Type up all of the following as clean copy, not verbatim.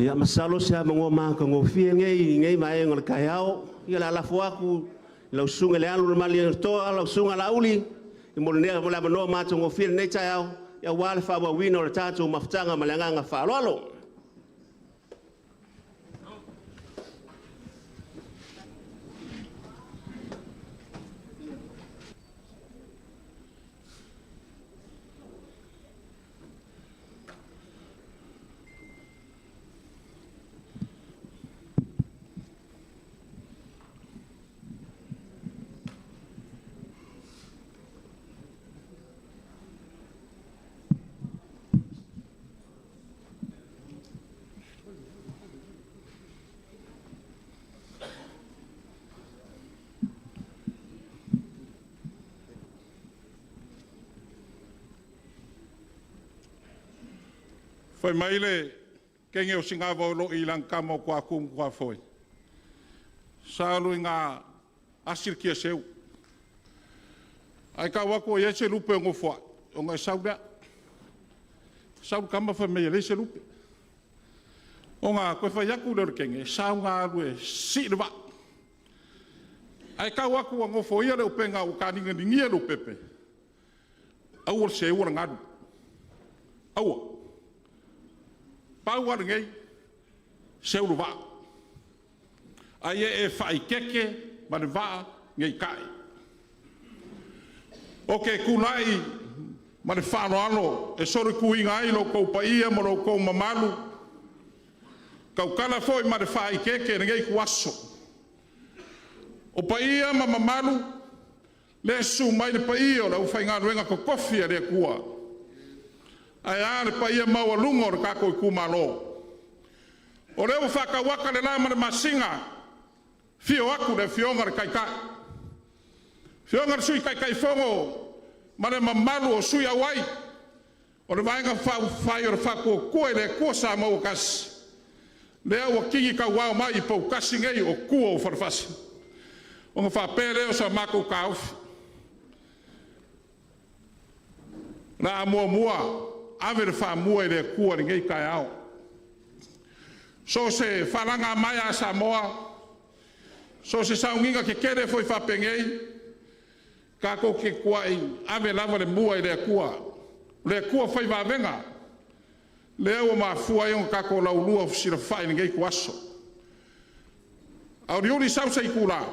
Ia masalo o se avanoa matagofie lenei i lenei vaega o le taeao. Ia o le a lafo atu i lau Susuga i le Alo o le Malietoa lau Susuga Laauli mo le avanoa matagofie i lenei taeao aua le faaauauina o le tatou mafutaga ma le agaga faaaloalo. Fai mai le kege o Sigavaoloi i lana tama o Toatu ma Tuafoe, sa alu ina asi le kiaseu, ae tau atu ua i ai se lupe o nofoai, ona e sau lea. Sau le tama fai mai e leai se lupe. Ona toe fai atu lea o le teine, sau ina alu e sii le vaa. Ae tau atu ua nofoia le upega ua tagigigia leaupepe, aua le seua le galu, aua. Pau lava lenei, seu le vaa, a ia e faaeteete ma le vaa ne i ta'e. Ou te tulai ma le faaaloalo e solituina ai lo outou paia ma lo outou mamalu, e tautala foi ma le faaeteete i lenei ituaso. O paia ma mamalu, lea e susu mai le paia o le aufaigaluega totofi a le Atua, ae a le paia maualuga o le tatou itumalo. O lea ua faatauata le la ma le masina, afio atu le Afioga i le Taitai, afioga i le Sui Taitaifono ma le mamalu o sui auai o le Vaega Faaupufai o le Faatuatua i le Atua Samoa ua Tasi, lea ua tini tauao mai i poutasi nei o tua o falefasa. Ona faapea lea o so matou taofi, o le a muamua ave le faamua i le Atua i lenei taeao. So o se faalagamaea a Samoa, so o se sauniga tetele foi faapenei, tatou te ituai ave lava le mua i le Atua, o le Atua fai vavega, lea ua mafua ai ona tatou laulua fesilafai i lenei ituaso. Auliuli sau se itula,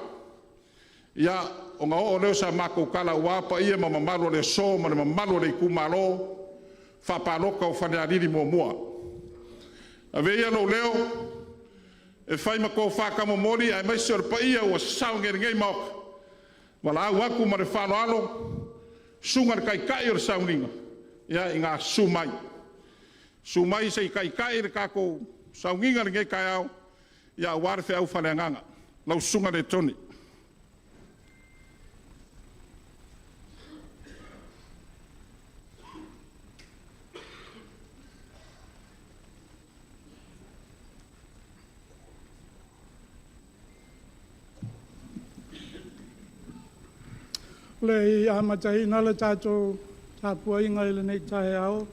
ia, ona oo lea o sa matou tala aua paia ma mamalu o le aso ma le mamalu o le itumalo faapalota o Falealili 1. Avea ia lou leo e fai ma tofa taumomoli aemaise o le paia ua sasao nei i lenei Maota, valaau atu ma le faaaloalo, susuga i le Taitai o le sauniga, ia ina susu mai, susu mai se i taitai le tatou sauniga i lenei taeao aua le feau faaleagaga. Lau Susuga Letone. O le i amataina le tatou tapuaiga i lenei taeao,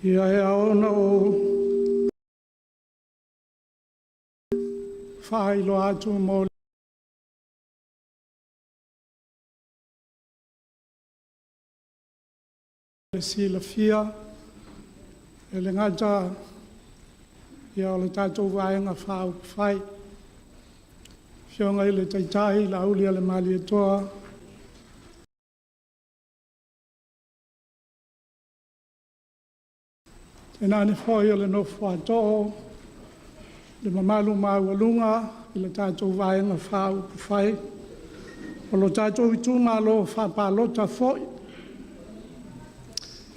ia e ao ona ou faailoa atu mo le silafia, e le gata o le tatou Vaega Faaupufai, le Afioga i le Taitai Laaulialemalietoa, Tainane foi o le nofo a too, le mamalu maualuga i le tatou Vaega Faaupufai o lo tatou itumalo faapalota foi.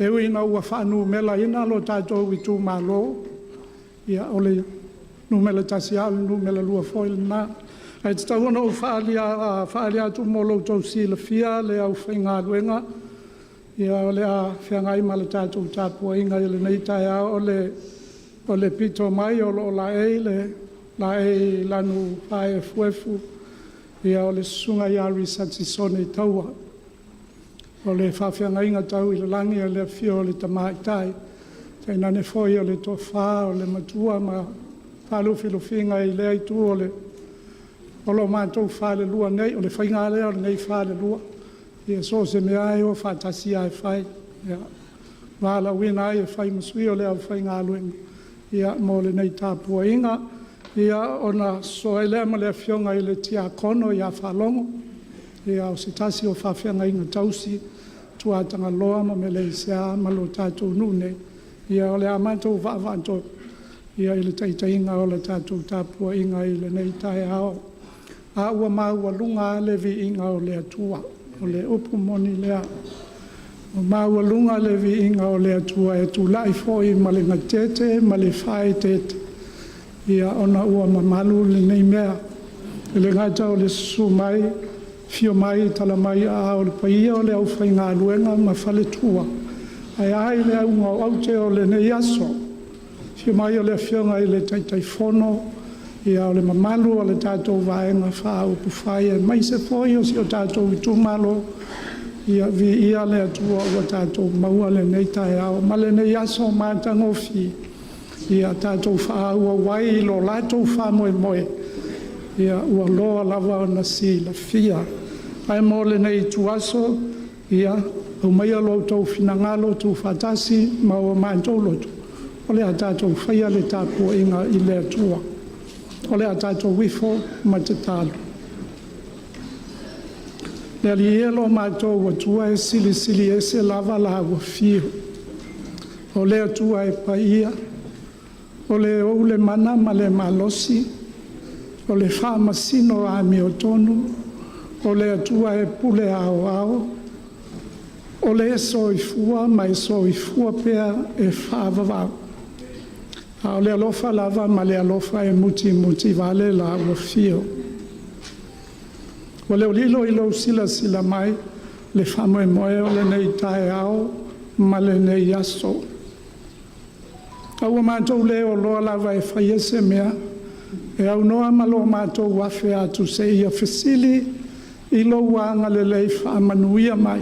E ui ina ua faanumeraina lo tatou itumalo, ia o le numera 1 lava o le numera 2 foi lena. Ae tatau ona ou faaali atu mo lo outou silafia le aufaigaluega o le a feagai ma le tatou tapuaiga i lenei taeao. O le pito mai o lo o laei Laei Lanupaefuefu o le Susuga ia Lisati Soni Taua. O le Faafeagaiga tau i le Lagi o le Afio o le Tamaitai, tainane foi o le Toafa o le Matua ma faalufilufiga i lea itu o lo matou falelua nei. O le faiga lava lea o lenei falelua, ia so o se mea lava e o faatasi lava e fai. Ia, valaauina ai e fai ma sui o le aufaigaluega mo lenei tapuaiga. Ia, ona sosoo ai lea ma le Afioga i le Tiakono ia Faalogo, o se tasi o faafeagaiga tausi i Tuatagaloa ma Meleisea ma lo tatou nuu nei. Ia o le a matou vaavaatolu i le taitaiga o le tatou tapuaiga i lenei taeao. A ua maualuga lava le viiga o le Atua, o le upu moni lea. Ua maualuga le viiga o le Atua e tulai foi ma le gatete ma le faaeteete ona ua mamalu lenei mea. E le gata o le susu mai, afio mai tala mai aao i le paia o le aufaigaluega ma faletua, ae a le auga o aute o lenei aso. Afio mai o le Afioga i le Taitaifono, o le mamalu o le tatou Vaega Faaupufai aemaise foi o si o tatou itumalo, ia viia le Atua ua tatou maua lenei taeao ma lenei aso matagofie, ia tatou faaauau ai lo latou faamoemoe ua loa lava ona silafia. Ae mo lenei ituaso, ia aumaia lo outou finagalo tuufaatasi ma o matou loto, o le a tatou faia le tapuaiga i le Atua. O le a tatou ifo ma tatalo. Le Alii e lo matou Atua e silisili ese lava lau Afio. O le Atua e paia, o Le ou le mana ma le malosi, o le faamasino amiotonu, o le Atua e pule aoao, o Le soifua ma e soifua pea e faavavau. A o le alofa lava ma le alofa e mutimutivale la ua afio. Ua le o lilo i lou silasila mai le faamoemoe o lenei taeao ma lenei aso. A ua matou le oloa lava e faia se mea e aunoa ma lo matou afe atu seia fesili i lou agalelei faamanuia mai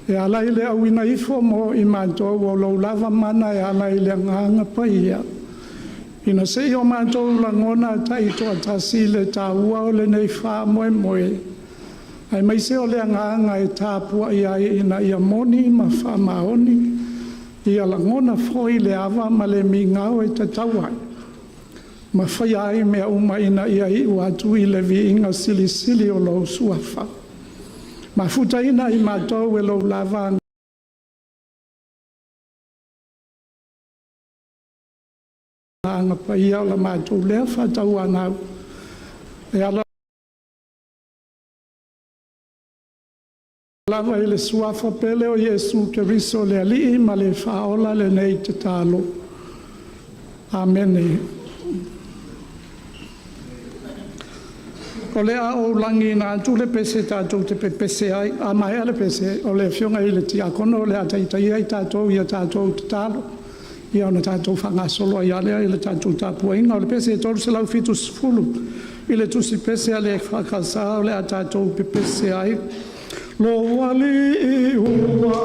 e ala i le auina ifo mo i matou o lou lava mana e ala i le Agaga Paia, ina se i o matou lagona taitoatasi le taua o lenei faamoemoe, aemaise o le agaga e tapuai ai ina ia moni ma faamaoni ia lagona foi le ava ma le migao e tatau ai ma faia ai mea uma ina ia iu atu i le viiga silisili o lou Suafa. Mafutaina i matou e lou lava Agaga Paia o la matou lea faatauanau e ala lava i le Suafa pele o Iesu Keriso o le Alii ma le Faaola lenei tatalo. Amene. O le a ou lagiina atu le pese tatou te pepese ai. A maea le pese, o le afioga i le Tiakono o le a taitaia i tatou i a tatou tatalo, ia ona tatou faagasolo ai lava lea i le tatou tapuaiga. O le pese 370 i le Tusi Pese a le EFKS o le a tatou pepese ai. Lou Alii ua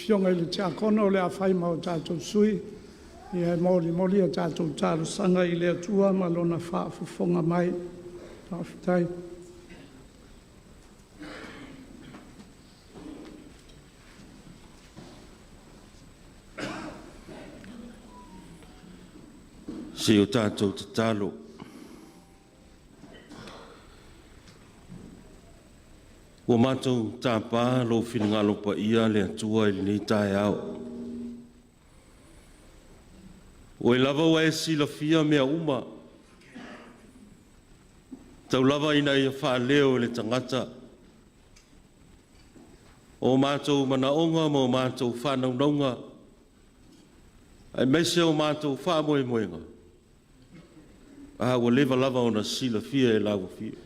Afioga i le Tiakono o le a fai ma o tatou sui e molimoli a tatou talosaga i le Atua ma Lona faafofoga mai. Faafetai. Se i o tatou tatalo. Ua matou tapa lou finagalo paia le Atua i lenei taeao. Oe lava ua e silafia mea uma, tau lava ina ia faaleo e le tagata o matou manaoga ma o matou faanaunauga, aemaise o matou faamoemoega, a ua leva lava ona silafia e lau Afio.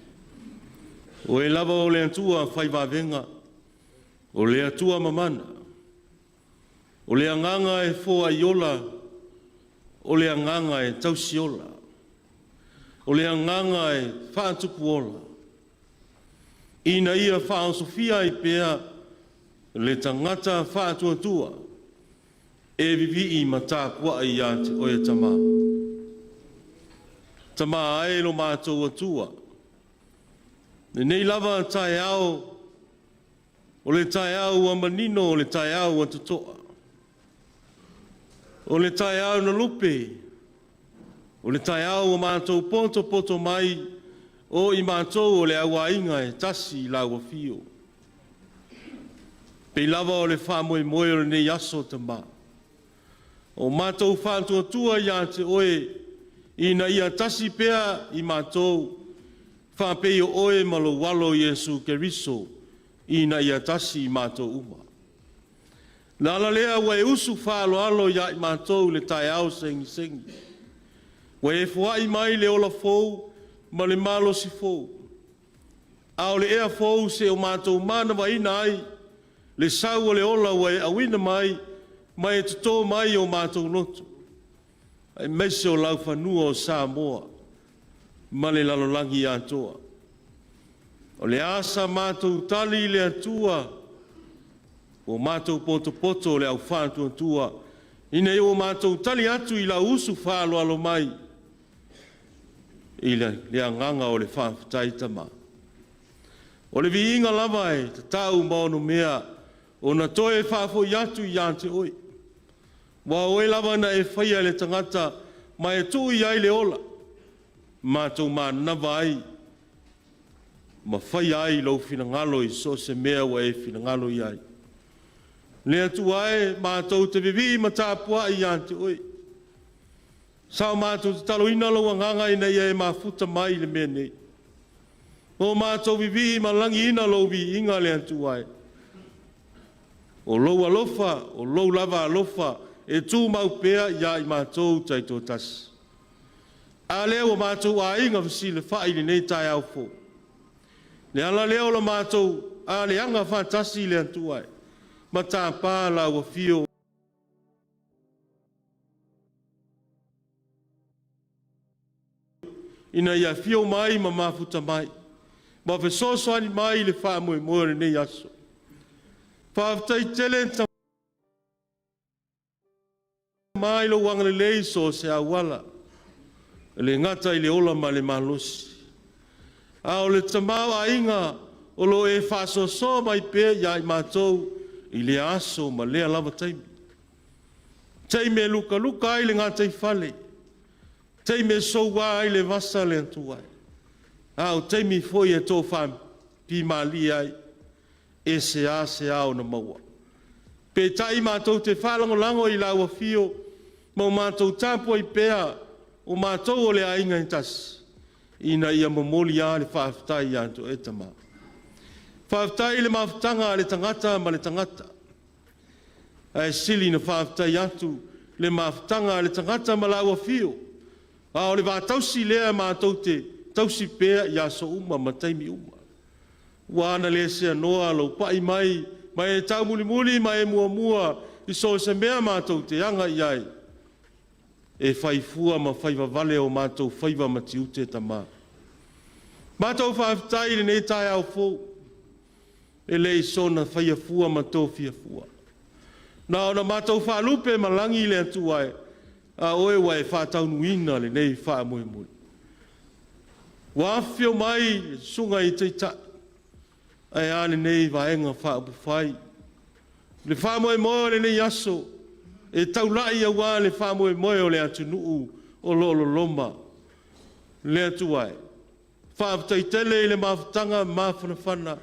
Oe lava o le Atua fai vavega, o le Atua mamana, o le agaga e foai ola, o le agaga e tausiola, o le agaga e faatupuola, ina ia faaosofia ai pea le tagata faatuatua e vivii ma tapuai ia te Oe Tama. Tama e lo matou Atua, lenei lava taeao, o le taeao ua manino, o le taeao ua totoa, o le taeao na lupe, o le taeao ua matou poto mai, o i matou o le auaiga e tasi i lau afio. Pei lava o le faamoemoe o lenei aso Tama, o matou faatuatua ia te Oe, ina ia tasi pea i matou, faapei o Oe ma lou alo Iesu Keriso, ina ia tasi i matou uma. Le ala lea ua e usu faaaloalo ia i matou i le taeao segisegi, ua e foai mai le ola fou ma le malosi fou, a o le ea fou seia o matou manavaina ai le sau o le ola ua e auina mai ma e toto mai i o matou loto, aemaise o laufanua o Samoa ma le lalolagi atoa. O le a sa matou tali i le Atua, ua matou potopoto le au faatuatua, ina ua matou tali atu i lau usu faaaloalo mai, i le agaga o le faafetai Tama. O le viiga lava e tatau ma onomea ona toe faafoi atu ia te Oe, aua o Oe lava na e faia le tagata ma e tuu i ai le ola, matou manava ai ma faia ai lou finagalo i so o se mea ua e finagalo i ai. Le Atua e, matou te vivii ma tapuai ia te Oe, sa o matou tataloina lou agaga ina ia e mafuta mai i le mea nei. O matou vivii ma lagiina lou viiga le Atua e. O lou alofa, o lou lava alofa e tumau pea ia i matou taitoatasi. A lea ua matou aiga fesilafai i lenei taeao fou. Le ala lea o le matou aleaga faatasi le Atua e, ma tapa lau afio ina ia afio mai ma mafuta mai, ma fesoasoani mai i le faamoemoe o lenei aso. Faafetai tele Tama i lou agalelei i so o se auala, e le gata i le ola ma le malosi, a o le tamaoaiga o lo o e faasoasoa mai pea ia i matou i lea aso ma lea lava taimi. Taimi e lukaluka ai le gataifale, taimi e soua ai le vasa le Atua e, a o taimi foi e tofafimalie ai, e seasea ona maua. Peitai matou te faalagolago i lau afio ma o matou tapuai pea, o matou o le aiga e tasi, ina ia momoli lava le faafetai ia te Oe Tama. Faafetai i le mafutaga a le tagata ma le tagata, ae sili ona faafetai atu le mafutaga a le tagata ma lau afio, a o le va tausi lea matou te tausi pea i aso uma ma taimi uma. Ua a na le seanoa lou pai mai ma e taumulimuli ma e muamua i so o se mea matou te aga i ai, e fai fua ma faivavale o matou faiva ma tiute Tama. Matou faafetai i lenei taeao fou, e le i soona faia fua ma tofia fua. Na ona matou faalupe malagi le Atua e, a oe ua e faataunuuina lenei faamoemoe. Ua afifio mai le Susuga i Taitai, ae a lenei Vaega Faaupufai. Le faamoemoe o lenei aso, e taulai aua le faamoemoe o le atunuu o lo o loloma. Le Atua e, faafetai tele i le mafutaga mafanafana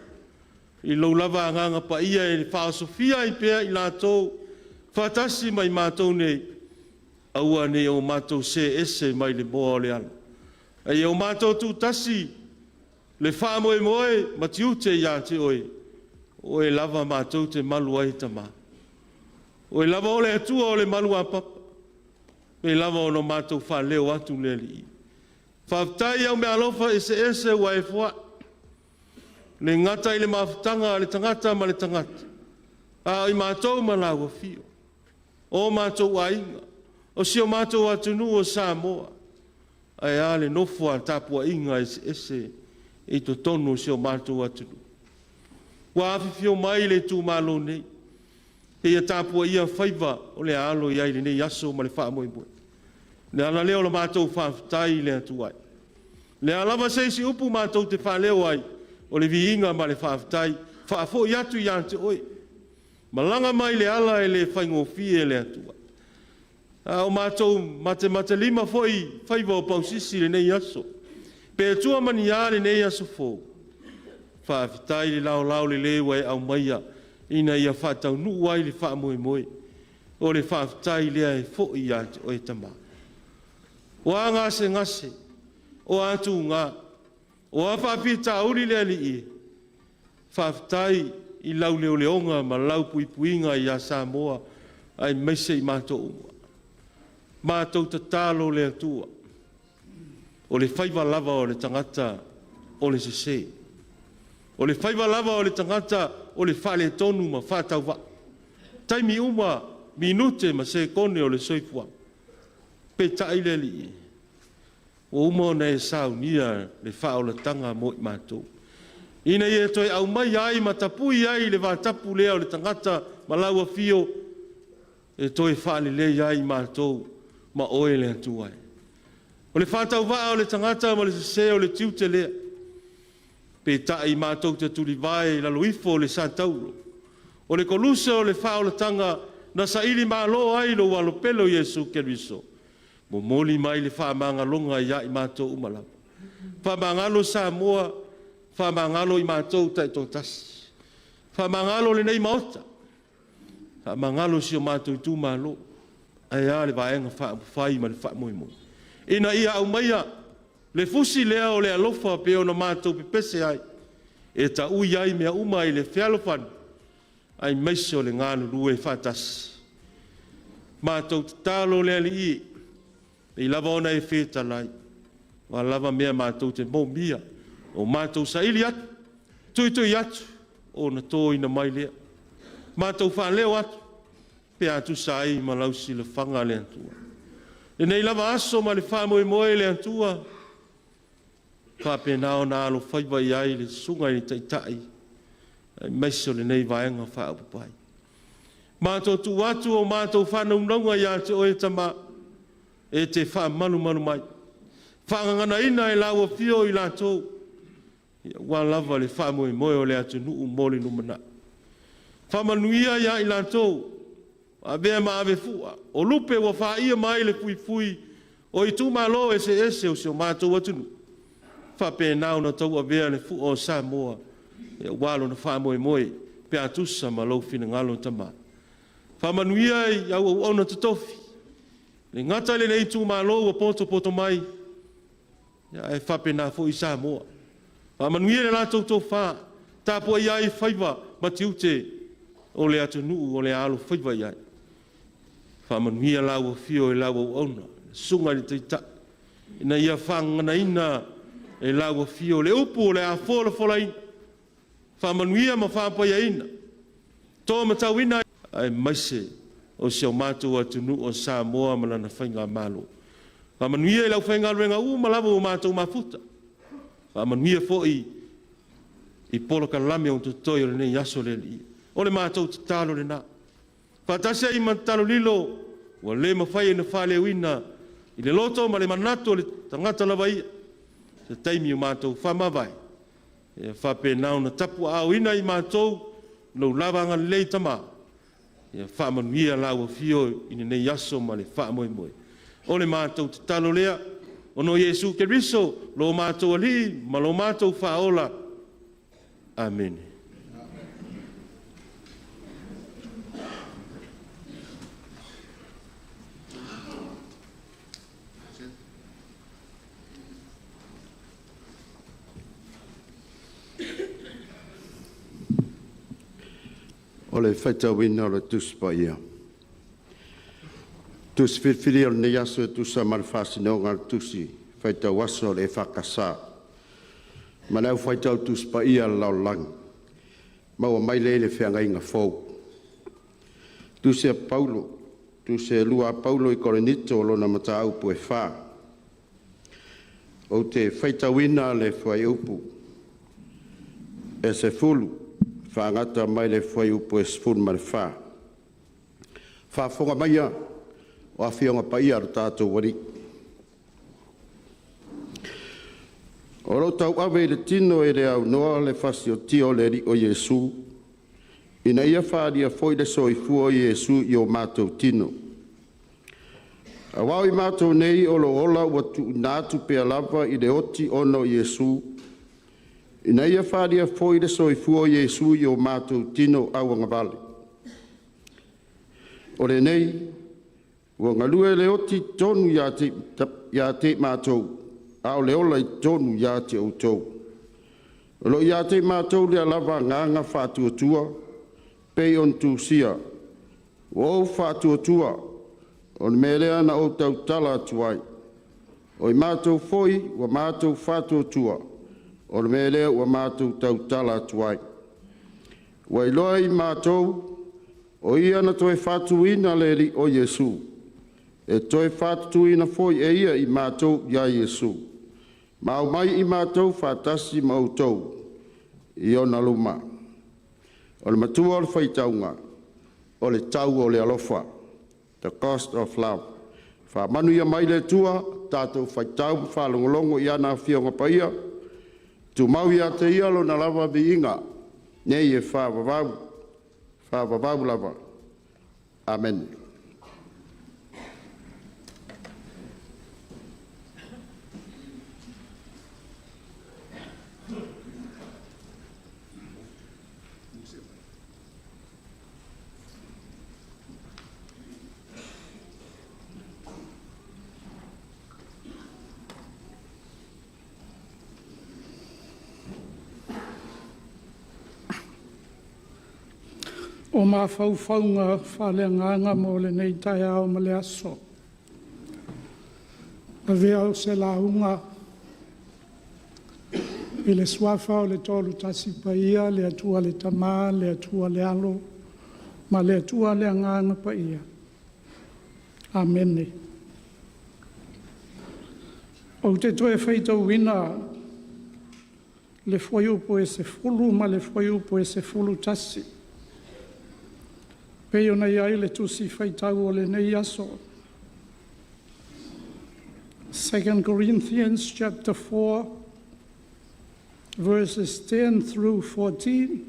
i lou lava Agaga Paia e faaosofia ai pea i latou faatasi ma i matou nei, aua ne i o matou see ese mai le moa o le ala, a ia o matou tutasi le faamoemoe ma tiute ia te Oe, o Oe lava matou te malu ai Tama. O Oe lava o le Atua o le maluapapa, e pei lava ona matou faaleo atu le Alii. Faafetai i au meaalofa eseese ua e foai, e le gata i le mafutaga a le tagata ma le tagata, a o i matou ma laua afio, o matou aiga, o si o matou atunuu o Samoa, ae a le nofo a tapuaiga eseese i totonu o si o matou atunuu. Ua afifio mai le itumalo nei, e ia tapuaia faiva o le a alo i ai i lenei aso ma le faamoemoe. O le ala lea o le matou faafetai i le Atua. O le a lava se isi upu matou te faaleo ai, o le viiga ma le faafetai, faafoi atu ia te Oe. Malaga mai le ala e le faigofie le Atua. A o matou matematelima foi i faiva o Pausisi i lenei aso, pe tua ma ni a lenei aso fou, faafetai i le laolao lelei ua e aumaia ina ia faataunuu ai le faamoemoe. O le faafetai lea e foi ia te Oe Tama. O a gasegase, o a tuga, o a faafitauli le Alii e, faafetai i lau leoleoga ma lau puipuiga ia Samoa aemaise i matou uma. Matou tatalo le Atua, o le faiva lava o le tagata o le sese. O le faiva lava o le tagata o le faaletonu ma faatauvaa. Taimi uma, minute ma sekone o le soifuaga. Peitai le Alii, ua uma ona e saunia le faaolataga mo i matou, ina ia toe aumaia ai ma tapui ai i le vatapu lea o le tagata ma lau Afio, e toe faalelei ai matou ma Oe le Atua e. O le faatauvaa o le tagata ma le sese o le tiute lea, peitai matou te tulivae i lalo ifo o le satauro, o le koluse o le faaolataga na sailimalo ai lou Alo pele o Iesu Keriso, momoli mai le faamagaloga ia i matou uma lava. Faamagalo Samoa, faamagalo i matou taitoatasi, faamagalo lenei Maota, faamagalo si o matou itumalo, ae a le Vaega Faaupufai ma le faamoemoe, ina ia aumaia le fusi lea o le alofa pei ona matou pepese ai, e taui ai mea uma i le fealofani, aemaise o le galulue faatasi. Matou tatalo le Alii, e pei lava ona e fetalai, o a lava mea matou te moomia, o matou saili atu, tuitui atu, ona toina mai lea. Matou faaleo atu, pe a tusa ai ma lau silafaga le Atua. Lenei lava aso ma le faamoemoe le Atua, faapena ona alofaiva i ai le Susuga i le Taitai aemaise o lenei Vaega Faaupufai. Matou tuu atu o matou faanaunauga ia te Oe Tama, e te faamalumalu mai, faagaganaina e lau Afio i latou, aua lava le faamoemoe o le atunuu mo le lumanai. Faamanuia ia i latou, avea ma avefua, o lupe ua faia mai le fuifui o itumalo eseese o si o matou atunuu, faapena ona tauavea le fua o Samoa aua lona faamoemoe pe a tusa ma lou finagalo Tama. Faamanuia i au auauna totofi, e le gata i lenei itumalo ua potopoto mai, ae faapena foi Samoa. Faamanuia i le latou tofa, tapuaia ai faiva ma tiute o le atunuu o le a alofaiva i ai. Faamanuia lau afio i lau auauna, le Susuga i le Taitai, ina ia faagaganaina e lau afio le upu o le a folafolaina, faamanuia ma faapaiaina, toamatauina aemaise o si o matou atunuu o Samoa ma lana Faigamalo. Faamanuia i le aufaigaluega uma lava ua matou mafuta, faamanuia foi i polokalame o totoe o lenei aso le Alii. O le matou tatalo lena. Faatasi ai ma tatalo lilo, ua le mafai ona faaleoina i le loto ma le manatu o le tagata lava ia, se taimi o matou faamavae, ia faapena ona tapuaaoina i matou lou lava agalelei Tama, ia faamanuia lau afio i lenei aso ma le faamoemoe. O le matou tatalo lea, ona o Iesu Keriso lo matou Alii ma lo matou Faaola. Amene. O le faitauina o le Tusi Paia. Tusi Filifilia o lenei aso e tusa ma le faasinoga a le Tusi Faitau Aso a le EFKS ma le Au Faitau Tusi Paia a le Lalolagi, maua mai lea i le Feagaiga Fou. Tusi a Paulo, Tusi 2 a Paulo i Korinito, lona mataupu e 4. Ou te faitauina le fuaiupu e 10 faagata mai le fuaiupu e 14. Faafofoga maia o Afioga Paia a lo tatou Alii, o lo o tauave i le tino e le aunoa le fasiotia o le Alii o Iesu, ina ia faaalia foi le soifua o Iesu i o matou tino. Aua o i matou nei o lo o ola ua tuuina atu pea lava i le oti ona o Iesu, ina ia faaalia foi le soifua o Iesu i o matou tino auagavale. O lenei ua galue le oti i totonu ia te i matou, a o le ola i totonu ia te outou. O lo o ia te i matou lea lava agaga faatuatua, pei ona tusia, “Ua ou faatuatua, o le mea lea na ou tautala atu ai. O i matou foi ua matou faatuatua, o le mea lea ua matou tautala atu ai. Ua iloa e i matou, o Ia na toe faatuina le Alii o Iesu, e toe faatutuina foi e Ia i matou ia Iesu, ma aumai i matou faatasi ma outou i ona luma. O le matua o le faitauga, o le tau o le alofa, the cost of love. Faamanuia mai le Atua i le tatou faitau ma faalogologo i ana Afioga Paia, tumau ia te Ia Lona lava viiga nei e faavavau, faavavau lava. Amene. O mafaufauga faaleagaga mo lenei taeao ma le aso. Avea o se lauga i le Suafa o le Toalu Tasi Paia, le Atua le Tama, le Atua le Alo ma le Atua le Agaga Paia. Amene. Ou te toe faitauina le fuaiupu e 10 ma le fuaiupu e 11 pei ona i ai le Tusi Faitau o lenei aso. 2 Corinthians chapter 4 verses 10 through 14.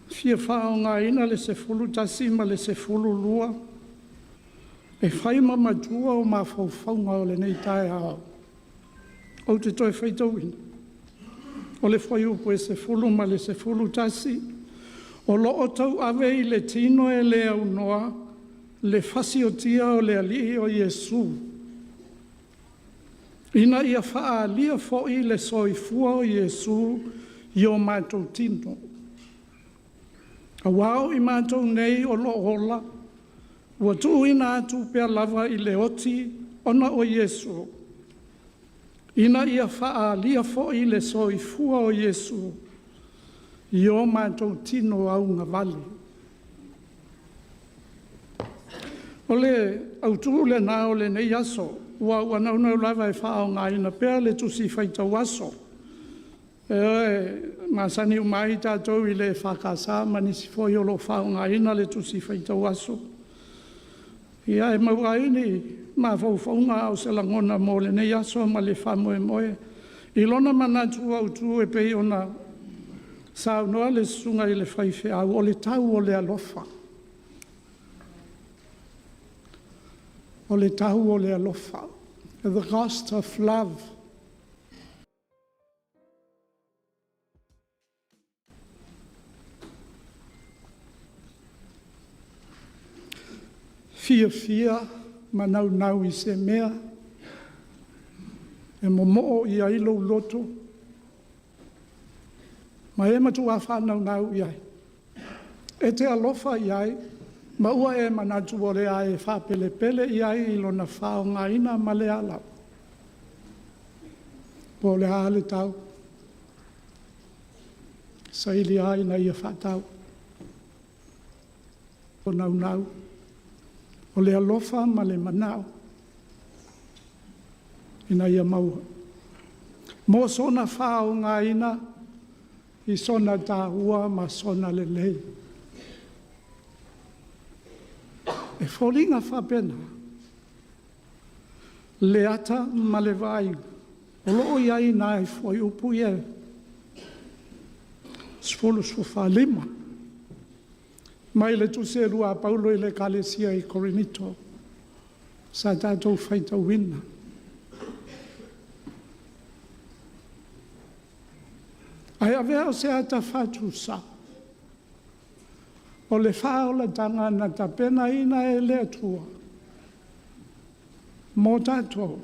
Fia faaaogaina le 11 ma le 12 e fai ma matua o mafaufauga o lenei taeao. Ou te toe faitauina, o le fuaiupu e 10 ma le 11, o lo o tauave i le tino e le aunoa le fasiotia o le Alii o Iesu, ina ia faaalia foi le soifua o Iesu i o matou tino. Aua o i matou nei o lo o ola, ua tuuina atu pea lava i le oti ona o Iesu, ina ia faaalia foi le soifua o Iesu i o matou tino augavale. O le autu lena o lenei aso, ua naunau lava e faaaogaina pea le Tusi Faitau Aso. E masani uma ai tatou i le EFKS ma nisi foi o lo o faaaogaina le tusi faitau aso. Ia e maua ai ni mafaufauga a o se lagona mo lenei aso ma le faamoemoe i lona manatu autu e pei ona saunoa le susuga i le faifeau, o le tau o le alofa. O le tau o le alofa. The cost of love. Fiafia ma naunau i se mea e momoo i ai lou loto ma e matua faanaunau i ai. E te alofa i ai ma ua e manatu o le a e faapelepele i ai i lona faaaogaina ma le a lava, po o le a le tau, saili lava ina ia faatau. O naunau, o le alofa ma le manao ina ia maua mo sona faaaogaina i sona taua ma sona lelei. E foliga faapena le ata ma le vaaiga o lo o i ai i ina i fuaiupu ia e 10, 14 mai le Tusi e 2 a Paulo i le Ekalesia i Korinito sa tatou faitauina. Ae avea o se ata faatusa o le faaolataga na tapenaina e le Atua mo tatou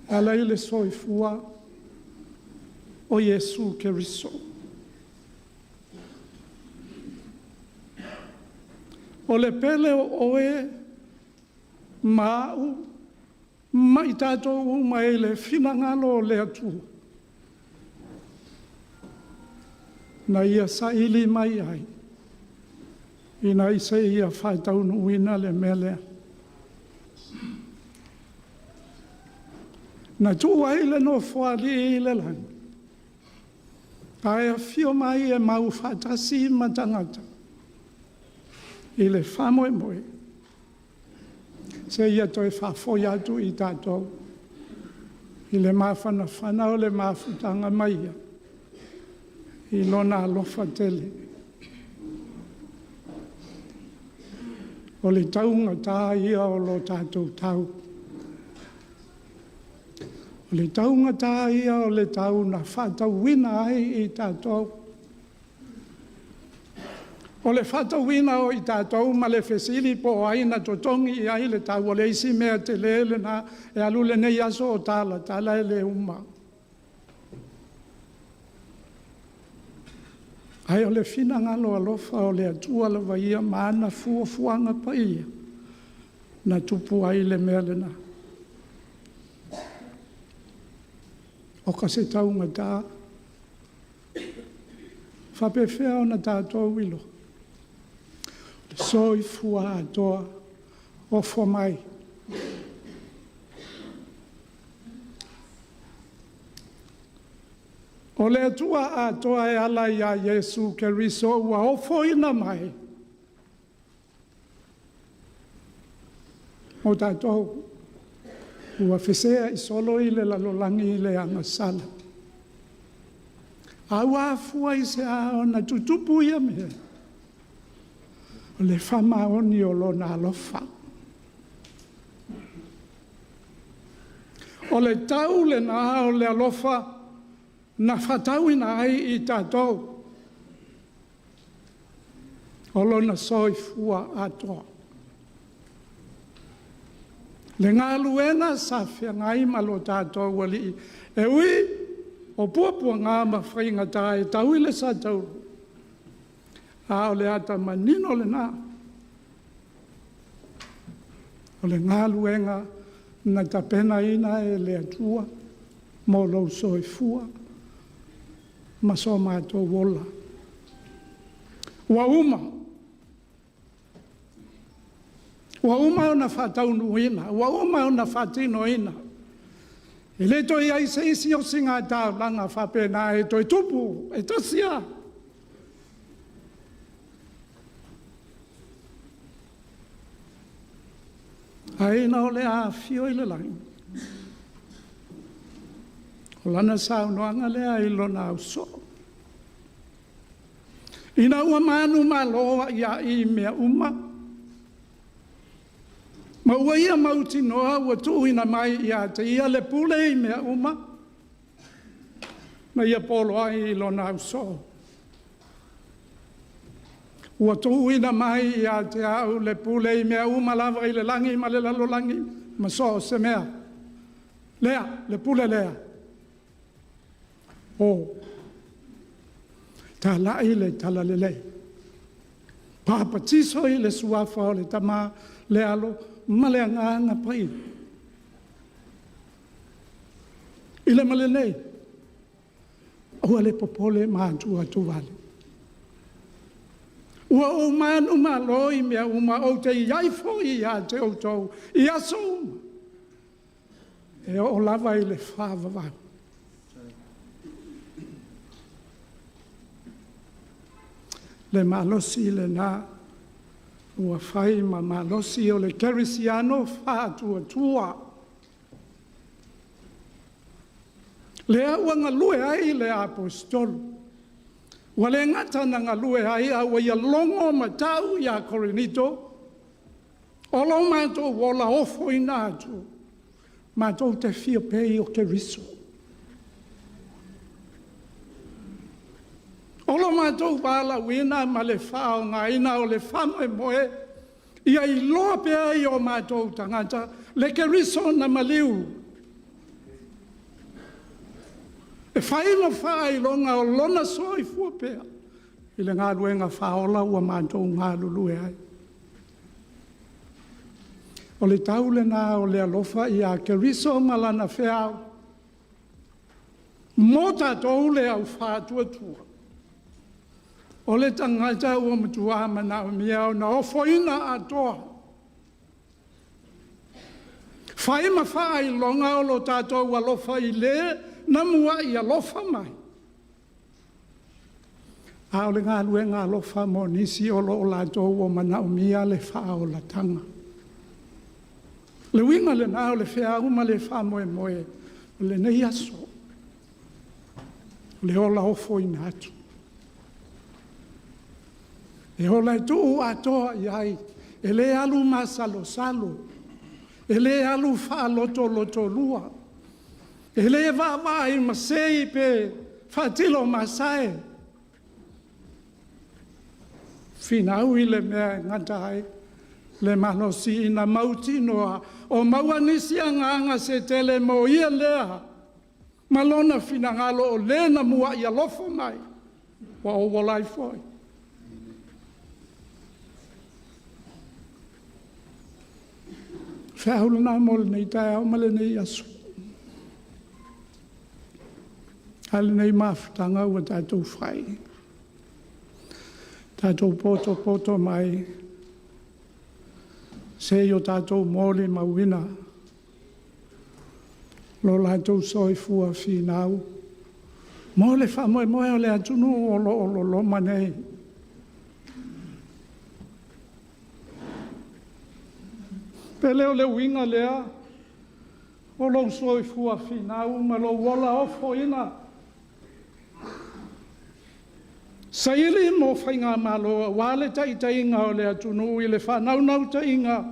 e ala i le soifua o Iesu Keriso. O le pele o oe ma au ma i tatou uma i le finagalo o le Atua, na Ia saili mai ai ina se i faataunuuina le mea lea. Na tuu ai le Nofoalii i le lagi, ae afio mai e mau faatasi ma tagata i le faamoemoe seia toe faafoi atu i tatou i le mafanafana o le mafutaga ma Ia i Lona alofa tele. O le taugata ia o lo tatou tau. O le taugata ia o le tau na faatauina ai i tatou. O le faatauina o i tatou ma le fesili po o ai na totogi i ai le tau, o le isi mea tele lena e alu lenei aso o talatala e le uma. Ae o le finagalo alofa o le Atua lava ia ma ana fuafuaga paia na tupu ai le mea lena. O ka se taugata. Faapefea ona tatou iloa? Soifua atoa, ofo mai. O le Atua atoa e ala ia Iesu Keriso ua ofoina mai mo tatou ua feseai solo i le lalolagi i le agasala. A ua afua i se a ona tutupu ia mea? O le faamaoni o Lona alofa. O le tau lena o le alofa na faatauina ai i tatou o Lona soifua atoa. Le galuega sa feagai ma lo tatou Alii, e ui o puapuaga ma faigata e tau i le satauro, a o le ata manino lena o le galuega na tapenaina e le Atua mo lou soifua ma so matou ola. Ua uma. Ua uma ona faataunuuina, ua uma ona faatinoina. E le toe i ai se isi osigataulaga faapena e toe tupu, e tasi lava. Ae ina o le a afio i le lagi, o lana saunoaga lea i lona ausoo. Ina ua manumalo ai i mea uma, ma ua ia mautinoa ua tuuina mai ia te ia le pule i mea uma, na ia polo ai i lona ausoo. Ua tuuina mai ia te au le pule i mea uma lava i le lagi ma le lalolagi ma so o se mea. Lea, le pule lea. O, talai le talalelei, papatiso i le suafa o le Tama, le Alo ma le Agaga Paia. I le ma lenei, aua le popole ma atuatuvale. Ua ou manumalo i mea uma, ou te i ai foi ia te outou i aso uma, e oo lava i le faavavau. Le malosi lena ua fai ma malosi o le kerisiano faatuatua. Lea ua galue ai le Aposetolo. Ua le gata na galue ai, a ua ia logo ma tau ia Korinito, o lo matou ola ofoina atu, matou te fia pei o Keriso. O lo matou valaauina ma le faaaogaina o le faamoemoe, ia iloa pea i o matou tagata le Keriso na maliu. E fai ma faailoga o lona soifua pea i le galuega faaola ua matou galulue ai. O le tau lena o le alofa ia Keriso ma lana feau, mo tatou le au faatuatua. O le tagata ua matua manaomia ona ofoina atoa. Fai ma faailoga o lo tatou alofa i le na muai alofa mai. A o le galuega alofa mo nisi o lo o latou ua manaomia le faaolataga. Le uiga lena o le feau ma le faamoemoe o lenei aso, le ola ofoina atu. E ola e tuu atoa i ai, e le alu masalosalo, e le alu faalotolotolua, e le vaavaai masei pe faatilo masae. Finau i le mea e gata ai le malosi ina mautinoa o maua nisi agaga se tele mo ia lea ma lona finagalo o le na muai alofa mai, ua ou ola ai foi. Feau lena mo lenei taeao ma lenei aso. A lenei mafutaga ua tatou fai, tatou poto mai se i o tatou molimauina lo latou soifua finau mo le faamoemoe o le atunuu o lo o loloma nei. Pe le o le uiga lea o lou soifua finau ma lou ola ofoina. Saili mo faigamalo aua le taitaiga o le atunuu i le faanaunautaiga,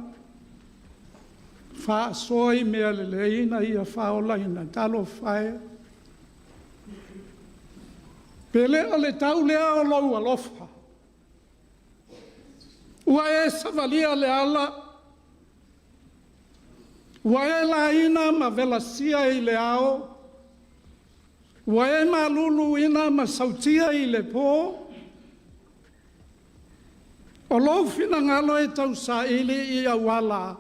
faasoa i mea lelei ina ia faaolaina. Talofa e, pe le o le tau lea o lou alofa, ua e savalia le ala, ua e laina ma velasia i le ao, ua e maluluina ma sautia i le po. O lou finagalo e tausaili i auala,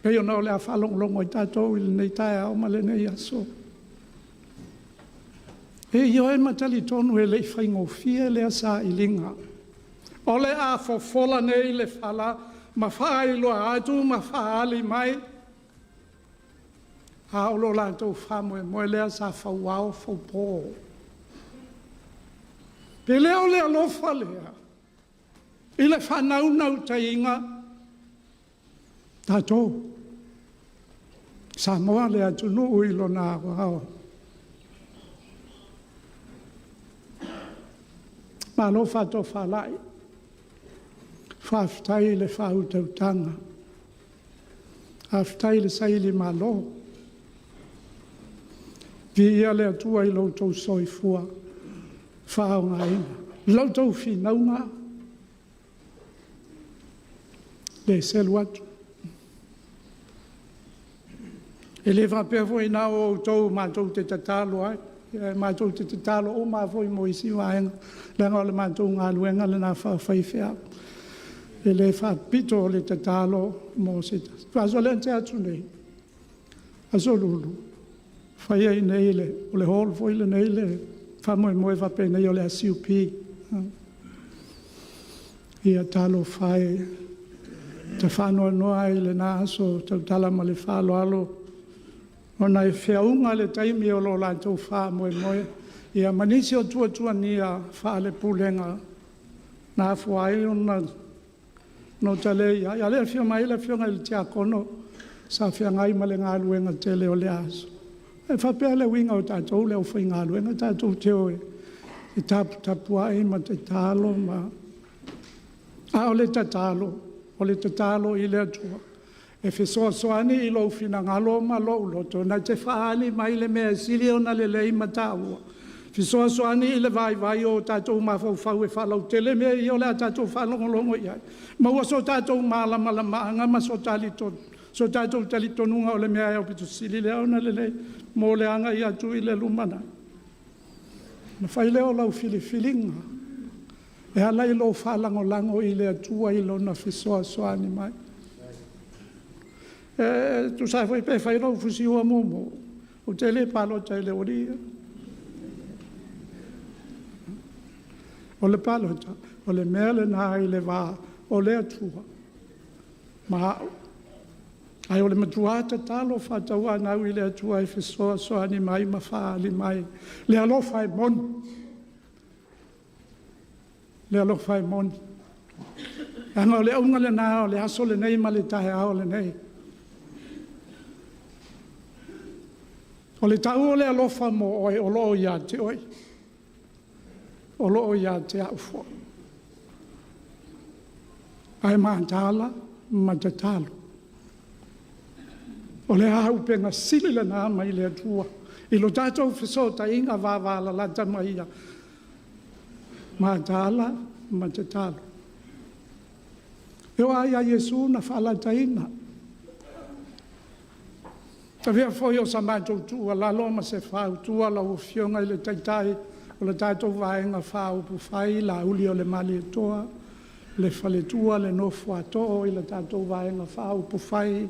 pei ona o le a faalogologo ai tatou i lenei taeao ma lenei aso. E ioe ma talitonu e le i faigofie lea sailiga. O le a fofola nei le fala ma faailoa atu ma faaali mai. A o lo latou faamoemoe lea sa fauao faupo. Pe le o le alofa lea i le faanaunautaiga, tatou, Samoa le atunuu i lona aoao. Malo faatofalai, faafetai le faautautaga, faafetai le sailimalo. Viia le Atua i lo outou soifua faaaogaina, la outou finauga, le selu atu. E le faapea foi na o outou matou te tatalo ai, matou te tatalo uma lava foi mo isi vaega, leaga o le matou galuega lena faafaifeau. E le faapito le tatalo mo se tasi. O le aso lea na tea atu nei, Aso Lulu, fai ai nei i le hall foi lenei le faamoemoe faapenei o le SUP. Ia talofa e, ta faanoanoa ai i lena aso, tautala ma le faaaloalo, ona e feauga le taimi o lo latou faamoemoe, ia ma nisi o tuatuagia faalepulega na afua ai ona ta le i ai. A o lea e afio mai le afioga i le Tiakono sa feagai ma le galuega tele o lea aso. E faapea le uiga o tatou le aufaigaluega, tatou te o e taputapuai ma tatalo ma… A o le tatalo, o le tatalo i le Atua e fesoasoani i lou finagalo ma lou loto na te faaali mai le mea e sili ona lelei ma taua, fesoasoani i le vaivai o tatou mafaufau e faalautele mea ia o le a tatou faalogologo i ai, maua so tatou malamalamaaga ma so tatou talitonuga o le mea e aupito sili lea ona lelei mo le agai atu i le lumanai. Ona fai lea o lau filifiliga e ala i lou faalagolago i le Atua i Lona fesoasoani mai. E tusa lava foi pe fai lou fusiua mumu, ou te le palota i le aualii ia. O le palota, o le mea lena i le va o le Atua ma au. Ae o le matua tatalo faatauanau i le Atua e fesoasoani mai ma faaali mai le alofa e moni, le alofa e moni. Leaga o le auga lena o le aso lenei ma le taeao lenei. O le tau o le alofa mo oe o lo o ia te oe, o lo o ia te au foi. Ae mataala ma tatalo. O le auupega sili lena mai le Atua i lo tatou fesootaiga vavalalata ma Ia, mataala ma tatalo. E oo lava ia Iesu na faalataina. Avea foi o sa matou tuualalo ma se fautua lau Afioga i le Taitai o le tatou Vaega Faaupufai Lauli o le Malietoa, le faletua le nofo a too i le tatou Vaega Faaupufai,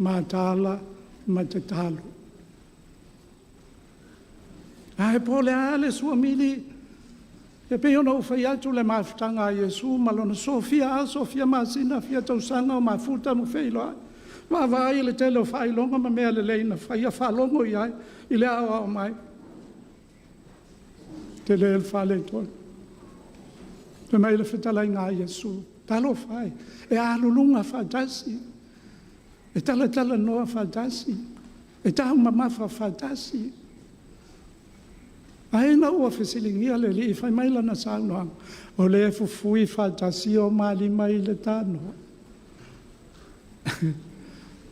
mataala ma tatalo. Ae po o le a le suamili, e pei ona ou fai atu le mafutaga a Iesu ma lona soso, fia aso, fia masina, fia tausaga o mafuta ma feiloai, vaavaai i le tele o faailoga ma mea lelei na faia, faalogo i ai i le aoao mai. Tele le faaletonu. Fai mai le fetalaiga a Iesu, talofa e, e aluluga faatasi, e talatalanoa faatasi, e taumamafa faatasi. Ae ina ua fesiligia le Alii, fai mai lana saunoaga, o lea e fufui faatasi o ma lima i le tanoa.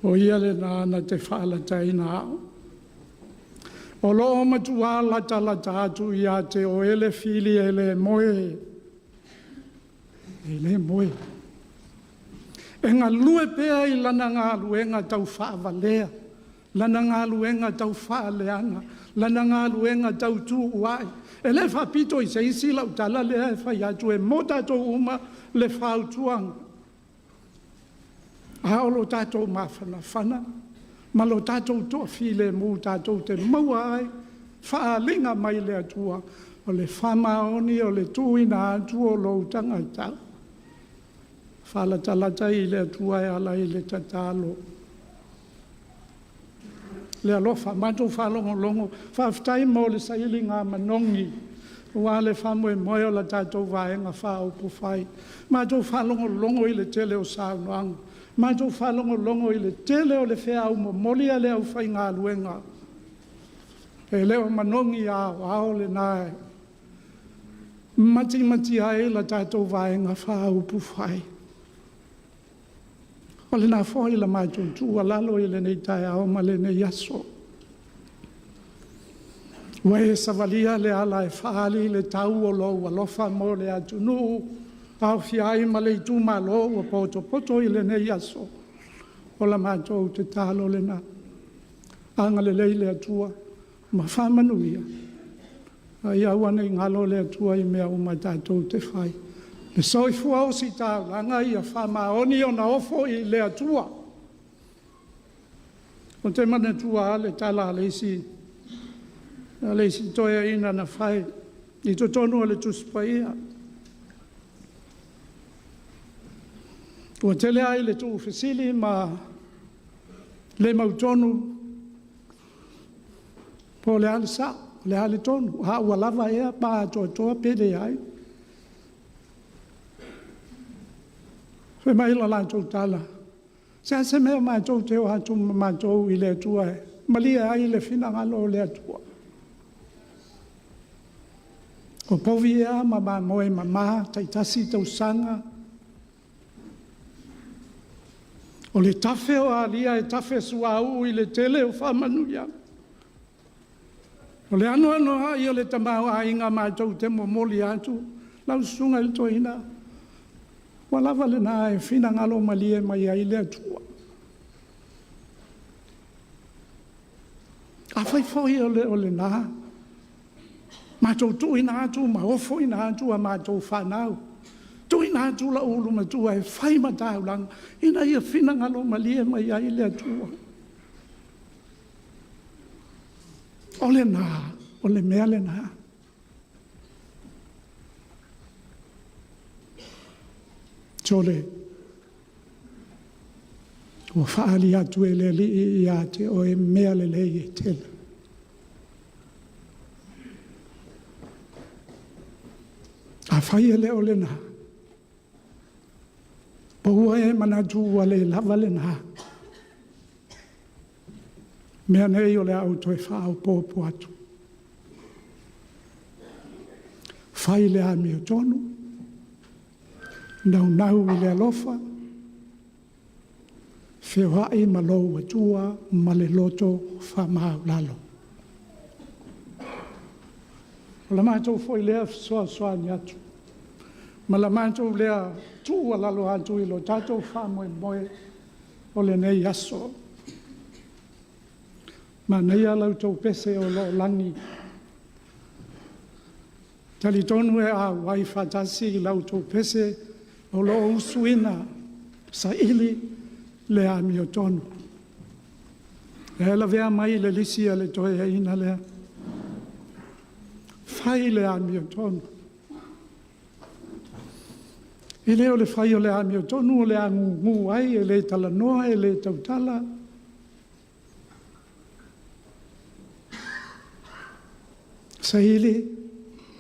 O ia lena na te faalataina au. O lo o matua latalata atu ia te oe le fili e le moe, e le moe. E galue pea i lana galuega taufaavalea, lana galuega taufaaleaga, lana galuega tautuua'i. E le faapito i se isi lau tala lea e fai atu, e mo tatou uma le fautuaga. A o lo tatou mafanafana ma lo tatou toafilemu tatou te maua ai faaaliga mai le Atua, o le faamaoni o le tuuina atu o lou tagata, faalatalata i le Atua e ala i le tatalo. le alofa. Matou faalogologo, faafetai mo le sailiga manogi aua le faamoemoe o le tatou Vaega Faaupufai. Matou faalogologo i le tele o saunoaga, matou faalogologo i le tele o le feau momoli a le aufaigaluega, e le o manogi aoao lena e matimati ai le tatou Vaega Faaupufai. O lena foi la matou tuualalo i lenei taeao ma lenei aso. Ua e savalia le ala e faaali le tau o lou alofa mo le atunuu, aofia ai ma le itumalo ua potopoto i lenei aso. O la matou tatalo lena, agalelei le Atua ma faamanuia, a ia aua ne i galo le Atua i mea uma tatou te fai. Le soifua ositaulaga ia faamaoni ona ofo i le Atua. Ou te manatua lava le tala a le isi toeaina na fai i totonu o le Tusi Paia. Ua tele lava ina tuufesili ma le mautonu po o le a le sao, po o le a le tonu, a ua lava ea pe atoatoa pe leai. Fai mai le latou tala, “E seasea matou te o atu ma matou i le Atua e malie ai le finagalo o le Atua?” O povi ea ma mamoe mama taitasi tausaga, o le tafe o alia e tafe suauu i le tele o faamanuiaga. O le anoanoai o le tamaoaiga matou te momoli atu lau susuga i le toeaina, ua lava lena e finagalo malie mai ai le Atua. Afai foi e le o lena, matou tuuina atu ma ofoina atu a matou fanau, tuuina atu lou ulu matua e fai ma taulaga ina ia finagalo malie mai ai le Atua. O lena, o le mea lena. Sole, ua faaali atu e le Alii ia te oe mea lelei e tele. Afai e le o lena, pau e manatu ua le lava lena, mea nei o le a ou toe faaopoopo atu. Fai le amiotonu, naunau i le alofa, feoai ma lou Atua ma le loto faamaualalo. O le matou foi lea fesoasoani atu ma la matou lea tuualalo atu i lo tatou faamoemoe o lenei aso. Manaia la outou pese o lo o lagi. E talitonu e auai faatasi i la outou pese o lo o usuina, saili le amiotonu. E lavea mai le lisi a le toeaina lea, fai le amiotonu. E le o le fai o le amiotonu o le a gugu ai, e le talanoa, e le tautala. Saili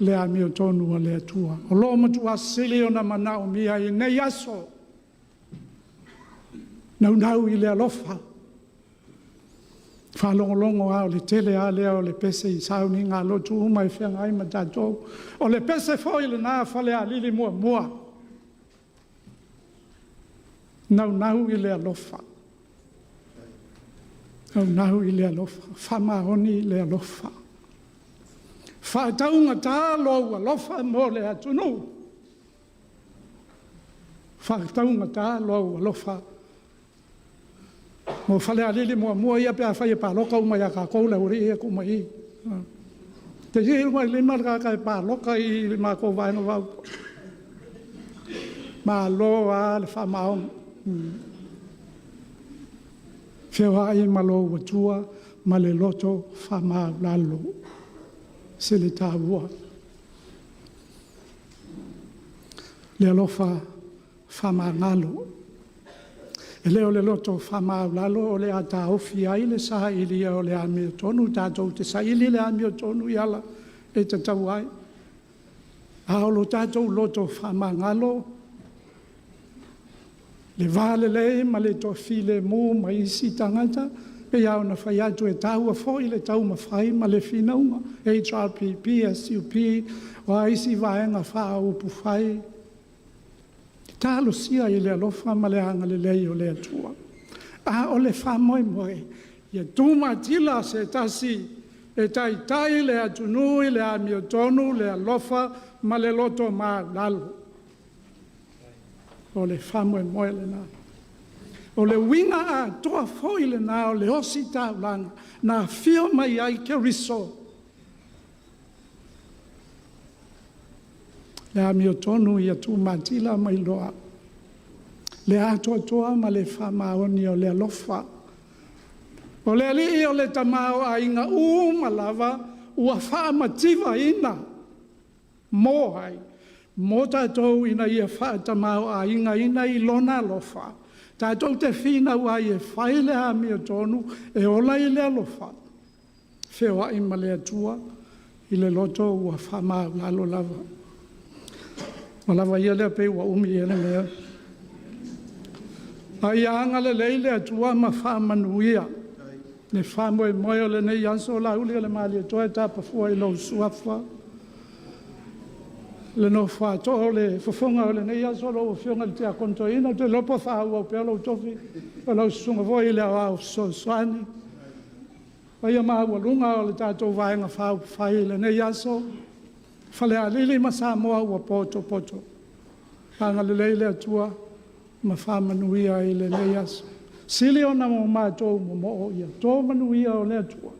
le amiotonu a le Atua. O lo o matua sili ona manaomia i nei aso, naunau i le alofa, faalogologo lava o le tele lava lea o le pese i sauniga a lotu uma e feagai ma tatou. O le pese foi lena a Falealili 1, naunau i le alofa, naunau i le alofa, faamaoni le alofa. Faataugata lou alofa mo le atunuu. Faataugata lou alofa mo Falealili 1 ia pe afai e palota uma ia tatou le aualii ia e tuu mai i i. Te le tagata e palota i le matou Vaega Faaupufai. Malo lava le faamaoni. Feoai ma lou Atua ma le loto faamaualalo. E sili taua. Le alofa faamagalo. E le o le loto faamaualalo o le a taofi ai le sailia o le amiotonu, tatou te saili le amiotonu i ala e tatau ai. A o lo tatou loto faamagalo, le va lelei ma le toafilemu ma isi tagata, e pei lava ona fai atu e taua foi le taumafai ma le finauga, HRPP, SUP, o a isi Vaega Faaupufai. Talosia i le alofa ma le agalelei o le Atua. A o le faamoemoe, ia tumatila se tasi e taitai le atunuu i le amiotonu, le alofa ma le loto maualalo. O le faamoemoe lena. O le uiga atoa foi lena o le ositaulaga na afio mai ai Keriso, le amiotonu ia tumatila ma iloa le atoatoa ma le faamaoni o le alofa. O le Alii o le tamaoaiga uma lava ua faamativaina mo ai? Mo tatou ina ia faatamaoaigaina i Lona alofa, tatou te finau ai e fai le amiotonu, e ola i le alofa, feoai ma le Atua i le loto ua faamaualalo lava. Ua lava ia lea pei ua umi ea le mea. A ia agalelei le Atua ma faamanuia le faamoemoe o lenei aso Lauliolemalietoa e tapa fua i lou suafa. Le nofo a too o le fofoga o lenei aso lau Afioga i le Tiakono Toeaina, ou te iloa po o faaauau pea lou tofi, o lau susuga foi i le Aoao Fesoasoani. Le paia maualuga o le tatou Vaega Faaupufai i lenei aso, Falealili ma Samoa ua potopoto, agalelei le Atua ma faamanuia i lenei aso. Sili ona matou momoo ia to manuia o le Atua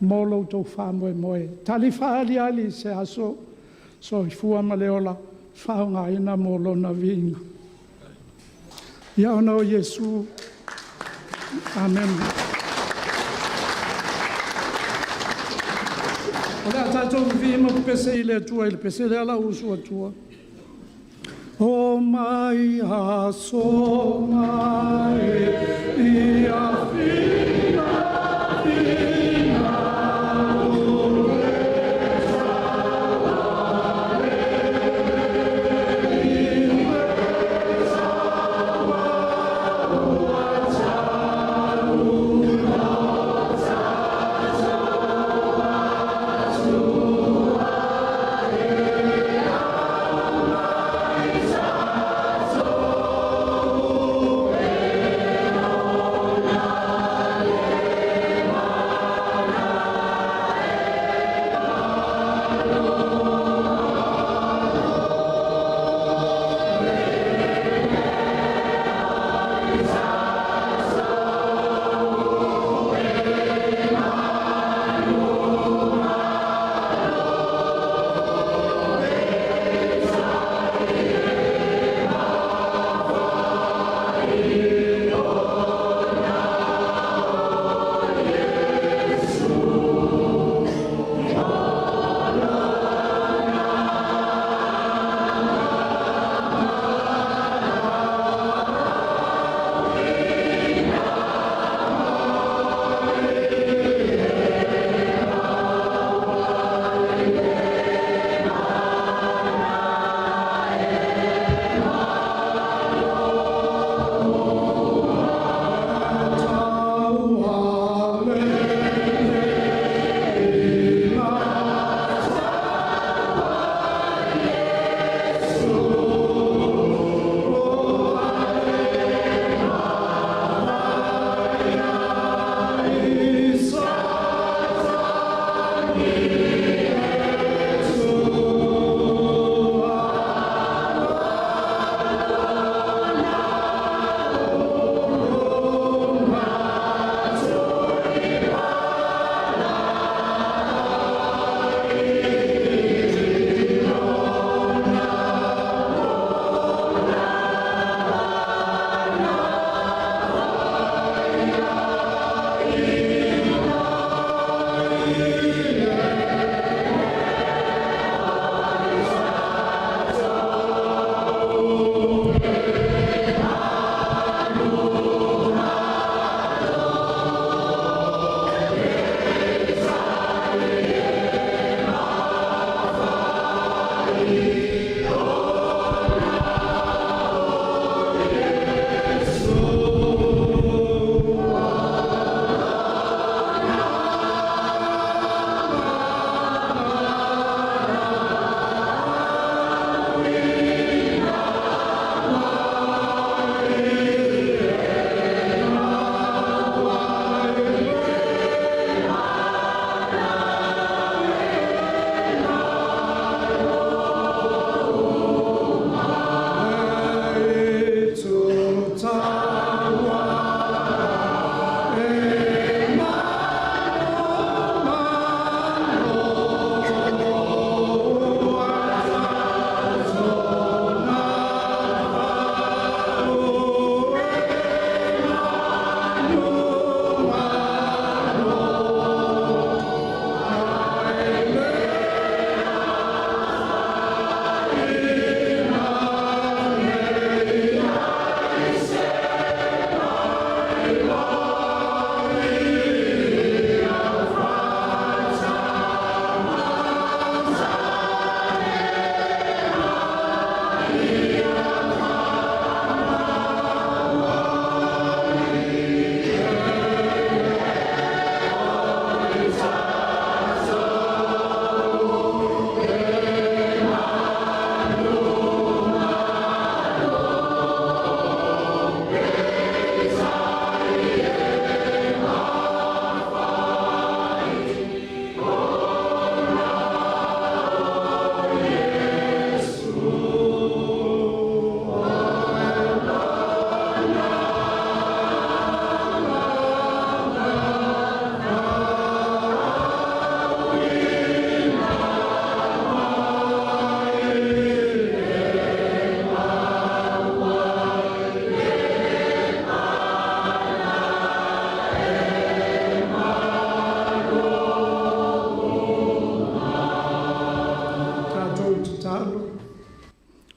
mo lo outou faamoemoe. Tali faaaliali i se aso, soifua ma le ola faaaogaina mo Lona viiga. Ia ona o Iesu, amene. O le a tatou vivii ma pepese i le Atua i le pese lea lau usu Atua. O mai aso e ia fina fina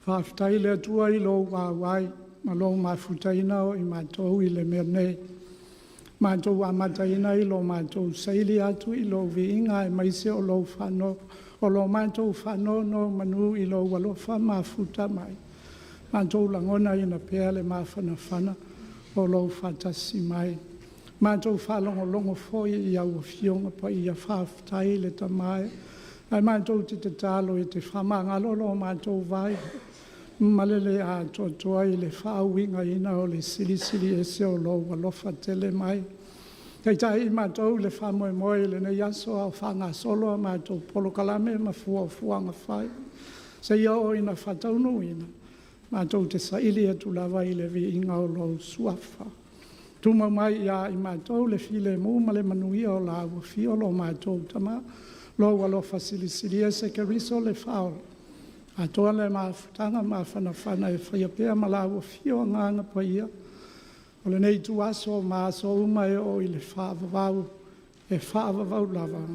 Faafetai le Atua i lou auai ma lou mafutaina o i matou i le mea nei. Matou amataina i lo matou saili atu i lou viiga aemaise o lou o lo matou faanonomanu i lou alofa mafuta mai. Matou lagonaina pea le mafanafana o lou faatasi mai. Matou faalogologo foi i au Afioga Paia. Faafetai le Tama e. Ae matou te tatalo e te faamagalo lo matou vai ma le le atoatoa i le faauigaina o le Silisili Ese o lou alofa tele mai. Taitai i matou i le faamoemoe i lenei aso a o faagasolo a matou polokalame ma fuafuaga fai, seia oo ina faataunuuina. Matou te saili atu lava i le viiga o lou Suafa. Tumau mai ia i matou le filemu ma le manuia o la ua afio lo matou Tama, lou alofa Silisili Ese Keriso le Faaola, atoa le mafutaga mafanafana e faia pea ma la ua afio Agaga Paia o lenei ituaso ma aso uma e oo i le faavavau, e faavavau lava.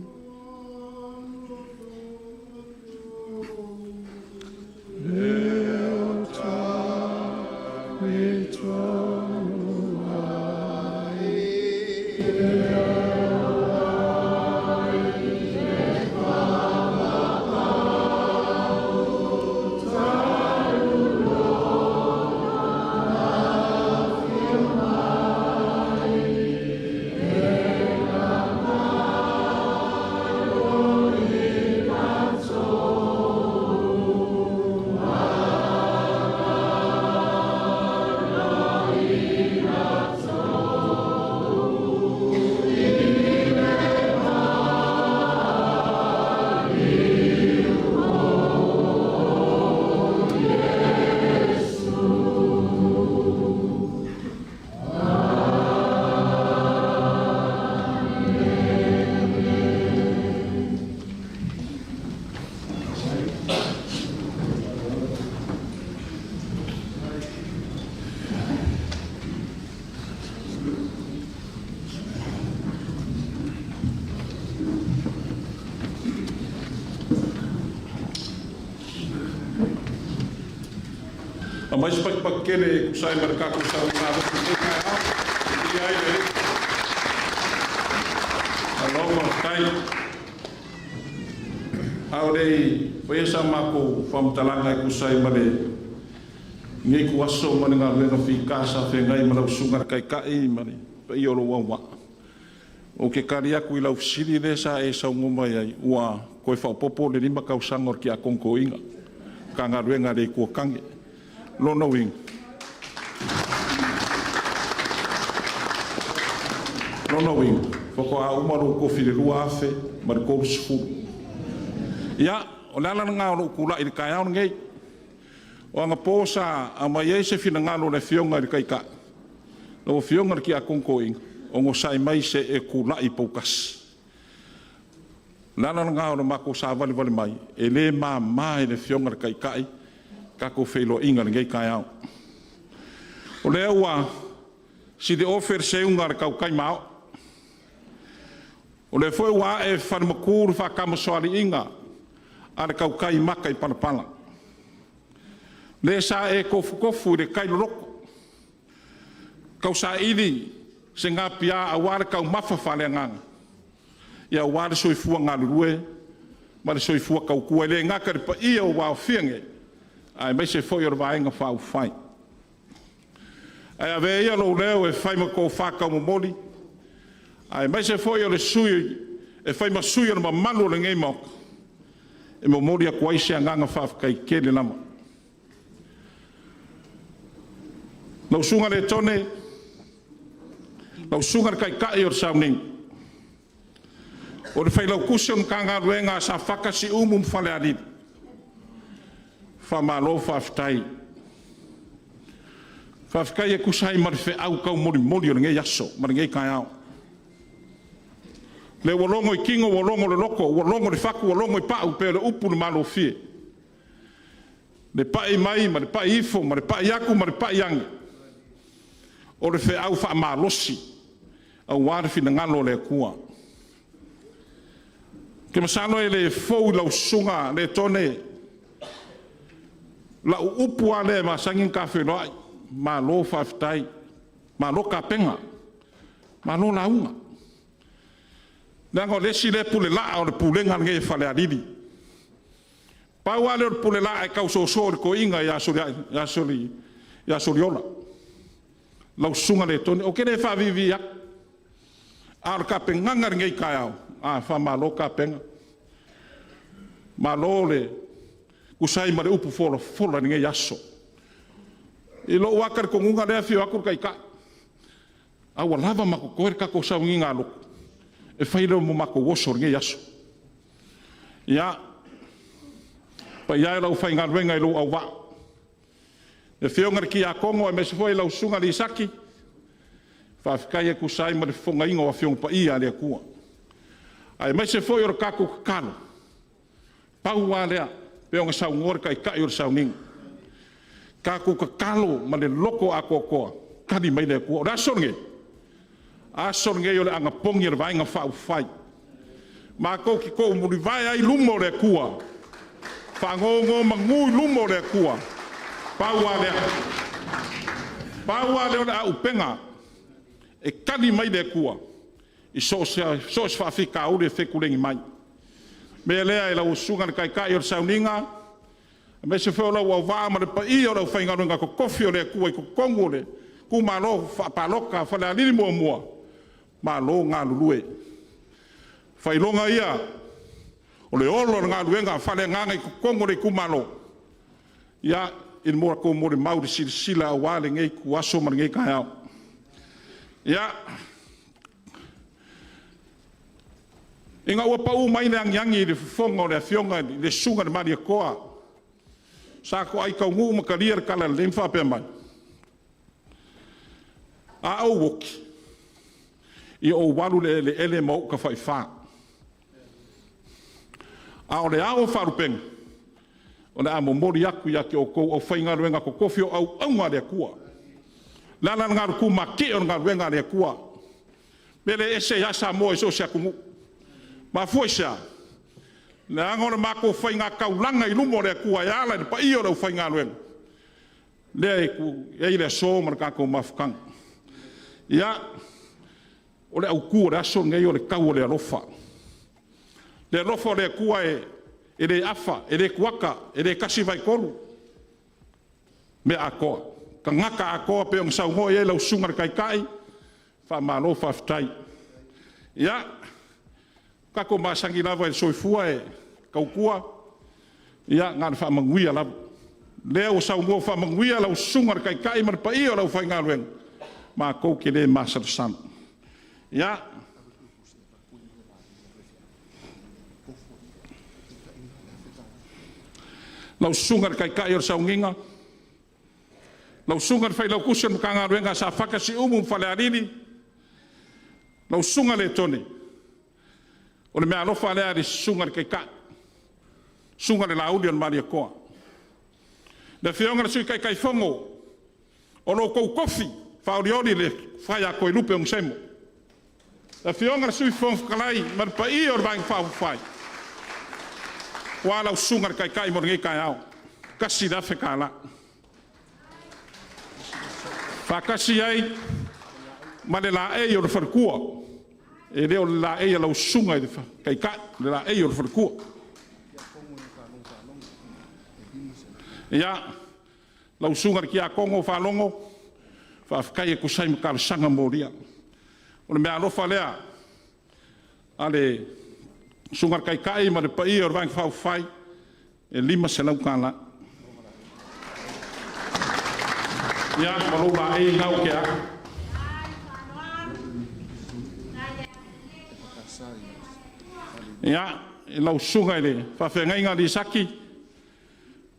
Aumai se patupatu tele e tusa ai ma le tatou sailigamalosi i lenei taeao. Viia ai le Alii. Malo faafetai. A o le i faia sa matou faamatalaga e tusa ai ma lenei ituaso ma le galuega fita sa feagai ma lau Susuga i le Taitai ma le paia o lou auvaa, ou te tali atu i lau fesili lea sa e saunoa mai ai ua toe faaopoopo le 5 tausaga o le Tiakono Toeaina, Matagaluega a le Itu o Tane. O lona uiga, faatoa uma lou tofi i le 2030. Ia, o le ala lena o lou tulai i le taeao lenei. O anapo sa aumai ai se finagalo o le Afioga i le Taitai, lau Afioga i le Tiakono Toeaina, onosai mai se i e tulai i Poutasi. O le ala lena o le matou savalivali mai, e le mama i le Afioga i le Taitai le tatou feiloaiga i lenei taeao. O lea ua siliofe le seuga a le tautai maoo, o lea foi ua ae falematu le faatamasoaliiga a le tautai mataipalapala. Le sa e tofutofu i le tai loloto, tausaili se gapiа aua le taumafa faaleagaga aua le soifua galulue ma le soifua tautua, e le gata i le paia ua aofia nei, aemaise foi o le Vaega Faaupufai. Ae avea ia lou leo e fai ma tofa taumomoli, aemaise foi o le sui usufono e fai ma sui o le mamalu o lenei Maota, e momoli atu ai se agaga faafetai tele lava. Lau Susuga Letone, lau Susuga i le Taitai o le Sauniga, o le Failautusi o le Matagaluega a Safata, Siumu ma Falealili, faamalo faafetai. Faafetai e tusa ai ma le feau taumolimoli o lenei aso ma lenei taeao. O lea ua logo i tino ua logo i le loto, ua logo le fatu ua logo i pau pei o le upu i le malofie, le pai mai ma le pai ifo ma le pai atu ma le pai ane, o le feau faamalosi aua le finagalo o le Atua. Ou te masalo e le fou i lau Susuga Letone. Lau upu lava lea e masani ona ta feiloai, malo faafetai, malo tapena, malo lauga. Leaga o le isi lea pulelaa o le pulega lenei a Falealili. Pau lava lea o le pulelaa e tausoso e le toeaina ia Soliola, lau Susuga Letone. Ou te le faaviivii atu, a o le tapenaga i lenei taeao, a, faamalo tapena, malo le tusa ai ma le upu folafola i lenei aso. I lou lava talitonuga o lea e afio atu le Taitai, a ua lava ma totoe le tatou sauniga lotu, e fai lea ma o matou oso i lenei aso. Ia, le paia e o le aufaigaluega i lou auvaa, le Afioga i le Tiakono aemaise foi lau Susuga Lisati, faafetai e tusa ai ma le fofogaina o Afioga Paia a le Atua, aemaise foi o le tatou tatalo, pau lava lea pei ona saunoa le Taitai o le sauniga, tatou tatalo ma le loto atoatoa, tali mai le Atua. O le aso lenei, o le aso lenei o le anapogi a le Vaega Faaupufai, matou te toumulivae ai i luma o le Atua, faanonomanu i luma o le Atua. Pau lava lea, pau lava lea o le aupega e tali mai le Atua i so o se faafitauli e fetuleni mai. O le mea lea i lau Susuga i le Taitai o le sauniga, aemaise foi o lou auvaa ma le paia o le aufaigaluega totofi a le Atua i totonu o le itumalo faapalota o Falealili 1, malo galulue. O faailoga ia o le ola o le galuega faaleagaga i totonu o le itumalo i le matou molimau i le silasila aua lenei ituaso ma lenei taeao. Ia, ina ua pau mai le agiagi i le fofoga o le afioga i le Susuga i le Malietoa, sa toai taunuu ma talia le talalelei ma faapea mai, “A ou oti, ia ou alu i le eleele ma ou tafaifa, a o le ao o faalupega, o le a momoli atu ia te outou aufaigaluega totofi o auauna a le Atua.” O le ala lena o le tumatie o le galuega a le Atua. O le mea lea e ese ai lava Samoa i so o se atunuu. E mafua i se a? Leaga o le matou faigataulaga i luma o le Atua e ala i le paia o le aufaigaluega, lea e i ai le aso ma le tatou mafutaga. Ia, o le autu o le aso lenei o le tau o le alofa. Le alofa o le Atua e le afa, e le tuata, e le tasi vaetolu, mea atoa, tagata atoa pei ona saunoa i ai lau Susuga i le Taitai, faamalo faafetai. Ia, tatou masani lava i le soifua e tautua, ia na ona faamanuia lava. O lea ua saunoa faamanuia lau Susuga i le Taitai ma le paia o le aufaigaluega, matou te le masalosalo. Ia, lau Susuga i le Taitai o le sauniga, lau Susuga i le Failautusi o le Matagaluega a Safata, Siumu ma Falealili, lau Susuga Letone, o le meaalofa lea a le Susuga i le Taitai, Susuga i le Lauli o le Malietoa. Le Afioga i le Sui Taitaifono o lo outou tofi faaolioli le Tofa ia Toelupe Ponesemo, le Afioga i le Sui Fofoga Fetalai ma le paia o le Vaega Faaupufai, aua lau Susuga i le Taitai mo lenei taeao, $1,000. Faatasi ai ma le laei o le faletua, e le o le laei a lau Susuga i le Taitai, o le laei o le faletua. Ia, lau Susuga i le Tiakono o Faalogo, faafetai e tusa ai ma talosaga molia. O le meaalofa lea a le Susuga i le Taitai ma le paia o le Vaega Faaupufai, e $500. Ia ma lou laei lena ua tea atu. Ia, i lau susuga i le faafeagaiga Lisati,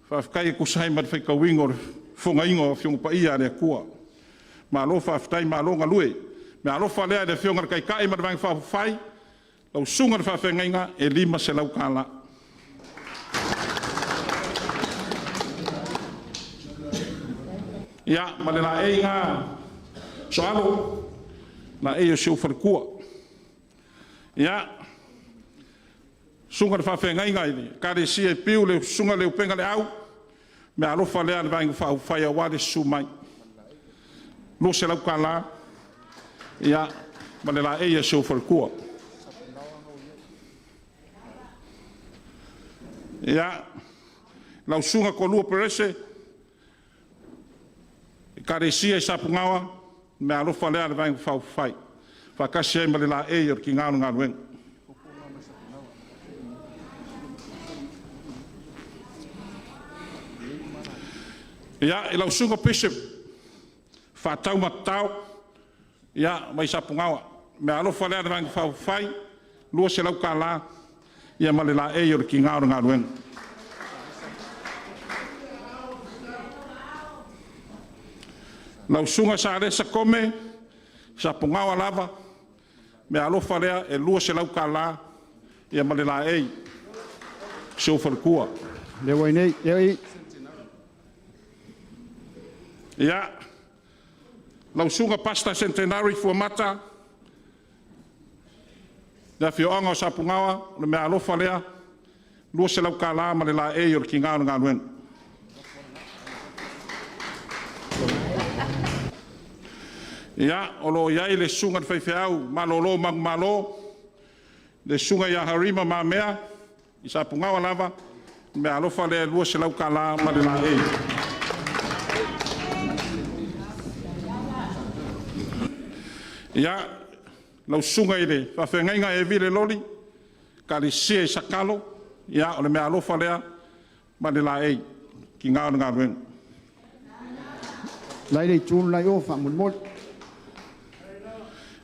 faafetai e tusa ai ma le faitauina o le fofogaina o Afioga Paia a le Atua. Malo faafetai malo galue. O le meaalofa lea a le Afioga i le Taitai ma le Vaega Faaupufai, lau susuga i le faafeagaiga, e $500. Ia, ma le laei lena Sooalo, le laei o si ou faletua. Ia, susuga i le faafeagaiga i le Ekalesia i Piu, lau Susuga Leupega Leau, Meaalofa lea a le Vaega Faaupufai aua le susu mai. $200 ia, ma le laei a si ou faletua. Ia, lau Susuga Toalua Perese, Ekalesia i Sapugaoa, meaalofa lea a le Vaega Faaupufai, faatasi ai ma le laei o le Tina o le Galuega. Ia, i lau Susuga Bishop Faataumatatao mai Sapugaoa, meaalofa lea a le Vaega Faaupufai, $200 ia ma le laei o le Tina o le Galuega. Lau Susuga Salesa Kome, Sapugaoa lava, meaalofa lea e $200 ia ma le laei si ou faletua. Lea ua i inei, lea e i. Ia, lau Susuga Pastor Centenary Fuamata, le afioaga o Sapugaoa, o le meaalofa lea $200 ma le laei o le Tina o le Galuega. Ia, o lo o i ai le susuga i le faifeau malolo manumalo, le Susuga ia Harima Mamea i Sapugaoa lava, o le meaalofa lea e $200 ma le laei. Ia, lau susuga i le faafeagaiga Evile Loli, Ekalesia i Sakalo, ia o le meaalofa lea ma le laei le tina o le galuega. La e i le itu le la i o faamolemole.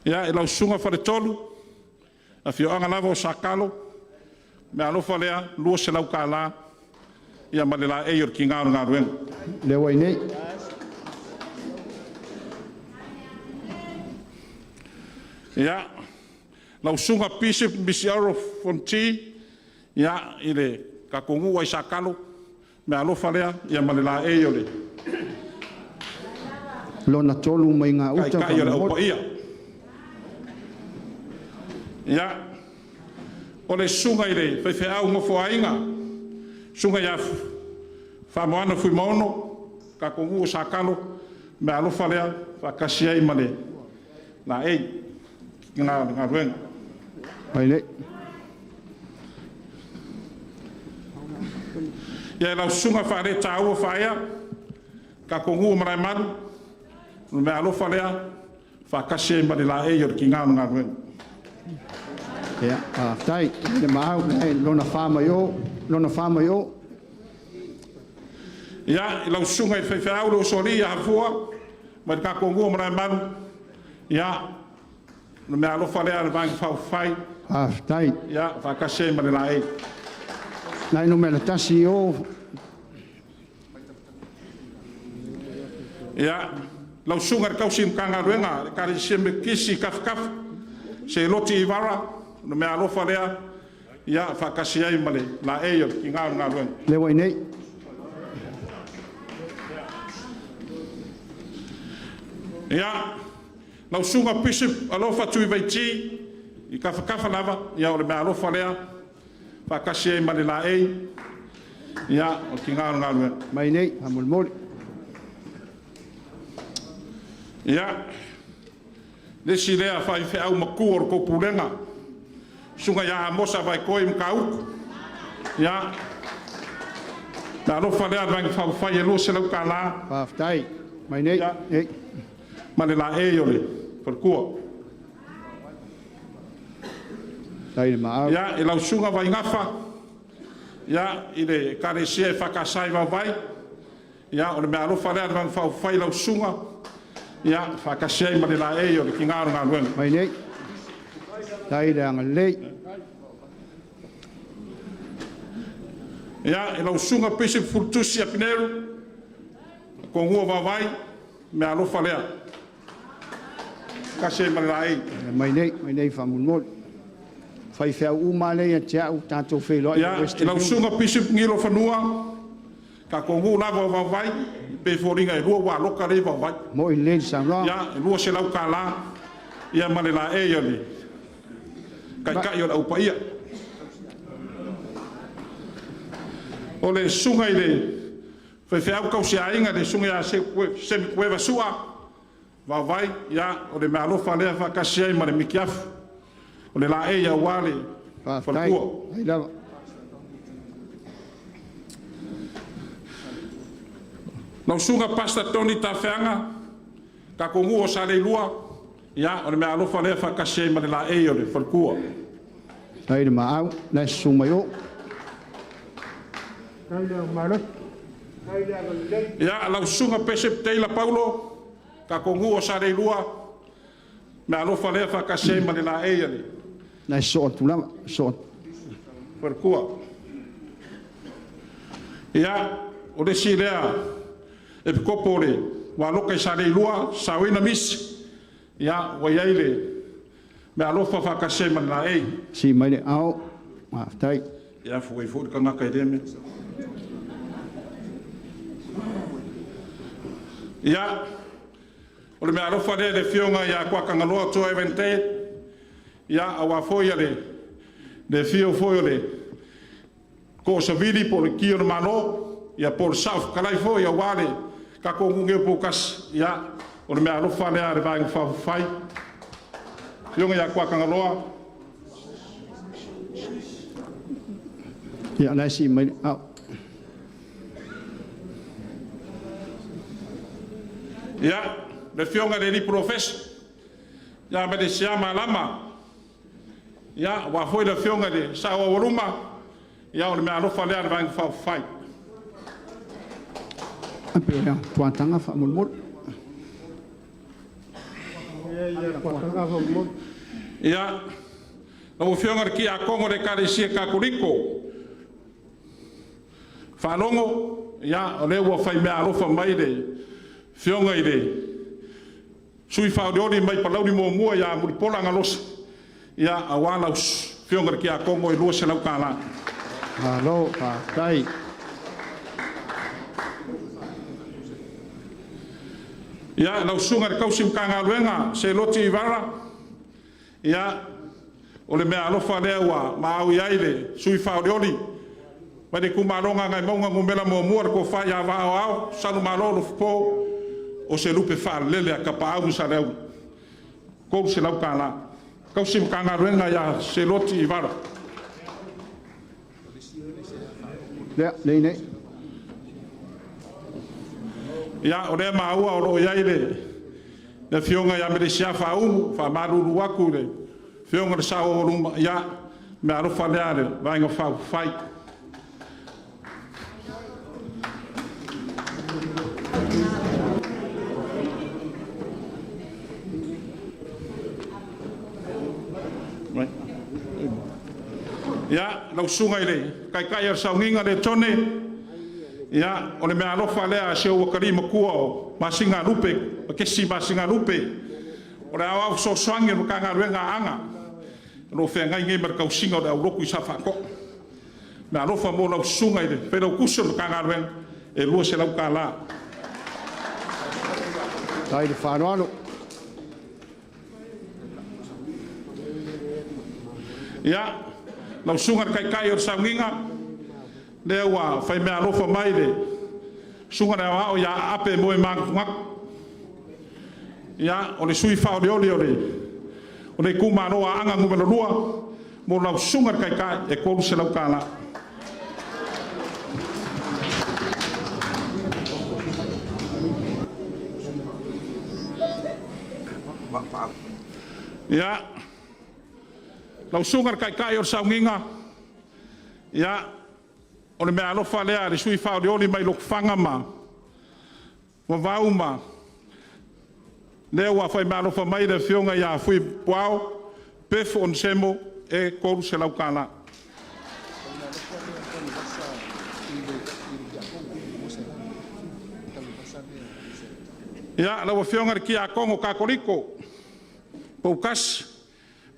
Ia, i lau Susuga Faletolu, afioaga lava o Sakalo, meaalofa lea $200 ia ma le laei o le tina o le galuega. Lea ua i inei. Ia, lau Susuga Bishop Misiaro Fonoti, ia, i le tatou nuu lava i Sakalo, meaalofa lea ma le laei o le Lona tolu mai gauta taitai o le Au faamolemole. Paia. Ia, o le susuga i le faifeau Nofoaaiga, susuga ia Faamoana Fuimaono, tatou nuu o Sakalo, meaalofa lea faatasi ai ma le laei, tina o le galuega. Mai i inei. Ia, lau Susuga Faaletaua Faaea, tatou nuu o Malaemalu, o le meaalofa lea faatasi ai ma le laei o le tina o le galuega. Ia, faafetai le maau i lona fa mai o, lona fa mai o. Ia, i lau susuga i le faifeau le Usoalii ia Afua mai le tatou nuu o Malaemalu, ia, o le meaalofa lea a le Vaega Faaupufai, Faafetai. ia, faatasi ai ma le laei. Na e numera tasi i o. Ia, lau susuga i le tausi Matagaluega a le Ekalesia Metotisi i Tafitafa, Seloti Ivara, o le meaalofa lea, ia, faatasi ai ma le laei o le tina o le galuega. Lea ua i inei. Ia, lau susuga Bishop Alofa Tuivaiti i Tafatafa lava, ia o le meaalofa lea faatasi ai ma le laei, ia, o le tina o le galuega. Mai i inei faamolemole. Ia, le isi lea faifeau matua o le taupulega, susuga ia Amosa Vaitoe Matautu, ia, meaalofa lea a le Vaega Faaupufai e $200 Faafetai. Mai i inei. Ia. Ei. Ma le laei o le faletua. Tai le maau. Ia, i lau susuga Vaigafa, ia, i le Ekalesia EFKS i Vaovai, ia, o le meaalofa lea a le Vaega Faaupufai i lau susuga, ia, faatasi ai ma le laei o le tina o le galuega. Mai i inei. Tai le agalelei. Ia, i lau susuga Bishop Fulutusi Apineru, Togua Vaovai, meaalofa lea, faatasi ai ma le laei. Mai i inei, mai i inei faamolemole. Faifeau uma lea ia te au, tatou feiloai i le Ia, i Western lau Union. susuga Bishop Gilo Fanua, tatou nuu lava o Vaovai, pei e foliga e lua ua lea i Vaovai. Mo'i lelei le saunoaga. Ia, e $200 ia ma le laei o le taitai o le Au Paia. O le susuga i le Faifeau tausiaiga le susuga ia Semi Kueva Sua Vaovai, ia o le meaalofa lea faatasi ai ma le mitiafu o le laei aua le Faafetai. faletua. Ai lava. Lau susuga Pastor Tony Tafeaga, tatou nuu o Saleilua, ia o le meaalofa lea faatasi ai ma le laei o le faletua. Faafetai le maau, la e susu mai o. Ia, lau susuga Pesep Taylor Paulo, tatou nuu o Saleilua, meaalofa lea faatasi ai ma le laei a le La e sosoo atu lava, sosoo atu. faletua. Ia, o le isi lea epikopo o le ua i Saleilua, saoina misi, ia ua i ai le meaalofa faatasi ai ma le laei. Sii mai le ao. Faafetai. Ia, fua foi le tagata i lea mea. Ia, o le meaalofa lea i le afioga ia Tuatagaloa Toa Evan Ted, ia, aua foi le afio foi o le Toosavili po o le Ki o le Malo, ia po o le Saofetalai foi aua le tatou nuu nei o Poutasi, ia, o le meaalofa lea a le Vaega Faaupufai. Afioga ia Tuatagaloa. Ia, la e sii mai le ao. Ia, le afioga i le Polofesa ia Melesia Malama, ia, aua foi le afioga i le Sao Aualuma, ia o le meaalofa lea a le Vaega Faaupufai. E pei o le tuataga faamolemole. Ia, lau Afioga i le Tiakono o le Ekalesia Katoliko, Faalogo, ia, o lea ua fai meaalofa mai le afioga i le sui usufono faaolioli mai Palauli 1 ia Mulipola Anarosa, ia, aua lau afioga i le Tiakono e $200. Malo, faafetai. Ia, lau Susuga i le tausi Matagaluega Seloti Ivara, ia, o le meaalofa lea ua maau i ai le sui usufono faaolioli mai le itumalo o Gagaemauga 1, le Tofa ia Vaa Aoao Salumalo Alofapo, o se lupe faalele a tapaau ma Saleaula, $300. Tausi Matagaluega ia Seloti Ivara. Lea, lea i. Ia, o lea e maua o lo o i ai le afioga ia Melesia Faaumu, e faamalulu atu i le afioga i le Sao Aualuma, ia, o le meaalofa lea a le Vaega Faaupufai. Ia, lau susuga i le Taitai o le Sauniga Letone, ia, o le meaalofa lea a si ou atalii matua o Masinalupe, Makesi Masinalupe, o le aoao fesoasoani a le Matagaluega a Aana, o lo o feagai nei ma le tausiga o le aulotu i Safaatoa. Meaalofa mo lau susuga i le Failautusi o le Matagaluega, e $200. Faafetai le faaaloalo. Ia, lau susuga i le Taitai o le Sauniga, lea ua fai meaalofa mai le susuga i le Aoao ia Aape Moemanatunatu. Ia, o le sui usufono faaolioli o le itumalo o Aana Nu.2, mo lau susuga i le Taitai, e $300. Ia, lau susuga i le Taitai o le Sauniga, ia, o le meaalofa lea a le sui usufono faaolioli mai Lotofaga ma Vavau ma… lea ua fai meaalofa mai le afioga ia Fui Puao Pefo Onesemo e $300. Ia, lau Afioga i le Tiakono Katoliko Poutasi,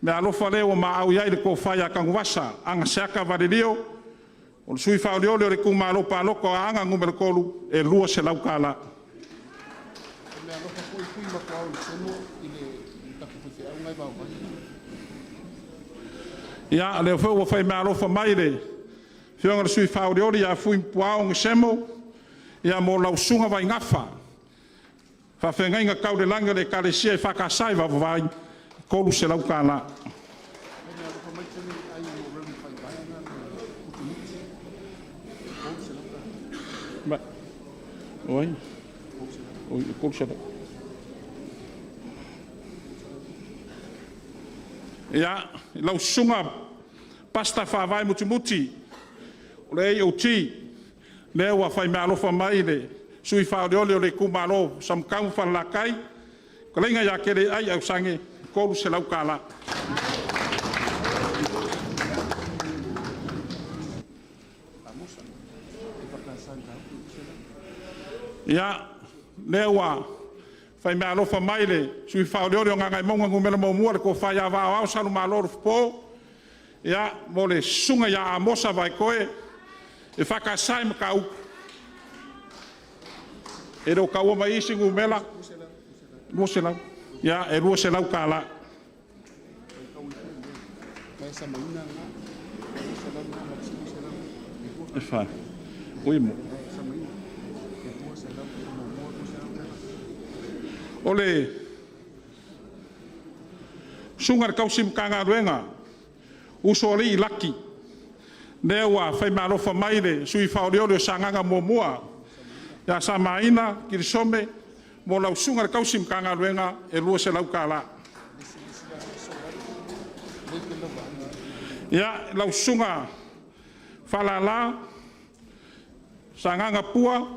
meaalofa lea ua maau i ai le tofa ia Tanuvasa Agaseata Valelio, o le sui faaolioli o le itumalo palota o Aana Nu.3, e $200. Ia, o lea foi ua fai meaalofa mai le afioga i le sui faaolioli ia Fuipuao Onesemo Ia mo lau Susuga Vaigafa, faafeagaiga tau le lagi o le Ekalesia EFKS i Vaovavai, $300. Oi, $300. Ia, lau Susuga Pastor Faavae Mutimutimi o le AOG, lea ua fai meaalofa mai i le sui usufono faaoleole o le itumalo o Samatau ma Falelatai, fetalaiga ia Keleai Ausage, $300. Ia, lea ua fai meaalofa mai le sui usufono faaoleole o Gagaemauga 1, le Tofa ia Vaaoao Salumalo Alofapo, ia, mo le Susuga ia Amosa Vaitoe EFKS i Matautu. E le o taua mai isi numera. 200. Ia, e $200. O le susuga i le tausi Matagaluega Usoalii Laki, lea ua fai meaalofa mai le sui usufono faaoleole o Sagaga 1 ia Samaina Kirisome mo lau susuga i le tausi Matagaluega e $200. Ia, lau Susuga Faalala Sagaga Pua,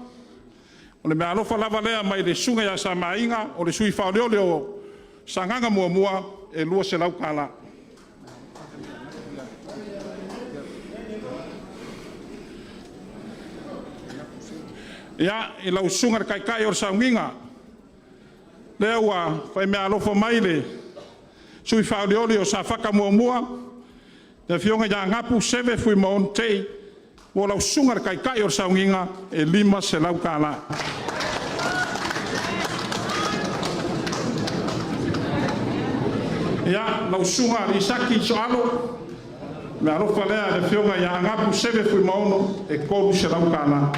o le meaalofa lava lea mai le susuga ia Samaiga o le sui usufono faaoleole o Sagaga 1, e $200. Ia, i lau Susuga i le Taitai o le Sauniga, lea ua fai meaalofa mai le sui usufono faaoleole o Safata 1, le Afioga ia Napu Seve Fuimaono Tei, mo lau Susuga i le Taitai o le Sauniga, e $500. Ia, lau Susuga Lisati Sooalo, o le meaalofa lea a le Afioga ia Anapu Seve Fuimaono, e $300.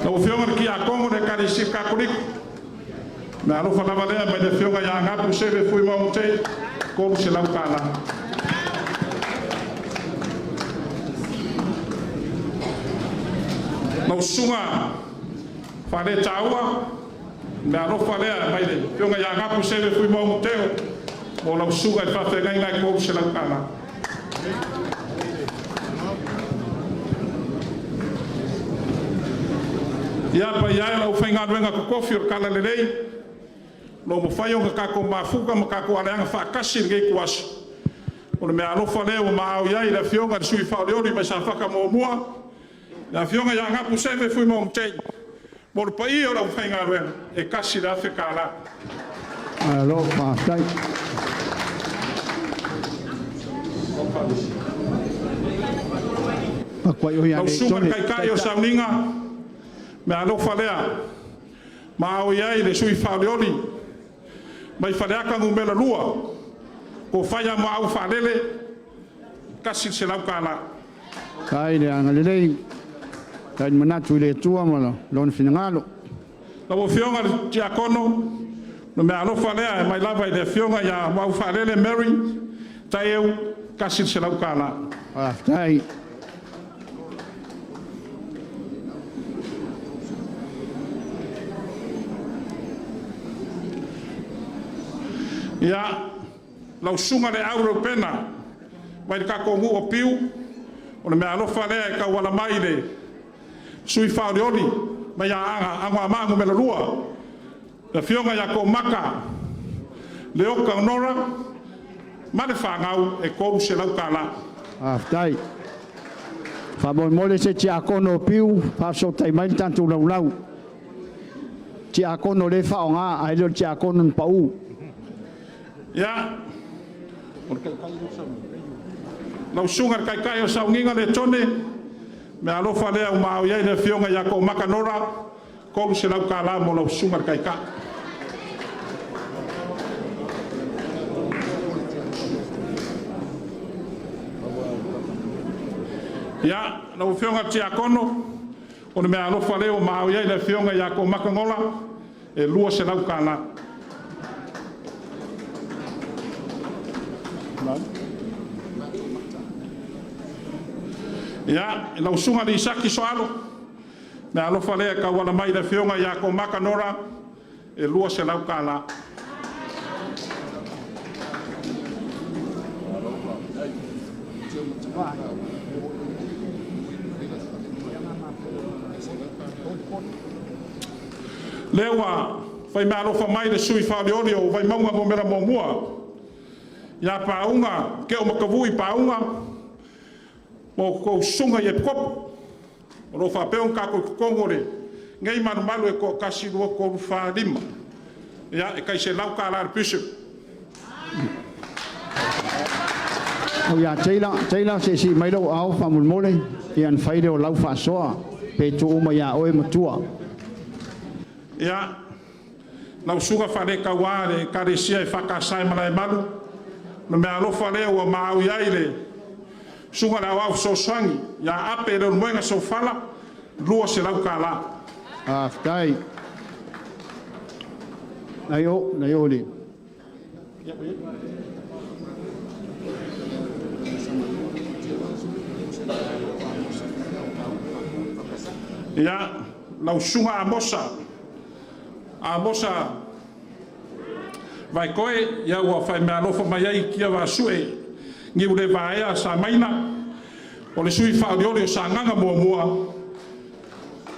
Lau Afioga i le Tiakono o le Ekalesia Katoliko, o le meaalofa lava lea mai le Afioga ia Anapu Seve Fuimaono Tei, $300. Lau Susuga Faaletaua, o le meaalofa lea mai le Afioga ia Anapu Seve Fuimaono Teo mo lau susuga i le faafeagaiga, e $300. Ia, paia e o le aufaigaluega totofi o le Talalelei, o lo o mafai ona tatou mafuta ma tatou aleaga faatasi i lenei ituaso, o le meaalofa lea ua maau i ai le Afioga i le sui usufono faaolioli mai Safata 1, le Afioga ia Anapu Seve Fuimaono Tei, mo le paia o le aufaigaluega, e $1,000. Malo faafetai. Lau Susuga i le Taitai o le Sauniga, meaalofa lea ma ao i ai le sui usufono faaolioli mai Faleata 2, Tofaia Muaau Faalele, $100. Faafetai le agalelei, faafetai le manatu i le Atua ma Lona finagalo. Lau Afioga i le Tiakono, o le meaalofa lea e mai lava i le Afioga ia Muaufaalele Mary Taeu, $100. Faafetai. Ia, lau Susuga Leau Reupena mai le tatou nuu o Apiu, o le meaalofa lea e tauala mai i le sui usufono faaolioli mai Anoamaa 2, le Afioga ia Toomata Leota Nora ma le fanau, e $300. Faafetai. Faamolemole se tiakono o Piu, faafesootai mai le tatou laulau. Tiakono lea e faaaoga, ae le o le tiakono na pau. Ia, lau Susuga i le Taitai o le Sauniga Letone, meaalofa lea ua maau i ai le Afioga ia Toomaka Nora, $300 mo lau Susuga i le Taitai. Ia, lau Afioga i le Tiakono, o le meaalofa lea ua maau i ai le Afioga ia Komata Gola, e $200. Ia, lau Susuga Lisati Sooalo, meaalofa lea e tauala mai i le Afioga ia Komata Nora, e $200. Lea ua faimeaalofa mai le sui usufono faolioli o Vaimauga 1, ia Pauga Keomatavui Pauga, mo a outou susuga i Epikopo o lo o faapea ona tatou i totonu o lenei malumalu e toa-1, 2, 3, 4, 5. Ia, e tai $100 le bishop. O ia Taylor, Taylor se i sii mai lou aao faamolemole, ia ona fai lea o lau faasoa, pe tuu uma ia oe matua. Ia, lau Susuga Faalekauā a le Ekalesia EFKS i Malaemalu, o le meaalofa lea ua maau i ai le Susuga i le Aoao Fesoasoani ia Ape Leulumoega Sofala, $200. Faafetai. Nai o, nai o le. Ia, lau Susuga Amosa, Amosa Vaekoe, ia ua fai meaalofa mai ai Tiavaasue Niulevaea Samaina, o le sui usufono faaolioli o Sagaga 1,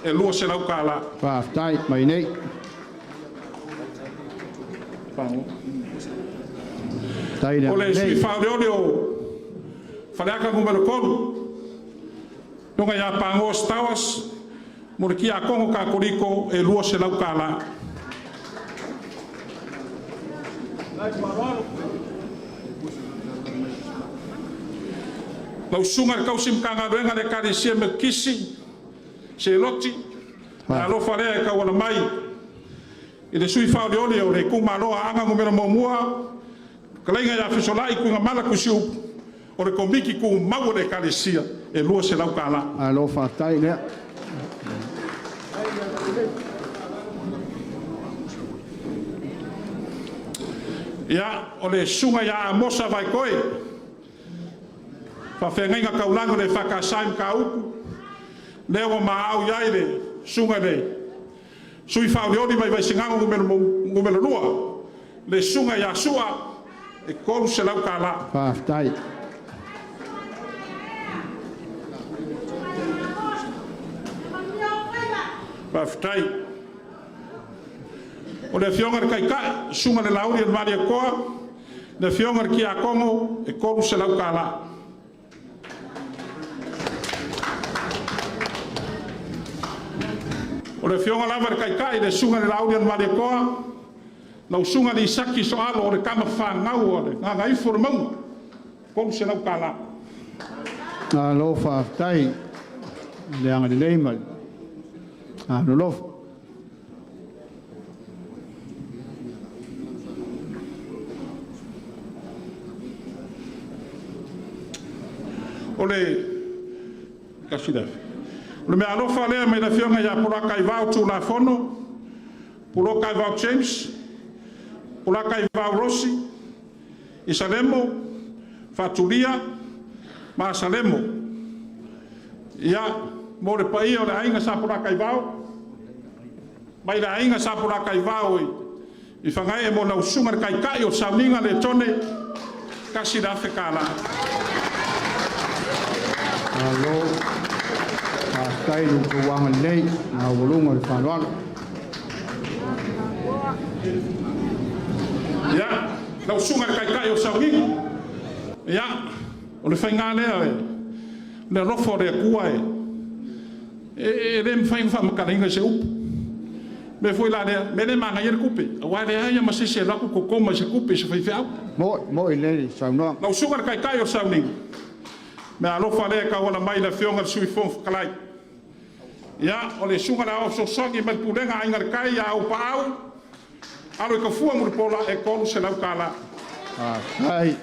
e $200. Faafetai mai nei. Faafetai le O le sui agalelei. usufono faaolioli o Faleata Nu.3, Afioga ia Pagoa Stowers, mo le Tiakono Katoliko e $200. Lau Susuga i le Tausi Matagaluega a le Ekalesia Metotisi, Seloti, le alofa lea e tauala mai i le sui usufono faaolioli o le itumalo Aana Nu.1, fetalaiga ia Fesolai Tuigamala Tusiupu, o le Komiti Tumau a le Ekalesia, e $200. Malo faafetai lea. Ia, o le susuga ia Amosa Vaekoe, faafeagaiga taulagi o le EFKS i Matautu, lea ua maau i ai le susuga i le sui usufono faaolioli mai Vaisigano Nu.2, le susuga ia Sua, e $300. Faafetai. Faafetai. O le Afioga i le Taitai, Susuga i le Laauli a le Malietoa, le Afioga i le Tiakono, e $300. O le Afioga lava i le Taitai, le Susuga i le Laauli a le Malietoa, lau Susuga Lisati Sooalo o le tama fanau a le Gagaifomauga 2, $300. Malo faafetai le agalelei ma le alolofa. O le O le meaalofa lea mai le Afioga ia Polataivao Tuulafono, Polataivao James, Polataivao Rosi, Isalemo, Faatulia ma Asalemo. Ia, mo le paia o le aiga Sa Polataivao, mai le aiga Sa Polataivao i Fagaee mo lau susuga i le Taitai o le Sauniga Letone, $1,000. Malo faafetai i lo outou agalelei maualuga i le faaaloalo. Ia, lau susuga i le Taitai o le Sauniga, ia, o le faiga lea, le alofa o le Atua e le mafai ona faamatalaina i se upu. O le mea foi la lea, o le mea lea e manaia le tupe, aua e leai lava ma se isi e alu atu toto mai se tupe i se faifeau. Mo'i, mo'i lelei saunoaga. Lau susuga i le Taitai o le Sauniga, meaalofa lea e tauala mai i le Afioga i le Sui Fofoga Fetalai. Ia, o le susuga i le Aoao Fesoasoani mai le Pulega a Aiga i le Tai ia Auuapaau, alo i Tafua Mulipola, e $300. Faafetai.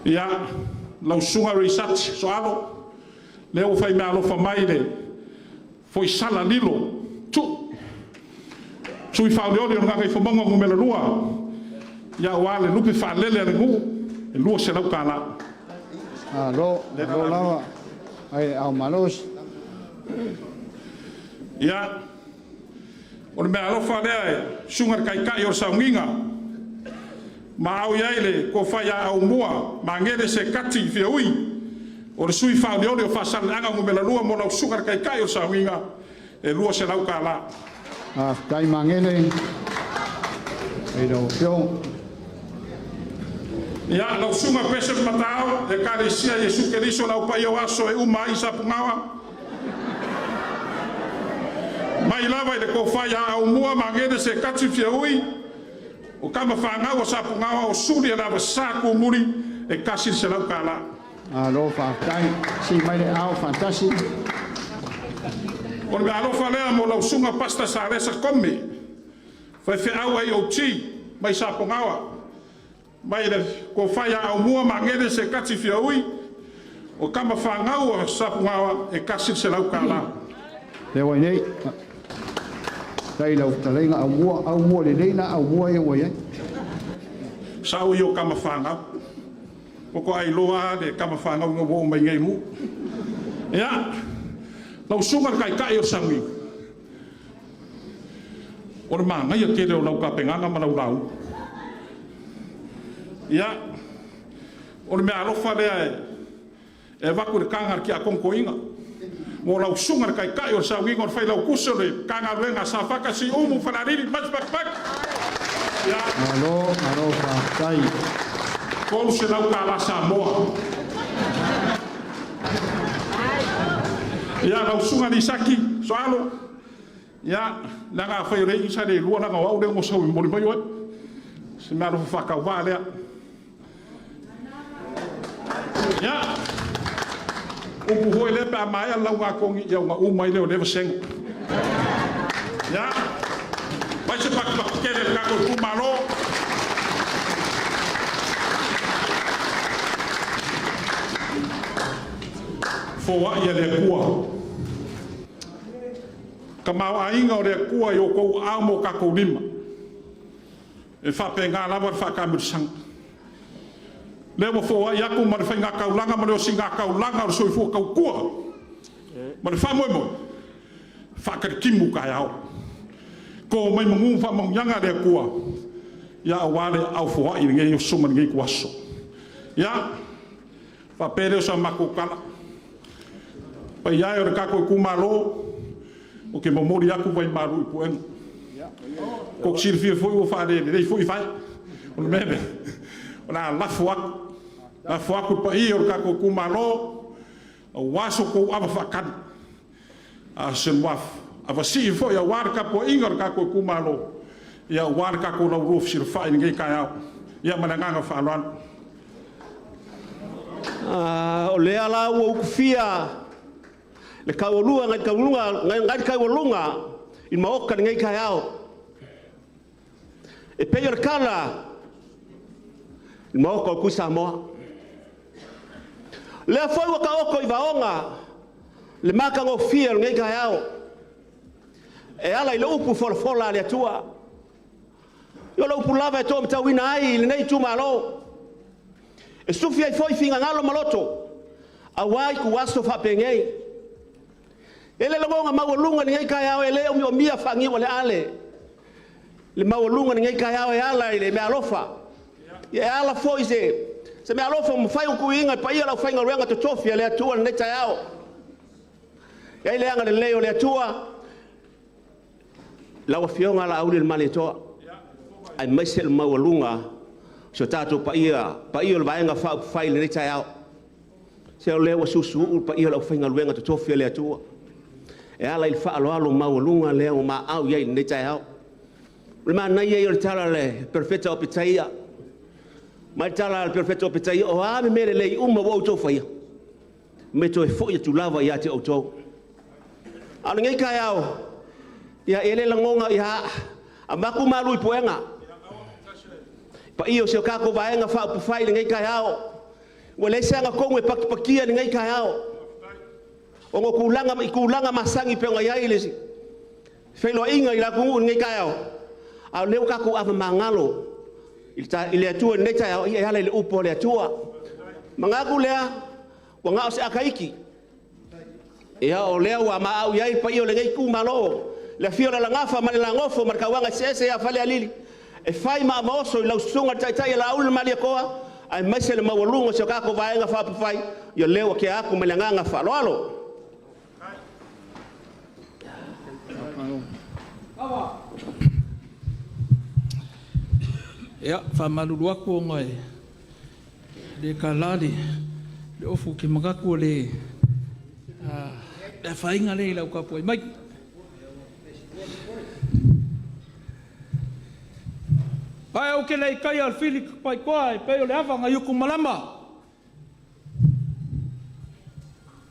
Ia, lau Susuga Research Sooalo, lea ua fai meaalofa mai le Foisala Lilo Tuu, sui faaolioli o le Gagaifomauga Nu.2, ia aua le lupe faalele a le nuu, e $200. Malo, malo lava ai le aao malosi. Ia, o le meaalofa lea e susuga i le Taitai o le Sauniga, ma au i ai le tofa ia Aumua Magele Sekati Fiaui, o le sui faaolioli o Faasaleleaga Nu.2 mo lau susuga i le Taitai o le Sauniga, e $200. Faafetai Magele i lau Afioga. Ia, lau susuga Pese Mataao, Ekalesia Iesu Keriso o le Aupaia o Aso e uma ai i Sapugaoa, mai lava i le tofa ia Aumua Magele Sekati Fiaui, o tama fanau a Sapugaoa o Suli e le Avasa Tumuli, e $100. Malo faafetai. Sii mai le aao faatasi. O le meaalofa lea mo lau susuga Pastor Salesa Kome, faifeau AOG mai Sapugaoa, mai le tofa ia Aumua Magele Sekati Fiaui, o tama fanau a Sapugaoa, e $100. Lea ua i inei. Faafetai i lau fetalaiga Aumua, Aumua lelei na Aumua ia ua i ai. Sao ia o tama fanau. Faatoa iloa lava le tama fanau ina ua oo mai nei i nuu. Ia, lau susuga i le Taitai o le Sauniga, o le manaia tele o lau tapenaga ma lau lauga. Ia, o le meaalofa lea e avatu i le taga a le Tiakono Toeaina, mo lau susuga i le Taitai o le Sauniga, o le Failautusi o le Matagaluega a Safata, Siumu, Falealili ma Sipafata. Ia, Malo, malo faafetai. $300 Samoa. Ia, lau susuga Lisati Sooalo, ia, leaga afai o lea e i i sa le iloa, leaga o au lea na ou sau e momoli mai oe. Se meaalofa faatauvaa lea. Ia, upu foi lea pe a maea le lauga a Togi, ia ona uma ai lea o lea vasega. Ia, fai se patupatu tele a le tatou itumalo. Foai e le Atua. Tamaoaiga o le Atua i outou aao ma o tatou lima. E faapena lava le faataamilosaga. Lea ua foai atu ma le faigataulaga ma le osigataulaga o le soifua tautua ma le faamoemoe, faatalikinu taeao. To mai manu faamanuiaga a le Atua, ia aua le aao foai i lenei aso ma lenei ituaso. Ia, faapea lea o sa matou tala. Paia e o le tatou itumalo, ou te momoli atu vaimalu i puega. Tou te silafia foi ua faalelelei foi vae. O le mea lea, o le a lafo atu, lafo atu i le paia o le tatou itumalo aua so outou ava faatali, a o se avasii foi aua le tapuaiga a le tatou itumalo, aua le tatou laulua fesilafai i lenei taeao. Ia ma le agaga faaaloalo. O lea la ua utufia le taualua nai taualuga nai le taualuga i maota lenei taeao. E pei o le tala i maota o Tui Samoa. Lea foi ua taoto i vaoga le matagofie o lenei taeao e ala i le upu folafola a le Atua. O le upu lava e toamatauina ai i lenei itumalo, e sufi ai foi finagalo ma loto, aua ituaso faapenei. E le lagona maualuga i lenei taeao e le omiomia faaniu o le ale, le maualuga i lenei taeao e ala i le meaalofa. E ala foi se meaalofa ua mafai ona tuuina i paia o le aufaigaluega totofi a le Atua i lenei taeao. E ai le agalelei o le Atua, lau Afioga Laauli le Malietoa, aemaise le maualuga o si o tatou paia, paia o le Vaega Faaupufai i lenei taeao. Se o lea ua susuuu le paia o le aufaigaluega totofi a le Atua, e ala i le faaaloalo maualuga lea ua maau i ai i lenei taeao. O le manaia ia o le tala a le Perofeta o Petaia, mai le tala a le Perofeta o Petaia, o a mea lelei uma ua outou faia, me toe foi atu lava ia te outou. A o lenei taeao, ia e le lagona, ia avatu malu i puega, paia o si o tatou Vaega Faaupufai i lenei taeao. Ua leai se agatonu e patipatia i lenei taeao ona o tulaga i tulaga masani pei ona i ai le feiloaiga i le atunuu i lenei taeao, a o lea ua tatou avamagalo i le Atua i lenei taeao e ala i le upu a le Atua. Ona manatu lea, ua na o se ata iti, ia o lea ua maau i ai le paia o lenei itumalo, le afio o le Alalagafa ma le Alaalagofo ma le Tauagaeseese ia Falealili, e fai ma ava oso i lau Susuga i le Taitai Laauli ma le Malietoa, aemaise le maualuga o si a tatou Vaega Faaupufai, ia o lea ua tea atu ma le agaga faaaloalo. Ia, e faamalulu atu ona e le tala le ofu, ou te manatu o le afaina lea i lau tapuai mai. Ae ou te le i taia le fili tapaitoa e pei o le ava nai utumalama,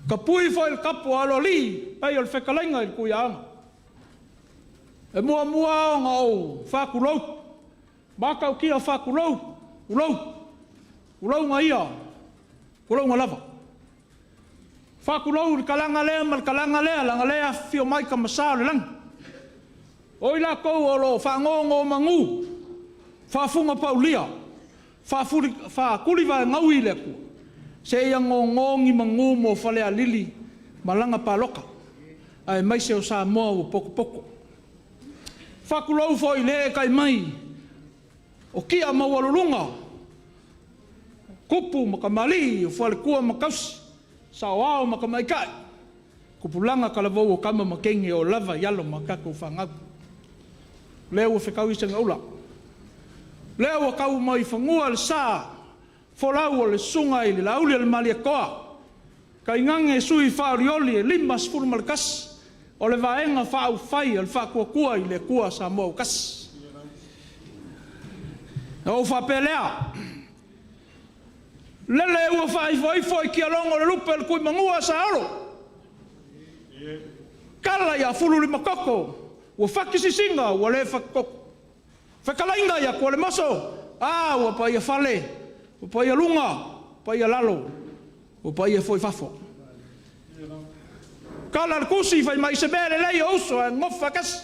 tapui foi le tapu a Aloalii e pei o le fetalaiga i le Tuiaana. E muamua ona ou faatulou ma matautia faatulou, tulou, tulouna ia, tulouna lava. Faatulou i le talaga lea ma le talaga lea, leaga o lea e afifio mai tama sa o le lagi, o i latou o lo o faanonomanu faafugapaulia, faatulivaegaui le Atua, seia nono ni manu mo Falealili ma lana palota, aemaise o Samoa ua potopoto. Faatulou foi i le eetai mai o tia maualuluga, tupu ma tamalii, o faletua ma tausi, saoao ma tamaitai, tupulaga talavou o tama ma teine e oo lava i alo ma a tatou fanau. O lea ua fetaui segaula, o lea ua tau mai i fanua le sa folau o le susuga i le Laaulialemalietoa, tainane sui faaolioli e 51 o le Vaega Faaupufai a le Faatuatua i le Atua Samoa ua Tasi. Ona ou faapea lea, lele ua faaifoifo i tialogo o le lupe o le Tuimanua Saolo, tala ia Ululimatoto ua fati sisina ua le fatitoto, fetalaiga ia Tualemoso, a ua paia fale, ua paia luga, ua paia lalo, ua paia foi fafo. Tala le tusi fai mai se mea lelei o uso ae nonofo faatasi.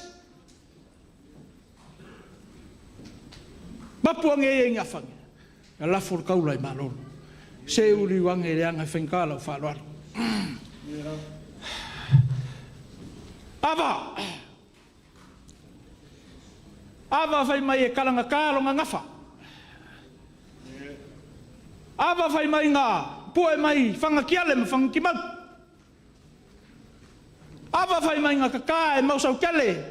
Mapu ane ia i Niafane, ia lafo le taula i Malolo. Se uli ane leaga e faigata lau faaaloalo. Ava! Ava fai mai e talagata lona gafa. Ava fai mai na pue mai Fagatiale ma Fagatimau. Ava fai mai na tata e Mausautele,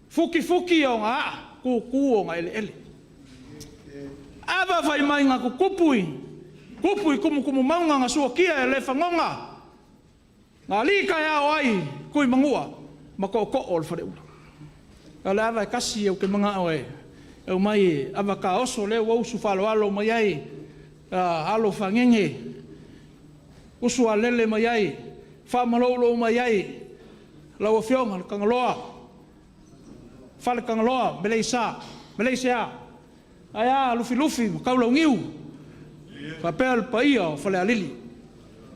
fukifuki ona aa, tutu ona eleele. Ava fai mai na tutupu i tupu i tumutumu mauga na suakia e le fagoga, na alii taeao ai Tuimanua ma tootoo o le Faleula. O le ava e tasi ou te manao e aumai e ava taoso lea ua usu faaaloalo mai ai alo fagege, usu alele mai ai, faamaloulou mai ai lau Afioga i le Tagaloa, Faletagaloa Meleisea, ae a Lufilufi ma Taulauniu faapea le paia o Falealili.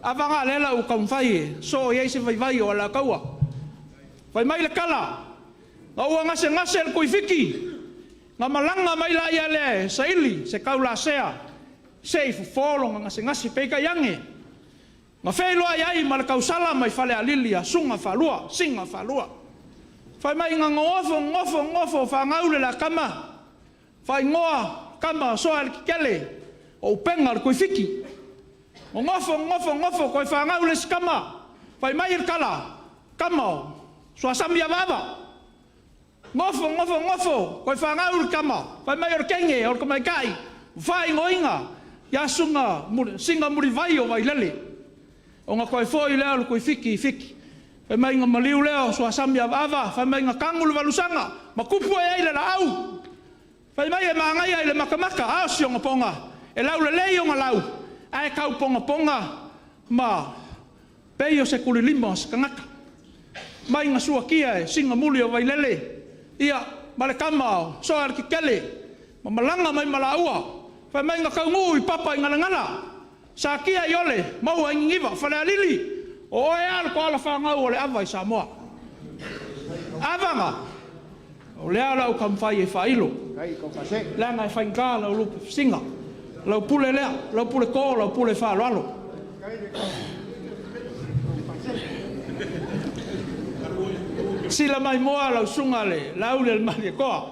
A vaga lea la ua taumafai e soo i ai se vaivai o Alataua. Fai mai le tala, ina ua gasegase le Tuifiti, na malaga mai laia lea e saili se taulasea se i fofo lona gasegase. Peitai ane, na feiloai ai ma le tausala mai Falealili ia Suga Faalua, Siga Faalua. Fai mai na nonofo, nonofo, nonofo fanau le la tama, faaigoa tama o Soaeletetele, o upega o le Tuifiti. Nonofo, nonofo, nonofo, toe fanau le isi tama, fai mai le tala, tama o Suasami Avaava. Nofo, nofo, nofo, toe fanau le tama, fai mai o le teine, o le tamaitai, ua faaigoaina ia Suga Siga Mulivai o Vailele. Ona toe foi lea o le Tuifiti i Fiti. Fai mai na maliu lea o Suasami Avaava, fai mai na tanu le valusaga ma tupu ae ai le laau. Fai mai e manaia i le matamata, a o si ona poga, e laulelei ona lau, ae tau pogapoga ma pei o se tulilima o se tagata. Mai na suakia e Sigamuli o Vailele, ia, ma le tama o Soaletetele, ma malaga mai ma laua. Fai mai na taunuu i papa i Galagala. Sakia Iole, maua i Niniva, Falealili, o oe lava le toala fanau o le ava i Samoa. Avaga, o lea o le a ou taumafai e faailo, leaga e faigata lau lupefesiga, lau pule lea, lau pule to, lau pule faaaloalo. Sila maimoa lau susuga le Laauli a le Malietoa,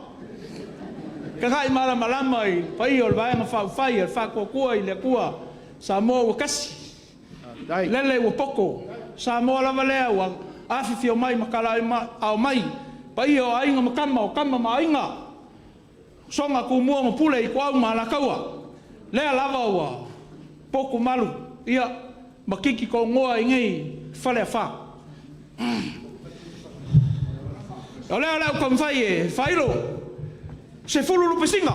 tagai malamalama i le paia o le Vaega Faaupufai a le Faatuatua i le Atua Samoa ua Tasi, lele ua poto, Samoa lava lea ua afifio mai ma talaaao mai, paia o Aiga ma Tama, o Tama ma Aiga, Usoga Tumua ma Pule, Ituau ma Alataua, lea lava ua potu malu ia ma titi togoa i nei fale afa. O lea o le a ou taumafai e faailo 10 lupesina,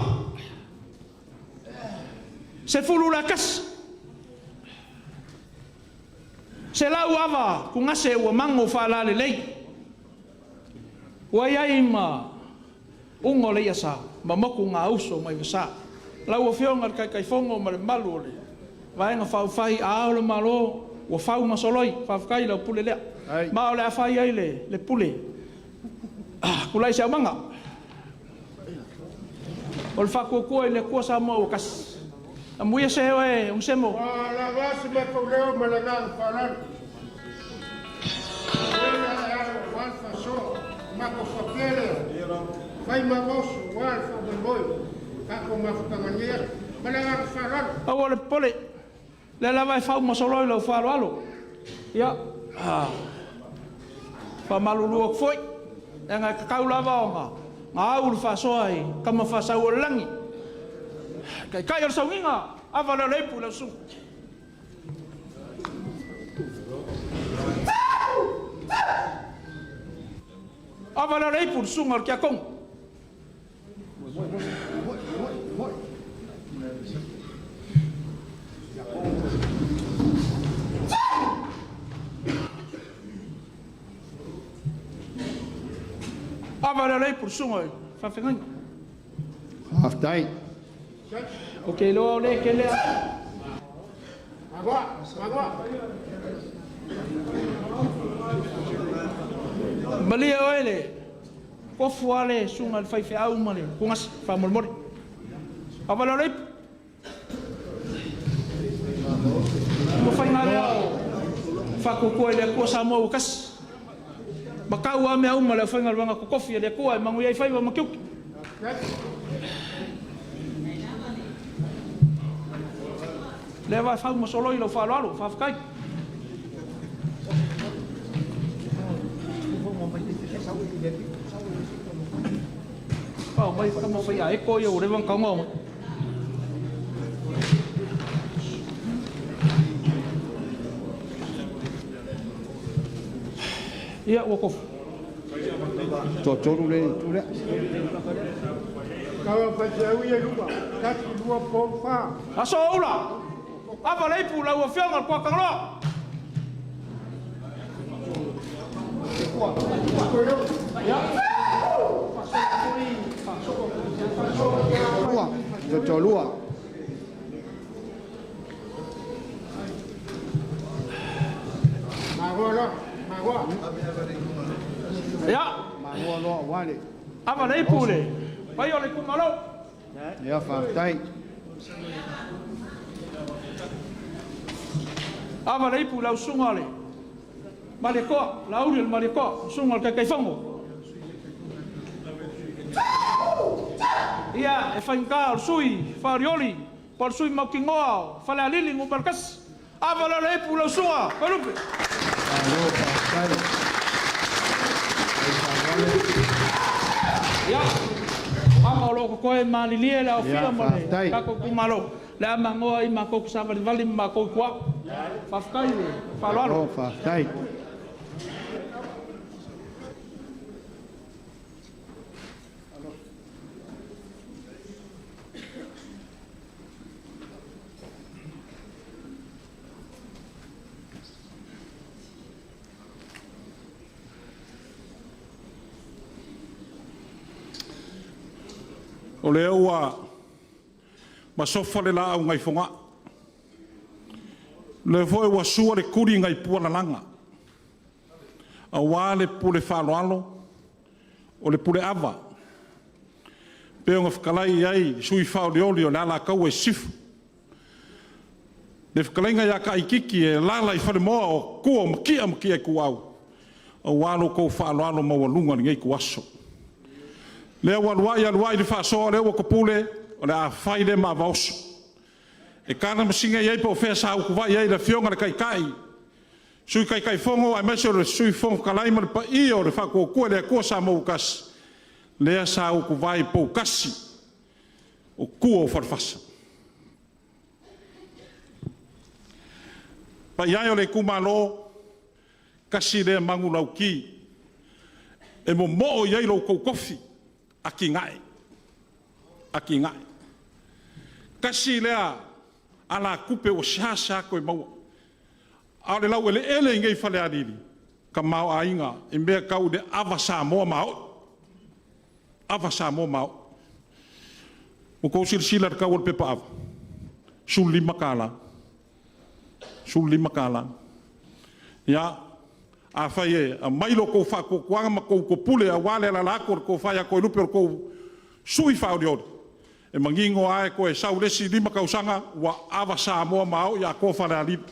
10 latasi, 100 ava tugase ua mago faalalelei, ua i ai ma uga o le iasa ma motu gauso mai vasa. Lau Afioga i le Taitaifono ma le mamalu o le Vaega Faaupufai a Ao o le Malo, ua fau ma soloi, faafetai i lau pule lea. Ma o le a fai ai le pule tulai se aumaga. O le faatuatua i le Atua Samoa ua tasi. Amuia se oe Onesemo. Ua lava se matou leo ma le agaga faaaloalo. Lele ae alo aua le faasoa, matou faapea lea, fai ma oso aua le faamoemoe, tatou mafutaga nei aso. Ma le agaga faaaloalo. Aua le popole, lea lava e fau ma soloi lau faaaloalo. Ia, faamalulu atu foi, leaga e tatau lava ona au le faasoa i tama faasau o le lagi. Taitai o le sauniga, ava lea o le ipu i lau susuga. Ava lea o le ipu i le susuga o le tiakono. Ava lea o le ipu i le susuga o le faafeagaiga. Faafetai. Ou te iloa o lea e tele a. Malie oe le tofu a le susuga i le faifeau ma le tugasi faamolemole. Ava lea o le ipu. Ua faiga lea o faatuatua i le Atua Samoa ua tasi. Matau lava mea uma le aufaigaluega totofi a le Atua e manuia ai faiva ma tiute. Lea va fau ma soloi lau faaaloalo, faafetai. Pao mai tama fai a eko ia ua leva ona tago mai. Ia ua tofu. Toatolu le itu lea. Tau faifeau ia luma, tasi, lua, tolu, fa. Aso Oula, ava le ipu lau Afioga i le Tuatagaloa. Lua, toalua. Magoa loa, magoa. Ia, Magoa loa aua le. ava le ipu le paia o le itumalo. Ia, faafetai. Ava le ipu i lau susuga le Malietoa, Laauli o le Malietoa, susuga o le Taitaifono. Ia, e faigata o le sui faaolioli po o le sui mautinoa o Falealili Nu.1. Ava lea o le ipu i lau susuga Toelupe. Malo faafetai. Ia, o aga o lo o totoe malilie le aofia Ia, ma le faafetai. tatou itumalo. Le a magoa ai matou te savalivali ma matou i tua. Faafetai le faaaloalo. Malo faafetai. O lea ua masofa le laau nai Fogaa. Lea foi ua sua le tuli nai pualalaga, aua le pule faaaloalo, o le puleava, pei ona fetalai i ai le sui usufono faaolioli o le Alataua i Sisifo, le fetalaiga ia Taititi e alaala i Falemoa o tua o Matia ma Matia Ituau, aua lo outou faaaloalo maualuga i lenei ituaso. Lea ua alu ai alu ai le faasoa o lea ua topule, o le a fai lea ma ava oso. E tala masina i ai po o fea sa utuvai ai le Afioga i le Taitai, Sui Taitaifono aemaise o le Sui Fofoga Fetalai ma le paia o le Faatuatua i le Atua Samoa ua Tasi, lea sa utuvai poutasi o tua o falefasa. Le paia e o le itumalo, tasi lea manulauti e momoo i ai lo outou tofi, atinae, atinae. Tasi lea alatupe ua seasea toe maua, a o le laueleele i inei i Falealili, tamaoaiga i mea tau le ava Samoa maoli, ava Samoa maoli. Ua outou silasila i le tau o le pepa ava? E $15, $15. Ia, afai e aumai lo outou faatuatuaga ma outou topule aua le alaala atu o le Tofa ia Toelupe o le tou sui usufono faaolioli, e manino lava e toe sau le isi 5 tausaga ua ava Samoa ma ao'i atoa Falealili.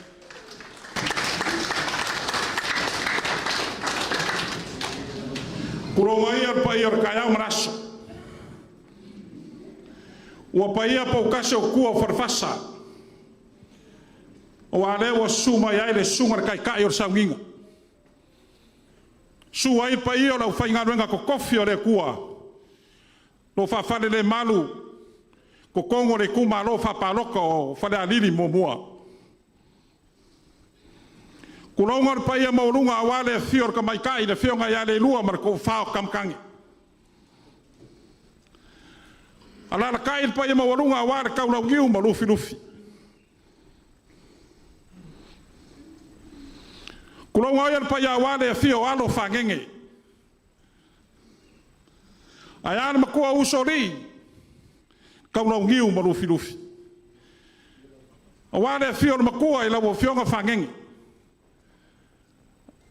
Tulou ia le paia o le taeao ma le aso, ua paia poutasi o tua o falefasa, aua o lea ua susu mai ai le susuga i le Taitai o le Sauniga, susu ai le paia o le aufaigaluega totofi a le Atua o lo o faafalelemalu i totonu o le itumalo faapalota o Falealili 1. Tulouna le paia maualuga aua le afio o le Tamaitai le Afioga ia Leilua ma le toafa o Tama Tane. Alaalatai le paia maualuga aua le Taulauniu ma Lufilufi. Tulouna le paia aua le afio o alo o Fagege, ae a le matua o Usoalii, Taulauniu ma Lufilufi. Aua le afio o le Matua i lau Afioga Fagege,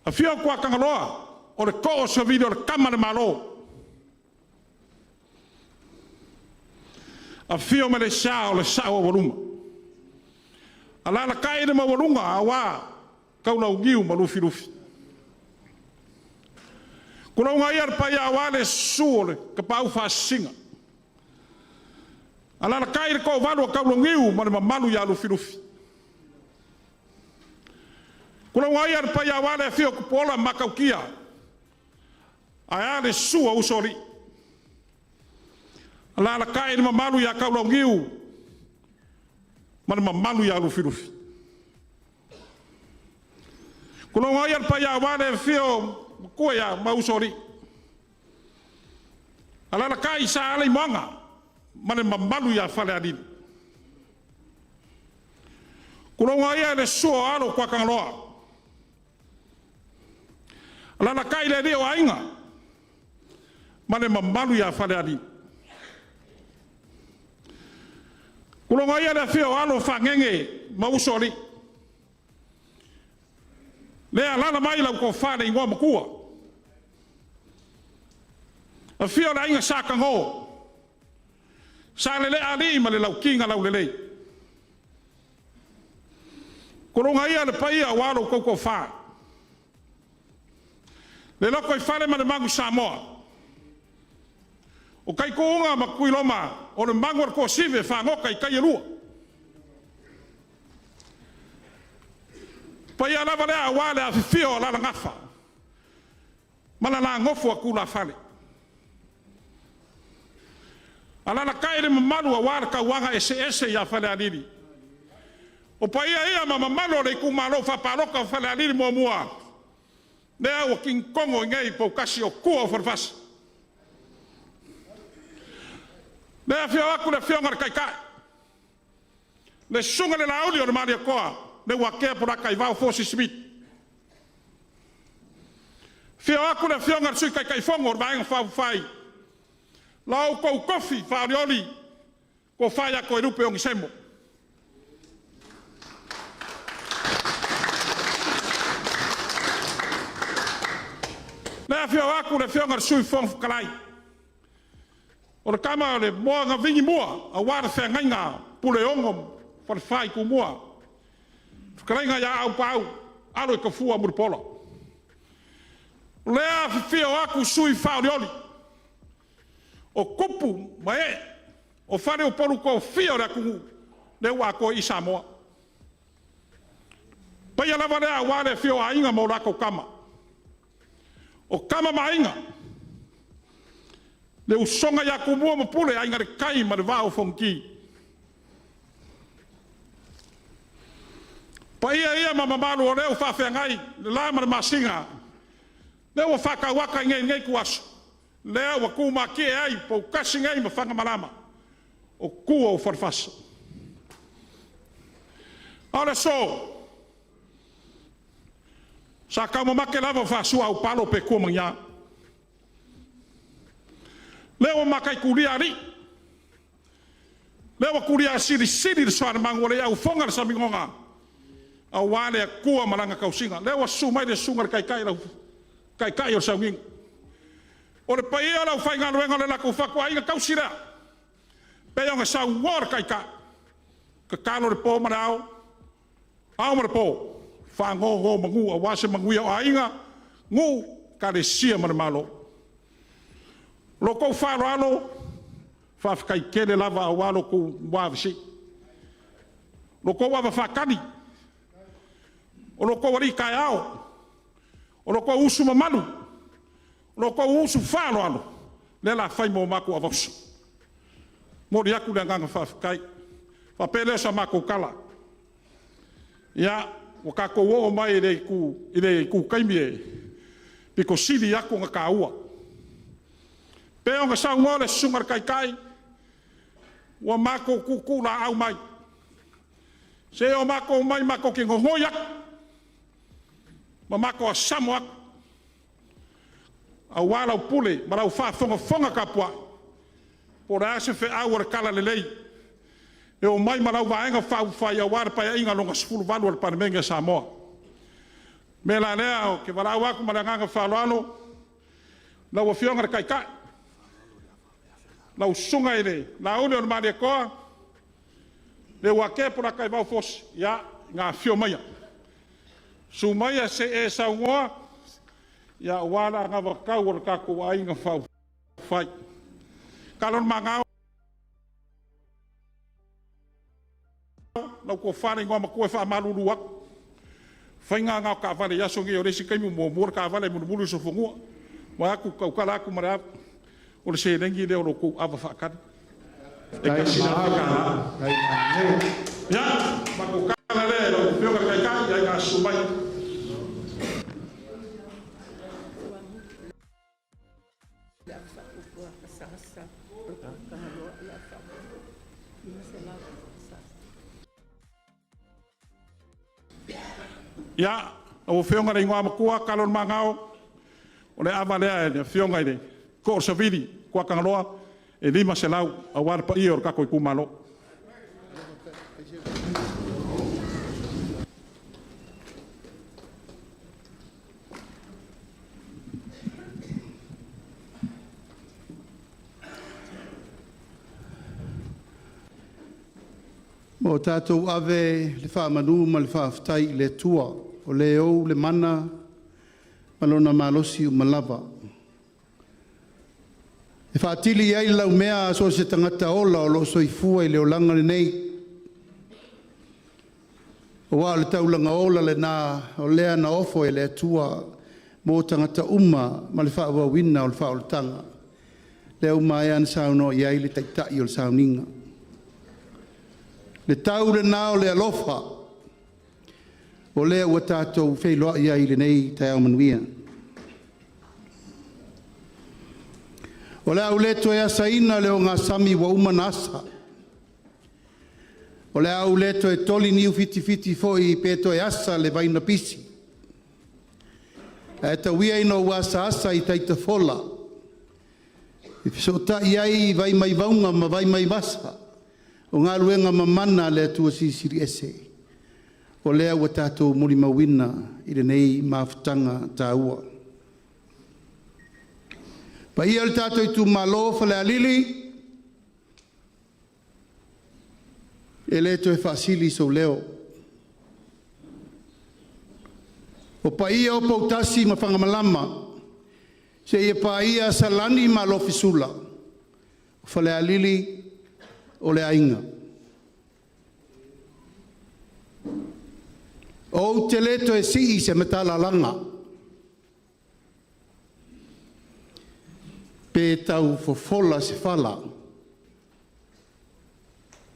afio Tuatagaloa o le too o savili o le tama a le Malo. Afio Malaisa o le sao aualuma, alaalatai le maualuga aua Taulauniu ma Lufilufi. Tulouna ia le paia aua le susu o le Tapaau Faasisina, alaalatai le toavalu o Taulauniu ma le mamalu ia Lufilufi. Tulouna ia le paia aua le afio o Tupuola ma Matautia, ae a le susu o Usoalii. Alaalatai le mamalu ia Taulauniu ma le mamalu ia Lufilufi. Tulouna ia le paia aua le afifio o Matua ma Usoalii, alaalatai Sa Alaimoana ma le mamalu ia Falealili. Tulouna ia le susu o alo o Tuatagaloa, alaalatai le alii o aiga ma le mamalu ia Falealili. Tulouna ia le afio o alo o Fagege ma Usoalii, lea e alaala mai lau Tofa i le Igoamatua. Afio le Aiga Sa Tago, Sa Leleaalii ma le Lauti na Laulelei. Tulouna ia le paia aua lo outou toafa. Le lotoifale ma le Magu Samoa, o Taituuga ma Tuiloma o le magu o le tuasivi e fagota i tai e lua. O paia lava lea aua le afifio o Alalagafa ma le la nofo a tulafale. Alaalatai le mamalu aua le tauaga eseese ia Falealili. O paia ia ma mamalu o le itumalo faapalota o Falealili 1, lea ua kinitogo i inei i poutasi o tua o falefasa. O lea e afio atu le Afioga i le Taitai, le Susuga i le Laauli o le Malietoa Leuatea Polataivao Fosi Smith. Afio atu le Afioga i le Sui Taitaifono o le Vaega Faaupufai, la outou tofi faaolioli, tofa ia Toelupe Ponisemo. Le afio atu le Afioga i le Sui Fofoga Fetalai, o le tama o le moa na vinimua aua le feagaiga a Puleono ma Falefa i Tumua, fetalaiga ia Aupaau, alo i Tafua Mulipola. O lea e afifio atu sui faaolioli o tupu ma ee o faleupolu tofia o le atunuu, lea ua atoa i i Samoa. O le paia lava lea aua le afio o Aiga ma latou Tama, o Tama ma Aiga, le usoga ia Tumua ma Pule, Aiga i le Tai ma le Vaa o Fonoti. O paia ia ma mamalu o lea ua faafeagai le la ma le masina, lea ua faatauata i lenei ituaso, lea ua tumatie ai Poutasi nei ma Fagamalama, o tua o falefasa. A o le aso, sa taumamate lava o faasuaupalo pe tua ma ni a. Lea ua mataitulia alii, lea ua tulia silisili le sualemanu ua le aufofoga le saminoga aua le Atua ma Lana tausiga. Lea ua susu mai le susuga i le Taitai o le Sauniga. O le paia o le aufaigaluega o le latou fatuaiga tausi lea, e pei ona saunoa le Taitai, tatalo i le po ma le ao, ao ma le po, faanonomanu aua se manuia o aiga, nuu, Ekalesia ma le Malo. O lo outou faaaloalo, faafetai tele lava aua lo outou muavesii, lo outou ava faatali, o lo outou alii taeao, o lo outou usu mamalu, o lo outou usu faaaloalo, lea o le a fai ma o matou avauso. E momoli atu le agaga faafetai. Ona faapea lea o sa matou tala, ia, ua tatou oo mai i le itu taimi e aupito sili atu ona taua. E pei ona saunoa le Susuga i le Taitai, ua matou tuutuulaau mai, se o matou omai matou te nonoi atu ma matou asamo atu aua lau pule ma lau faafogafoga tapuai, po o le a se feau o le talalelei e omai ma lau Vaega Faaupufai aua le Paeaiga Lona XVIII o le Palemene a Samoa. O le mea la lea ou te valaau atu ma le agaga faaaloalo lau Afioga i le Taitai, lau Susuga i le Laauliolemalietoa Leuatea Polataivao Fosi, ia ina afio maia, susu maia se i e saunoa aua le anavatau a le tatou Aiga Faaupufai. Kalo le magao lau Tofa i le Igoamatua e faamalulu atu, o le faiga lena o taavale i aso nei, o le isi taimi ua muamua le taavale ae mulimuli le sofonua, vaeatu, tautala atu ma le ava, o le seleni lea o lo outou ava faatali e $1.00. Ia, o le matou tala lea i lau Afioga i le Taitai, ia ina susu mai. Ia, lau Afioga i le Igoamatua Kalo le Magao, o le ava lea i le Afioga i le Too o le Savili Tuatagaloa, e $500 aua le paia o le tatou itumalo. Ua o tatou ave le faamanu ma le faafetai i le Atua, o Le ou le mana ma Lona malosi uma lava, e faatili ai le laumea a so o se tagata ola o lo o soifua i le olaga lenei, aua o le taulaga ola lena o lea na ofo e le Atua mo tagata uma ma le faaauauina o le faaolataga, lea ua maea ona saunoa i ai le Taitai o le sauniga. Le tau lena o le alofa, o lea ua tatou feiloai ai i lenei taeao manuia. O le a ou le toe asaina le ogasami ua uma ona asa, o le a ou le toe toli niu fitifiti foi pe toe asa le vai na pisi, ae tau ia ina ou asaasa i taita fola e fesootai ai vai mai mauga ma vai mai vasa, o galuega mamana a le Atua Silisili Ese, o lea ua tatou molimauina i lenei mafutaga taua. Paia o le tatou itumalo o Falealili, e le toe faasili sou leo. O paia o Poutasi ma Fagamalama, seia paia Salani ma Alofisula, o Falealili o le aiga. Ou te le toe sii se matalalaga pe tau fofola se fala.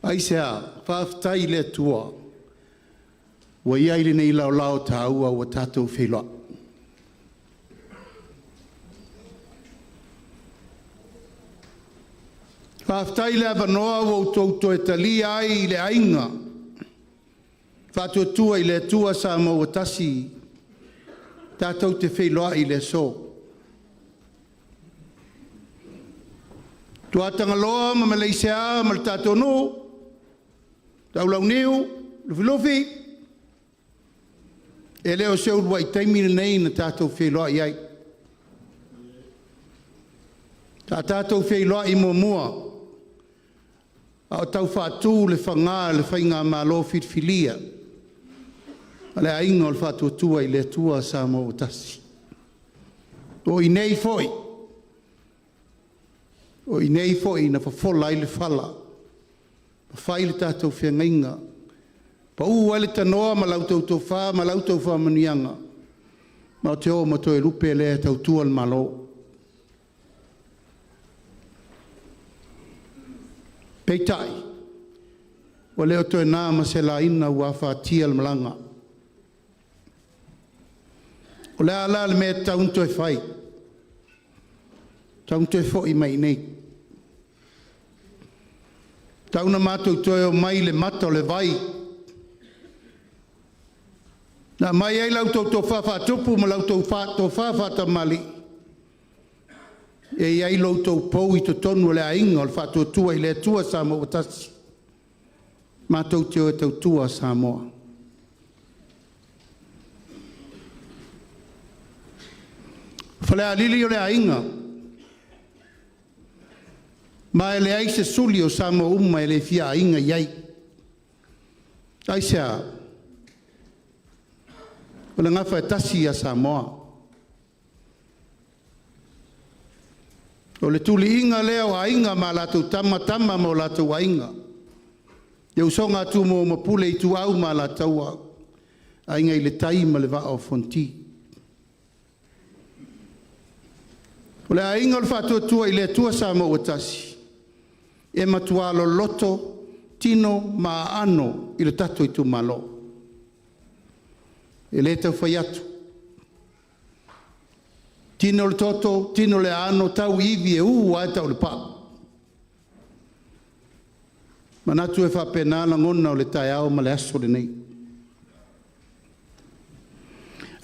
Aisea? Faafetai i le Atua ua i ai lenei laolao taua ua tatou feiloai. Faafetai i le avanoa ua outou toe talia ai le aiga Faatuatua i le Atua Samoa ua tasi tatou te feiloai i le aso. Tuatagaloa ma Maleisea ma le tatou nuu, Taulauniu, Lufilufi, e le o se uluai taimi lenei na tatou feiloai ai. Sa tatou feiloai muamua a o tau faatu le faga o le Faigamalo Filifilia a le Aiga o le Faatuatua i le Atua Samoa ua tasi. O i inei foi, o i inei foi na fofola ai le fala, ma fai le tatou feagaiga, pau ai le tanoa ma la outou tofa ma la outou faamanuiaga, matou te o ma toe lupe lea e tautua le Malo. Peitai, ua le o toe na ma se laina ua afatia le malaga. O le a la le mea e tatau ona toe fai? E tatau ona toe foi mai i inei. E tatau ona matou toe omai i le mata o le vai na aumai ai la outou tofa faatupu ma la outou tofa faatamalii e i ai lo outou pou i totonu o le aiga o le Faatuatua i le Atua Samoa ua tasi, matou te o e tautua Samoa. Falealili o le aiga, ma e leai se suli o Samoa uma e le fia aiga i ai. Aisea? O le gafa e tasi ia Samoa. O le tuliiga lea o Aiga ma latou Tama, Tama ma o latou Aiga, le usoga a Tumua ma Pule, Ituau ma Alataua, Aiga i le Tai ma le Vaa o Fonoti. O le aiga o le Faatuatua i le Atua Samoa ua tasi, e matua loloto tino ma aano i le tatou itumalo. E le tau fai atu, tino le toto, tino le aano, tau i ivi e u lava tau i le paa. Manatu e faapena lagona o le taeao ma le aso lenei.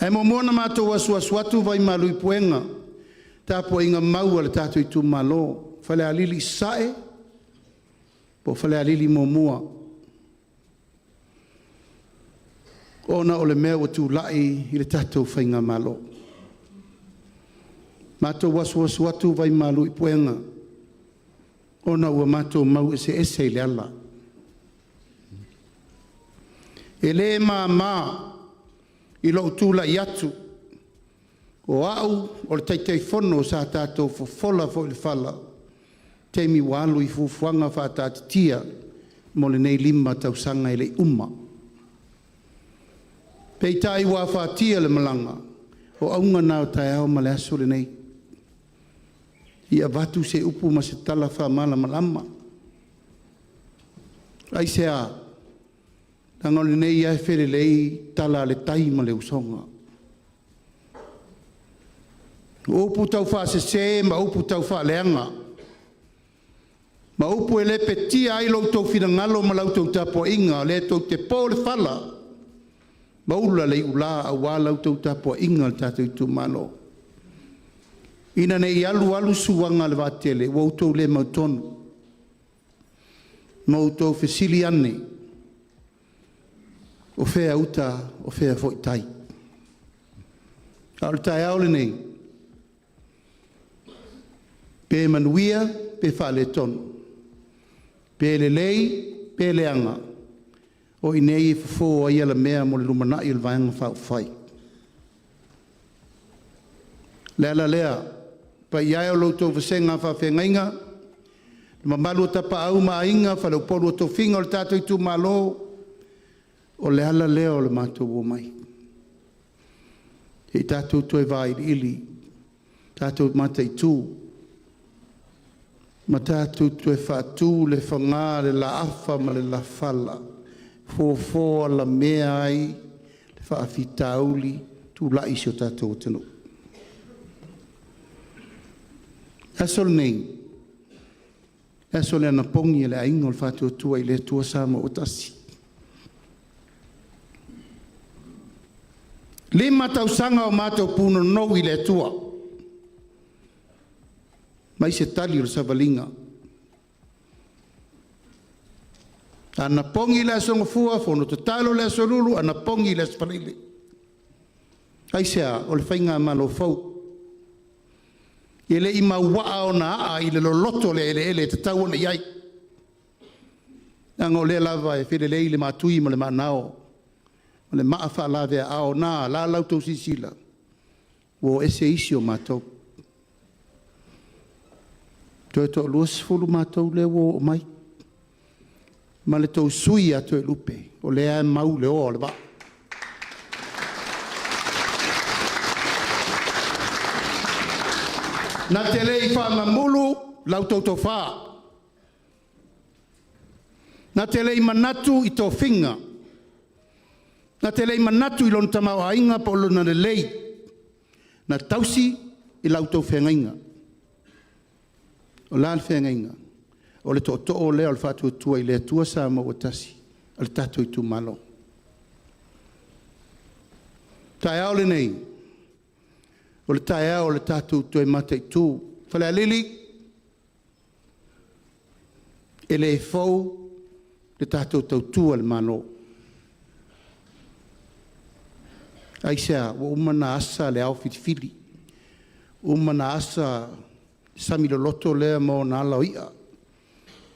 Ae muamua ona matou asuasu atu vai malu i puega, tapuaiga mau a le tatou itumalo, Falealili Sasae po o Falealili 1, ona o le mea ua tulai i le tatou faigamalo. Matou asuasu atu vai malu i puega ona ua matou mau eseese i le ala. E le mama i lou tulai atu o au o le Taitaifono sa tatou fofola foi le fala taimi ua alu i fuafuaga faataatitia mo lenei 5 tausaga e le i uma. Peitai ua afatia le malaga, o auga na o taeao ma le aso lenei, ia avatu se upu ma se tala faamalamalama. Aisea? Leaga o lenei lava e felelei tala a le tai ma le usoga. O upu taufaasese ma upu taufaaleaga, ma upu e lepetia ai lo outou finagalo ma la outou tapuaiga, o lea tou te po le fala ma ula le iula aua la outou tapuaiga i le tatou itumalo. Ina ne i alu alu suaga a le vaatele ua outou le mautonu ma outou fesili ane, o fea uta, o fea foi tai. A o le taeao lenei, Pe manuia pe faaletonu, pe lelei pe leaga, o i inei e fofo ai alamea mo le lumanai o le Vaega Faaupufai. O le ala lea, le paia e o la outou vasega faafeagaiga, le mamalu o Tapaau ma Aiga, Faleupolu o Tofiga o le tatou Itumalo, o le ala lea o le matou omai, se i tatou toe vailiili, tatou mataitu ma tatou toe faatu le faga, le laafa ma le lafala, fofo alamea ai le faafitauli tulai i si o tatou atunuu. O le aso lenei, o le aso le anapogi a le Aiga o le Faatuatua i le Atua Samoa ua Tasi. E 5 tausaga o matou punonou i le Atua, aumai se tali o le savaliga. Anapogi le Aso Gafua, fono tatalo le Aso Lulu, anapogi le Aso Faraile. Aisea? O le Faigamalo fou. E le i mauaa ona aa i le loloto o le eleele e tatau ona i ai, leaga o lea lava e felelei le maatui ma le maanao ma le maa faalaveaao na. O le a la outou silasila? Ua o ese isi o matou, toe toa-20 matou lea ua oo mai, ma le tou sui usufono ia Toelupe, o lea e mau le oa o le vaa. Na te le i faamamulu la outou tofa, na te le i manatu i tofiga, na te le i manatu i lona tamaoaiga po o lona lelei, na tausi i la outou feagaiga. O le a le feagaiga? O le tootoo lea o le Faatuatua i le Atua Samoa ua Tasi, o le tatou itumalo. O le taeao lenei, o le taeao o le tatou toe mataitu. Falealili, e le fou le tatou tautua i le Malo. Aisea? Ua uma ona asa le ao filifili, ua uma ona asa le sami loloto lea ma ona ala o i'a, ua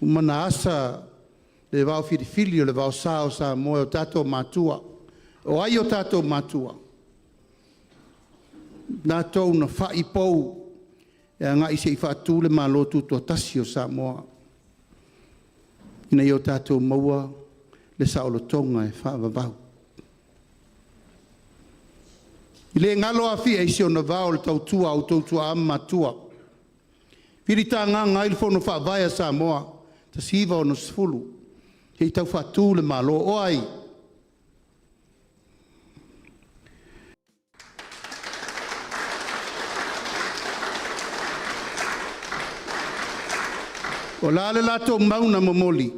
uma ona asa le vaofilifili o le vaosa o Samoa e o tatou matua. O ai o tatou matua? O latou na fai pou e agai se i faatu le Malo Tutoatasi o Samoa, ina ia tatou maua le saolotoga e faavavau. E le galo Afia i si ona vao i le tautua a outou tuaa ma matua, filitagaga ai le Fono Faavae a Samoa 1960 se i tau faatu le Malo. O ai? O le a le latou mau na momoli?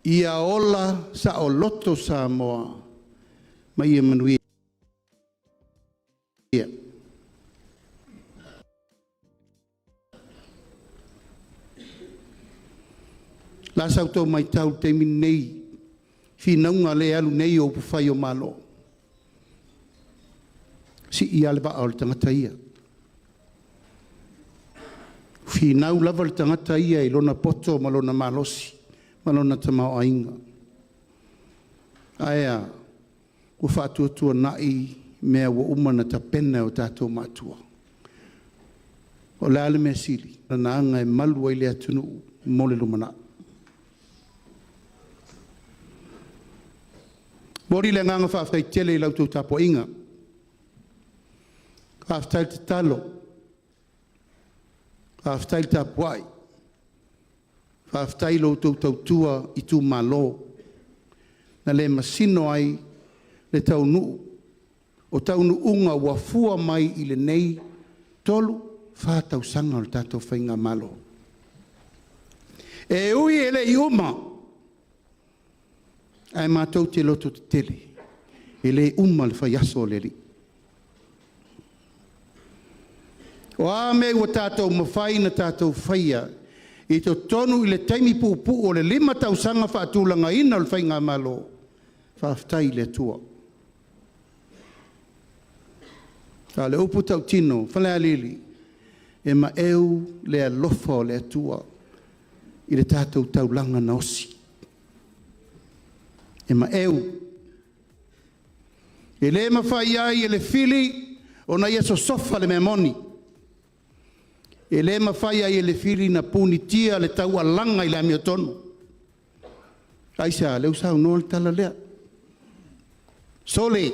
Ia ola saoloto Samoa ma ia manuia. O le a sa outou matau i le taimi lenei i finauga lea e alu nei o upufai o Malo? Sii lava le vaa o le tagata ia. E finau lava le tagata ia i lona poto ma lona malosi ma lona tamaoaiga. Ae a? Ua faatuatuanai mea ua uma ona tapena e o tatou matua. O le a le mea sili? O Lana Aga e malu ai le atunuu mo le lumanai. E momoli le agaga faafetai tele i la outou tapuaiga, faafetai tatalo, faafetai le tapuai, faafetai i la outou tautua itumalo na le masino ai le taunuu o taunuuga ua fua mai i lenei 3, 4 tausaga o le tatou faigamalo. E ui e le i uma, ae matou te lototetele, e le uma le faiaso o le Alii. O a mea ua tatou mafai ona tatou faia i totonu i le taimi puupuu o le 5 tausaga faatulagaina o le faigamalo, faafetai i le Atua. A o le upu tautino, Falealili, E maeu le alofa o le Atua i le tatou taulaga na osi. E maeu. E le mafai ai e le fili ona ia sosofa le mea moni. E le mafai ai e le fili ona punitia le taualaga i le amiotonu. Aisea? Lea ua saunoa le tala lea. Sole,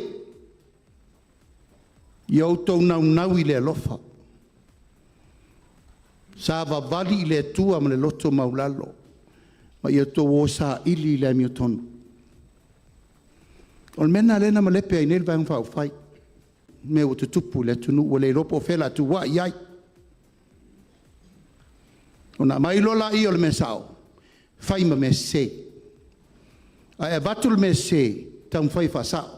ia outou naunau i le alofa, savavali i le Atua ma le loto maualalo, ma ia outou o e saili le amiotonu. O le mea lena o lea na malepe ai nei le Vaega Faaupufai, mea ua tutupu i le atunuu ua le iloa po o fea o le a tua i ai. Ona aumai loa lea o le mea sao, fai ma mea sese. Ae avatu le mea sese, taumafai e faasao.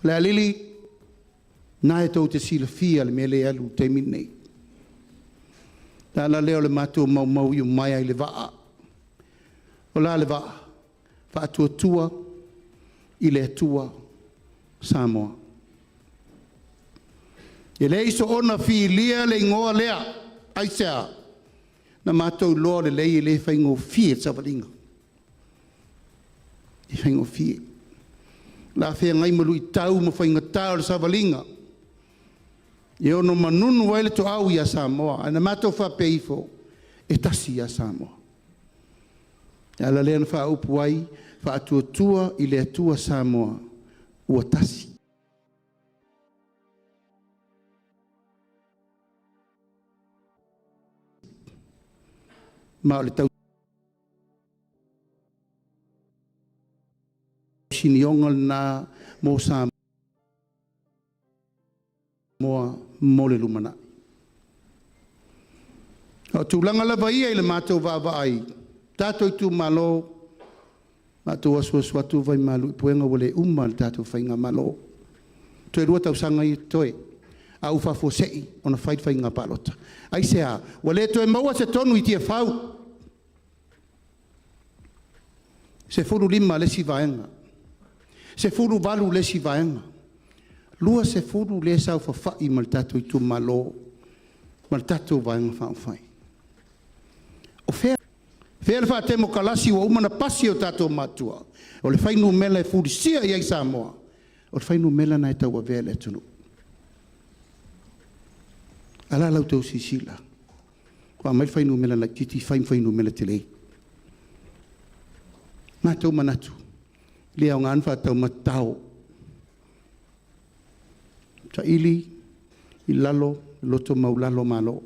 Lealili, o lena tou te silafia le mea lea e alu i le taimi lenei. O le ala lea o le matou maumau iumaea i le vaa. O le a le vaa? Faatuatua i le Atua Samoa. E le soona filia le igoa lea. Aisea? Na matou iloa lelei e le faigofie le savaliga. E le faigofie. O le a feagai ma luitau ma faigata o le savaliga e ono manunu ai le toau ia Samoa. Ae na matou faapea ifo, e tasi ia Samoa. O le ala lea na faaupu ai, Faatuatua i le Atua Samoa ua tasi. Ma o le tausinioga lena mo Samoa mo le lumanai. A o tulaga lava ia i le matou vaavaai, tatou itumalo, matou asuasu atu vai malu i puega ua le uma le tatou faigamalo. Toe 2 tausaga ia totoe, a ua faafuasei ona fai le faiga palota. Aisea? Ua le toe maua se tonu i Tiafau, 15 le isi vaega, 18 le isi vaega, 20 lea e saofafai ma le tatou itumalo ma le tatou Vaega Faaupufai. O fea le faatemokalasi ua uma ona pasi e o tatou matua? O le fuainumera e fulisia i ai Samoa, o le fuainumera lena e tauavea e le atunuu. A o le a la outou silasila? Ua aumai le fuainumera laitiiti fai ma fuainumera tele. Matou manatu, e le aoga ona faataumatatao, saili i lalo loto maualalo Malo. O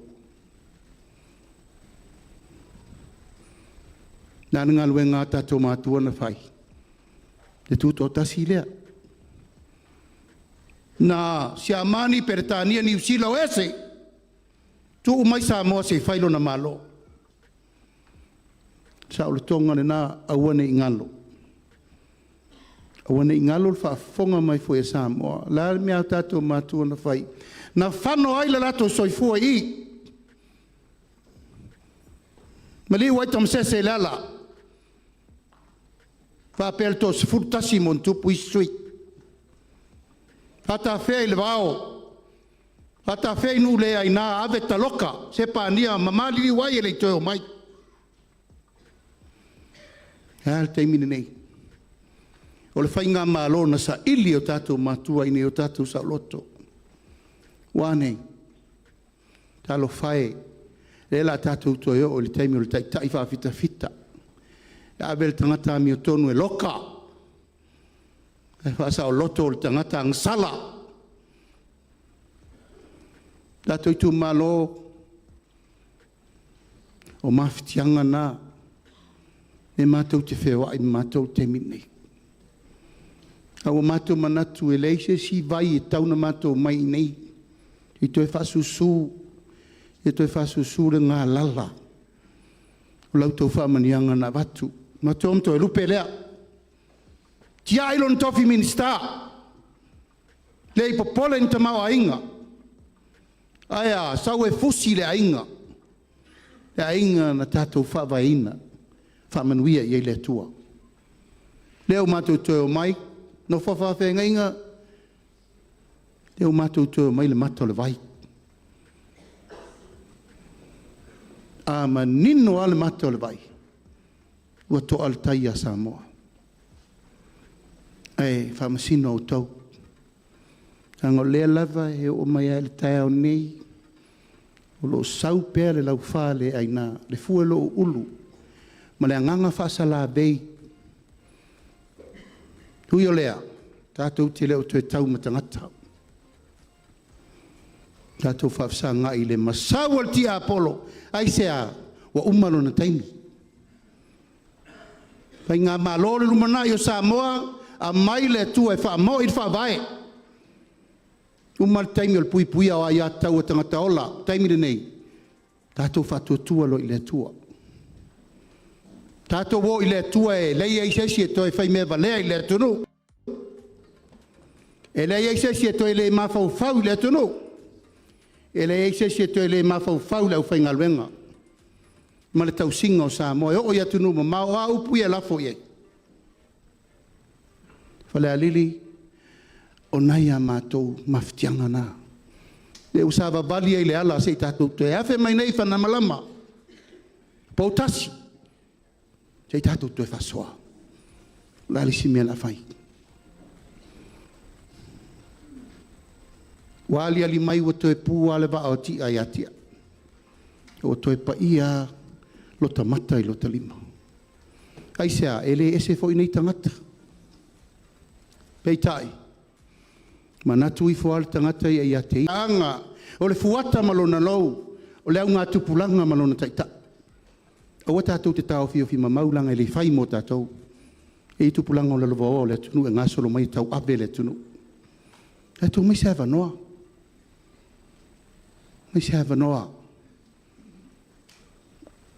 le a le galuega a tatou matua na fai? Le tutoatasi lea. Na Siamani, Peretania, Niu Sila, o ese, tuu mai Samoa se i fai lona Malo. Saolotoga lena, aua ne i galo. Aua ne i galo le faafofoga mai foi a Samoa. O le a le mea a tatou matua na fai? Na fano ai le latou soifua i i. Maliu ai Tamasese i le ala, faapea le toa-11 ma ona tupu isi sui. Faatafea i le vao, faatafea i nuu le aina, ave taloka Sepania ma maliliu ai e le i toe omai. Ae a le taimi lenei? O le faigamalo na saili e o tatou matua ina ia o tatou saoloto. Ua a nei? Talofa e, lea o le a tatou toe oo i le taimi o le taitai faafitafita, e ave le tagata amiotonu e loka, ae faasaoloto le tagata agasala. Tatou itumalo, o mafatiaga na, e matou te feoai ma matou i le taimi lenei. Ae ua matou manatu e leai se isi vai e tatau ona matou omai i inei e toe faasusu, e toe faasusu le galala o la outou faamanuiaga na avatu. Matou o ma Toelupe lea. Tiai lona tofi Minisita, le i popole i ni tamaoaiga. Ae a? Sau e fusi le aiga, le aiga na tatou faavaeina, faamanuia i ai le Atua. Lea ua matou toe omai, nofo a faafeagaiga, lea ua matou toe omai i le mata o le vai. A manino lava le mata o le vai, ua to'a le tai iā Samoa. Ae faamasino outou. Leaga o lea lava e oo mai lava i le taeao nei, o lo o sau pea le laufa le aina, le fua o lou ulu ma le agaga faasalavei. Ui o lea, tatou te le o toe tau ma tagata, tatou faafesagai i le masau o le tiapolo. Aisea? Ua uma lona taimi. Faigamalo le lumanai o Samoa, aumai le Atua e faamoi le Faavae. Uma le taimi o le puipuia o aia tatau a tagata ola. O le taimi lenei, tatou faatuatua loa i le Atua. Tatou o i le Atua e leai se isi e toe faimea valea i le atunuu. E leai se isi e toe le mafaufau i le atunuu. E leai se isi e toe le mafaufau i le aufaigaluega ma le tausiga o Samoa e oo i atunuu mamao. O a upu ia e lafo i ai? Falealili, o nai a matou mafatiaga na. Lea ua savavali ai i le ala se i tatou toe afe mai nei i Fanamalama, Poutasi, se i tatou toe faasoa. O le a le isi mea o le a fai? Ua aliali mai ua toe pu lava le vaa o Ti'a ia Ti'a, ua toe paia lava lota mata i lota lima. Aisea? E le ese foi nei tagata. Peitai, manatu ifo lava le tagata ia ia te ia. Aga o le fuata ma lona lou, o le augatupulaga ma lona taitai. Aua tatou te taofiofi mamau leaga e le fai mo tatou. E i ai tupulaga o lalovaoa o le atunuu e gasolo mai e tauave le atunuu. Ae tuu mai se avanoa, mai se avanoa.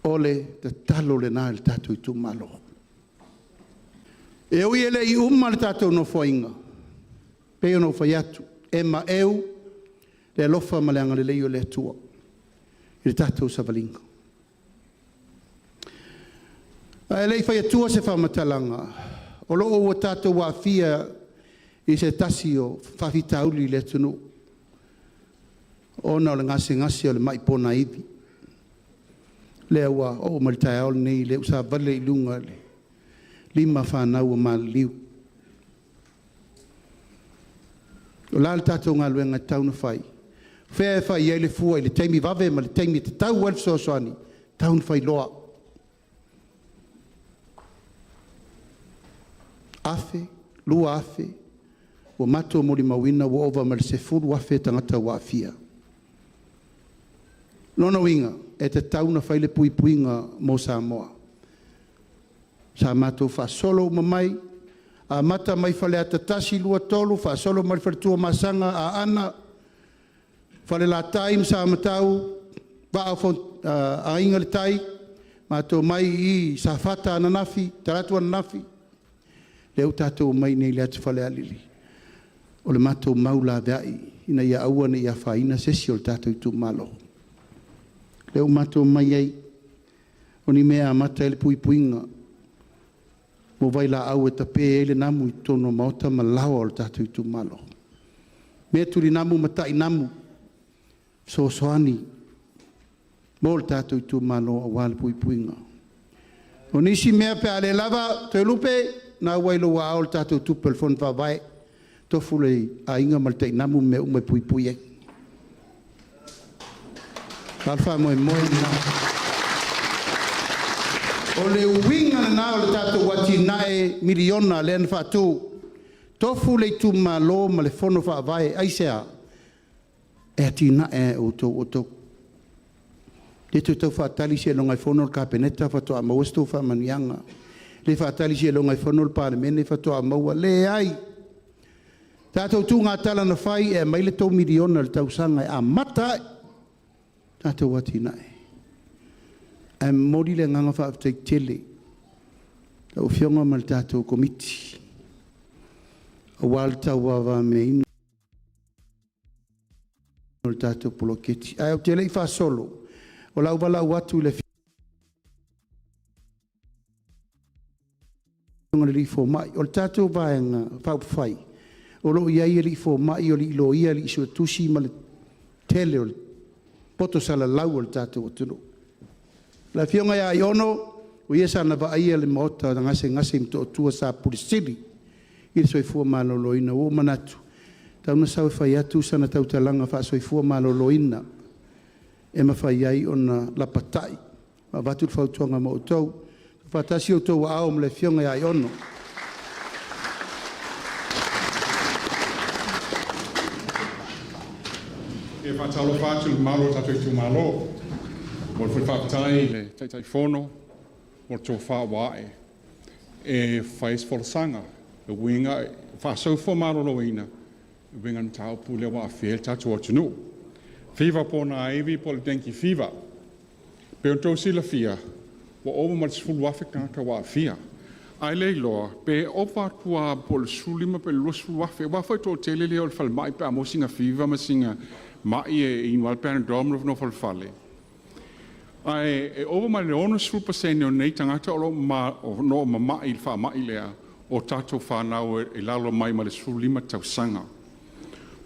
O le tatalo lena i le tatou itumalo. E ui e le i uma le tatou Nofoaiga, pei ona ou fai atu, e maeu le alofa ma le agalelei o le Atua i le tatou savaliga. Ae le i fai atua se faamatalaga, o lo o ua tatou aafia i se tasi o faafitauli i le atunuu ona o le gasegase o le mai ponaivi, lea ua oo mai i le taeao lenei, lea ua savali ai i luga i le 5 fanau ua maliliu. O le a le tatou galuega e tatau ona fai? O fea e fai i ai le fua i le taimi vave ma le taimi e tatau ai le fesoasoani? E tatau ona fai loa. 1,000, 2,000, ua matou molimauina ua ova ma le 10,000 tagata ua aafia. O lona uiga, e tatau ona fai le puipuiga mo Samoa. Sa matou faasolo uma mai, amata mai Faleata 1, 2, 3, faasolo mai le faletua Tuamasaga, Aana, Falelatai ma Samatau, Vaa o Aiga i le Tai, matou mai i Safata ananafi, talaatu ananafi, lea ua tatou omai nei i le atu Falealili. O le matou mau laveai ina ia aua ne i afaina se isi o le tatou itumalo. Lea ua matou omai ai, o ni mea e amata ai le puipuiga mo vailaau e tape ai le namu i totonu o maota ma laoa o le tatou itumalo. Mea tulinamu ma tainamu, fesoasoani mo le tatou itumalo aua le puipuiga. O nisi mea pe a le lava, Toelupe, o lena ua i lou aao le tatou tupe o le Fono Faavae, tofu le aiga ma le tainamu ma mea uma e puipui ai. A o le faamoemoe lena. O le uiga lena o le tatou atinae miliona lea na faatu, tofu le itumalo ma le Fono Faavae. Aisea? E atinae e outou outou. Le toe tau faatali seiloga e fono le Kapeneta faatoa maua se tou faamanuiaga. Le faatali seiloga e fono le Palemene faatoa maua. Leai. Tatou tuugatala na fai e aumai le $3 miliona i le tausaga e amata ai tatou atinae. Ae momoli le agaga faafetai tele lau Afioga ma le tatou Komiti aua le tauavameaina o le tatou poloketi. Ae ou te le i faasolo, o le a ou valaau atu i le Afioga i le Fomai. O le tatou Vaega Faaupufai, o lo o i ai alii fomai, o alii loia, o alii suetusi ma le tele o le poto salalau o le tatou atunuu. Le Afioga ia Aiono, o ia sa na vaaia le maota na gasegase i Motootua, sa Pule Sili i le Soifua Maloloina. Ua ou manatu, e tatau ona sau e fai atu sana tautalaga faa-soifua maloloina e mafai ai ona lapatai ma avatu le fautuaga mo outou. Tuufaatasi outou aao ma le Afioga ia Aiono. E faatalofa atu i le mamalu o le tatou itumalo. E momoli foi le faafetai i le Taitaifono mo le tofa ua ae e fai se folasaga e uiga i faa-soifua maloloina e uiga i le mataupu lea ua aafia ai le tatou atunuu. Fiva ponaivi po o le Dengue Fever. E pei ona outou silafia, ua ova ma le 10,000 tagata ua aafia. Ae le iloa pe ova atu lava po o le 15,000 po o le 20,000 aua foi e toatele e le o i le falemai pe a maua sina fiva ma sina mai e inu lava le Panadol ma nofonofo i le fale. Ae e ova ma le 60% o nei tagata o lo o mamai i le faamai lea o tatou fanau e i lalo mai ma le 15 tausaga. O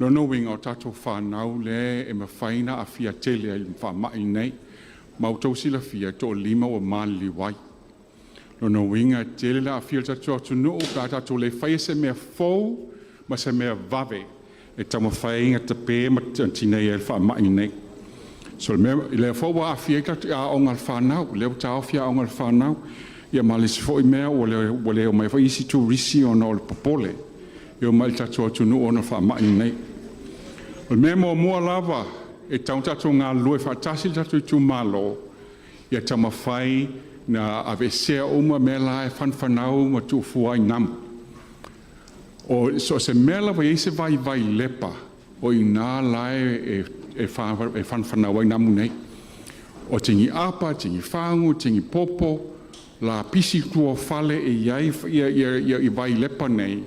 lona uiga o tatou fanau lea e mafai ona aafia tele ai i le faamai lenei. Ma ua outou silafia e toalima ua maliliu ai. O lona uiga e tele le aafia o le tatou atunuu pe a tatou le faia se mea fou ma se mea vave e taumafai e tape ma tineia ai le faamai lenei. So o le mea lea foi ua aafia ai aoga a le fanau, lea ua taofi aoga a le fanau, ia ma le isi foi mea ua le omai foi isi turisi ona o le popole e omai i le tatou atunuu ona o le faamai lenei. O le mea muamua lava e tatau ona tatou galulue faatasi le tatou itumalo, ia taumafai na aveesea uma mea la e fanafanau ma tuufua ai namu. O so o se mea lava e i ai se vaivai lepa, o i ina la e fanafanau ai namu nei. O tini'apa, tinifagu, tinipopo, lapisi i tua o fale e i ai vailepa nei,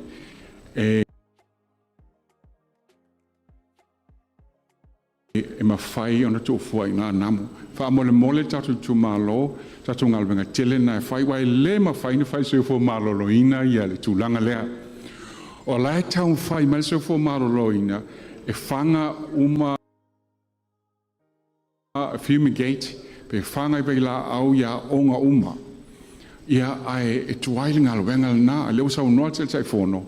e mafai ona tuufua ai i ina namu. Faamolemole le tatou itumalo, tatou galuega tetele lena e fai, aua e le mafai ona fai e le Soifua Maloloina le tulaga lea. O la e taumafai mai le Soifua Maloloina e faga uma, fumigate pe faga i vailaau i aoga uma. Ia, ae e tuai le galuega lena. O lea ua saunoa le Taitaifono,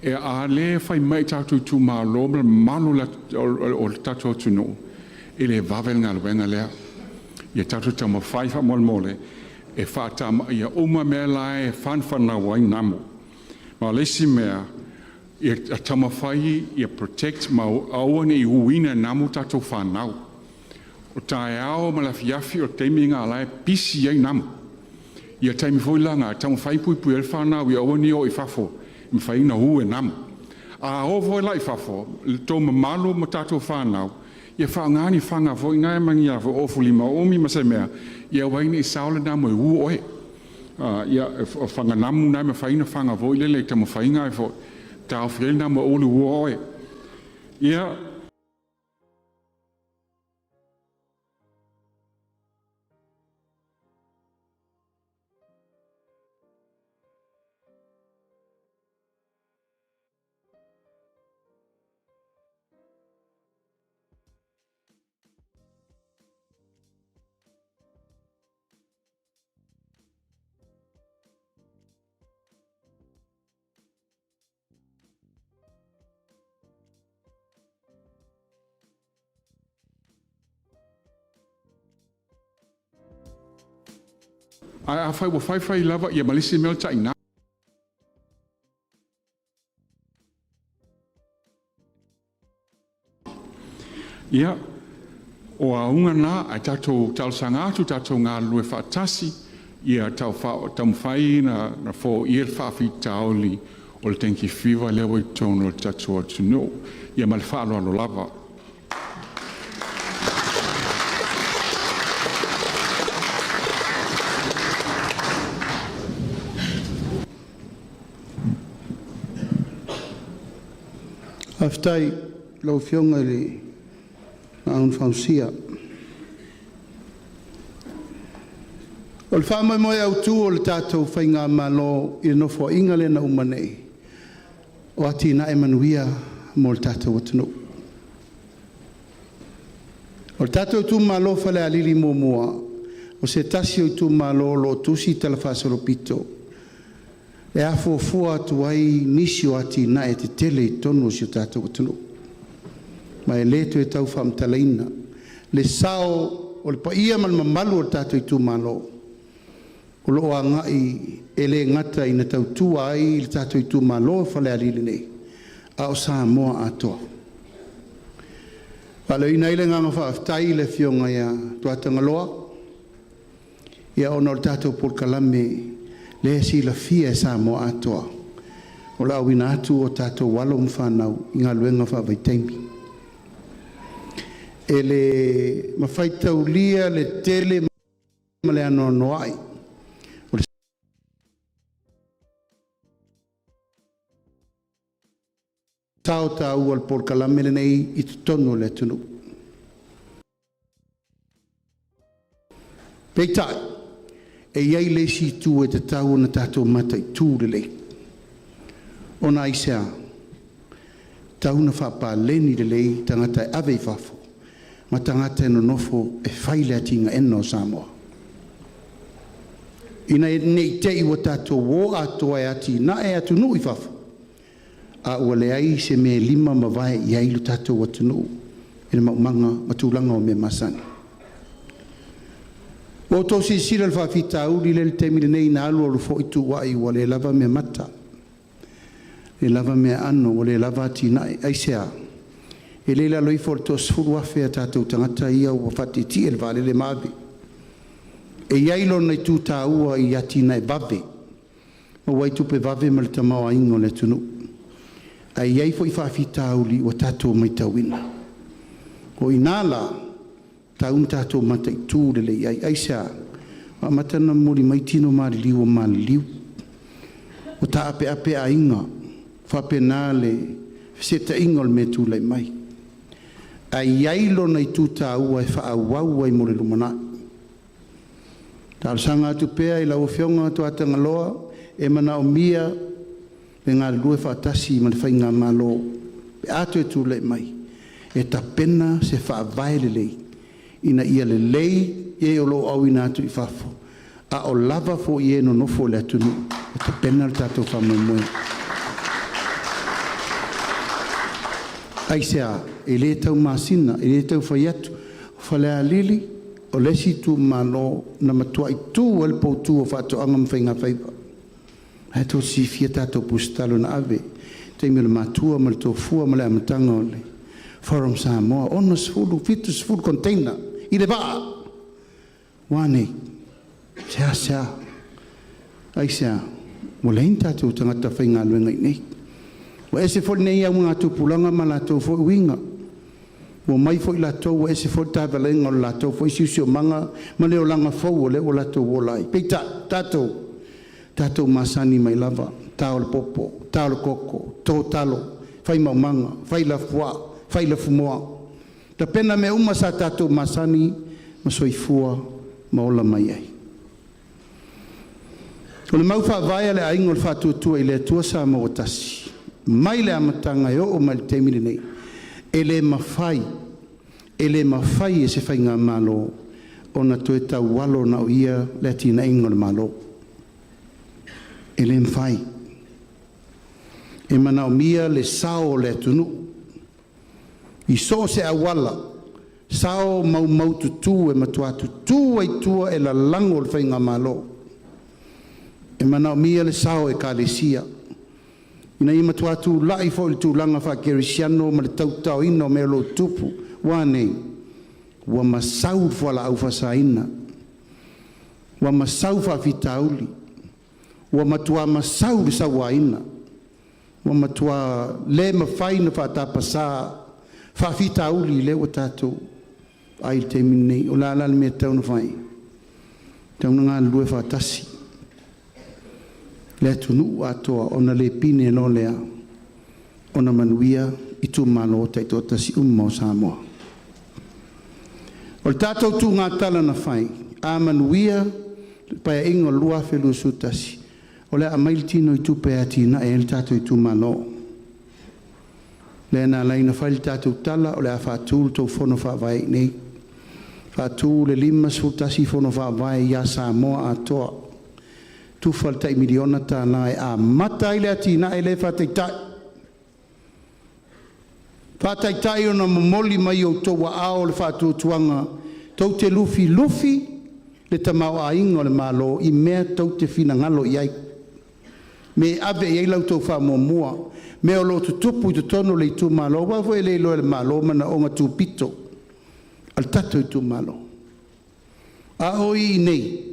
a le fai mai i tatou itumalo ma le mamalu o le tatou atunuu, e le vave le galuega lea. Ia tatou taumafai faamolemole e faatamaia uma mea la e fanafanau ai namu. Ma o le isi mea, ia taumafai ia protect ma aua ne i uina e namu tatou fanau. O taeao ma le afiafi o le taimi lena o la e pisi ai namu. Ia taimi foi la na, e taumafai e puipui ai le fanau ia aua ne i o i fafo, e mafai ona u e namu. A o foi la i fafo, le tou mamalu ma tatou fanau, ia faaaoga ni faga foi na ma ni ofu limaumi ma se mea, ia aua ai ne i sao le namu e u oe. Ia, o faga namu na e mafai ona faga foi lele i taumafaiga ai foi, taofi ai le namu e aua le uua oe. Ia, ae afai ua faifai lava, ia ma le isi mea o le tainamu. Ia, o auga na, ae tatou talosaga atu, tatou galulue faatasi, ia taumafai na foia le faafitauli o le dengue fever lea ua i totonu o le tatou atunuu. Ia ma le faaaloalo lava. Faafetai i lau Afioga i le Laau na Fausia. O le faamoemoe autu o le tatou Faigamalo i le Nofoaiga lea na uma nei, o atinae manuia mo le tatou atunuu. O le tatou itumalo o Falealili 1, o se tasi o itumalo o loo tusi talafaasolopito e afuafua atu ai nisi o atinae tetele i totonu o si o tatou atunuu. Ma e le toe tau faamatalaina le sao o le paia ma le mamalu o le tatou itumalo o loo agai e le gata ina tautua ai le tatou itumalo o Falealili nei, a o Samoa atoa. Faaleoina ai le agaga faafetai i le Afioga ia Tuatagaloa ia ona o le tatou polokalame lea e silafia e Samoa atoa o le auina atu o tatou alo ma fanau i galuega faavaitaimi. E le mafai taulia le tele ma le anoanoai o le sao taua o le polokalame lenei i totonu o le atunuu. Peitai, e i ai le isi itu e tatau ona tatou mataitu lelei, ona aisea? E tatau ona faapaleni lelei tagata e ave i fafo ma tagata e nonofo e fai le atinaeina o Samoa, ina ne i te i ua tatou o atoa e atinae atunuu i fafo, a ua leai se mea e lima ma vae i ai lo tatou atunuu i le maumaga ma tulaga o mea masani. Ua outou silasila i le faafitauli lea i le taimi lenei na alu alu foi tuuai ua le lava meamata, le lava meaano, ua le lava atinae. Aisea? E le i lalo ifo o le 30,000 a tatou tagata ia ua faatietie i le vaalele ma ave. E i ai lona itu taua i atinae vave, maua ai tupe vave ma le tamaoaiga o le atunuu. Ae i ai foi faafitauli ua tatou matauina. O i ina la, tatau ona tatou mataitu lelei ai. Aisea? Ua amata ona momoli mai tino maliliu ua maliliu, ua taapeape aiga, faapena le fesetaiga o le mea e tulai mai. Ae i ai lona itu taua e faaauau ai mo le lumanai. E talosaga atu pea i lau Afioga Tuatagaloa, e manaomia le galulue faatasi ma le Faigamalo pe a toe tulai mai e tapena se faavae lelei ina ia lelei e o lo o auina atu i fafo, a o lava foi e nonofo i le atunuu e tapena le tatou faamoemoe. Aisea? E le taumasina, e le tau fai atu, o Falealili o le isi itumalo na matuai tu ai le poutu o Faatoaga ma Faigafaiva. Ae tou te silafia tatou pusa talo na ave i taimi o le matua ma le tofua ma le amataga o le Forum Samoa, 60, 70 container i le vaa. Ua a nei? Seasea. Aisea? Ua leai ni tatou tagata faigaluega i inei. Ua ese foi lenei augatupulaga ma latou foi uiga. Ua omai foi latou ua ese foi le tavelega o le latou foi siosiomaga ma le olaga fou o lea ua latou ola ai. Peitai, tatou, tatou masani mai lava, tao le popo, tao le koko, toto talo, fai maumaga, fai lafuaa, fai lafumoa, tapena mea uma sa tatou masani ma soifua ma ola mai ai. O le mau faavae a le Aiga o le Faatuatua i le Atua Samoa ua Tasi, mai le amataga e oo mai le taimi lenei, e le mafai, e le mafai e se faigamalo ona toe taualo na o ia le atinaeina o le Malo. E le mafai. E manaomia le sao o le atunuu i so o se auala, sao maumaututu e matua tutu ai tua e lalago le faigamalo. E manaomia le sao o Ekalesia ina ia matua tulai foi i le tulaga faakerisiano ma le tautaoina o mea o lo o tutupu. Ua a nei? Ua masau le fualaau faasaina, ua masau faafitauli, ua matua masau le sauaina, ua matua le mafai ona faatapasā faafitauli lea ua tatou vaai i le taimi lenei. O le a la le mea e tatau ona fai? E tatau ona galulue faatasi le atunuu atoa ona le pine loa lea ona manuia itumalo taitoatasi uma o Samoa. O le tatou tuugatala na fai, a manuia le Paeaiga o le 2021, o le a aumai le tino i tupe e atinae ai le tatou itumalo. Lea na ala ai ona fai le tatou tala o le a faatu le tou fono faavae i inei. Faatū le 51 Fono Faavae ia Samoa atoa, tufa le tai miliona tala e amata ai le atinae lea e faataitai. Faataitai ona momoli mai o outou aao le faatuatuaga tou te lufilufi le tamaoaiga o le Malo i mea tou te finagalo i ai, me ave i ai la outou faamuamua, mea o lo o tutupu i totonu o le itumalo. Aua foi e le iloa e le Malo manaoga tupito a le tatou itumalo. A o i inei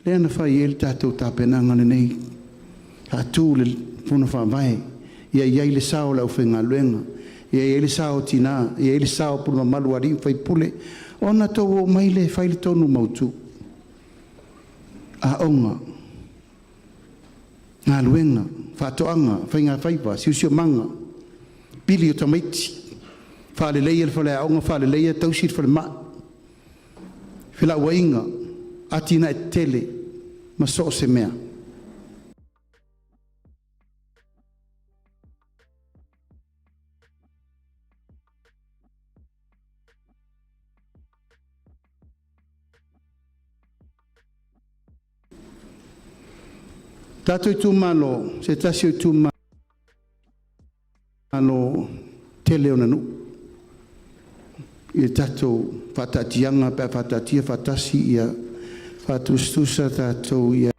lea na fai ai le tatou tapenaga lenei, faatu le Fono Faavae, ia i ai le sao o le aufaigaluega, ia i ai le sao o tina, ia i ai le sao o pule mamalu a alii ma faipule, ona outou omai lea e fai le tonu mautu. Aoga, galuega, faatoaga, faigafaiva, siosiomaga, pili o tamaiti, faaleleia le faleaoga, faaleleia, tausi le falemai, felauaiga, atinae tetele ma so o se mea. Tatou itumalo, se tasi o itumalo tele ona nuu i le tatou faataatiaga pe a faataatia faatasi ia faatusatusa tatou ia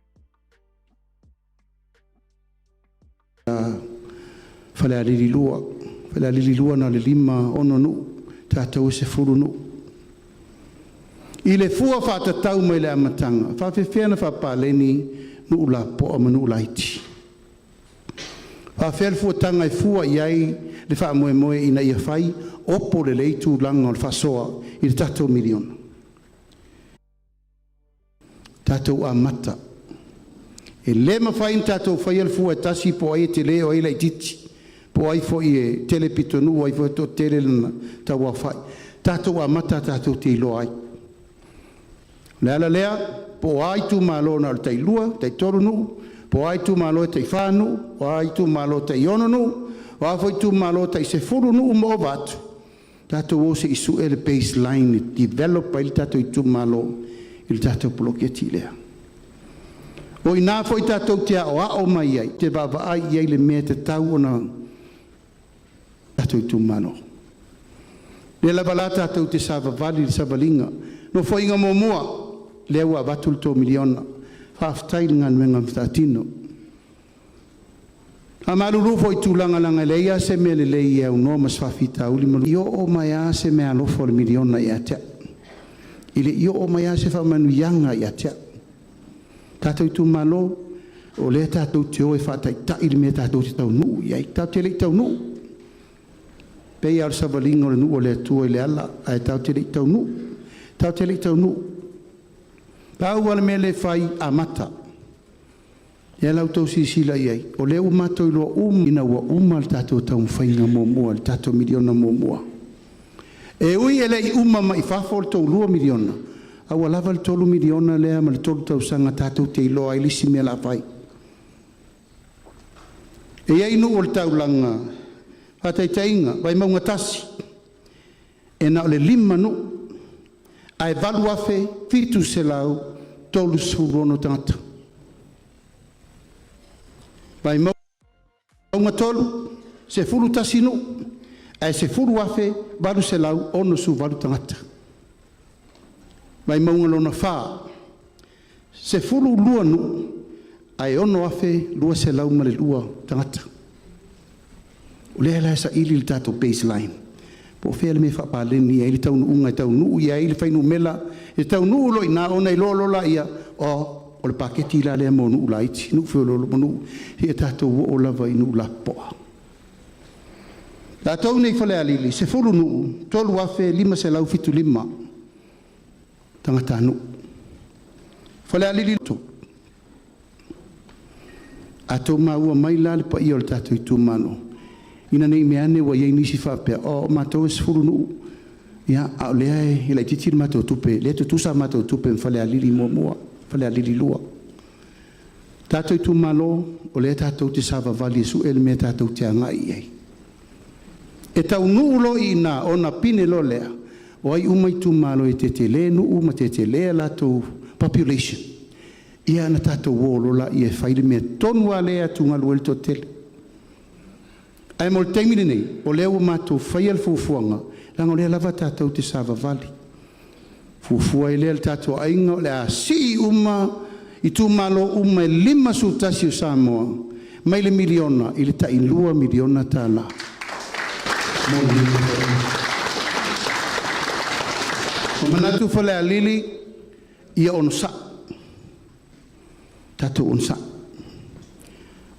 Falealili 2. Falealili 2 na o le 5-6 nuu, tatou e 10 nuu. I le fua faatatau mai le amataga, e faapefea ona faapaleni nuu lapopoa ma nuu laiti? Faafefea le fuataga e fua i ai le faamoemoe ina ia fai opo lelei tulaga o le faasoa i le tatou miliona? Tatou amata. E le mafai ona tatou faia le fua e tasi po o ai e tele o ai e laitiiti, po o ai foi e tele pitonuu, o ai foi e toatele lona tauaofai. Tatou amata tatou te iloa ai. O le ala lea, po o a itumalo na o le tailua, taitolu nuu, po o a itumalo e taifa nuu, o a itumalo e taiono nuu, o a foi itumalo e tai 10 nuu ma ova atu, tatou o se i sue le baseline e develop ai le tatou itumalo i le tatou poloketi lea. O i ina foi tatou te aoao mai ai, te vaavaai i ai i le mea e tatau ona tatou itumalo. O lea lava la tatou te savavali i le savaliga. Nofoaiga Muamua, lea ua avatu le $3 miliona. Faafetai i le galuega na faatino. E faamalulu foi i tulaga leaga e leai lava se mea lelei e aunoa ma se faafitauli ma i oo mai lava se meaalofa o le miliona ia te au. E le i oo mai lava se faamanuiaga ia te au. Tatou itumalo, o lea tatou te o e faataitai le mea tatou te taunuu i ai. Tatou te le i taunuu. Pei lava o le savaliga o le nuu o le Atua i le ala, ae tatou te le i taunuu. Tatou te le i taunuu. Pau lava le mea lea e fai, amata. Lea la outou silasila i ai, o lea ua matou iloa uma ina ua uma le tatou taumafaiga muamua, le tatou miliona muamua. E ui e le i uma mai i fafo le tou $2 miliona, a ua lava le $3 miliona lea ma le 3 tausaga tatou te iloa ai le isi mea o le a fai. E i ai nuu o le taulaga, faataitaiga, Vaimauga 1, e na o le 5 nuu, ae 8,736 tagata. Vaimauga 3, 11 nuu, ae 10,868 tagata. Vaimauga lona 4, 12 nuu, ae 6,202 tagata. O lea la e saili le tatou baseline, po o fea le mea e faapaleni ai le taunuuga e taunuu i ai le fuainumera, e taunuu loa i ina ona iloa loa lea, o le paketi la lea mo nuu laiti, nuu feoloolo ma nuu, seia tatou oo lava i nuu lapopoa. Tatou nei i Falealili, 10 nuu, 3,575 tagatanuu. Falealili 2, a outou maua mai la le paia o le tatou itumalo, ina ne i meaane ua i ai nisi faapea, o matou e 10 nuu, ia, a o lea e laitiiti le matou tupe, lea e tutusa a matou tupe ma Falealili 1, Falealili 2. Tatou itumalo, o lea tatou te savavali e sue le mea tatou te agai i ai. E taunuu loa i ina ona pine loa lea, O ai uma itumalo e tetele nuu ma tetele a latou population, ia na tatou o loa laia e fai le mea tonu lava lea e atugalu ai le toatele. Ae mo le taimi lenei, o lea ua matou faia le fuafuaga, leaga o lea lava tatou te savavali. Fuafua ai lea e le tatou aiga o le a sii uma itumalo uma e 51 o Samoa mai le $1 miliona i le tai $2 miliona tala. E manatu Falealili, ia onosai, tatou onosai.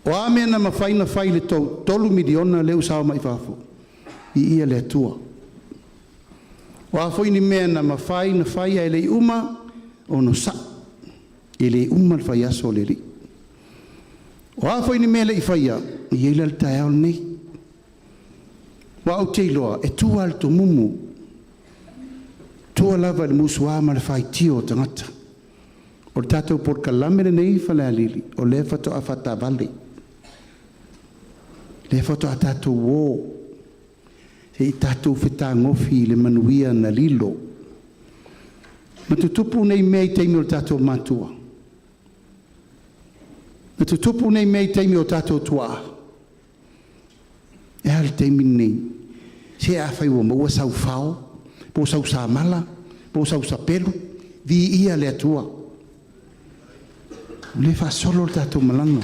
O a mea na mafai ona fai i le tou $3 miliona lea ua sao mai fafo, viia le Atua. O a foi ni mea na mafai ona fai ae le i uma, onosai, e le uma le faiaso o le Alii. O a foi ni mea e le i faia, e i ai la le taeao lenei. Aua ou te iloa e tua lava i le tomumu, tua lava i le musua ma le faitio a tagata. O le tatou polokalame lenei Falealili, o lea faatoa faataavale, lea faatoa tatou o se i tatou fetagofi i le manuia na lilo. Na tutupu nei mea i taimi o tatou matua, na tutupu nei mea i taimi o tatou tuaa. E a le taimi lenei? Se afai ua maua sau fao po o sau samala po o sau sapelu, viia le Atua. O lea e faasolo le tatou malaga.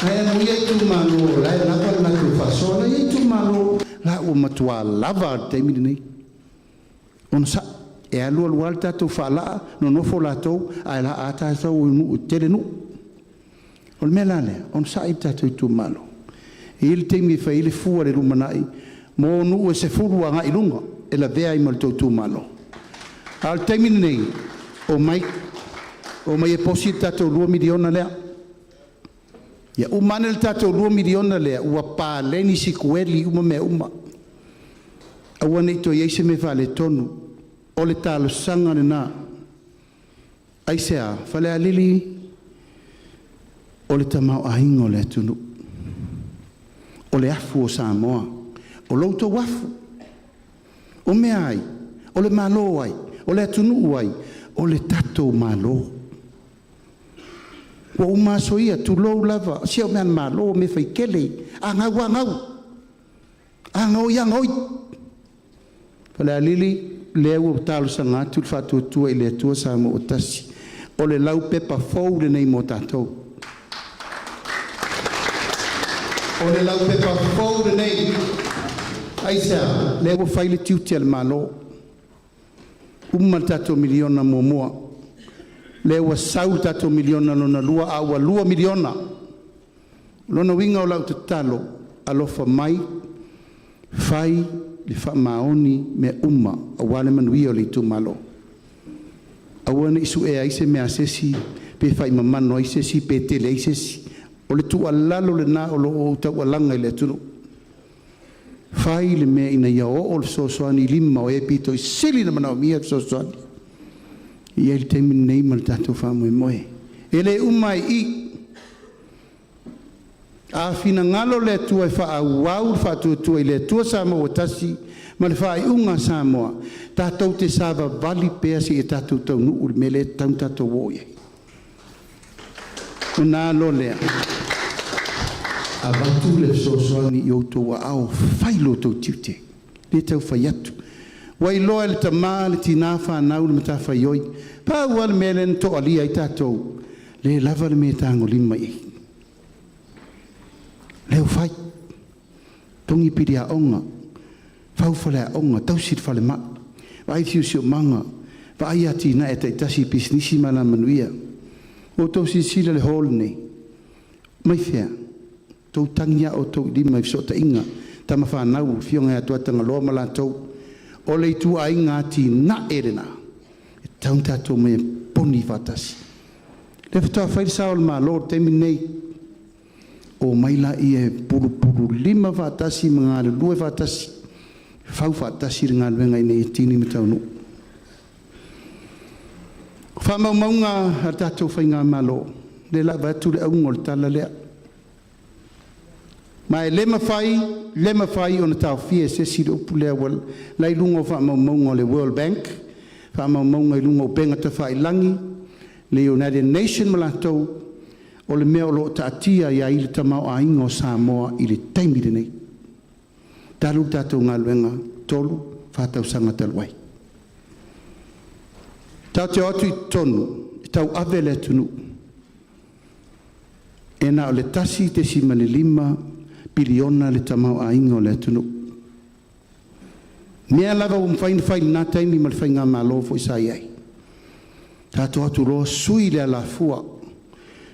Ae amuia itumalo o la e lava le latou faasoa. O la e i ai itumalo la ua matua lava i le taimi lenei. Onosai, e alu alu lava le tatou faalaa, nonofo latou ae laa lava tatou i nuu e tetele nuu. O le mea la lea, onosai le tatou itumalo. E i ai le taimi e fai ai le fua i le lumanai mo nuu e 10 agai i luga e lavea ai ma le tou itumalo. A o le taimi lenei, omai, omai e posi le tatou $2 miliona lea. Ia uma ane le tatou $2 miliona lea, ua paleni sikueli uma mea uma. Aua ne i toe i ai se mea faaletonu. O le talosaga lena. Aisea? Falealili, o le tamaoaiga o le atunuu, o le afu o Samoa, o lo outou afu. O mea ai? O le Malo ai? O le atunuu ai? O le tatou Malo. Ua uma aso ia, tulou lava, se o mea a le Malo o mea faitele, a gau lava gau, a gaoi lava gaoi. Falealili, lea ua talosaga atu le Faatuatua i le Atua Samoa ua Tasi. O le laupepa fou lenei mo tatou. O le laupepa fou lenei. Aisea? Lea ua fai le tiute a le Malo, uma le tatou miliona muamua, lea ua sau le tatou miliona lona lua, a ua $2 miliona. O lona uiga o lau tatalo, alofa mai, fai le faamaoni mea uma aua le manuia o le itumalo. Aua ne i suea ai se mea a se isi pe faimamanu ai se isi pe tele ai se isi. O le tuualalo lena o lo o ou taualaga i le atunuu. Fai le mea ina ia oo le fesoasoani i lima o e pito i sili ona manaomia le fesoasoani. E i ai le taimi lenei ma le tatou faamoemoe. E le uma ai i i. A finagalo le Atua e faaauau le faatuatua i le Atua Samoa ua Tasi ma le faaiuga a Samoa, tatou te savavali pea seia tatou taunuu i le mea lea e tatau ona tatou oo i ai. Ona a loa lea, avatu le fesoasoani i outou aao, fai lo outou tiute. E le tau fai atu. Ua iloa e le tama, le tina, fanau le matafaioi. Pau lava le mea lea na toalia ai tatou, le lava le mea e tagolima i ai. Lea ua fai, togi pili aoga, fau faleaoga, tausi le falemai, vaai le siosiomaga, vaai atinae taitasi, pisinisi ma alamanuia. Ua outou silasila i le hall lenei, mai fea? Outou tagi lava outou i lima i fesootaiga, tama fanau, afioga ia Tuatagaloa ma latou. O le ituaiga atinae lena e tatau ona tatou omai e poni faatasi. O lea faatoa fai le sao o le Malo i le taimi lenei. Omai laia e pulupululima faatasi ma galulue faatasi, fau faatasi le galuega ina ia tini ma taunuu. O faamaumauga a le tatou Faigamalo, lea o le a avatu le auga o le tala lea. Ma e le mafai, le mafai ona taofia e se isi le upu lea ua lai luga o faamaumauga o le World Bank, faamaumauga i luga o upega tafailagi, le United Nation ma latou, o le mea o lo o taatia ai le tamaoaiga o Samoa i le taimi lenei, talu le tatou galuega 3, 4 tausaga talu ai. Tatou te o atu i totonu e tauave le atunuu, e na o le $1.5 piliona le tamaoaiga o le atunuu. O lea lava ua mafai ona fai i lena taimi ma le faigamalo foi sa i ai, tatou o atu loa sui le alafua,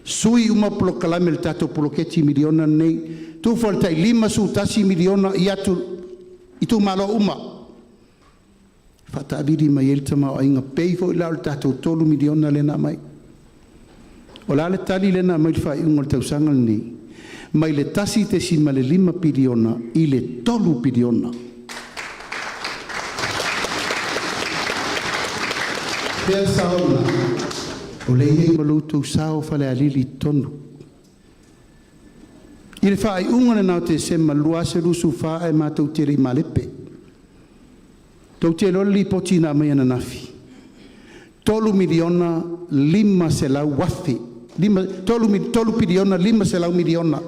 sui uma polokalame o le tatou poloketi miliona lenei, tufa le tai $51 miliona i atu itumalo uma, faataavili mai ai le tamaoaiga. E pei foi la o le tatou $3 miliona lea na aumai. O le a le tali lea na aumai i le faaiuga o le tausaga lenei? Mai le $1.5 piliona i le $3 piliona. O fea le sao lena? O lea e i ai ma lo outou sao Falealili i totonu. I le faaiuga lena o Tesema 2024 ae matou te le i malepe, tou te iloa le lipoti na aumai ananafi, 3 miliona 500 afe, 3 piliona 500 miliona.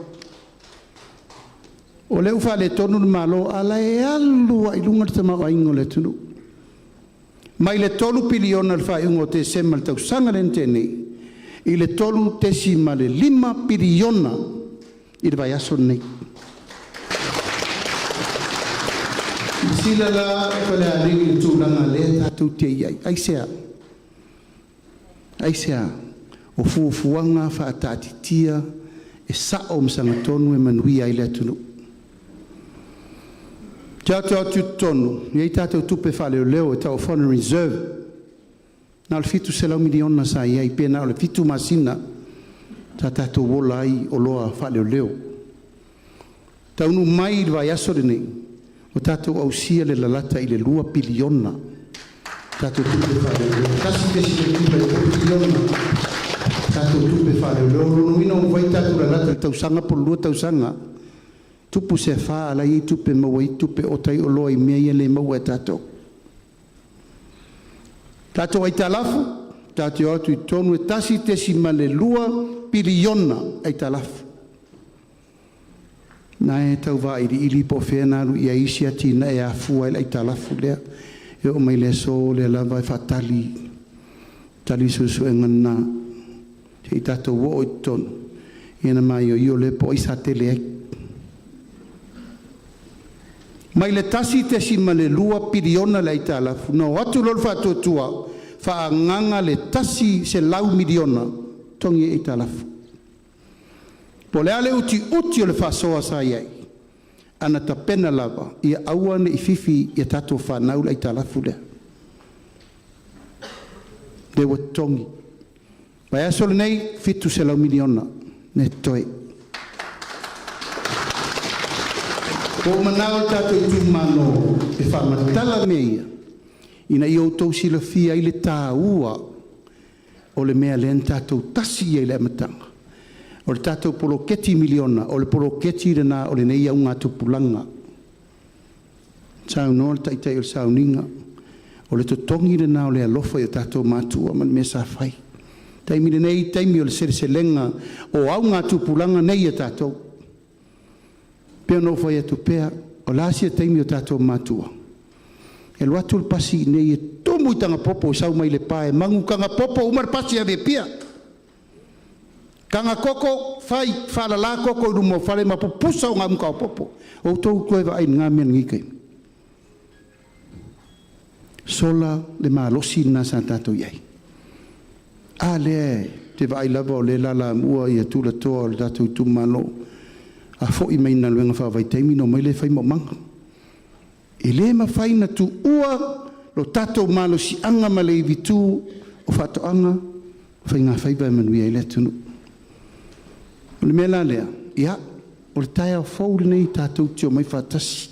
O lea ua faaletonu le Malo, a o la e alu lava i luga le tamaoaiga o le atunuu. Mai le 3 piliona i le faaiuga o Tesema i le tausaga lea na tea nei, i le 3.5 piliona i le vaiaso lenei. Silasila la Falealili i le tulaga lea tatou te i ai. Aisea? Aisea? O fuafuaga faataatitia e sao ma sagatonu e manuia ai le atunuu. Tatou te o atu i totonu, e i ai tatou tupe faaleoleo e tau o foreign reserve, na o le $700 miliona sa i ai, pe na o le 7 masina sa tatou ola ai i oloa faaleoleo. E taunuu mai i le vaiaso lenei, ua tatou ausia le lalata i le 2 piliona tatou tupe faaleoleo, 1.93 piliona tatou tupe faaleoleo. O lona uiga ua mafai ona tatou lalata i le tausaga po o le 2 tausaga, tupu se afa a o la e i ai tupe e maua ai tupe e oka ai oloa i mea ia e le maua e tatou. Tatou aitalafu, tatou te o atu i totonu e 1.2 piliona aitalafu. Na e tau vailiili po o fea na alu i ai isi atinae e afua ai le aitalafu lea. E oo mai le aso o lea lava e faatali tali suesuega na, se i tatou oo i totonu ia ona maioio lea po o ai sa tele ai. Mai le 1.2 piliona le aitalafu, na o atu loa le Faatuatua faaagaaga le $100 miliona totogi ai aitalafu. Po o le a le utiuti o le faasoa sa i ai, ana tapena lava ia aua ne i fifi i a tatou fanau le aitalafu lea. Lea ua totogi. Vaiaso lenei, $700 miliona lea e totoe. Ua ou manao le tatou itumalo e faamatala mea ia, ina ia outou silafia ai le taua o le mea lea na tatou tasi ai i le amataga. O le tatou poloketi miliona, o le poloketi lena o lenei augatupulaga. Saunoa le taitai o le sauniga, o le totogi lena o le alofa i o tatou matua ma le mea sa fai. O le taimi lenei o le taimi o le seleselega o augatupulaga nei a tatou. E pei ona ou fai atu pea, o le a se taimi o tatou matutua, e alu atu le pasi i inei e tumu i Tagapopo e sau mai Lepa e manu Tagapopo uma le pasi e ave i Apia. Taga koko fai faalala koko i luma o fale ma pupusa ugamuta o popo. Outou toe vaai i lena mea i lenei taimi. Sola le malosi lena sa tatou i ai. A lea e te vaai lava o lea e lalamua ia tulatoa o le tatou itumalo. A foi mai galuega faavaitaimi ona omai lea fai maumaga. E le mafai ona tuua lo tatou malosiaga ma le ivitu o faatoaga ma faigafaiva e manuia ai le atunuu. O le mea la lea, ia, o le taeao fou lenei tatou te omai faatasi,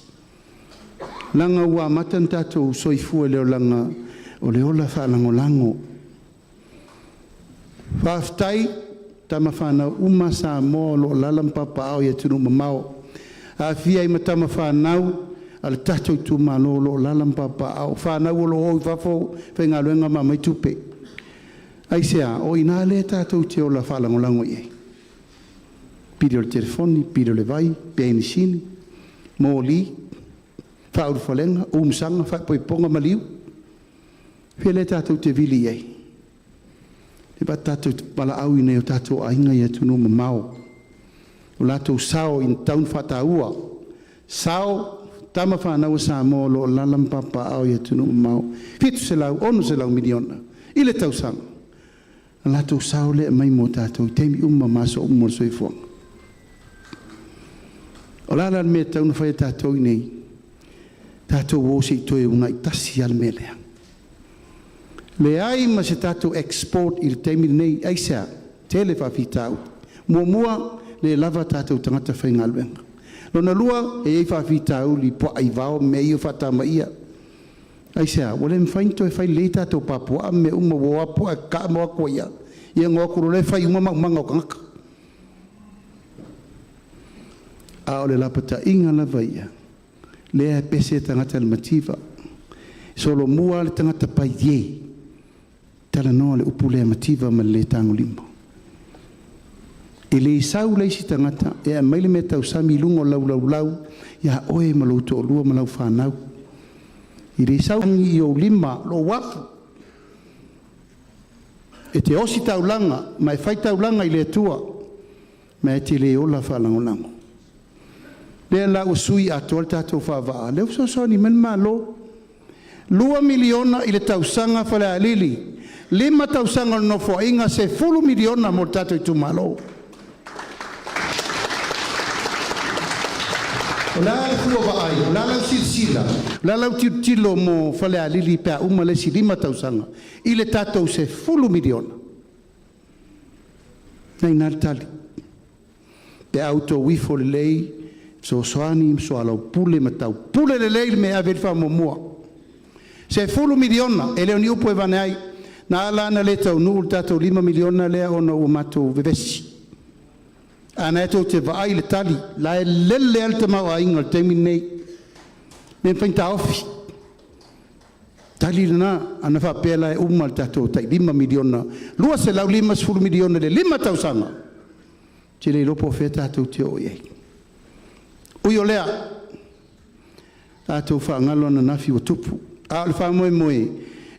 leaga ua amata ona tatou soifua i le olaga o le ola faalagolago. Faafetai tama fanau uma a Samoa o lo o alaala ma papaaao i atunuu mamao. Aafia ai ma tama fanau a le tatou itumalo o loo alaala ma papaaao, o fanau o loo o i fafo faigaluega ma aumai tupe. Aisea? O i ina lea tatou te ola faalagolago i ai, pili o le telefoni, pili o le vai, penisini, moli, faaulufalega, umusaga, faaipoipoga maliu. Fea lea tatou te vili i ai? E tatou te valaauina i nai o tatou aiga i atunuu mamao, o latou sao ina tatau ona faataua, sao tama fanau a Samoa o lo o alaala ma papaaao i atunuu mamao, 700, 600 miliona i le tausaga. O latou sao lea e aumai mo tatou i taimi uma ma aso uma o le soifuaga. O le a la le mea e tatau ona fai e tatou i inei? Tatou o se i toe uunai tasi lava le mea lea. Leai ma se tatou export i le taimi lenei. Aisea? Tele faafitauli. Muamua, le lava tatou tagata faigaluega. Lona lua, e i ai faafitauli i puaa aivao ma mea ia ua faatamaia. Aisea? Ua le mafai ona toe fai lelei tatou papuaa ma mea uma, ua o lava puaa e tataa ma o atu ai lava, ia ona o atu loa lea fai uma maumaga o tagata. A o le lapataiga lava ia, lea e pese tagata i le mativa, solomua le tagata paiē, talanoa le upu lea mativa ma le le tagolima. E le sau le isi tagata e aumai le mea tausami i luga o lau laulau ia oe ma lou toalua ma lau fanau. E le sau i ou lima lou afu e te osi taulaga ma e fai taulaga i le Atua, ma e te le ola faalagolago. Lea la ua sui atoa le tatou faavaa, lea ua fesoasoani mai le Malo, 2 miliona i le tausaga Falealili, 5 tausaga o le Nofoaiga, 10 miliona mo le tatou itumalo. O le a le fua vaai? O le a lau silasila? O le a lau tilotilo mo Falealili pe a uma le isi 5 tausaga i le tatou 10 miliona? O lena e i ina le tali. Pe a outou ifo lelei, fesoasoani ma soalaupule ma taupule lelei le mea e ave i ai le faamuamua. 10 miliona e le o ni upu e aveane ai. Na ala ona le taunuu le tatou 5 miliona lea ona ua matou vevesi. A o lena tou te vaai i le tali, o la e lele lava le tamaoaiga i le taimi lenei, e le mafai ona taofi. Tali lena, ana faapea la e uma le tatou tai 5 miliona, 250 miliona i le 5 tausaga, ou te le iloa po o fea tatou te oo i ai. Ui o lea, tatou faagalo ananafi ua tupu, a o le faamoemoe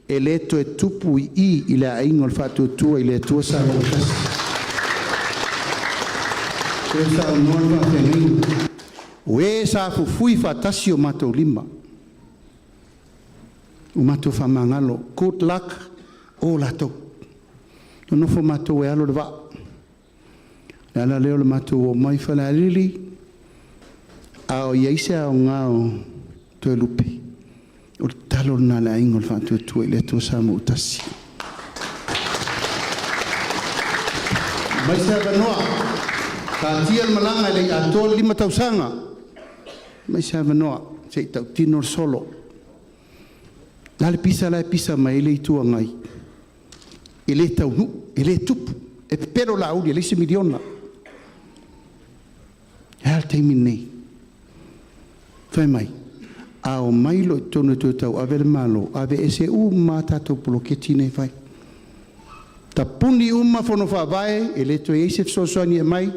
e le toe tupu i i le Aiga o le Faatuatua i le Atua Samoa ua Tasi. Lea ua saunoa le faafeagaiga, o e sa fufui faatasi o matou lima, ua matou faamagalo. Good luck o latou, nonofo matou e alo le vaa. O le ala lea o le matou omai Falealili, a o i ai se aoga o Toelupe, o le tatalo lena a le Aiga o le Faatuatua i le Atua Samoa ua Tasi. Aumai se avanoa, taatia le malaga e le i atoa le 5 tausaga, aumai se avanoa se i tautino le solo. O le a le pisa la e pisa mai ai le Itu Agai? E le taunuu, e le tupu, e pepelo Laauli e leai se miliona. E a le taimi lenei? Fai mai, a omai loa i totonu e toe tauave le Malo, aveese uma lava tatou poloketi nei e fai, tapuni uma fono faavae, e le toe i ai se fesoasoani e aumai,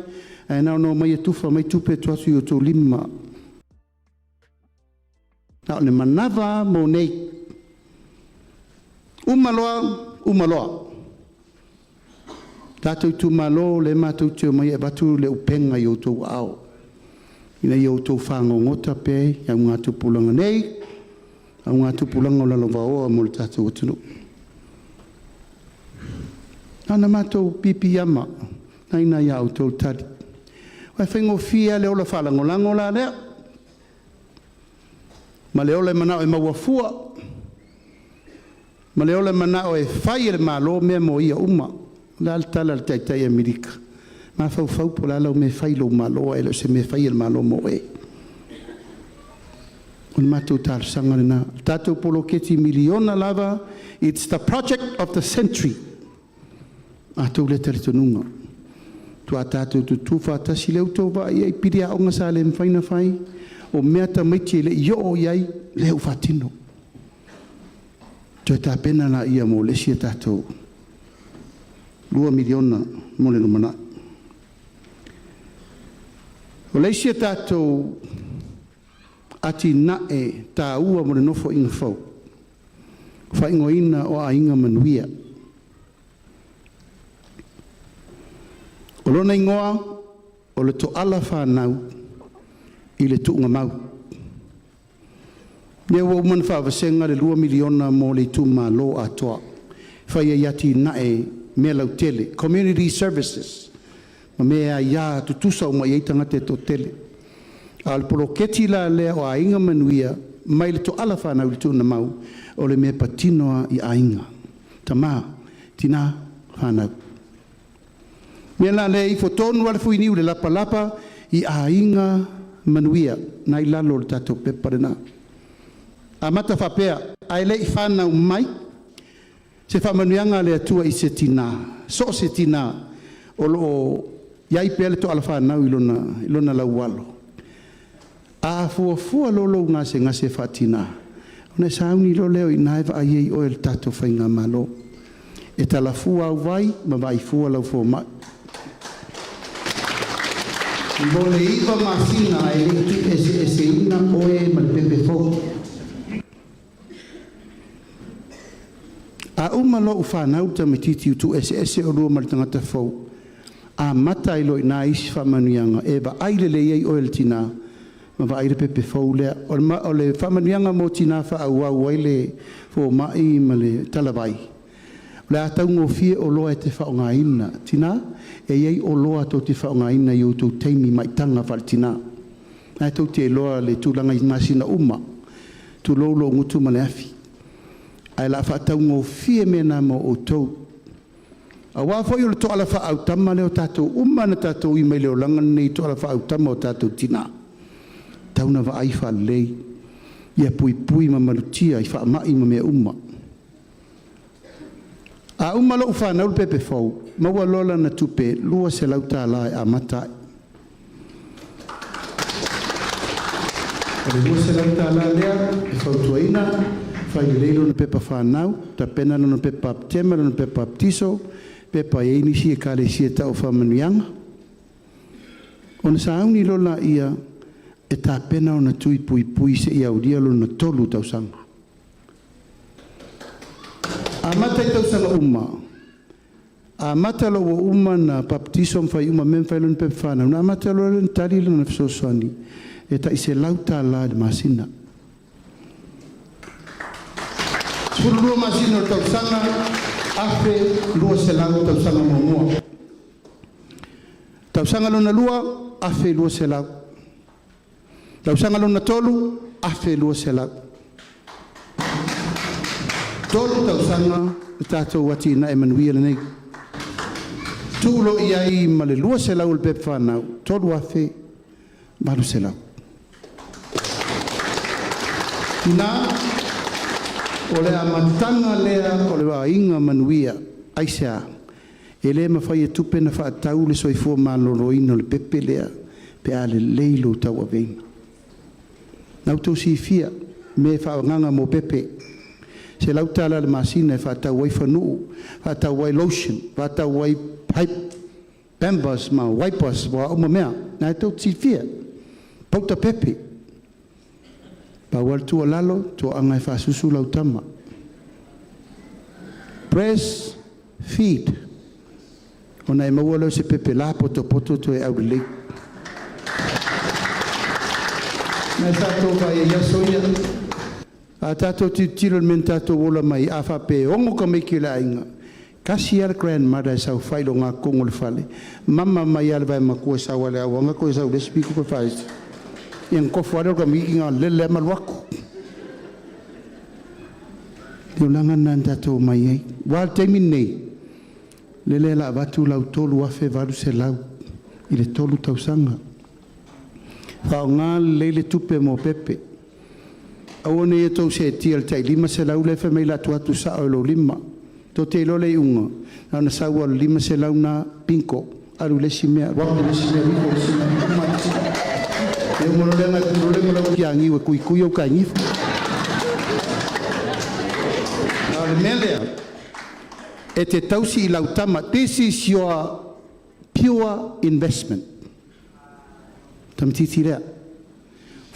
ae na ona omai e tufa mai tupe e tuu atu i o outou lima. Na o le manava lava mo nei. Uma loa, uma loa. Tatou itumalo, lea matou te omai e avatu le upega i outou aao, ina ia outou fagogota pea i augatupulaga nei, augatupulaga o lalovaoa mo le tatou atunuu. Na ona matou piipiiama, o lena e i ina ia outou le tali. Aua e faigofie lava le ola faalagolago la lea, ma le ola e manao e maua fua, ma le ola e manao e fai e le Malo mea mo ia uma. O le a le tala a le taitai Amerika? Mafaufau po o le a lau mea e fai i lou Malo ae le o se mea e fai e le Malo mo oe. O le matou talosaga lena. O le tatou poloketi miliona lava, it's the project of the century. Matou lea talitonuga. Tuā tatou tutu faatasi lea ua outou vaai ai i pili aoga sa le mafai ona fai, o mea tamaiti e lei oo i ai lea ua faatino. Toe tapena laia mo le isi a tatou $2 miliona mo le lumanai. O le isi a tatou atinae taua mo le Nofoaiga fou, faaigoaina o Aiga Manuia. O lona igoa o le Toala Fanau i le Tuugamau. Lea ua uma ona faavasega le $2 miliona mo le Itumalo atoa, e fai ai atinae mea lautele, community services ma mea e aia tutusa uma i ai tagata e toatele. A o le poloketi la lea o Aiga Manuia mai le toala fanau i le tuugamau, o le mea e patino lava i aiga, tama, tina, fanau. O le mea la lea e ifo tonu lava le fuiniu i le lapalapa i aiga manuia lena e i lalo o le tatou pepa lena. Amata faapea; ae le i fanau mai se faamanuiaga a le Atua i se tina, so o se tina o lo o i ai pea le toala fanau i lona laualo, a fuafua loa lou gasegase faatina, ona e sauni loa lea o i ina e vaai ai oe e le tatou faigamalo. E talafua au vai ma vaai fua lau fomai. Mo le 9 masina e le i tuueseeseina oe ma le pepe fou. A uma loa ua fanau le tamaitiiti ua tuueseese oulua ma le tagata fou, amata ai loa i ina isi faamanuiaga e vaai lelei ai oe e le tina ma vaai le pepe fou lea. O le faamanuiaga mo tina e faaauau ai le fomai ma le talavai, o le a taugofie oloa e te faaaogaina. Tina, e i ai oloa tou te faaaogaina i o outou taimi maitaga faaletina. O lena tou te iloa le tulaga i masina uma, tulou lou gutu ma le afi, ae o le a faataugofie mea na mo outou. Aua foi o le toala faaautama lea o tatou uma lava na tatou ui mai le olaga lenei i toala faaautama o tatou tina, e tatau ona vaai faalelei, ia puipui ma malutia i faamai ma mea uma. A uma loa ua fanau le pepe fou, maua loa lana tupe e $200 e amata ai. O le $200 lea e fautuaina, fai lelei lona pepa fanau, tapena lona pepa baptism, lona pepa baptiso, pepa e i ai nisi ekalesia e tau o faamanuiaga. Ona sauni loa lea e tapena ona tui puipui seia aulia lona 3 tausaga. Amata i tausaga uma, amata loa ua uma ona baptiso ma fai uma mea ma fai lona pepa fanau, ona amata loa lea ona tali lana fesoasoani e tai $100 i le masina. 12 masina o le tausaga, $1,200 tausaga muamua. Tausaga lona lua, $1,200. Tausaga lona tolu, $1,200. 3 tausaga le tatou atinae manuia lenei. Tuu loa i ai ma le $200 o le pepa fanau, $3,800. Tina, o le amataga lea o le aiga manuia. Aisea? E le mafai e tupe ona faatau le soifua maloloina o le pepe lea pe a lelei lou tauaveina. Na outou silafia mea e faaagaaga mo pepe, $100 i le masina e faatau ai fanuu, faatau ai lotion, faatau ai pampers ma wipers o a uma mea. Na e tou te silafia, pauta pepe. Pau lava le tuualalo, toaga e faasusu lau tama. Breast feed, ona e maua lea o se pepe lapotopoto toe aulelei. Nai sa outou vaai ai i aso ia. A tatou tilotilo i le mea na tatou ola mai ai, a faapea e 6 tamaiti o le aiga, e tasi lava le grandmother e saofai i le ogatotonu o le fale, mama mai lava e le vaematua e sau lava i le auaga toe sau i le isi pito toe faaese, ia ona tofu lava lea o le tamaititi na o le lele lava ma alu atu. O le olaga lena na tatou omai ai. Aua o le taimi lenei, lele o le a avatu lau $3,800 i le 3 tausaga. Faaaoga lelei le tupe mo pepe. Aua ne i outou seetia i le tai $500 lea e fai mai o le a tuu atu sao i lou lima. Tou te iloa le iuga, na ona sau lava o le $500 lena, bingo. Alu le isi mea, alu atu le isi mea, alu ifo le isi mea, uma atu. E uma loa lea pulole ma lau kiagiu e kuikui au kaigifo. A o le mea lea, e te tausi i lau tama. This is your pure investment. Tamatiti lea.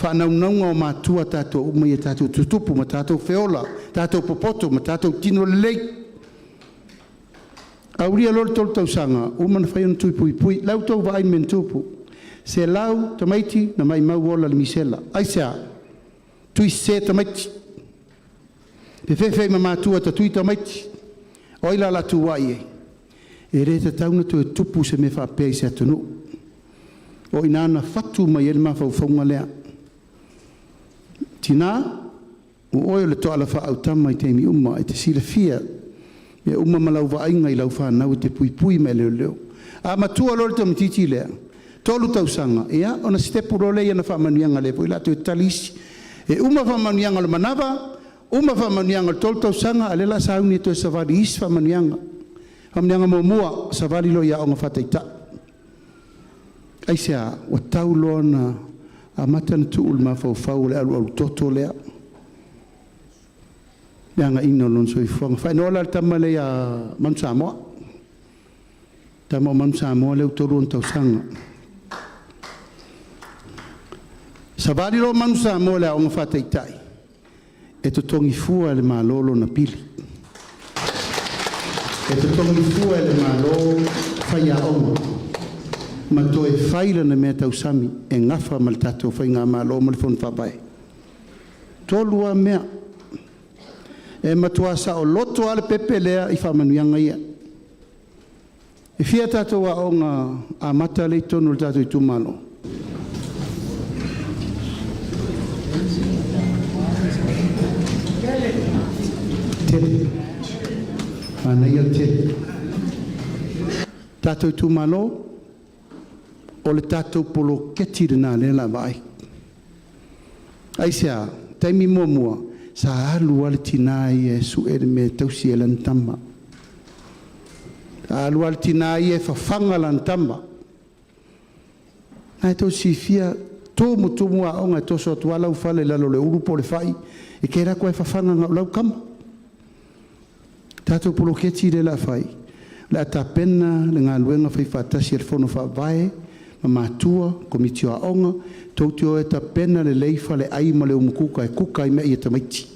Whaanaunauga o matua tātou uma ia tātou tutupu ma tātou feola, tātou popoto ma tātou tino lelei. Aulia loa le 3 tausaga, uma na fai ona tui puipui. Lau tou vaai i mea na tupu. Se lau tamaiti na maimau ola le misela. Aisea? Tui sese tamaiti. Fefefe ma matua ta tui tamaiti. O ai la latu ai e. E le tatau na toe tupu se mea faapea i se atunuu. O ina na fatu mai ai le mafaufauga lea. Tina, o oe o le toala faautama i taimi uma e te silafia mea uma ma lau vaaiga i lau fanau e te puipui ma e leoleo. A matua loa le tamaitiiti lea, 3 tausaga, ia ona sitepu loa lea i ana faamanuiaga lea foi o le a toe tali isi. E uma faamanuiaga o le manava, uma faamanuiaga o le 3 tausaga, a o lea o le a sauni e toe savali i isi faamanuiaga. Faamanuiaga muamua, savali loa i aoga faataitai. Aisea? Ua tau loa ona amata ona tuu le mafaufau o le alualu toto lea, le agaiga o lona soifuaga. Faaigoa la le tama lea ia Manu Samoa. Tama o Manu Samoa lea ua 3 ona tausaga. Savali loa Manu Samoa i le aoga faataitai, e totogi fua e le Malo lona pili. E totogi fua e le Malo faiaoga ma toe fai lana mea tausami e gafa ma le tatou faigamalo ma le fono faavae. 3 lava mea. E matua saoloto lava le pepe lea i faamanuiaga ia. E fia tatou aoga amata lea i totonu o le tatou itumalo? Tele. Manaia le tele. Tatou itumalo, o le tatou poloketi lena lea o le a vaai. Aisea? Taimi muamua, sa alu lava le tina ia e sue le mea e tausi ai lana tama. Sa alu lava le tina ia e fafaga lana tama. Na e tou silafia, tumutumu aoga e toso atu lava lau fala i lalo o le ulu po o le fai, e te alu atu lava e fafaga na o lau tama. Tatou poloketi lea o le a fai, o le a tapena le galuega faifaatasi a le Fono Faavae ma matua, komiti o aoga, tou te o e tapena lelei faleai ma le umukuka e kuka ai meaai a tamaiti.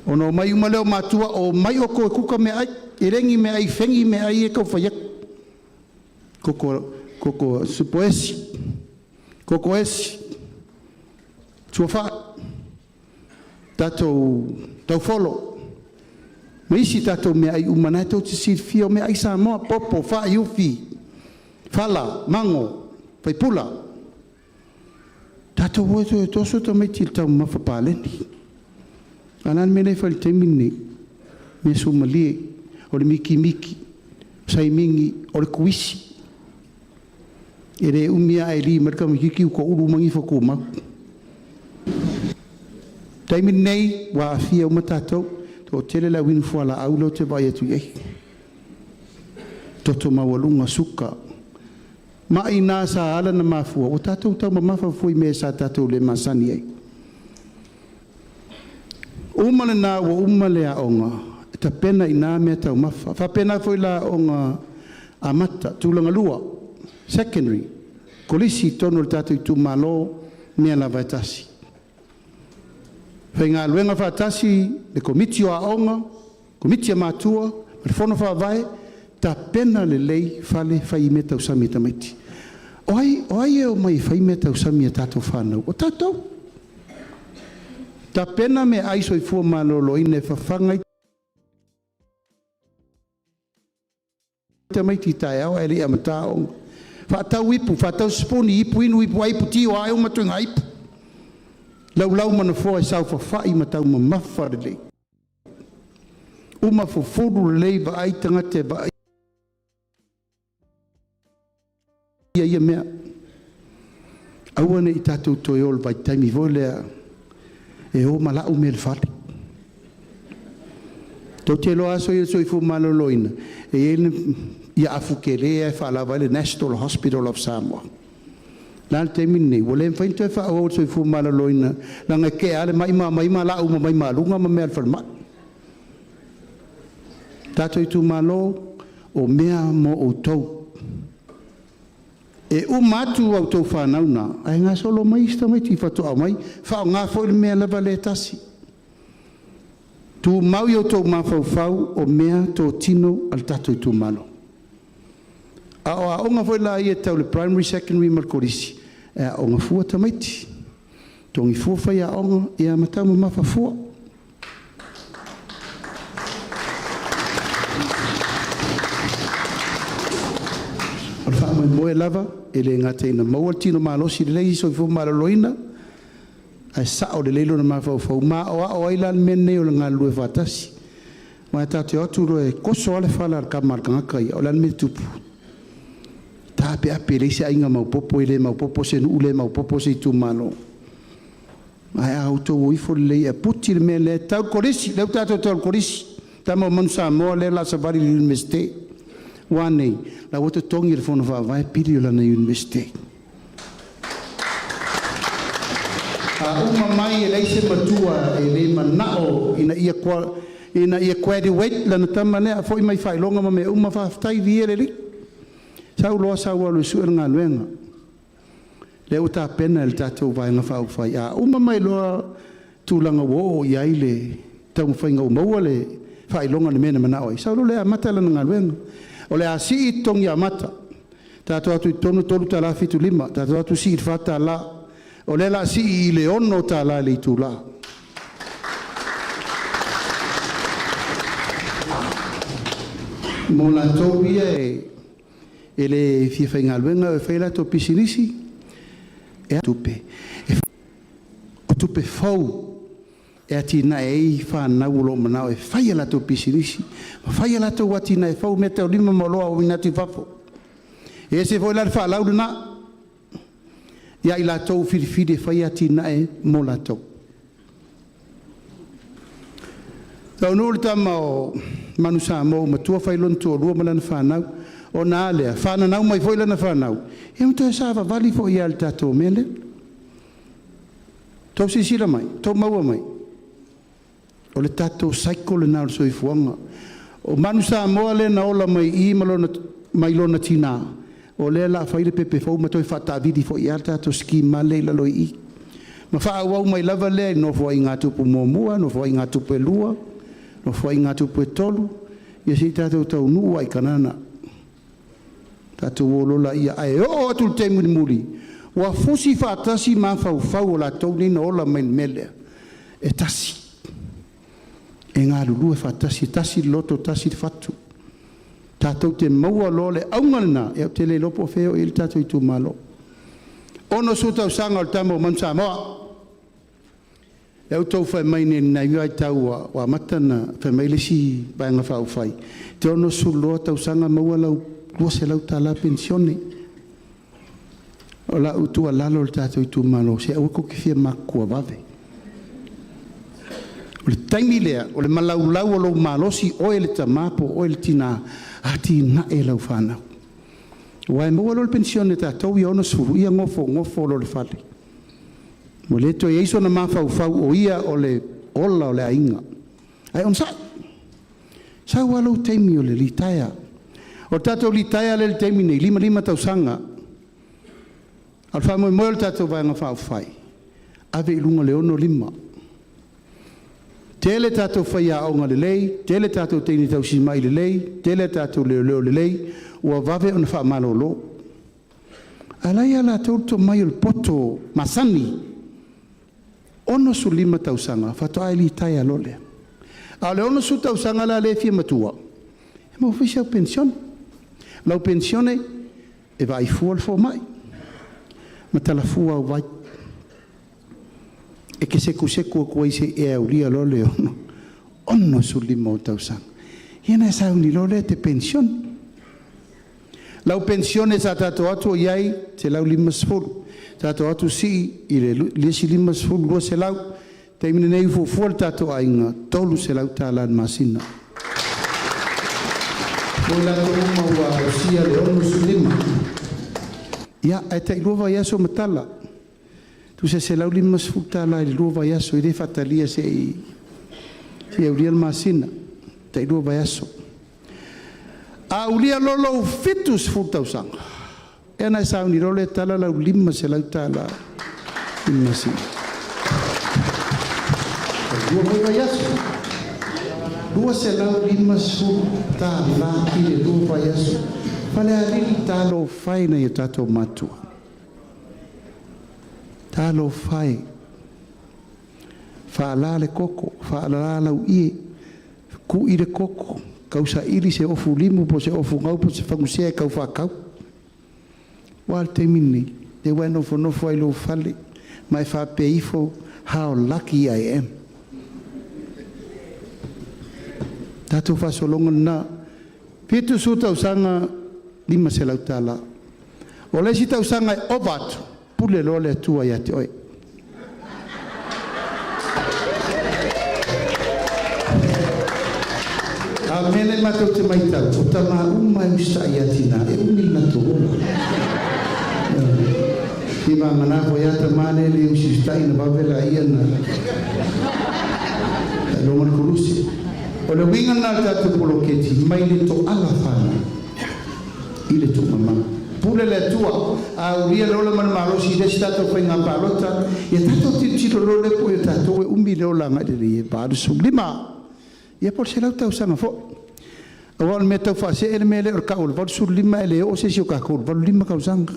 Ona omai uma lea o matua, omai outou e kuka meaai, e le ni meaai fegi meaai ia e tau fai atu. Koko, koko supo esi, koko esi, tuafai, tatou taufolo, ma isi tatou meaai uma na e tou te silafia o meaai Samoa, popo, fai, ufi, fala, mago, faipula. Tatou o e toe toso tamaiti i le taumafa paleni. A o le a le mea lea e fai i le taimi lenei? Mea suamalie, o le mikimiki, saimigi, o le tuisi. E le umi lava e li mai le tamaitiiti ua toulu uma nifo tumau. Taimi lenei ua aafia uma tatou, toatele le au inu fualaau lea ou te vaai atu i ai. Toto maualuga, suka. Mai na sa ala ona mafua, ua tatou taumamafa fua i mea sa tatou le masani ai. Uma lena ua uma le aoga, e tapena i ina mea taumafa. Faapena foi la aoga amata, tulaga lua, secondary, kolisi i totonu o le tatou itumalo, mea lava e tasi. Faigaluega faatasi le komiti o aoga, komiti a matua, ma le fono faavae, tapena lelei fale fai ai mea tausami a tamaiti. O ai e omai e fai mea tausami a tatou fanau? O tatou. Tapena meaai soifua maloloina e fafaga ai tamaiti i taeao ae le i amata aoga. Faatau ipu, faatau sipuni, ipu inu, ipu ai, ipu ti, o a ea uma ituaiga ipu. Laulau ma nofoa e saofafai ma taumamafa lelei. Uma fufulu lelei vaai tagata e vaaia ia mea. Aua ne i tatou toe o i le vaitaimi foi lea e o ma lau mea i le fale. Tou te iloa aso ia o le soifua maloloina, e i ai le Ia afu tele e faalava ai le National Hospital of Samoa. La le taimi lenei, ua le mafai ona toe faaauau e le Soifua Maloloina, leaga e tea lava le mai ma aumai ma lau uma mai ma luga ma mea a le falemai. Tatou itumalo, o mea mo outou. E uma atu a outou fanau na, ae gasolo mai isi tamaiti faatoa omai faaaoga foi le mea lava lea e tasi. Tumau i outou mafaufau o mea totino a le tatou itumalo. A o aoga foi la ia tau le primary, secondary ma le kolisi, e aooga fua tamaiti, totogi fua faiaoga, ia ma taumamafa fua. O le faamoemoe lava, e le gata ina maua le tino malosi lelei i le soifua maloloina, ae sao lelei lona mafaufau ma aoao ai la le mea lenei o le galulue faatasi. Aua tatou te o atu loa e toso lava le fala a le tama a le tagata ia, o le a le mea e tupu? E taapeape e leai se aiga maopoopo, e le maopoopo se nuu, le maopoopo se itumalo. Ae a outou o ifo lelei e aputi le mea lea e tau i le Kolisi, lea ua tatou tau i le Kolisi, tama o Manu Samoa lea o le a savali i le Iunivesite. Ua a nei? O la ua totogi e le Fono Faavae pili o lana Iunivesite. A uma mai e leai se matua e le manao ina ia graduate lana tama lea, a foi mai faailoga ma mea uma, faafetai viia le Alii. Sau loa sau alu e sue le galuega. Lea ua tapena e le tatou Vaega Faaupufai. A uma mai loa tulaga ua oo i ai le taumafaiga ua maua le faailoga i le mea na manao ai, sau loa lea e amata lana galuega. O le a sii le totogi amata, tatou o atu i totonu e $3.75, tatou o atu sii i le $4, o lea o le a sii i le $6 i le itula. Mo latou ia e le fia faigaluega e fai a latou pisinisi, e tupe, o tupe fou e atinae ai fanau o lo o manao e fai a latou pisinisi ma fai a latou atinae fou, meataulima ma oloa auina atu i fafo. E ese foi la le faalau lena ia i latou filifili e fai atinae mo latou. E taunuu le tama o Manu Samoa ua matua fai lona toalua ma lana fanau. Ona a lea? Fananau mai foi lana fanau, ia ma toe savavali foi lava i le tatou mea lea. Tou silasila mai? Tou maua mai? O le tatou cycle lena o le soifuaga. O Manu Samoa lea na ola mai i i mai lona tina, o lea o le a fai le pepe fou ma toe faataavili foi lava le tatou scheme lea i lalo i i. Ma faaauau mai lava lea i Nofoaiga a Tupu Muamua, Nofoaiga a Tupu e Lua, Nofoaiga a Tupu e Tolu, ia se i tatou taunuu lava i Kanana. Tatou o loa laia, ae oo atu i le taimi mulimuli, ua fusi faatasi mafaufau o latou nei na ola mai i le mea lea, e tasi, e galulue faatasi, e tasi le loto, tasi le fatu. Tatou te maua loa le auga lena, ia ou te le iloa po o fea e oo i ai le tatou itumalo. 60 tausaga o le tama o Manu Samoa. Lea ua outou fai mai nei i lenei vaitau ua amata ona fai mai le isi Vaega Faaupufai, e te 62 tausaga maua lau $200 penisione. O lau tuualalo i le tatou itumalo, se aua tou te fia matutua vave. O le taimi lea, o le malaulau o lou malosi, oe le tama po o oe le tina, atinae lau fanau. Aua e maua loa le penisione a tatou ia 60, ia nofonofo loa i le fale. Ua le toe i ai sona mafaufau o ia o le ola o le aiga. Ae onosai, sau lava lou taimi o le litaea. O le tatou litaea lea i le taimi nei, e 55 tausaga. A o le faamoemoe o le tatou Vaega Faaupufai, ave i luga i le 65. Tele tatou faiaoga lelei, tele tatou teine tausimai lelei, tele a tatou leoleo lelei, ua vave ona faamalolo. A o la e ia latou le tomai o le poto masani. 65 tausaga faatoa e litaea loa lea. A o le 60 tausaga la lea e fia matua, e maua foi si au penisione. O lau penisione e vaai fua le fomai ma tala fua au vai. E te setusetu atu ai seia e aulia loa le 65 ou tausaga. Ia ona e sauni loa lea e te penisione. Lau penisione sa tatou o atu o i ai $150, tatou o atu sii i le isi $50, $200. O le taimi lenei fuafua le tatou aiga, e $300 i le masina. Mo i latou uma ua ausia le 65. Ia, ae tailua vaiaso ma tala. Tusa e $150 i le 2 vaiaso, e le faatalia se'i aulia le masina, tailua vaiaso. A aulia loa lou 70 tausaga, ia ona e sauni loa lea e tala lau $500 i le masina. Tai 2 foi vaiaso. $250 i le 2 vaiaso. Falealili, talofa e i nai o tatou matua. Talofa e, faalā le koko, faalā lau'ie, ku'i le koko, tausaili se ofu limu po o se ofu gau po o se fagusea e tau faatau. Ua a le taimi lenei? Lea ua e nofonofo lava i lou fale ma e faapea ifo, “How lucky I am.” Tatou faasologa lena, 70 tausaga, $500. O le isi tausaga e ova atu, pule loa le Atua ia te oe. A o le mea lea matou te matau, o tama uma lava e usitai lava i tina, e umi le latou ola. Ioe. Seiavagana foi lava tama ia e le usiusitai ona vave lea ona taailoga le koluse. O le uiga lena o le tatou poloketi mai le toala fanau i le tuumama. Pule le Atua, a aulia le ola ma le malosi i le isi tatou faiga palota, ia tatou tilotilo loa lea po o tatou e umi le ola agai i le 85 ia po o le 100 tausaga foi. Aua o le mea tau faasee le mea lea o le tau o le 85 e le oo se isi o tatou i le 85 tausaga.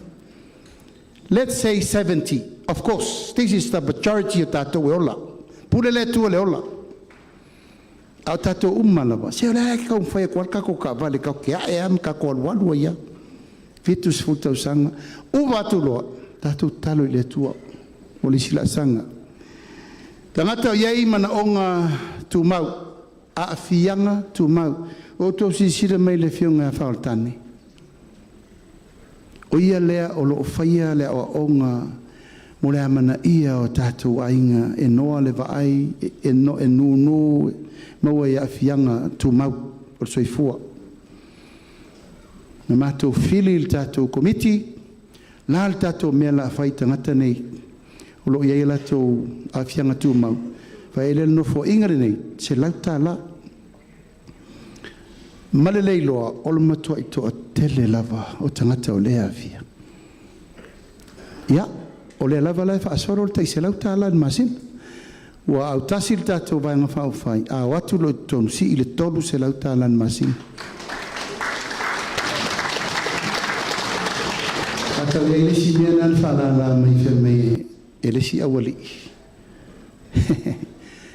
Let's say 70. Of course, this is the majority o tatou e ola. Pule le Atua i le ola. A o tatou uma lava, se o le a e taumafai atu lava le tatou taavale tatou te ae lava ma tatou alualu ai lava. 70 tausaga, ova atu loa, tatou tatalo i le Atua mo le isi laasaga. Tagata o i ai manaoga tumau, aafiaga tumau. Ua outou silasila mai i le Afioga ia Faoltane, o ia lea o lo o faia le aoaoga mo le amanaia o tatou aiga e noa le vaai, e nūnū, maua i aafiaga tumau o le soifua. Na matou fili le tatou Komiti, le a le tatou mea o le a fai i tagata nei o lo o i ai a latou aafiaga tumau? Fai ai lea o le Nofoaiga lenei, $100. Ma le le iloa o le matuai toatele lava o tagata o lea e aafia. Ia, o lea lava la e faasolo le tai $100 i le masina. Ua autasi le tatou Vaega Faaupufai, a o atu loa i totonu, sii i le $300 i le masina. Sa tau i ai le isi mea lena na faalala mai fai mai e le isi aualii,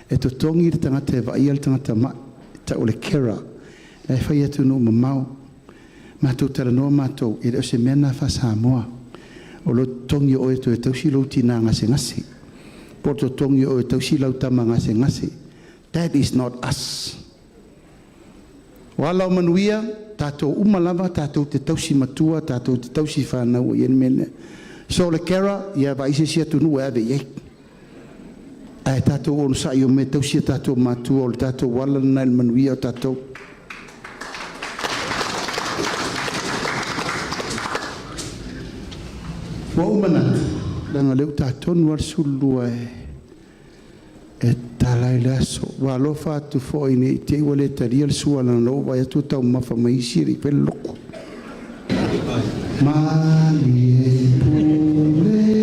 e totogi le tagata e vaaia le tagata ma'i, e tau o le carer, la e fai i atunuu mamao. Matou talanoa matou, e le o se mea lena faa-Samoa. O lo totogi o oe e toe tausi lou tina gasegase, po o le totogi o oe e tausi lau tama gasegase. That is not us. O ala o manuia, tatou uma lava tatou te tausi matua, tatou te tausi fanau i le mea lea. So o le carer, ia vaai se isi atunuu e ave i ai. Ae tatou onosai o mea tausi a tatou matua o le tatou ala lena i le manuia o tatou. Ua ou manatu, leaga o lea ua ta tonu lava le 12 e tatala ai le aso. Ua alofa atu foi ne i te i ua le talia le sua, leaga o lea ua ou vaai atu ua taumamafa mai isi e le i faia le loto. Malie pule.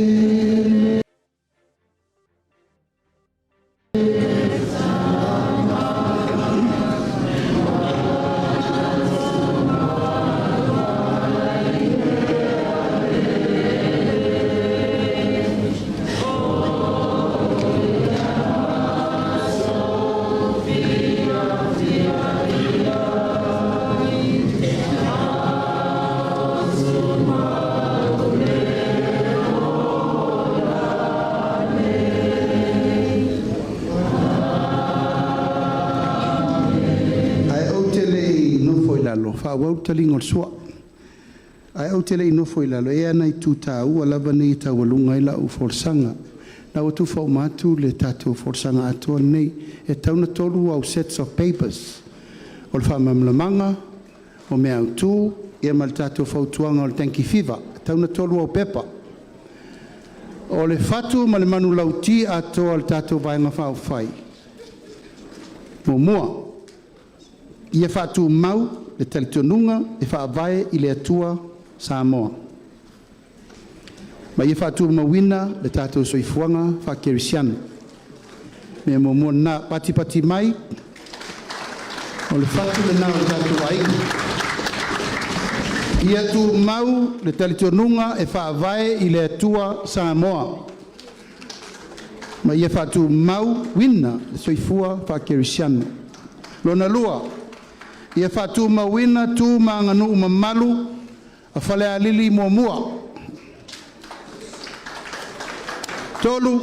Ae ou te le i nofo i lalo, faaauau le taliga o le sua. Ae ou te le i nofo i lalo, e i ai lava nai itu taua lava nei e taualuga ai lau folasaga. Na ua tufa uma atu le tatou folasaga atoa lenei. E tatau ona tolu au sets of papers. O le faamalamalamaga O mea autū ia ma le tatou fautuaga o le dengue fever, e tatau ona tolu au pepa. O le fatu ma le manulauti atoa a le tatou Vaega Faaupufai: 1. Ia faatumau le talitonuga e faavae i le Atua Samoa ma ia faatumauina le tatou soifuaga faakerisiano. Mea muamua lena, patipati mai o le fatu lena o le tatou aiga. Ia tumau le talitonuga e faavae i le Atua Samoa ma ia faatumauina le soifua faakerisiano. Lona lua, ia faatumauina tu ma aganuu mamalu a Falealili 1. 3.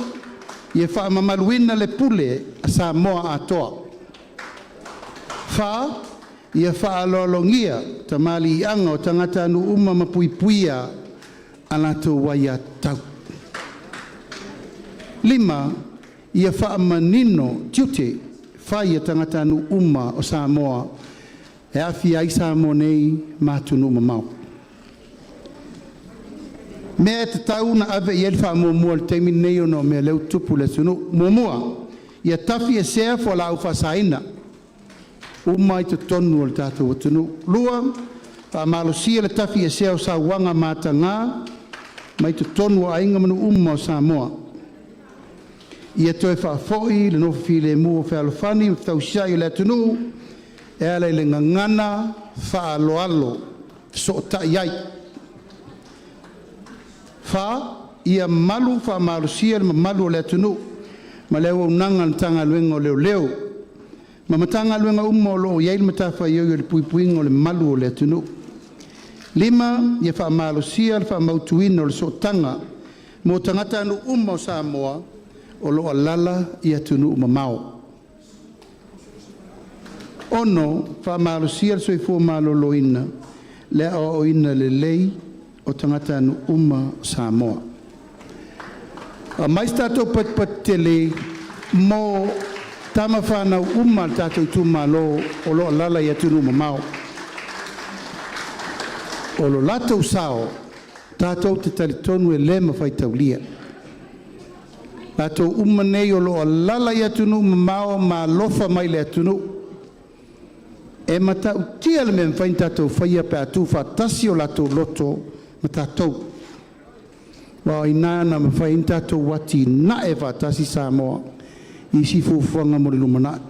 Ia faamamaluina le Pule a Samoa atoa. 4. Ia faaaloalogia tamaliiaga o tagatanuu uma ma puipuia a latou aiatatau. 5. Ia faamanino tiute fai a tagatanuu uma o Samoa e aafia ai Samoa nei ma atunuu mamao. Mea e tatau ona ave i ai le faamuamua i le taimi lenei ona o mea o lea ua tutupu i le atunuu. 1. Ia tafiesea fualaau faasaina uma i totonu o le tatou atunuu. 2. Faamalosia le tafiesea o sauaga mataga mai totonu o aiga ma nuu uma o Samoa. Ia toe faafoi le nofo filemu o fealofani ma fetausiai o le atunuu e ala i le gagana faaaloalo e fesootai ai. 4. Ia malu faamalosia le mamalu o le atunuu ma le auaunaga a le Matagaluega o Leoleo ma Matagaluega uma o lo o i ai le matafaioi o le puipuiga o le mamalu o le atunuu. 5. Ia faamalosia le faamautuina o le sootaga mo tagatanuu uma o Samoa o lo o alaala i atunuu mamao. 6. Faamalosia le soifua maloloina, le aoaoina lelei o tagatanuu uma o Samoa. Aumai se tatou patipati tele mo tama fanau uma a le tatou itumalo o lo o alaala i atunuu mamao. O lo latou sao tatou te talitonu e le mafai ona taulia. Latou uma nei o lo o alaala i atunuu mamao ma alofa mai i le atunuu. E matautia le mea e mafai ona tatou faia pe a tuufaatasi o latou loto ma tatou. Aua o i ina na mafai ai ona tatou atinae faatasi Samoa i isi fuafuaga mo le lumanai.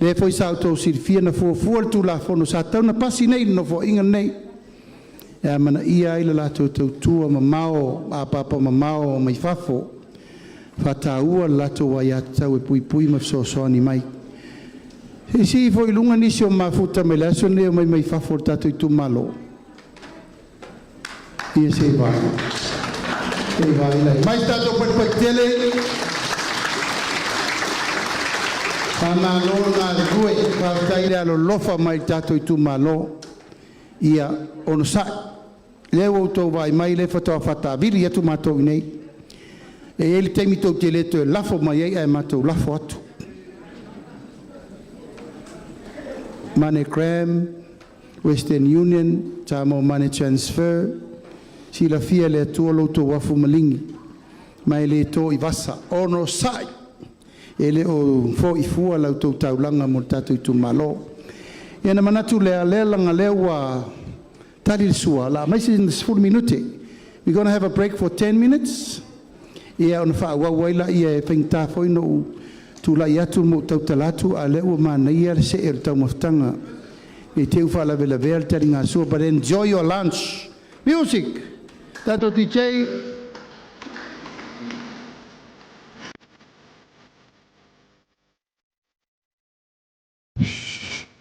O lea foi sa outou silafia na fuafua le Tulafono sa tatau ona pasi nei i le Nofoaiga lenei, e amanaia ai le latou tautua mamao ma apaapa mamao mai fafo, faataua le latou aiatatau e puipui ma fesoasoani mai. Se i sii ifo i luga nisi o mafuta mai le aso lenei e omai mai fafo o le tatou itumalo. Ia se i vaai. Se i vaai la i ai. Mai se tatou patipati tele. Faamalo le galulue, faafetai le alolofa mai i le tatou itumalo. Ia onosai, lea ua outou vaai mai lea faatoa faataavili atu matou i inei. E i ai le taimi tou te le toe lafo mai ai ae matou lafo atu. MoneyGram, Western Union, Samoa Money Transfer, silafia e le Atua lo outou afu maligi ma e le to i vasa. Onosai, e le o fo'i fua la outou taulaga mo le tatou itumalo. Ia ona manatu lea, lea leaga lea ua tali le sua, la aumai se 10 minute. We gonna have a break for 10 minutes. Ia ona faaauau ai lea e faigata foi ona ou tulai atu ma ou tautala atu, a o lea ua manaia le see o le taumafataga i te i ua faalavelavea le taligasua. But enjoy your lunch. Music! Tatou DJ.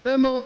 Demo.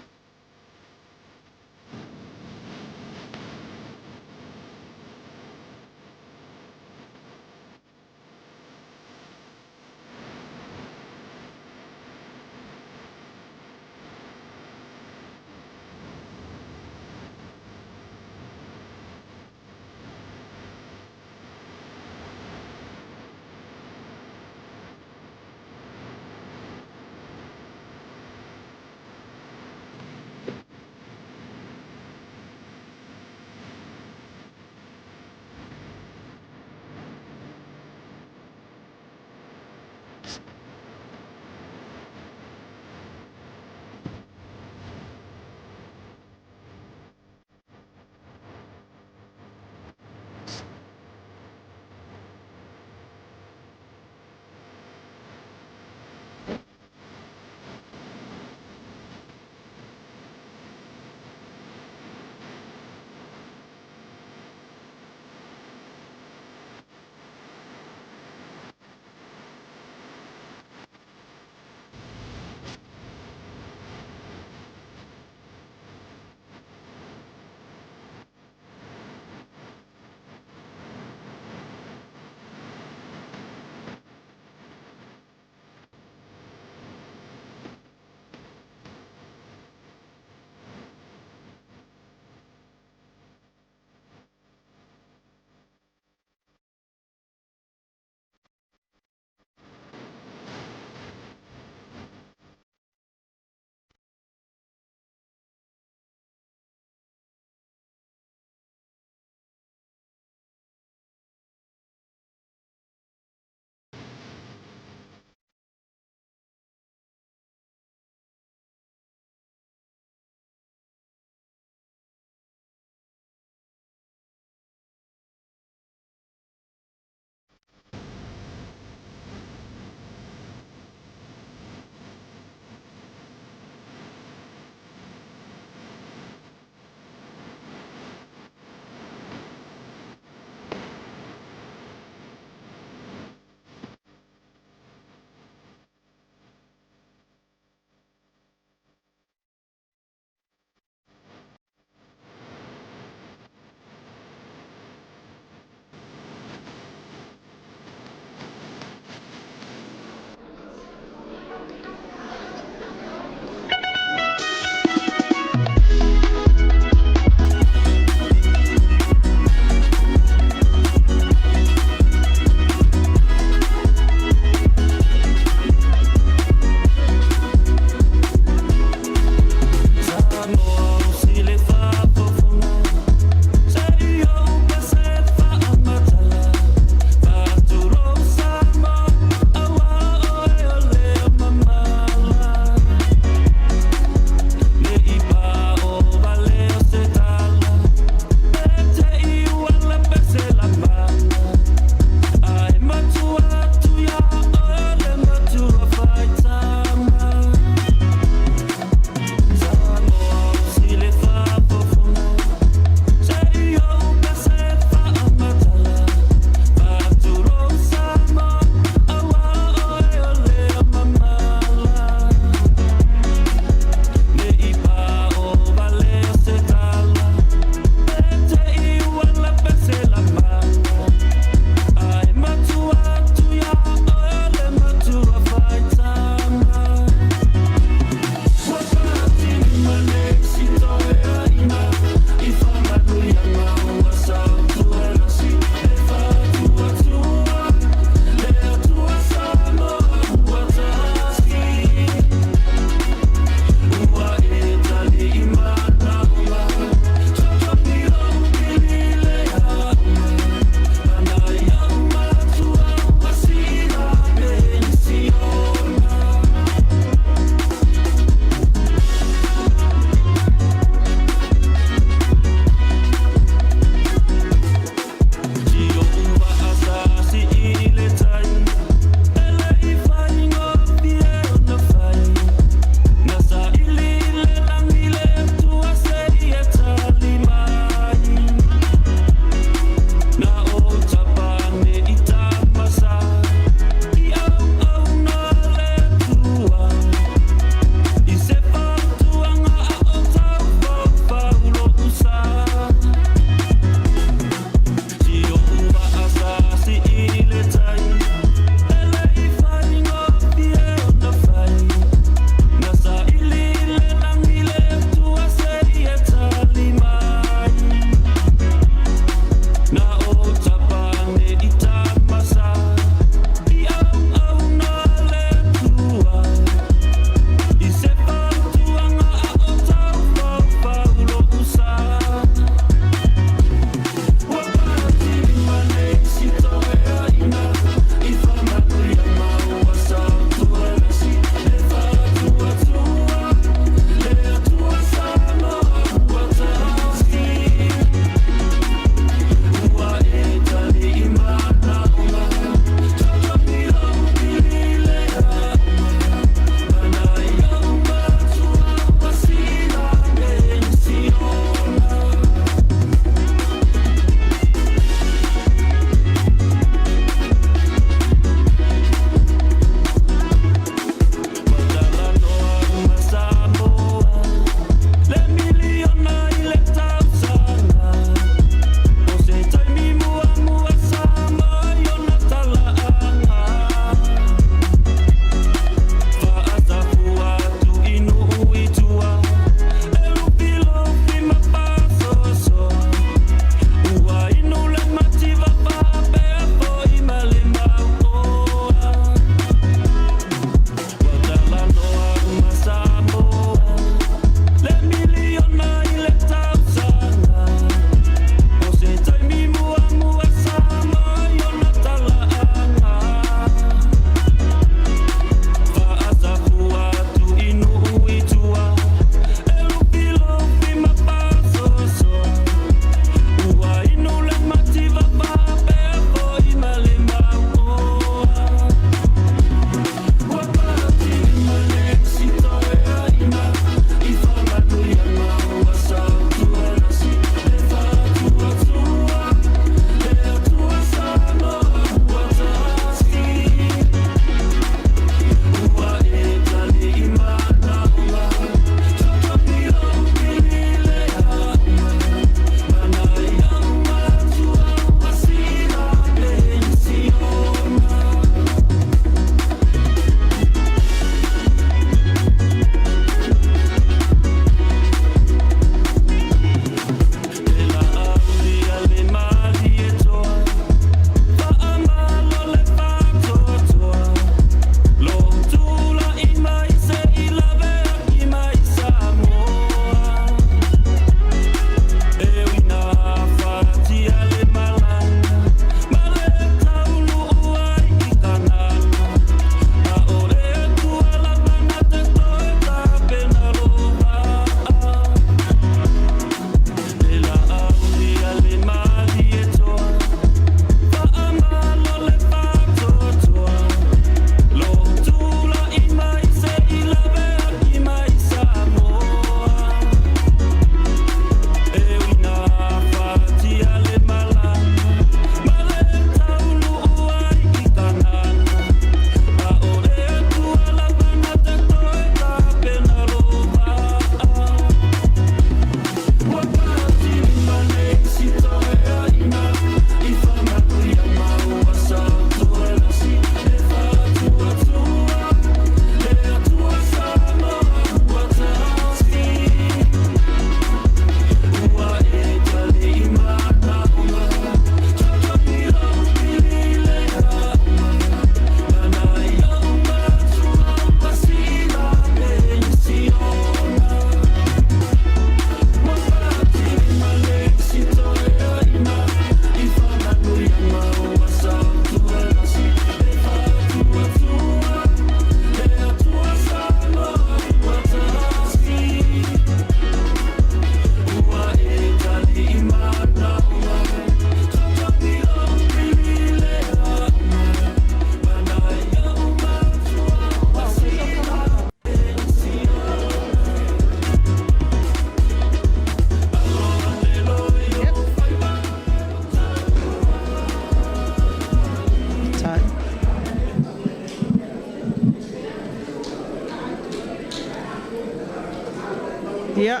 Ia.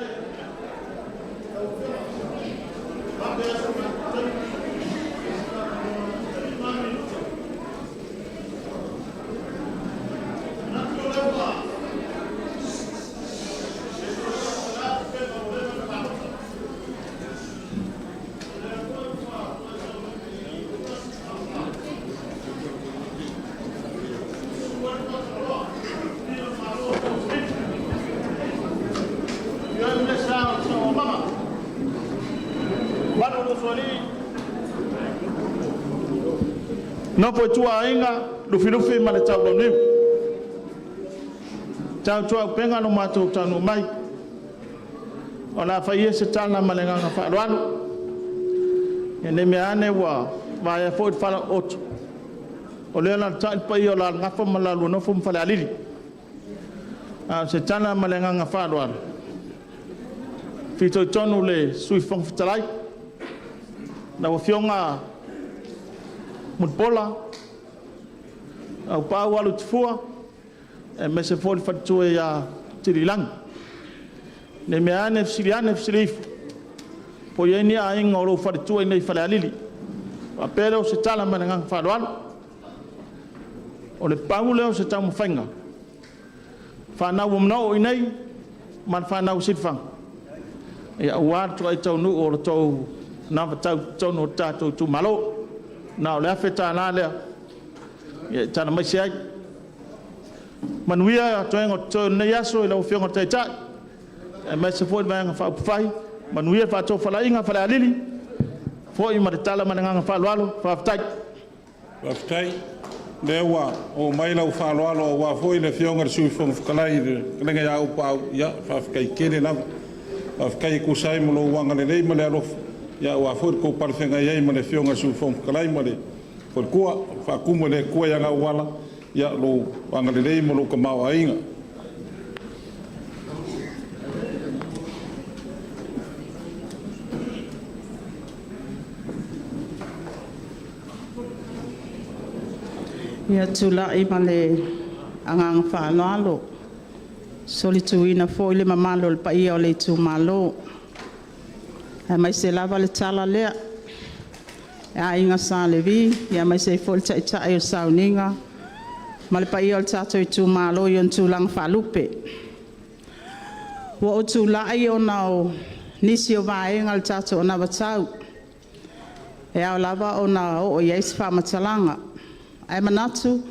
Nofo i tua aiga Lufilufi ma le Taulauniu. Tautuaupega lo matou taunuu mai. O le a fai ia se tala ma le agaga faaaloalo, ina ne i meaane ua vaea foi le falaooto, o lea e alaalatai le paia o Alalagafa ma le lua Nofo ma Falealili. A o se tala ma le agaga faaaloalo, e fitoitonu i le Sui Fofoga Fetalai, lau Afioga Mulipola Aupaau Alu Tafua aemaise foi le faletua ia Tiliilagi. Ne i meaane fesili ane fesili ifo, po o i ai ni aiga o lou faletua i inei i Falealili. Ona faapea lea o se tala ma le agaga faaaloalo, o le pau lea o se taumafaiga, fanau ua manao i inei ma le fanau i Silisili, aua le toai taunuu o le tou anavatau i totonu o le tatou itumalo. Na o le $1,000 lea e talamaise ai. Manuia toega o totoe o lenei aso i lau Afioga i le Taitai aemaise foi le Vaega Faaupufai, manuia faatofalaiga a Falealili, foi ma le tala ma le agaga faaaloalo. Faafetai. Faafetai. O lea ua oo mai lau faaaloalo aua foi le Afioga i le Sui Fofoga Fetalai le fetalaiga ia Auupuau, ia faafetai tele lava. Faafetai e tusa ai ma lou agalelei ma le alofa aua foi le tou palefeagai ai ma le Afioga i le Sui Fofoga Fetalai ma le faletua. Faatumu e le Atua i ana auala lou agalelei ma lou tamaoaiga. Ia, tulai ma le agaga faaaloalo, solituina foi le mamalu o le paia o le itumalo, aemaise lava le tala lea, le Aiga Sa Levi, aemaise ai foi le Taitai o le Sauniga ma le paia o le tatou itumalo i ona tulaga faalupe. Ua ou tulai ona o nisi o vaega o le tatou anavatau e ao lava ona oo i ai se faamatalaga. Ae manatu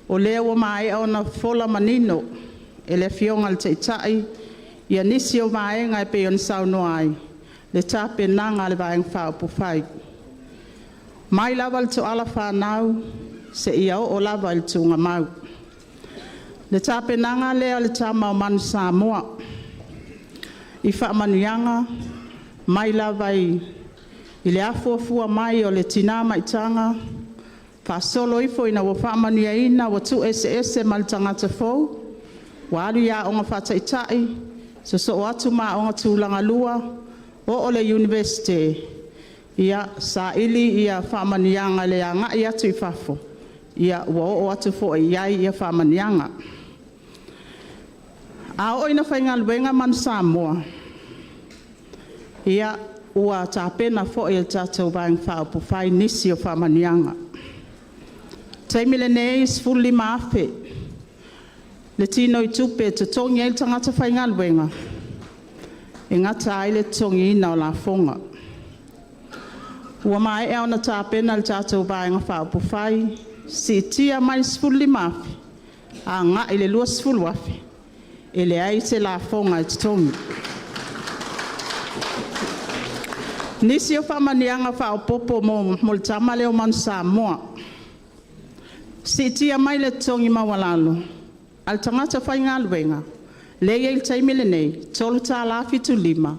o lea ua maea ona fofola manino e le Afioga i le Taitai nisi o vaega e pei ona saunoa ai le tapenaga a le Vaega Faaupufai, mai lava i le toala fanau seia oo lava i le tuugamau. Le tapenaga lea a le Tama o Manusamoa i faamanuiaga mai lava i le afuafua mai o le tina maitaga faasolo ifo ina ua faamanuiaina ua tuueseese ma le tagata fou, ua alu i aoga faataitai, sosoo atu ma aoga tulagalua, oo i le Iunivesite, saili faamanuiaga i le agai atu i fafo, ua oo atu foi i ai faamanuiaga. A oo ina faigaluega Manusamoa, ua tapena foi e le tatou Vaega Faaupufai nisi o faamanuiaga. O le taimi lenei e $15,000 le tinoitupe e totogi ai le tagata faigaluega e gata ai le totogiina o lafoga. Ua maea ona tapena e le tatou Vaega Faaupufai, siitia mai le $15,000 agai i le $20,000 e leai se lafoga e totogi. O nisi o faamanuiaga faaopoopo mo le tama lea o Manusamoa. Siitia mai le totogi maualalo a le tagata faigaluega lea e i ai i le taimi lenei e $3.75,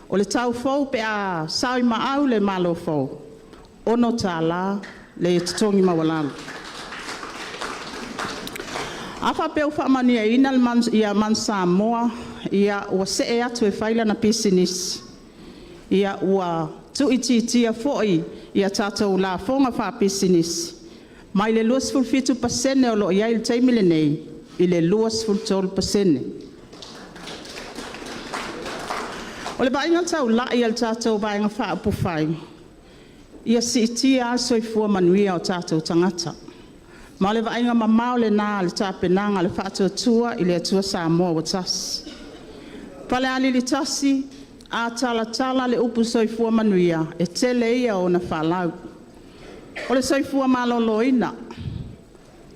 o le tau fou pe a sao i maau le Malo fou, e $6 le totogi maualalo. A faapea ua faamanuiaina Manusamoa ua see atu e fai lana pisinisi, ua tuuitiitia foi a tatou lafoga faapisinisi mai le 27% o lo o i ai i le taimi lenei i le 23%. O le vaaiga taulai a le tatou Vaega Faaupufai, ia siitia lava le soifua manuia o tatou tagata. Ma o le vaaiga mamao lena a le tapenaga a le Faatuatua i le Atua Samoa ua Tasi. Falealili 1, a talatala le upu soifua manuia, e tele ia o ona faalau. O le soifua maloloina,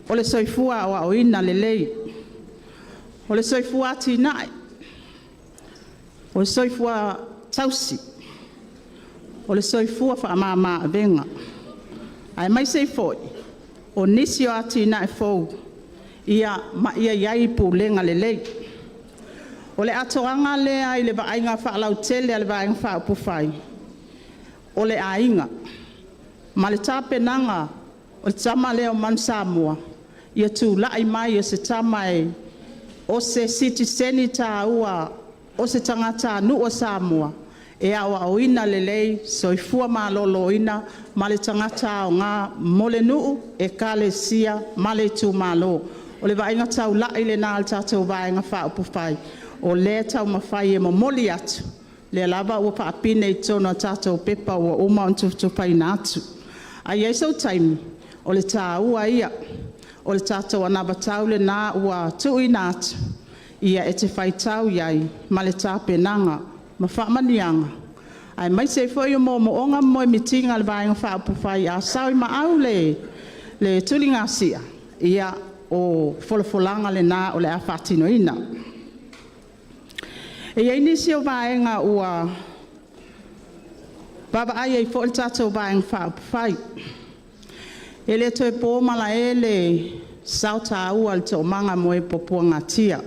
o le soifua aoaoina lelei, o le soifua atinae, o le soifua tausi, o le soifua faamama avega, aemaise ai foi o nisi o atinae fou ma ia i ai pulega lelei. O le atoaga lea i le vaaiga faalautele a le Vaega Faaupufai, o le aiga ma le tapenaga o le tama lea o Manusamoa, ia tulai mai o se tama o se sitiseni taua, o se tagatanuu o Samoa e aoaoina lelei, soifua maloloina ma le tagata aoga mo le nuu, ekalesia ma le itumalo. O le vaaiga taulai lena a le tatou Vaega Faaupufai, o lea e taumafai e momoli atu, o lea lava ua faapine i totonu o tatou pepa ua uma ona tufatufaina atu. A i ai sou taimi, o le taua ia o le tatou anavatau lena ua tuuina atu e te faitau i ai ma le tapenaga ma faamanuiaga, aemaise ai foi o moomooga ma moemitiga a le Vaega Faaupufai. A sao i maau le tuligasia, o folafolaga lena o le a faatinoina. E i ai nisi o vaega ua vaavaai ai foi le tatou Vaega Faaupufai. E le toe po malae le sao taua o le Toomaga mo e Puapuagatia.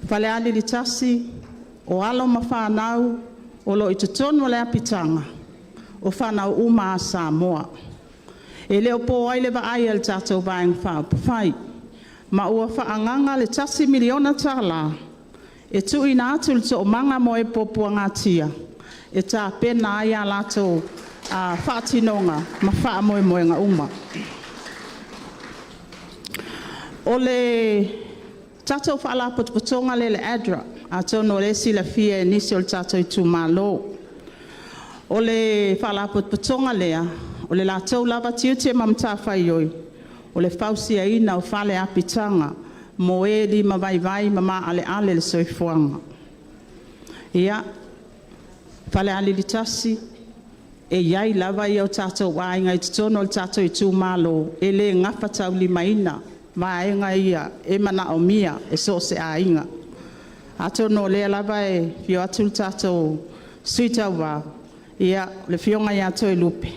Falealili 1, o alo ma fanau o lo o i totonu o le apitaga, o fanau uma lava a Samoa. E le o po ai le vaai a le tatou Vaega Faaupufai, ma ua faaagaga le $1 miliona tala e tuuina atu i le Toomaga mo e Puapuagatia e tapena ai a latou faatinoga ma faamoemoega uma. O le tatou Faalapotopotoga lea o le ADRA, atonu o lea e silafia e nisi o le tatou itumalo. O le Faalapotopotoga lea, o le latou lava tiute ma matafaioi o le fausiaina o fale apitaga mo e limavaivai ma maaleale le soifuaga. Falealili 1, e i ai lava o tatou aiga i totonu o le tatou itumalo e le gafataulimaina vaega ia e manaomia e so o se aiga. Atonu o lea lava e afio atu le tatou sui tauva, le Afioga ia Toelupe,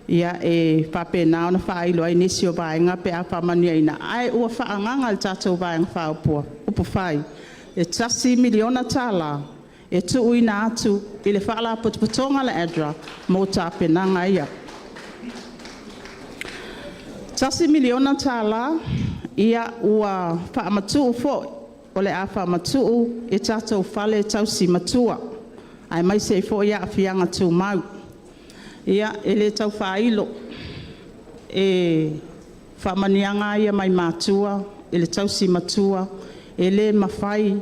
e faapena ona faailo ai nisi o vaega pe a faamanuiaina. Ae ua faaagaga e le tatou Vaega Faaupufai le $1 miliona tala e tuuina atu i le Faalapotopotoga a le ADRA mo tapenaga ia. E $1 miliona tala ua faamatuu foi, o le a faamatuu i tatou fale tausi matua, aemaise ai foi aafiaga tumau. E le tau faailo, o faamanuiaga lava ia mai matua i le tausi matua, e le mafai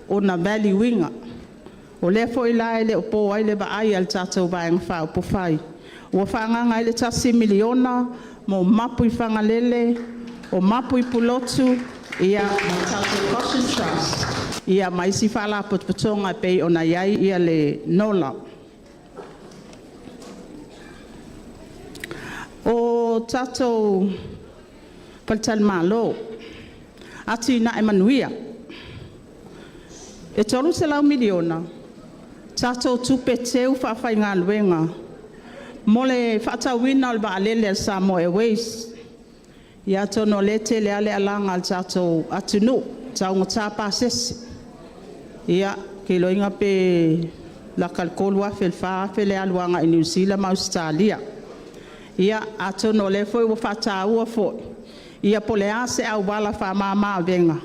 ona value ina. O lea foi la e le o po ai le vaai a le tatou Vaega Faaupufai, ua faaagaga ai le $1 miliona mo mapu i Fagalele, o mapu i Pulotu, ma le tatou Goshen Trust ma isi Faalapotopotoga e pei ona i ai le NOLA. O tatou faletalimalo, Atinae Manuia. E $300 miliona tatou tupe teu faafaigaluega mo le faatauina o le vaalele a le Samoa Airways. Ia atonu o lea e tele lava le alaga a le tatou atunuu, e taugata pasese. Ou te iloaina pe lata i le $3,000 i le $4,000 le alu agai Niu Sila ma Ausetalia. Ia atonu o lea foi ua faataua foi, ia po o le a se auala faamama avega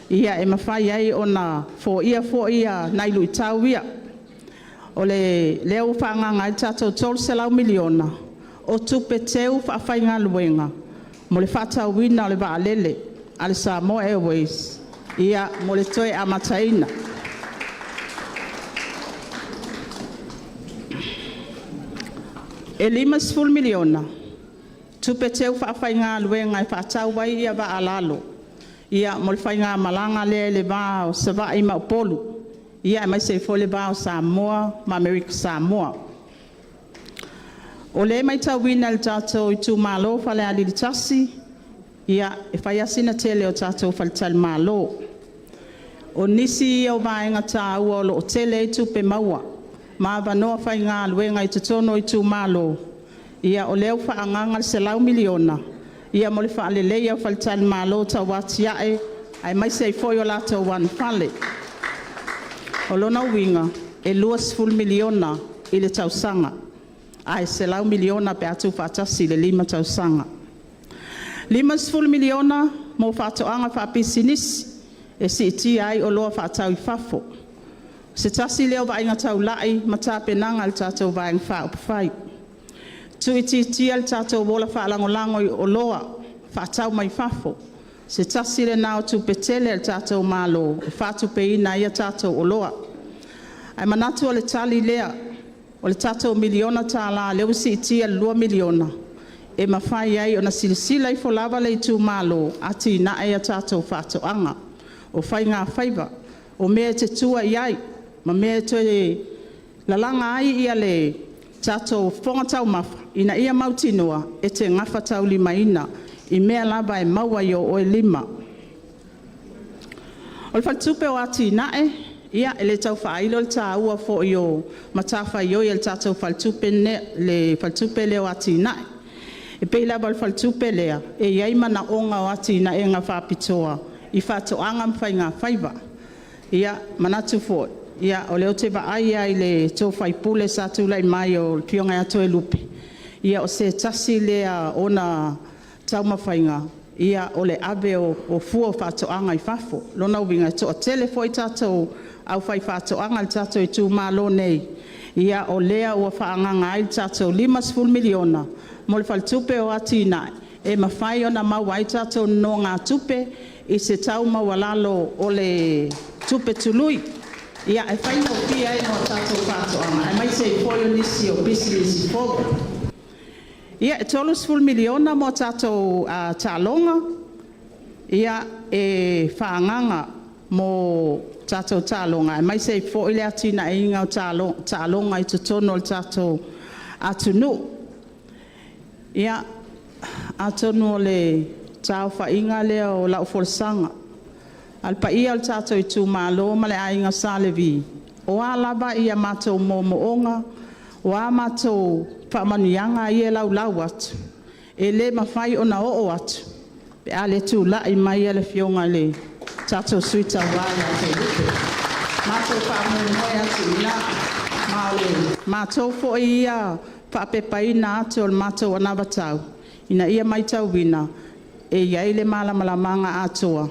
e mafai ai ona foia foi nai luitau ia. O lea ua faaagaga ai le tatou $300 miliona o tupe teu faafaigaluega mo le faatauina o le vaalele a le Samoa Airways mo le toe amataina. E $50 miliona tupe teufaafaigaluega e faatau ai vaa a lalo mo le faigamalaga lea i le va o Savaii ma Upolu, aemaise ai foi le va o Samoa ma Amerika Samoa. O lea e matauina e le tatou itumalo o Falealili 1, e fai lava sina tele o tatou faletalimalo. O nisi ia o vaega taua o lo'o tele ai tupe maua ma avanoa faigaluega i totonu o itumalo. O lea ua faaagaga le $100 miliona mo le faaleleia o faletalimalo tauatia'e aemaise ai foi o latou anofale. O lona uiga e $20 miliona i le tausaga, ae $100 miliona pe a tuufaatasi i le 5 tausaga. E $50 miliona mo faatoaga faapisinisi e siitia ai oloa faatau i fafo. O se tasi lea o vaaiga taulai ma tapenaga a le tatou Vaega Faaupufai. Tuuitiitia le tatou ola faalagolago i oloa faatau mai fafo. O se tasi lena o tupe tele a le tatou Malo e faatupeina ai a tatou oloa. Ae manatu o le tali lea o le tatou miliona tala lea ua siitia i le $2 miliona e mafai ai ona silasila ifo lava le itumalo e atinae a tatou faatoaga, o faigafaiva, o mea e te tua i ai ma mea e toe lalaga ai le tatou fofoga taumafa ina ia mautinoa e te gafataulimaina i mea lava e maua i o oe lima. O le Faletupe o Atinae, e le tau faailo le taua foi o matafaioi a le tatou Faletupe lea o Atinae. E pei lava o le faletupe lea e i ai manaoga o atinaega faapitoa i faatoaga ma faigafaiva. E manatu foi o lea ou te vaai lava i le tou sui usufono sa tulai mai o le Afioga ia Toelupe, o se tasi lea o ona taumafaiga o le ave o fua o faatoaga i fafo. O lona uiga e toatele foi tatou aufaifaatoaga a le tatou itumalo nei, o lea ua faaagaga ai le tatou $50 miliona mo le Faletupe o Atinae e mafai ona maua ai tatou nonogatupe i se tau maualalo o le tupe tului e faigofie ai mo tatou faatoaga aemaise ai foi o nisi o pisinisi fou. E $30 miliona mo tatou taaloga e faaagaga mo tatou taaloga aemaise ai foi le atinaeina o taaloga i totonu o le tatou atunuu. Atonu o le taaofaiga lea o lau folasaga, a o le paia o le tatou itumalo ma le Aiga Sa Levi, o a lava matou moomooga, o a matou faamanuiaga ia e laulau atu, e le mafai ona oo atu pe a le tulai mai le Afioga i le tatou Sui Tauva ia Toelupe. Matou te faamoemoe atu i ina, ma o le matou foi ia faapepaina atu o le matou anavatau ina ia matauina e i ai le malamalamaga atoa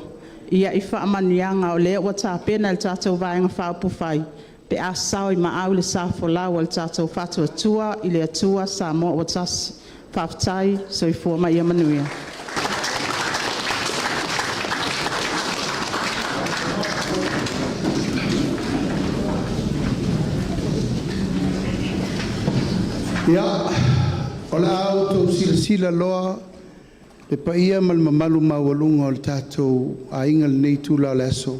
i faamanuiaga o lea ua tapena e le tatou Vaega Faaupufai pe a sao i maau le sa folau a le tatou Faatuatua i le Atua Samoa ua Tasi. Faafetai. Soifua ma ia manuia. Ia, o le a outou silasila loa le paia ma le mamalu maualuga o le tatou aiga i lenei itula o le aso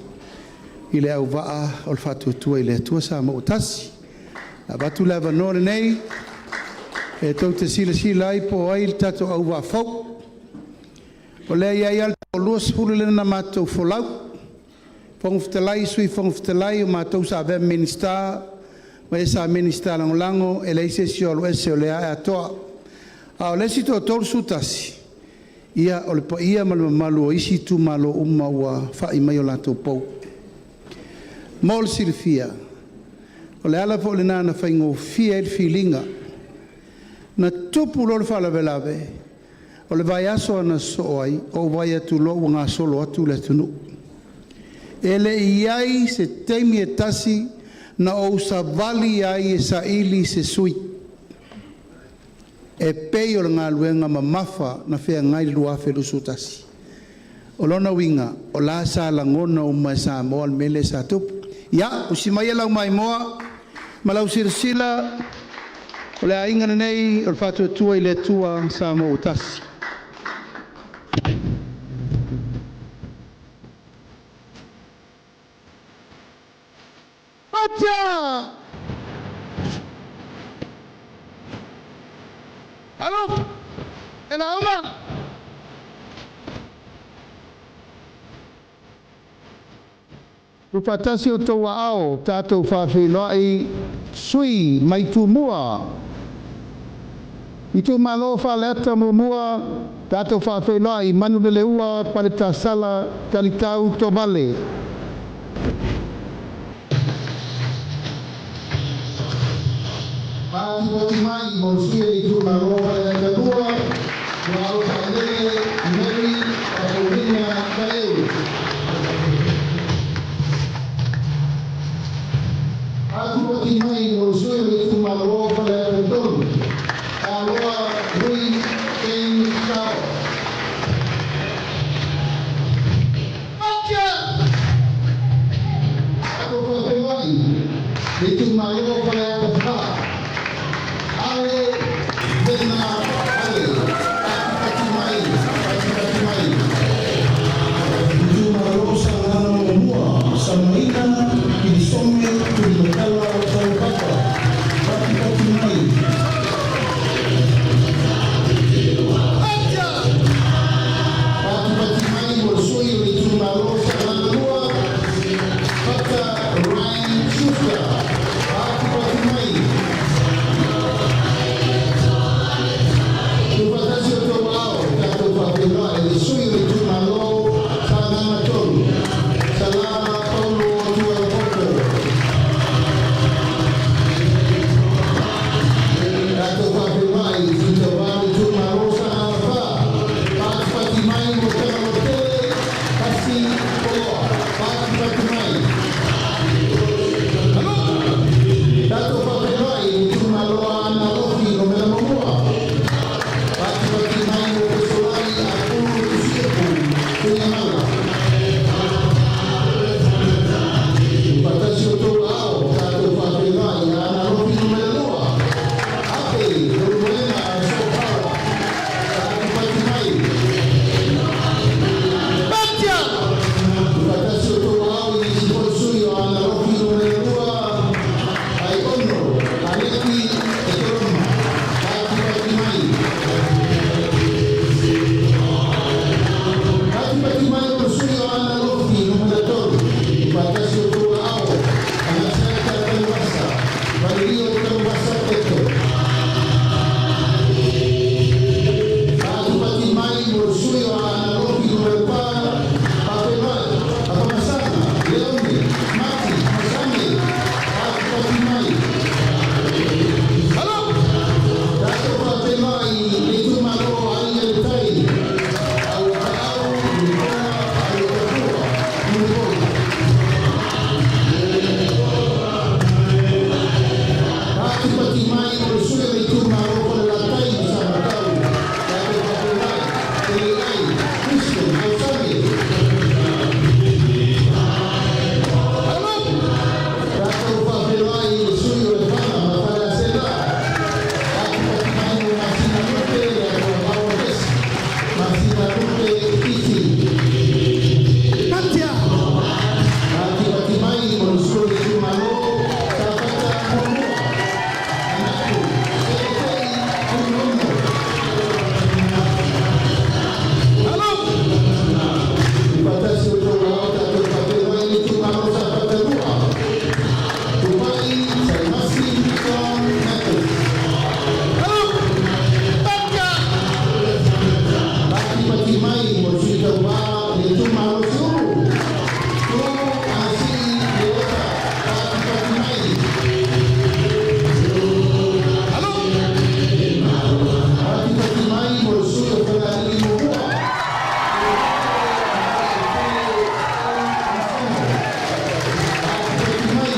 i le auvaa o le Faatuatua i le Atua Samoa ua Tasi. Avatu le avanoa lenei e tou te silasila ai po o ai le tatou auvaa fou. O lea e i ai lava le toa-20 lea na matou folau, Fofoga Fetalai, Sui Fofoga Fetalai, o matou sa avea ma Minisita ma e sa Minisita Lagolago, e leai se isi o alu ese o lea e atoa. A o le isi toa-31, ia o le paia ma le mamalu o isi itumalo uma ua fai mai o latou pou. Mo le silafia, o le ala foi lena na faigofie ai le filiga. Na tupu loa le faalavelave, o le vaiaso na sosoo ai, ou vaai atu loa ua gasolo atu le atunuu. E le i i ai se taimi e tasi na ou savali ai e saili se sui e pei o le galuega mamafa na feagai i le 2021. O lona uiga, o la sa lagona uma e Samoa le mea lea sa tupu. Ia, usi maia lau maimoa ma lau silasila. O le aiga lenei o le Faatuatua i le Atua Samoa ua tasi. Atia! Alo! E la uma! Tuufaatasi o outou aao, tatou faafeiloai sui mai Tumua. Itumalo Faleata 1, tatou faafeiloai Manuleleua Paletasala Talitau Tovale. Patipati mai mo le sui o le itumalo Faleata 2, ua alofailele Mary Papolina Taeu. Patipati mai mo le sui o le itumalo Faleata 3, Aloa Rui Ken Sao. Tatou faafeiloai le itumalo Faleata 4, Ale Vena Ale. Patipati mai, patipati mai. Itumalo Sagaga 1, Samaina Kirisome Tuimatala Taupapa. Patipati mai. Patipati mai mo le sui o le itumalo Sagaga 2, Fata Ryan Schuster. Patipati mai. Tuufaatasi o outou aao, tatou faafeiloai le sui o le itumalo Sagaga 3, Salama Paulo Tualepoto. Tatou faafeiloai i le sui tauva o le itumalo Sagaga 4, Patipati mai mo Tagaloatele Pasi Poloa. Patipati mai. Tatou faafeiloai i le itumalo Aana Alofi Nu.1. Patipati mai mo Fesolai Apulu Tusi'epu Tuigamala. Tuufaatasi o outou aao, tatou faafeiloai ia Aana Alofi Nu.2, Ape Leulumoega Sopoala. Patipati mai. Tuufaatasi o outou aao i nisi foi sui o Aana Alofi Nu.2, Aiono Aleki Ekeroma. Patipati mai. Patipati mai o le sui o Aana Alofi Nu.3, Tuufaatasi o outou aao, Agaseata Tanuvasa, Valerio Tanuvasa Peto. Patipati mai mo le sui o Aana Alofi Nu.4, Faafeiloai Afamasaga Leone Mati Masame. Patipati mai. Tatou faafeiloai le itumalo Aiga i le Tai, Auataau Nicola Aiotafua Mulipola. Patipati mai mo le sui o le itumalo Falelatai ma Samatau, tatou faafeiloai Teleiai Christian Ausame. Tatou faafeiloai i le sui o Lefaga ma Faleaseela. Patipati mai mo Masina Lupe le Atuavao Kesi, Masina Lupe Iti. Patipati mai mo le sui o le itumalo Safata 1, Anapu Seletei Fuimaono. Tuufaatasi o outou aao, tatou faafeiloai le itumalo Safata 2, Tupai Saimasi John Mathews. Patipati mai mo le sui tauva le itumalo Siumu, Tumu Anasii Leota. Patipati mai. Patipati mai mo le sui o Falealili 1, Patipati mai.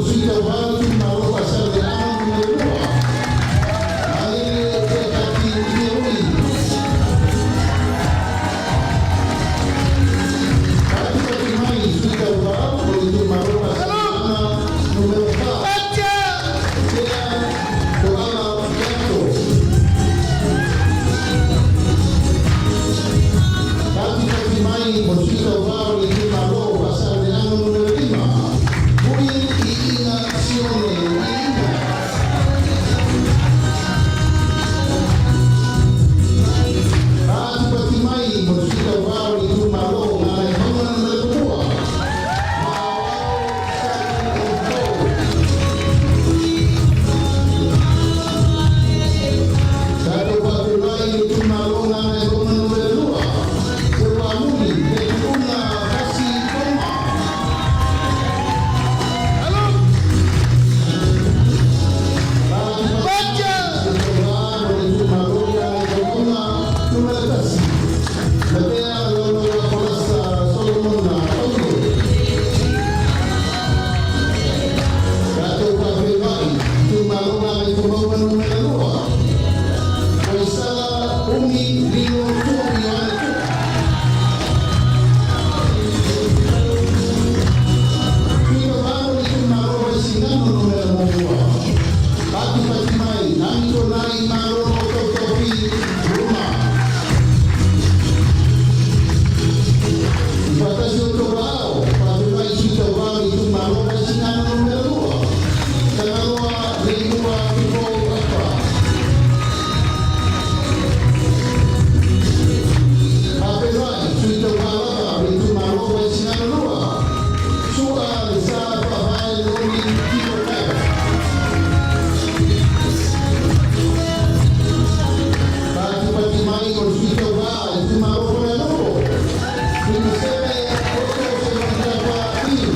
Sui Tauvā o le Itumalo Faasaleleaga Nu.2, Malele Teataki Fiaui. Patipati mai Sui Tauvā o le Itumalo Faasaleleaga Nu.4, Tea Toala Peato. Patipati mai mo le Sui Tauvā o le Itumalo Faasaleleaga Nu.5, Vui Iiga Sione Iiga. Patipati mai mo le Sui Tauvā o le Itumalo Gagaifomauga Nu.1, Maoao Sali Oufo. Tatou faafeiloai i le itumalo Gagaemauga Nu.2, Seuamuli Fetuuna Pasi Toma. Patipati mo le itumalo Gagaifomauga Nu.1, Lavea Laulau Folasa Solomona Paulo. Tatou faafeiloai itumalo Gagaifomauga Nu.2, Poisala Umi Lino Tuu Ioane Tu'a. Sui Tauvā mo le itumalo Vaisigano Nu.1, Patipati mai Agitonai Malolo Tautofi Ruma. I faatasi o outou aao, faafeiloai i Sui Tauvā o le itumalo Vaisigano Nu.2, Tagaloa Leilua Tupou Afa. Faafeiloai Sui Tauvā lava o le itumalo Vaisigano 2, Su'a Le Sa Faavae Leoni Tito Taga. Patipati mai o le Sui Tauvā itumalo Falealupo, Tuimaseve Poto Seumanutafa Fiu.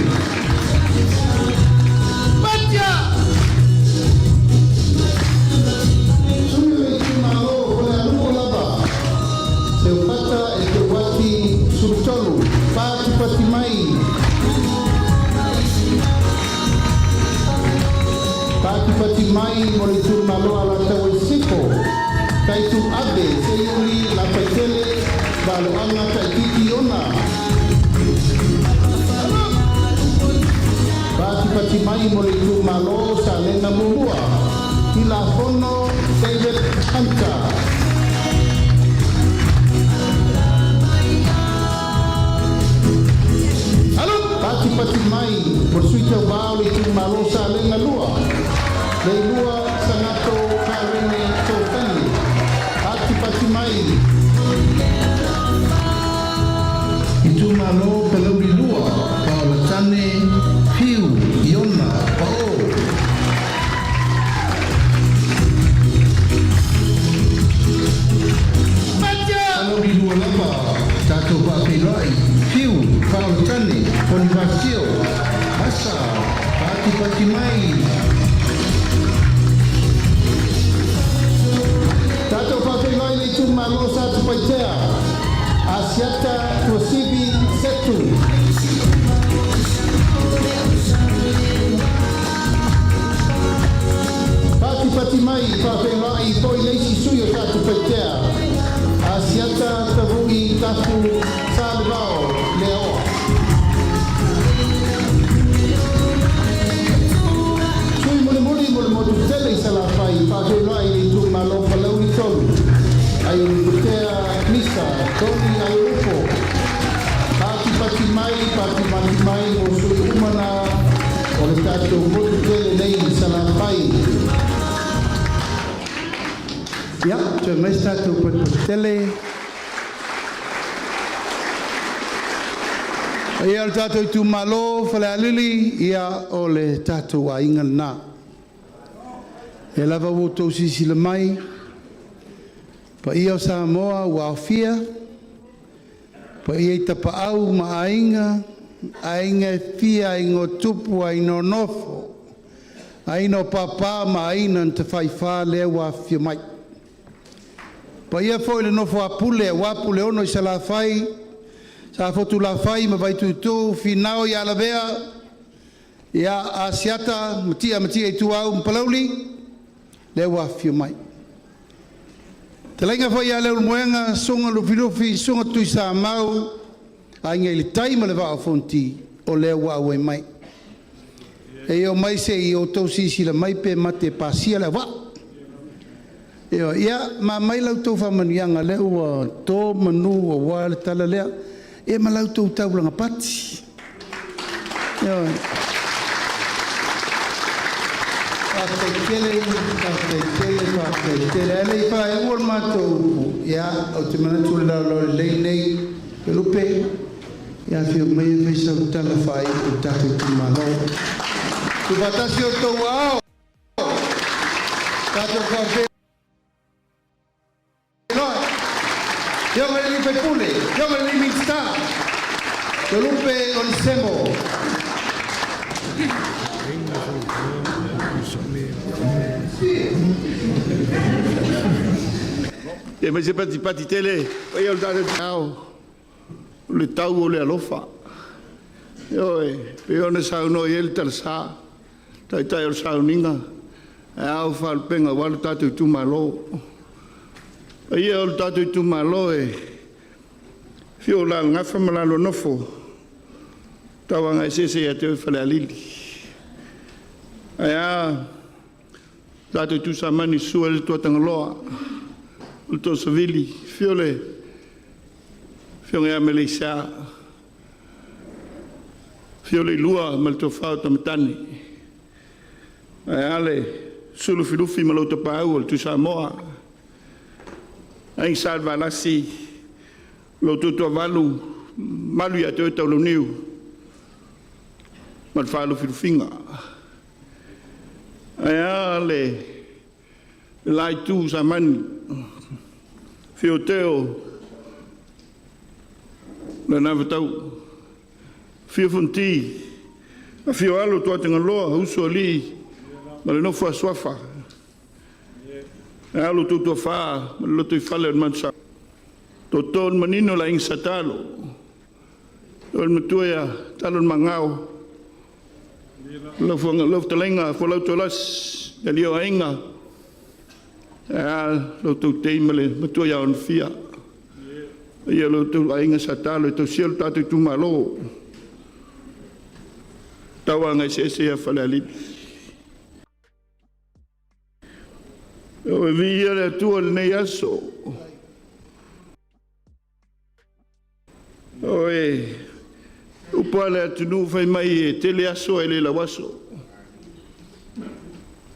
Sui o le itumalo Falealupo lava, Seupata Eteuati Sulutolu. Patipati mai. Patipati mai mo le itumalo Alataua i Sisifo, Taitu Ave Seiuli Lafaitele Valoaga Taititi Ona. Patipati mai mo le itumalo Salega 1, Tilafono David Hunter. Patipati mai mo le Sui Tauvā o le itumalo Salega 2, Leilua Sagato Karene Sofani. Patipati mai. Itumalo Palauli 2, Paolatane Piu Iona Pa'o. Palauli 2 lava, tatou faafeiloai, Fiu Paolatane Ponifasio Masa. Patipati mai. Tatou faafeiloai le itumalo Satupaitea, Asiata Tuasivi Setu. Patipati mai faafeiloai foi le isi sui o Satupaitea, Asiata Tavu'i Tafu Salevao Leaoa. Sui mulimuli mo le motu tele i Salafai, faafeiloai le itumalo Palauli 3, Aiolupotea Misa Tony Aiolupo. Patipati mai, patipati mai mo sui uma na o le tatou motu tele nei i Salafai. Ia, toe mai se tatou patipati tele. Ia o le tatou itumalo Falealili, ia o le tatou aiga lena. E lava ua outou silasila mai, paia o Samoa ua aofia, paia i tapaau ma aiga, aiga e fia, aiga o tupu, aiga o nofo, aiga o papa ma aiga na tafaifa lea ua afifio mai. Paia foi le nofo a Pule aua Puleono i Salafai, Safotulafai ma Vaituutuu, Finao ia Lavea, Ia Asiata Matia Matia Ituau ma Palauli, lea ua afifio mai. Fetalaiga foi ia Leulumoega, Susuga Lufilufi, Susuga Tuisamau, Aiga i le Tai ma le Vaa o Fonoti, o lea ua auai mai. E i omai se i outou silasila mai pe mate pasia le auvaa. Ioe, ia ma aumai la outou faamanuiaga lea ua to manu aua le tala lea, ia ma la outou taulaga pati. Ioe. Faafetai tele, faafetai tele, faafetai tele. Ae le i faai'ua le matou upu, ia ou te manatu o le laolao lelei lenei Toelupe, ia afio mai e fai sau tala faaiu i le tatou itumalo. Tuufaatasi outou aao, tatou faafeiloai Afioga i le sui usufono, Afioga i le Minisita, Toelupe Onesemo. Ia fai se patipati tele paia o le tatou ao, o le tau o le alofa. Ioe, pei ona saunoa i ai le talasa, taitai o le sauniga, ae a faalupega aua le tatou itumalo. Paia o le tatou itumalo e afio o Alalagafa ma la lua nofo, tauagaeseese ia te oe Falealili. Ae a tatou Tuisamanu, susu ai le Tuatagaloa, le Toosavili, afio le afioga ia Meleisea, afio Leilua ma le Tofa o Tamatane, ae a le susu Lufilufi ma lou Tapaau o le Tuisamoa, Aiga Sa Valasi, lo outou Toavalu, malu ia te oe Taulauniu ma le faalufilufiga. Ae a le la itu Samani, afio Teo ma le Vatau, afio Fonoti, afio Alo o Tuatagaloa, Usoalii ma le nofo a Suafa, ae a lo outou Toafa ma le lotoifale o le Manusa, Toto le manino le Aiga Satalo, o le matua ia Talo le Magao, lau fetalaiga Fualau Toeoleasi, le alii o aiga, ae a lo outou tei ma le matua ia Onofia, ia lo outou aiga Satalo e tausia lo tatou itumalo, tauaga eseese ia Falealili. Ua viia le Atua i lenei aso. O e upu a le atunuu fai mai e tele aso ae le lauaso.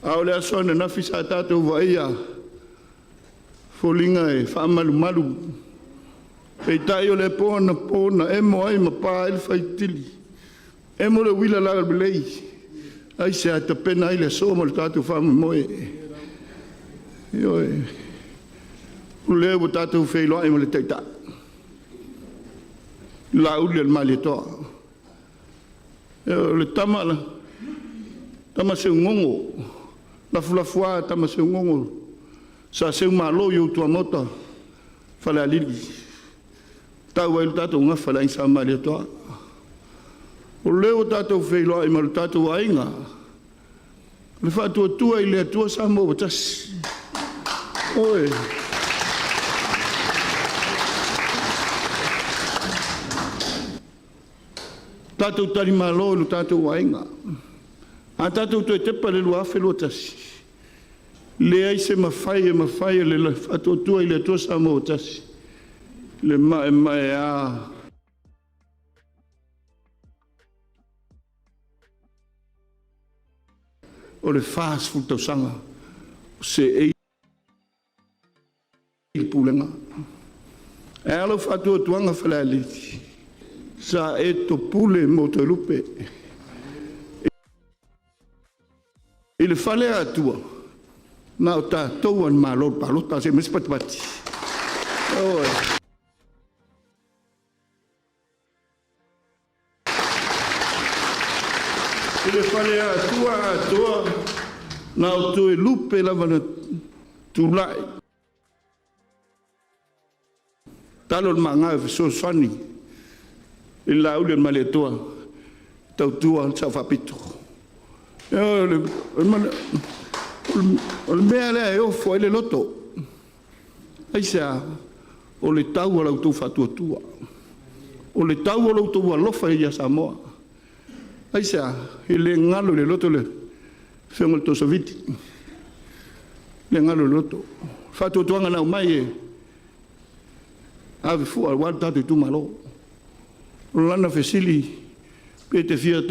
A o le aso ananafi sa tatou vaaia foliga e faamalumalu, peitai o le po anapo na emo ai ma pa ai le faitili, emo le uila lalelei, aisea tapena ai le aso ma le tatou faamoemoe. Ioe, o lea ua tatou feiloai ma le Taitai, Laauli o le Malietoa. O le tama, tama seugogo, lafulafoa tama seugogo, sa seumalo i ou tuamaota Falealili, tau ai le tatou gafa le Aiga Sa Malietoa. O lea ua tatou feiloai ma le tatou aiga, le faatuatua i le Atua Samoa ua tasi. Oi. Tatou talimalo i lo tatou aiga. A tatou toe tepa i le 2021, leai se mafai e mafai e le faatuatua i le Atua Samoa ua tasi, le maemaea o le 40 tausaga o seei le pulega. Ae a lau faatuatuaga Falealili? Sa e topule mo Toelupe i le fale Atua, na o tatou a le Malo palota se i aumai se patipati. I le fale Atua atoa, na o Toelupe lava na tulai, talo le maga e fesoasoani i le Laauli o le Malietoa, tautua le Sao Faapito. O le mea lea e ofo ai le loto. Aisea? O le tau o la outou faatuatua. O le tau o lo outou alofa ia Samoa. Aisea? E le galo i le loto le afioga i le Tosaviti. E le galo i le loto. Faatuatuaga na aumai e ave fua aua le tatou itumalo. O lana fesili, pe te fia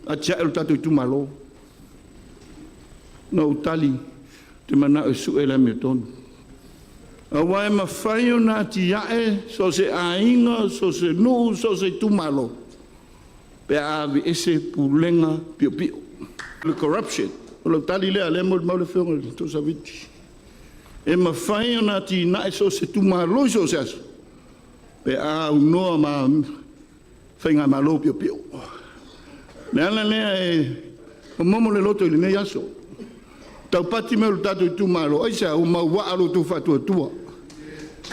atiae lo tatou itumalo? Na ou tali, ou te manao e sue le amiotonu. Aua e mafai ona atiae so o se aiga, so o se nuu, so o se itumalo pe a aveese pulega piopio, le corruption. O lau tali lea o lea e molimau le Afioga i le Toosaviti. E mafai ona atinae so o se itumalo i so o se aso pe a aunoa ma faigamalo piopio. O le ala lea e momomo le loto i lenei aso, taupati mai o le tatou itumalo, aisea? Ua mauaa lo outou faatuatua.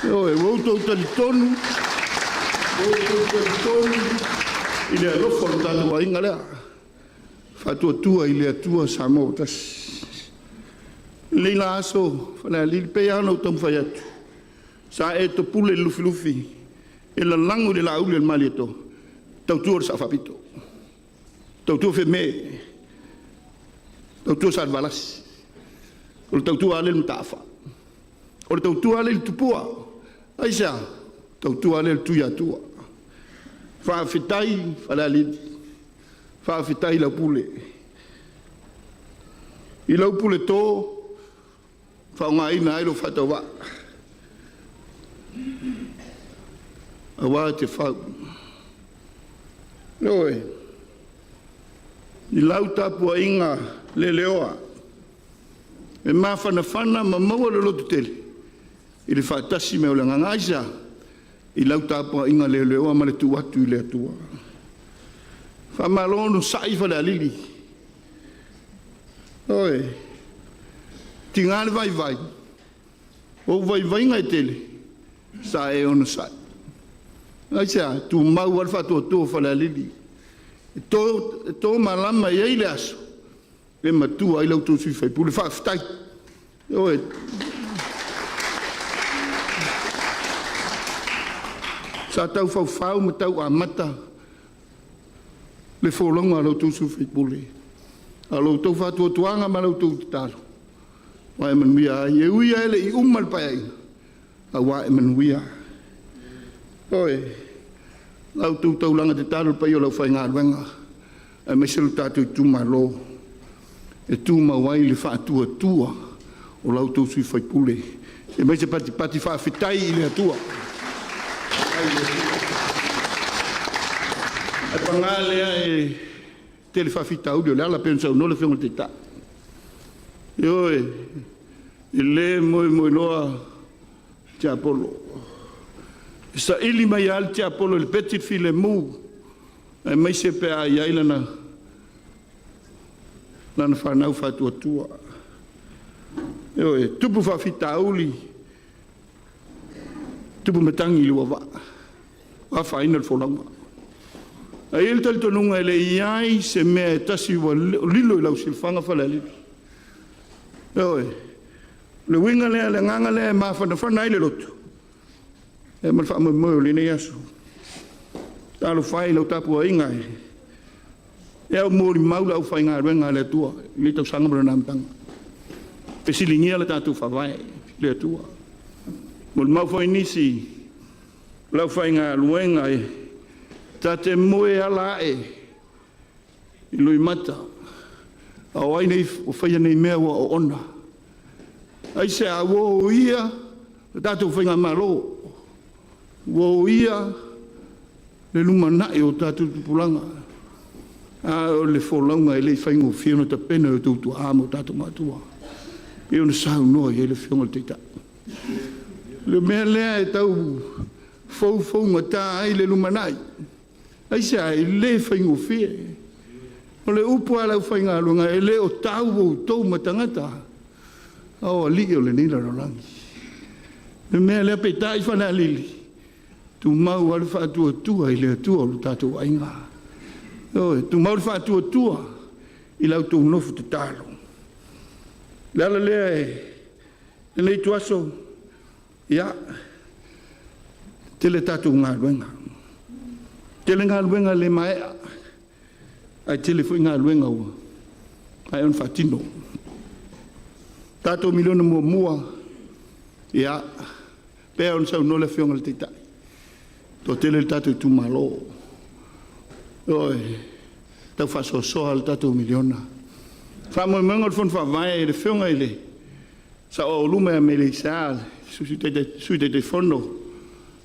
Ioe, ua outou talitonu, ua outou talitonu i le alofa o le tatou aiga lea, Faatuatua i le Atua Samoa ua Tasi. I lenei la aso Falealili, e pei lava ona ou taumafai atu, sa e topule i le Lufilufi e lalago i le Laauli a le Malietoa, tautua le Sao Faapito, tautua Fiame, tautua Salevalasi, o le tautua a lea i le Mataafa, o le tautua a lea i le Tupua. Aisea? Tautua lea i le Tuiatua. Faafetai Falealili, faafetai i lau pule. I lau puleto, faaaogaina ai lou faatauvaa aua Tiafau. Ioe. I lau tapuaiga leleoa, e mafanafana ma maua le lototele i le faatasi mai o le Agaga. Aisea? I lau tapuaiga leleoa ma le tuu atu i le Atua. Faamalo onosai Falealili. Ioe. Tiga le vaivai, o ou vaivaiga e tele, sa e onosai. Aisea? Tumau lava le faatuatua o Falealili. E to malama e i ai le aso e matua ai la outou sui usufono. Faafetai. Ioe. Sa tau faufau ma tau amata le folauga a la outou sui usufono, a o lo outou faatuatuaga ma la outou tatalo ua e manuia ai. E ui lava e le i uma le Paeaiga, a ua ae manuia. Ioe. La outou taulaga tatalo i le paia o le aufaigaluega aemaise lo tatou itumalo e tumau ai le faatuatua o la outou sui usufono. Se i fai mai se patipati faafetai i le Atua. Ae paga lea, e tele faafitauli o le ala, pei ona saunoa le Afioga i le Taitai. Ioe, e le moemoenoa tiapolo, e saili mai lava le tiapolo i le peti le filemu, aemaise pe a i ai lana fanau faatuatua. Ioe, e tupu faafitauli, tupu matagi i le ua vaa, ua afaina le folauga. Ae i ai le talitonuga e le i ai se mea e tasi ua lilo i lau silafaga Falealili. Ioe, o le uiga lea, le agaga lea e mafanafana ai le loto ma le faamoemoe o lenei aso. Talofa e i lau tapuaiga e au molimau le aufaigaluega a le Atua i lenei tausaga ma lona amataga. Fesiligia le tatou Faavae i le Atua. Molimau foi nisi o le aufaigaluega ta te moe ala ae i loimata, a o ai nei o faia nei mea ua oona? Aisea? Ua oia le tatou faigamalo, ua oia le lumanai o tatou tupulaga, a o le folauga e le i faigofie ona tapena e o outou tuaa ma o tatou matua, pei ona saunoa i ai le Afioga i le Taitai. O le mea lea e tau foufougata ai le lumanai. Aisea? E le faigofie. O le upu a le aufaigaluega, e le o tau outou ma tagata, a o alii o lenei lalolagi. O le mea lea peitai Falealili, tumau lava le faatuatua i le Atua o lo tatou aiga. Ioe, tumau le faatuatua I la outou nofo tatalo. Le ala lea e lenei ituaso, ia, tele tatou galuega. Tele galuega le maea, ae tele foi galuega ua maea ona faatino. Tatou miliona muamua, ia, pei ona saunoa le Afioga i le Taitai, toatele le tatou itumalo. Ioe, tau faasoasoa le tatou miliona. Faamoemoega o le Fono Faavae i le Afioga i le Sa'o-Aualuma ia Meleisa le Sui Taitaifono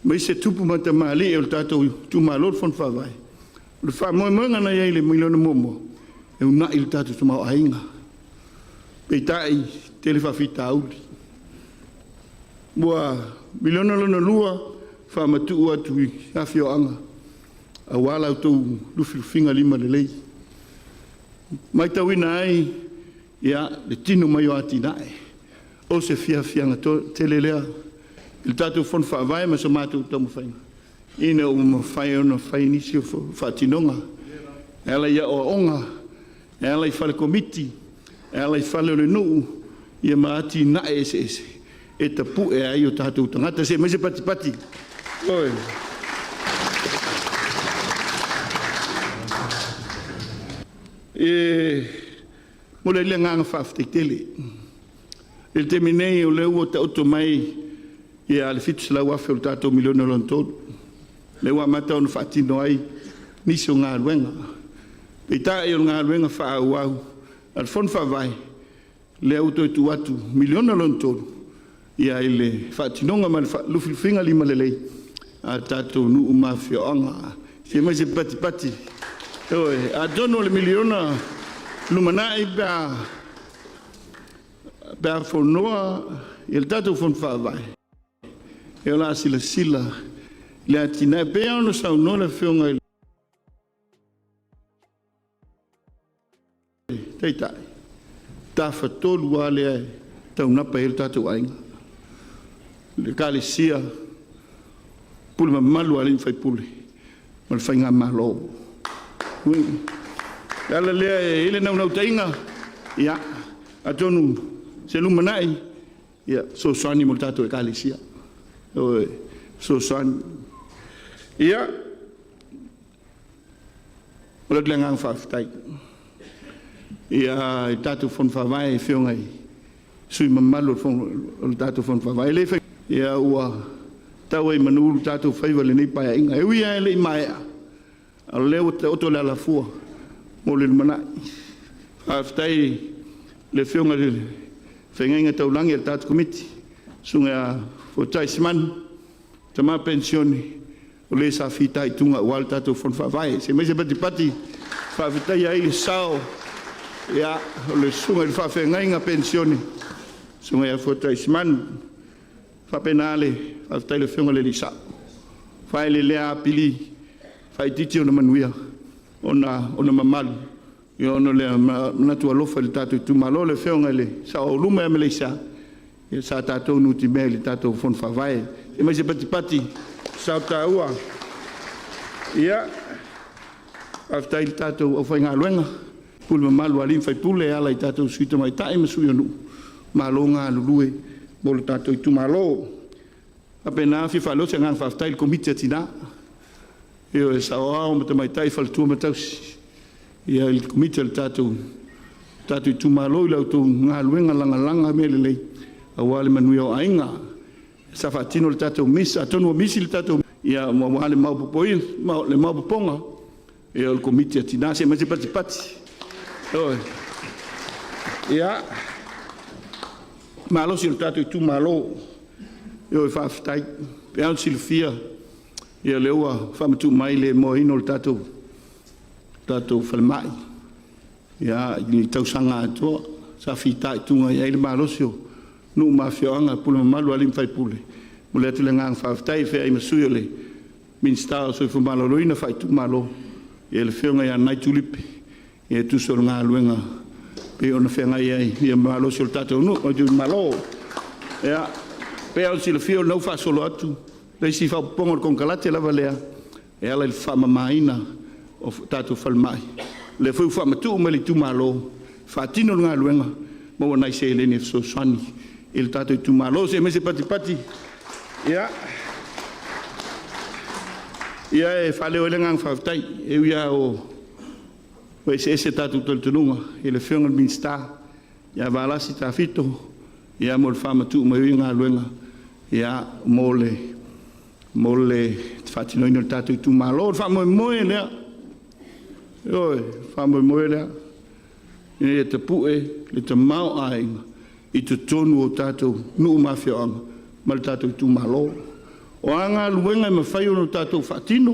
aemaise tupu ma tamalii o le tatou itumalo le Fono Faavae. O le faamoemoega na i ai i le miliona muamua, e uunai le tatou tamaoaiga, peitai, tele faafitauli. Ua miliona lona lua, faamatuu atu i afioaga aua la outou lufilufiga limalelei. Matauina ai ia le tino mai o atinae, o se fiafiaga tele lea i le tatou Fono Faavae ma so matou taumafaiga ina ua mafai ona fai nisi o faatinoga e ala i aoaoga, e ala i fale komiti, e ala i fale o le nuu, ia ma atinae eseese e tapu'e ai o tatou tagata. Se i aumai se patipati. Ioe. E momoli ai le agaga faafetai tele. I le taimi nei o lea ua taoto mai le $700,000 o le tatou miliona lona tolu, lea ua amata ona faatino ai nisi o galuega. Peitai o le galuega faaauau a le Fono Faavae, lea ua toe tuu atu miliona lona tolu i le faatinoga ma le lufilufiga limalelei a tatou nuu ma afioaga. Se i aumai se patipati. Ioe, atonu o le miliona lumanai pe a fonoa le tatou Fono Faavae, ia o le a silasila i le atinae. E pei lava ona saunoa le Afioga i le Taitai, Tafatolu lava lea e taunapa i ai lo tatou aiga, le Ekalesia, pule mamalu a alii ma faipule ma le Faigamalo. O le ala lea e i ai le naunautaiga, ia atonu o se lumanai, ia fesoasoani mo le tatou Ekalesia, ioe, fesoasoani. Ia, momoli atu le agaga faafetai i le tatou Fono Faavae i Afioga i sui usufono mamalu o le tatou Fono Faavae. E le faigofie, ua tau ai i manu le tatou faiva i lenei Paeaiga. E ui lava e le i maea, a o lea ua taoto le alafua mo le lumanai. Faafetai i le Afioga i le Feagaiga Taulagi a le tatou Komiti, Susuga ia Fuatai Simanu, tama penisione o le sa fitaituga aua le tatou Fono Faavae. Se i aumai se patipati e faafetaia ai le sao o le susuga i le faafeagaiga penisione, le Susuga ia Fuatai Simanu. E faapena le faafetai i le Afioga i le Alii Sao, faeleelea apili faaitiiti ona manuia ona o le mamalu ona o le manatu alofa i le tatou itumalo. Le Afioga i le Sao Aualuma ia Meleisa, sa tatou nutimea i le tatou Fono Faavae. Se i aumai se patipati sao taua. Ia, faafetai i le tatou aufaigaluega, pule mamalu a alii ma faipule e ala i tatou Sui Tamaitai ma Sui o Nuu, malo galulue mo le tatou itumalo. E faapena ona fia faaleo se agaga faafetai i le Komiti a Tina, ioe, saoao ma tamaitai, faletua ma tausi, ia le Komiti a le tatou itumalo i la outou galuega lagalaga mea lelei aua le manuia o aiga. Sa faatino le tatou misa, atonu ua misi le tatou misa aua le maopoopoga o le Komiti a Tina. Se i aumai se patipati. Ioe. Ia, le malosi o le tatou itumalo, ioe, faafetai. E pei lava ona silafia o lea ua faamatuu mai le moaina o le tatou falemai i le tausaga atoa. Sa fitaituga i ai le malosi o nuu ma afioaga, pule mamalu a alii ma faipule. E momoli atu le agaga faafetai e feai ma sui o le Minisita o le Soifua Maloloina faaitumalo, le Afioga ia Nai Tulipe e tusa o le galuega e pei ona feagai ai ma le malosi o le tatou nuu, o le itumalo. Ia, e pei lava ona silafia o lena ua faasolo atu le isi faaopoopoga o le konekarate lava lea e ala i le faamamaina o tatou falemai. Lea foi ua faamatuu mai le itumalo faatino le galuega, maua nai seleni e fesoasoani i le tatou itumalo. Se i meaai se patipati. Ia, ia e faaleo ai le agaga faafetai e ui lava ua eseese tatou talitonuga i le Afioga i le Minisita ia Valasi Tafito mo le faamatuu mai o ia galuega mo le faatinoina o le tatou itumalo. O le faamoemoe lea, ioe, o le faamoemoe lea ina ia tapu'e le tamaoaiga i totonu o tatou nuu ma afioaga ma le tatou itumalo. O a galuega e mafai ona tatou faatino,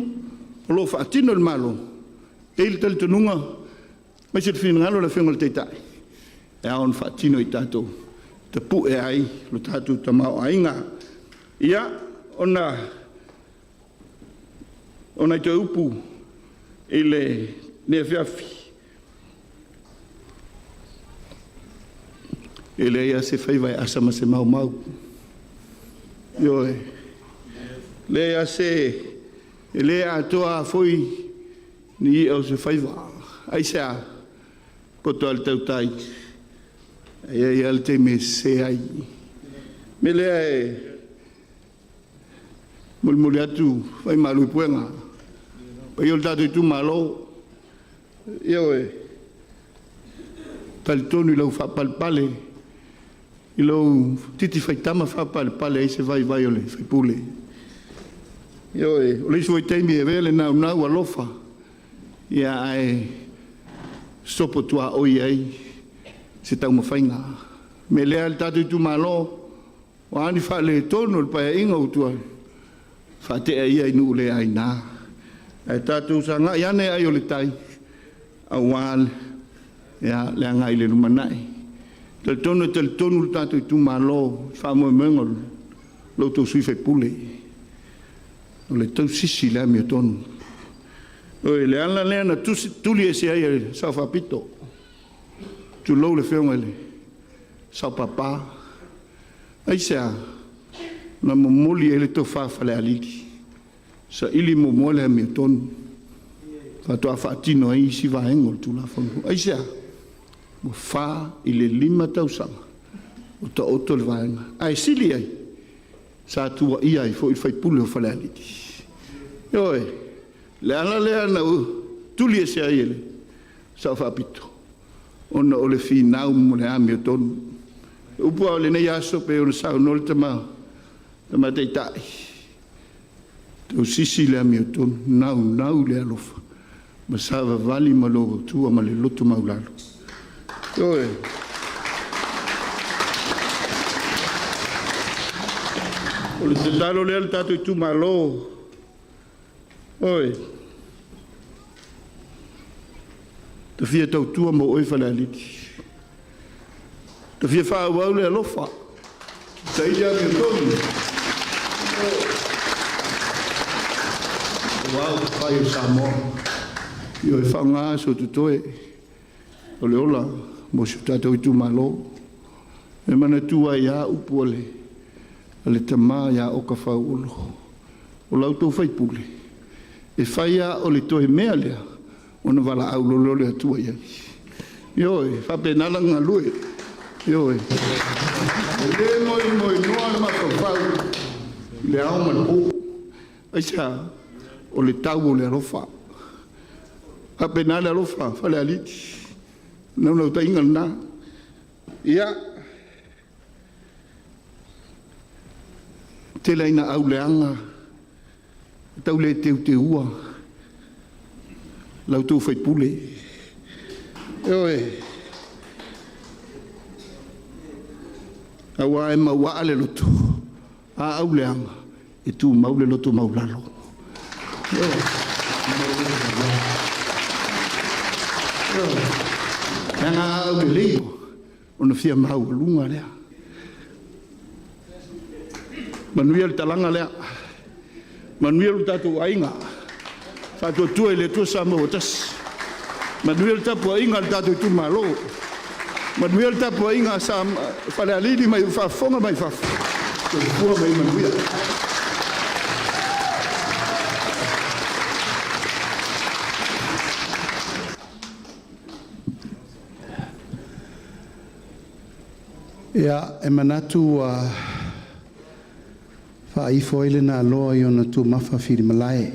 o lo o faatino e le Malo, e i ai le talitonuga aemaise le finagalo o le Afioga i le Taitai, e ao ona faatino e tatou e tapu'e ai lo tatou tamaoaiga. Ia, ona o nai toe upu i lenei afiafi, e leai lava se faiva e asa ma se maumau. Ioe. E leai lava se… e le atoa lava foi ni i'a o se faiva. Aisea? E poto lava le tautai, e i ai lava le taimi e sese ai. O le mea lea e molimoli atu faimalo i puega i le paia o le tatou itumalo, ioe, e talitonu i lau faapalepale, i lou titi faitama faapalepale ai se vaivai o le sui usufono. Ioe, o le isi foi taimi e avea le naunau alofa ae sopotuaoi ai se taumafaiga. O le mea lea le tatou itumalo, o a ni faaletonu o le Paeaiga ua tuanai, faatea ia i nuu le aina ae tatou sagai ane ai o le tai aua le agai i le lumanai. E talitonu e talitonu le tatou itumalo i le faamoemoega o lo outou sui usufono, o le tausisi i le amiotonu. O le ala lea na tuli ese ai e le Sao Faapito, tulou le Afioga i le Sao Papa. Aisea? Na momoli ai le tofa faalealili, saili muamua le amiotonu faatoa faatino ai isi vaega o le Tulafono. Aisea? Ua 4 i le 5 tausaga o taoto le vaega, ae sili ai, sa tuuaia ai foi le sui usufono o Falealili. Ioe, o le ala lea na tuli ese ai e le Sao Faapito, ona o le finau mo le amiotonu. O upu lava o lenei aso pei ona saunoa le Tama Taitai, tausisi i le amiotonu, naunau i le alofa ma savavali ma le Atua ma le loto maualalo. Ioe. O le tatalo lea le tatou itumalo, oi, ta fia tautua mo oe Falealili, ta fia faaauau le alofa, saili le amiotonu aua upufai o Samoa. Ioe, faaaoga so totoe o le ola mo si o tatou itumalo. E manatua ai lava upu a le tama ia Oka Fauolo, o la outou sui usufono, e fai lava o le toe mea lea, ona valaau loa lea o le Atua i ai. Ioe, e faapena lana galue. Ioe. E le moimoinoa le mafaufau i le ao ma le po. Aisea? O le tau o le alofa. E faapena le alofa Falealili. O le naunautaiga lena. Ia, e tele lava ina auleaga, tau le teuteua la outou sui usufono. Ioe. Aua e mauaa le loto, a auleaga, e tumau le loto maualalo. Ioe. Leaga a aulelei, ona fia maualuga lea. Manuia le talaga lea, manuia lo tatou aiga, Faatuatua i le Atua Samoa ua Tasi. Manuia le tapuaiga a le tatou itumalo, manuia le tapuaiga a Falealili ma le faafofoga mai fafo, soifua ma ia manuia. Ia, e manatu ua faaifo ai le naloa i ona tumafa filimalae.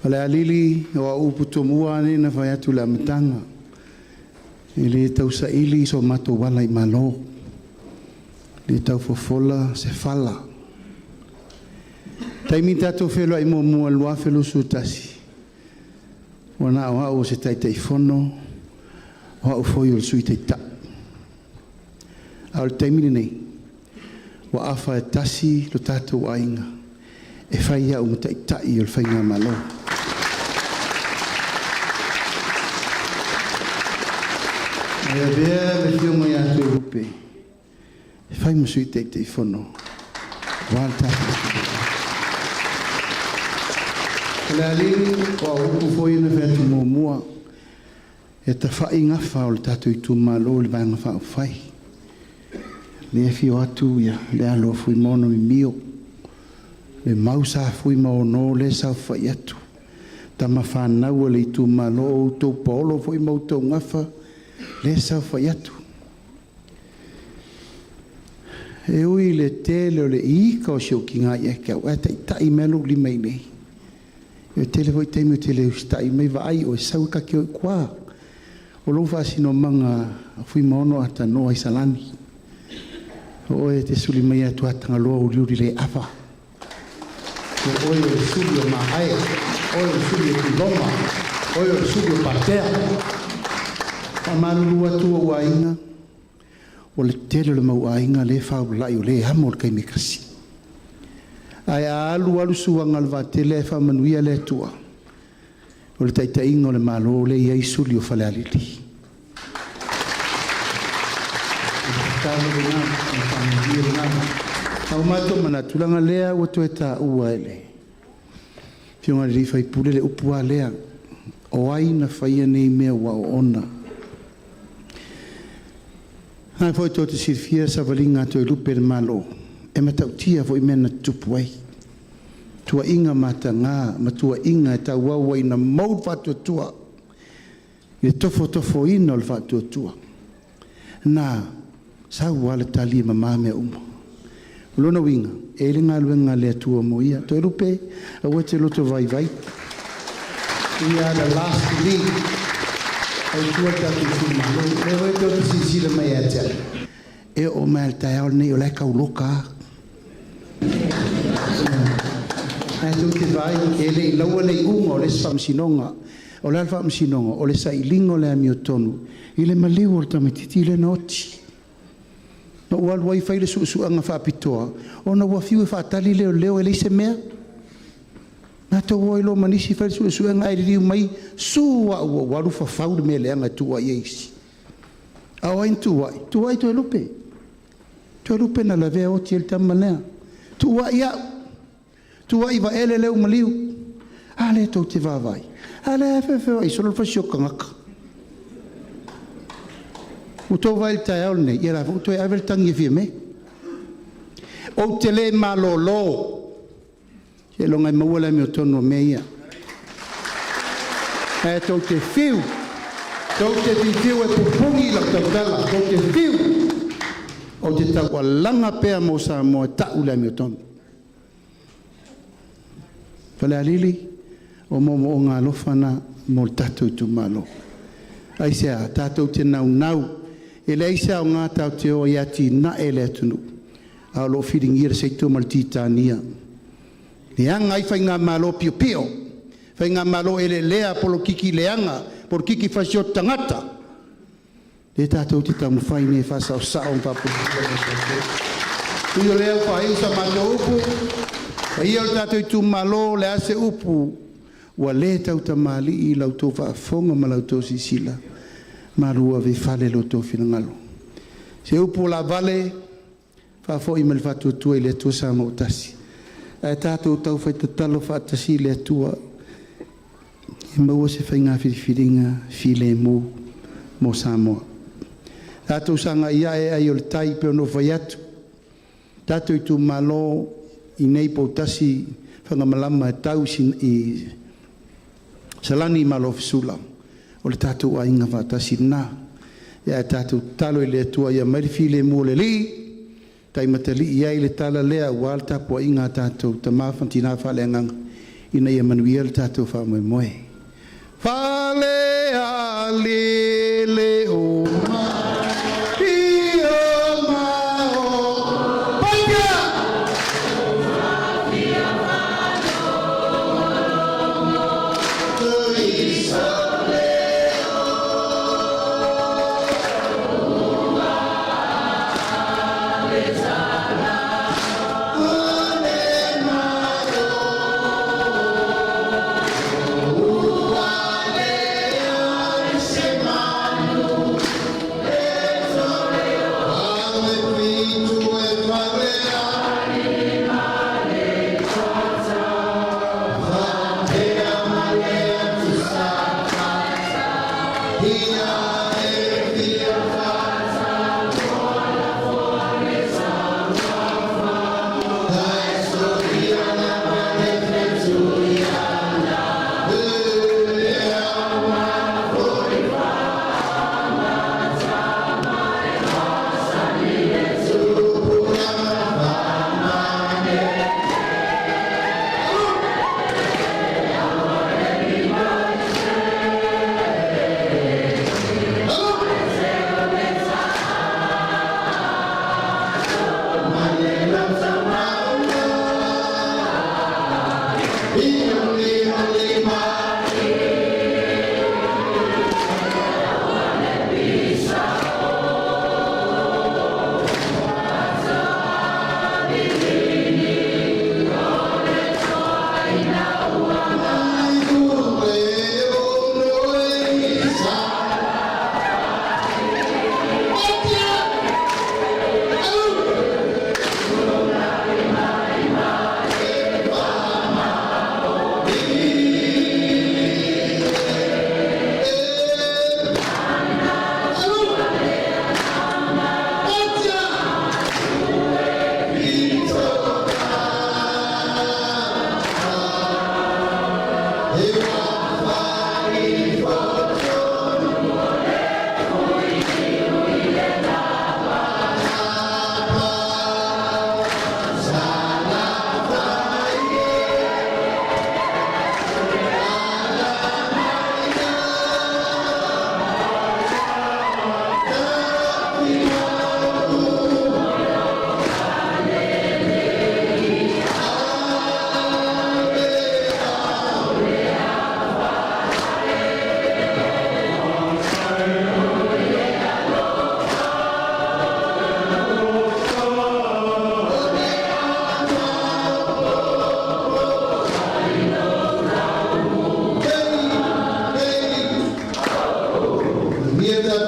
O le alili o au upu tomua nei na fai atu i le amataga. E le tausaili so matou ala i Malo, le taufofola se fala. Taimi tatou feiloai muamua i le 2021, ua na o au o se Taitaifono, o au foi o le Sui Taitai. A o le taimi lenei, ua afa e tasi lo tatou aiga e fai au ma Taitai o le Faigamalo. E avea le Afioga ia Toelupe e fai ma Sui Taitaifono aua le tatou. O le alii o au upu foi ia na fai atu muamua, e tafai gafa o le tatou itumalo i le Vaega Faaupufai. Lea e afio atu le alo o Fuimaono Mimio, le mau sa Fuimaono lea e saofai atu, tama fanau a le itumalo, o outou paolo foi ma outou gafa lea e saofai atu. E ui i le tele o le ika o si ou tiga ia te au, ae taitai mai lou lima i inei. E tele foi taimi ou te le usitai mai, vaai o e sau e ta te o i tua. O lou faasinomaga Fuimaono Atanoa i Salani. O oe e te suli mai Atuatagaloa uliuli le ava. O oe o le suli o Maae, oe o le suli o Tuiloma, oe o le suli o Patea. Faamalulu atu ou aiga, o le tele o le mau aiga lea e faulai o le amo le taimi e tasi. Ae a alu alu suaga o le vaatele e faamanuia le Atua, o le taitaiga o le Malo lea e i ai suli o Falealili. O le matou manatu, leaga lea ua toe taua e le Afioga i le sui usufono le upu a lea, o ai na faia nei mea ua oona. O lena foi tou te silafia le savaliga a Toelupe i le Malo, e matautia foi mea na tutupu ai, tuuaiga mataga ma tuuaiga e tauau ai ina mou le faatuatua i le tofotofoina o le faatuatua. Na sau lava le tali e mama mea uma. O lona uiga, e i ai le galuega a le Atua mo ia. Toelupe, aua e te loto vaivai. We are the last to leave. Tautua le tatou itumalo. O lea foi tou te silasila mai ia te au, e oo mai lava i le taeao lenei o la e tauloka lava. Ae tou te vaai, e le i laua le iuga o le isi faamasinoga. O le a le faamasinoga? O le sailiga o le amiotonu i le maliu o le tamaitiiti lea na oti. Na ou alu ai fai le suesuega faapitoa, ona ua fiu e faatali leoleo e leai se mea. Matou o ai loa ma nisi fai le suesuega ae liliu mai, su au ua ou alu fafau le mea leaga e tuuai ai isi. A o ai na tuuai? Tuuai Toelupe. Toelupe na lavea oti ai le tama lea. Tuuai au, tuuai Vaele lea ua maliu. A lea tou te vaavaai, a lea e feofeoai solo le fasioti tagata. Ua outou vaai i le taeao lenei, ia o la foi ua toe ave le tagi a Fiame. Ou te le malolo seiloga e maua le amiotonu o mea ia. Ae tou te fiu, tou te fiufiu e pupuni lau tautala, tou te fiu, ou te taualaga pea mo Samoa e tau le amiotonu. Falealili, o moomooga alofa na mo le tatou itumalo. Aisea? Tatou te naunau, e leai se aoga tatou te o ai e atinae le atunuu a o lo o filigia le Seito ma le Titania. Leaga ai faigamalo piopio, faigamalo eleelea, polokiki leaga, polokiki fasioti tagata. Lea tatou te taumafai nei e faasaosao ma faapulepule. Ui o lea ua faaiu sa matou upu, paia o le tatou itumalo, o le a se upu ua le tautamalii i la outou faafofoga ma la outou silasila, malu ave i fale lo outou finagalo. Se upu ua laavale, faafoi mai le faatuatua i le Atua Samoa ua tasi. Ae tatou taufai tatalo faatasi i le Atua ia maua se faiga filifiliga filemu mo Samoa. Tatou sagai a'e ai o le tai pei ona ou fai atu, tatou itumalo i nei poutasi Fagamalama e tau i Salani ma Lofisola, o le tatou aiga faatasi lena. Ia ae tatou tatalo i le Atua ia aumai le filemu o le Alii, taimatalii ai le tala lea aua le tapuaiga a tatou tama ma tina faaleagaga ina ia manuia le tatou faamoemoe. Falealili o Maio ma o Paia!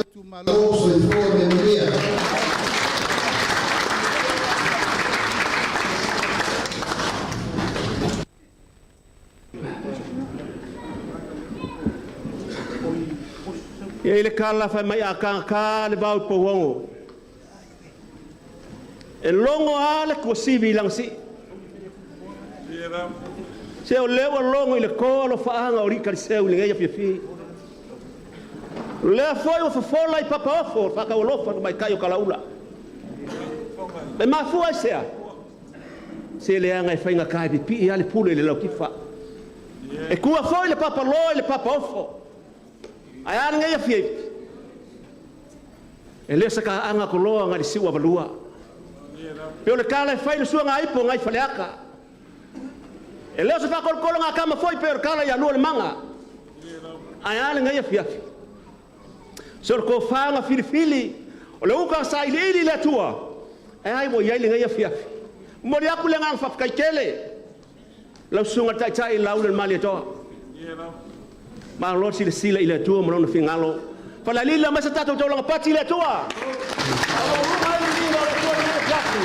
Itumalo, soifua ma ia manuia. E i ai le tala fai mai a tagata le vao i Pouago, e logo lava le tuasivi i lana sii. Se o lea ua logo i le to alofaaga o alii taliseu i lenei afiafi. O lea foi ua fofola i Papaofo le faataualofa i tamaitai o Talaula. E mafua i se a? Se leaga e faigata e pipii lava le pule i le lautifa. E tua foi le papaloa i le papaofo. Ae a lenei afiafi? E le o se taaga toloa nai le siuavalua. Pei o le tala e fai i le suagaipo nai Faleata. E le o se faatolotologa a tama foi pei o le tala ia Lualemaga. Ae a lenei afiafi? Se o le tofa na filifili, o le uta na sailiili i le Atua, e ai ua i ai lenei afiafi. Momoli atu le agaga faafetai tele lau susuga i le Taitai Laauli o le Malietoa. Malo silasila i le Atua ma lona finagalo. Falealili aumai se tatou taulaga pati i le Atua. Maualuga ai le viiga o le Atua i lenei afiafi.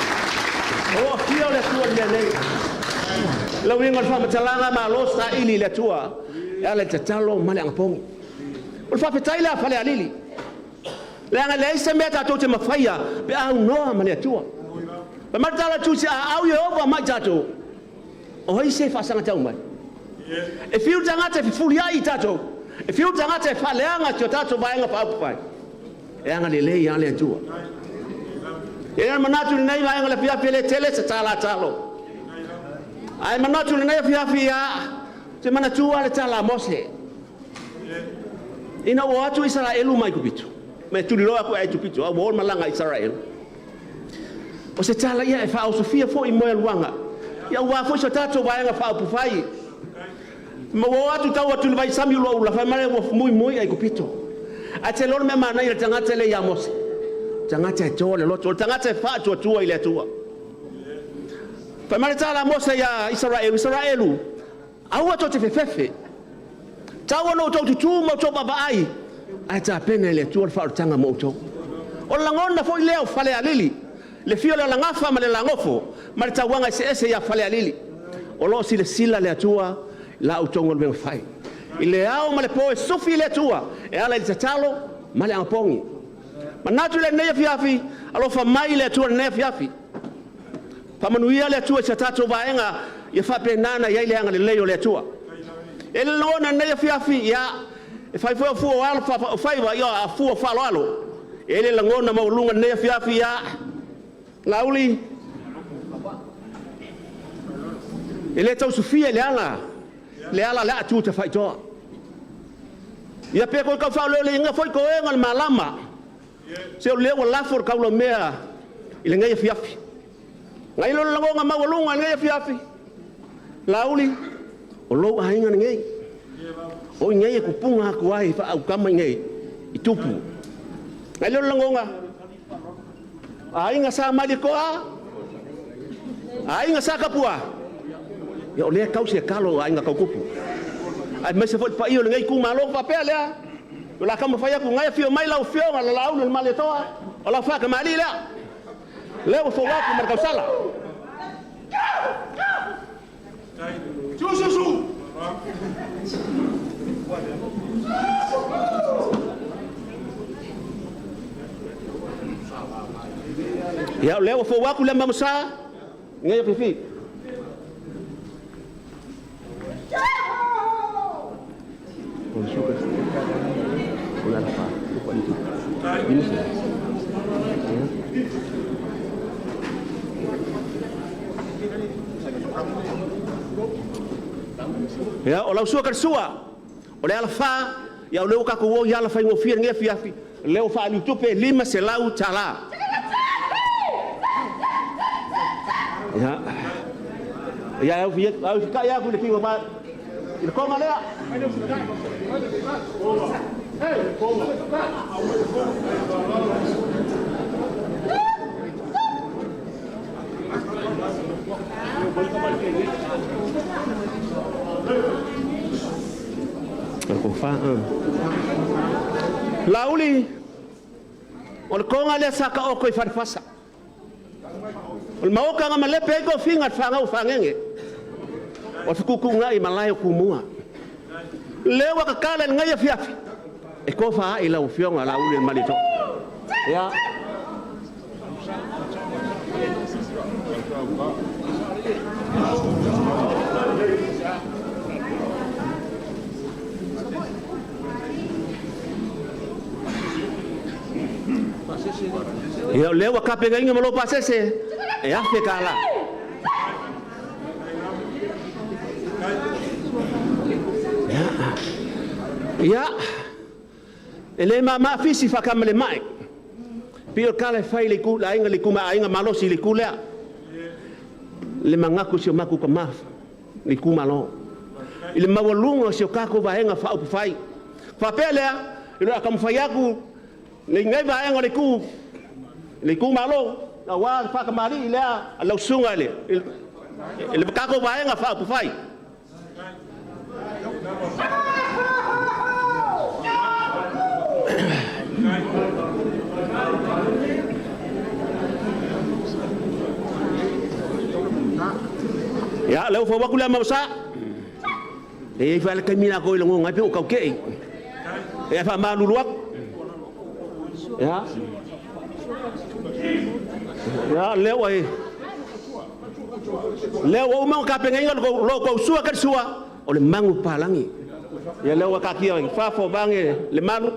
O lo o afio le Atua i le mea nei. Le uiga o le faamatalaga, malo saili i le Atua e ala i le tatalo ma le anapogi. O le faafetai lea a Falealili, leaga e leai se mea tatou te mafaia pe a aunoa ma le Atua. Fai mai le tala a le Tusi, a au Ieova ma i tatou, o ai se faasagatau mai? E fiu le tagata e fefuliai i tatou, e fiu le tagata e faaleaga si o tatou vaega faaupufai. E agalelei lava le Atua. E i ai le manatu i lenei vaega o le afiafi e le tele se tala talo. Ae manatu i lenei afiafi, ia, ou te manatua le tala a Mose. Ina ua o atu Isaraelu mai Aikupito, ma e tuliloa atu e Aikupito, a ua o le malaga a Isaraelu. O se tala ia e faaosofia foi i moegaluaga, ia aua foi so tatou Vaega Faaupufai. Ma ua o atu tau atu i le vaisami ulaula, fai mai ua muimui Aikupito. Ae te iloa le mea manaia i le tagata lea ia Mose, o le tagata e toa le loto, o le tagata e faatuatua i le Atua. Fai mai le tala a Mose ia Isaraelu, Isaraelu, aua tou te fefefe. Tau ona outou tutū ma outou vaavaai, ae tapena e le Atua le faaolataga mo outou. O le lagona foi lea o Falealili, le fia o le Alagafa ma le Alagofo, ma le tauaga eseese ia Falealili. O lo o silasila le Atua i la outou galuega fai. I le ao ma le po e sufi le Atua e ala i le tatalo ma le anapogi. Manatu i lenei afiafi, alofa mai le Atua i lenei afiafi. Faamanuia le Atua i si a tatou vaega, ia faapena ona i ai le agalelei o le Atua. E le lagona i lenei afiafi, ia, e fai foi o fua o alo, o faiva, ia, a o fua o faaaloalo. E le lagona maualuga i lenei afiafi, ia, Laauli, e le tausufia i le ala, le ala o le aa tu tafaitoa. Ia pe toe tau faaoleoleina foi toega o le malama, se o lea ua lafo le taulaumea i lenei afiafi. Na i lo le lagona maualuga i lenei afiafi, Laauli, o lou aiga lenei. O i nei e tupuga atu ai faaaukama i nei i tupu. Na i lo le lagona, aiga Sa Malietoa, aiga Sa Tapua, ia o lea e tausi e talo aiga tau tupu. Aemaise foi le paia o lenei itumalo faapea lea, o le a taumafai atu nai afio mai lau afioga le Laauli o le Malietoa, o lau faatamalii lea. Lea ua fou atu ma le tausala. Ia o lea ua fou atu le mamusa, nei afiafi. Ia, o lau sua sua, o le alafa, ia o lea ua tatou o i ala faigofie i lenei afiafi, o lea ua faaliutupe $500. Ia, ia au fitai atu i le tino i le konga lea. Laauli, o le toga lea sa taoto i Falefasa. O le maota na malepe ai tofiga le fanau o fagege. O le fetuutuunai malae o Tumua. Lea ua tatala i lenei afiafi, e tofa ai lau afioga Laauli le Malietoa. Ia. Ia o lea ua tapenaina ma lou pasese e $1,000. Ia, e le mama fisi faakamalemae. Pei o le tala e fai i le itu le aiga le itu aiga malosi i le itu lea. Le manatu si o matou tama le itumalo. I le maualuga o si o tatou vaega faaupufai. Faapea lea, i le taumafai atu lenei vaega o le itu le itumalo, aua le faatamalii lea a lau susuga i le tatou vaega faaupufai. Ia, lea ua fau atu lea mausa. E i ai foi le taimi la ko i longo ngai pe o tau kei. E faamalulu atu. Ia. Ia, lea ua lea ua uma ona tapenaina lo tou sua ka sua o le magu palangi. Ia lea ua taatia i fafo vae le malu.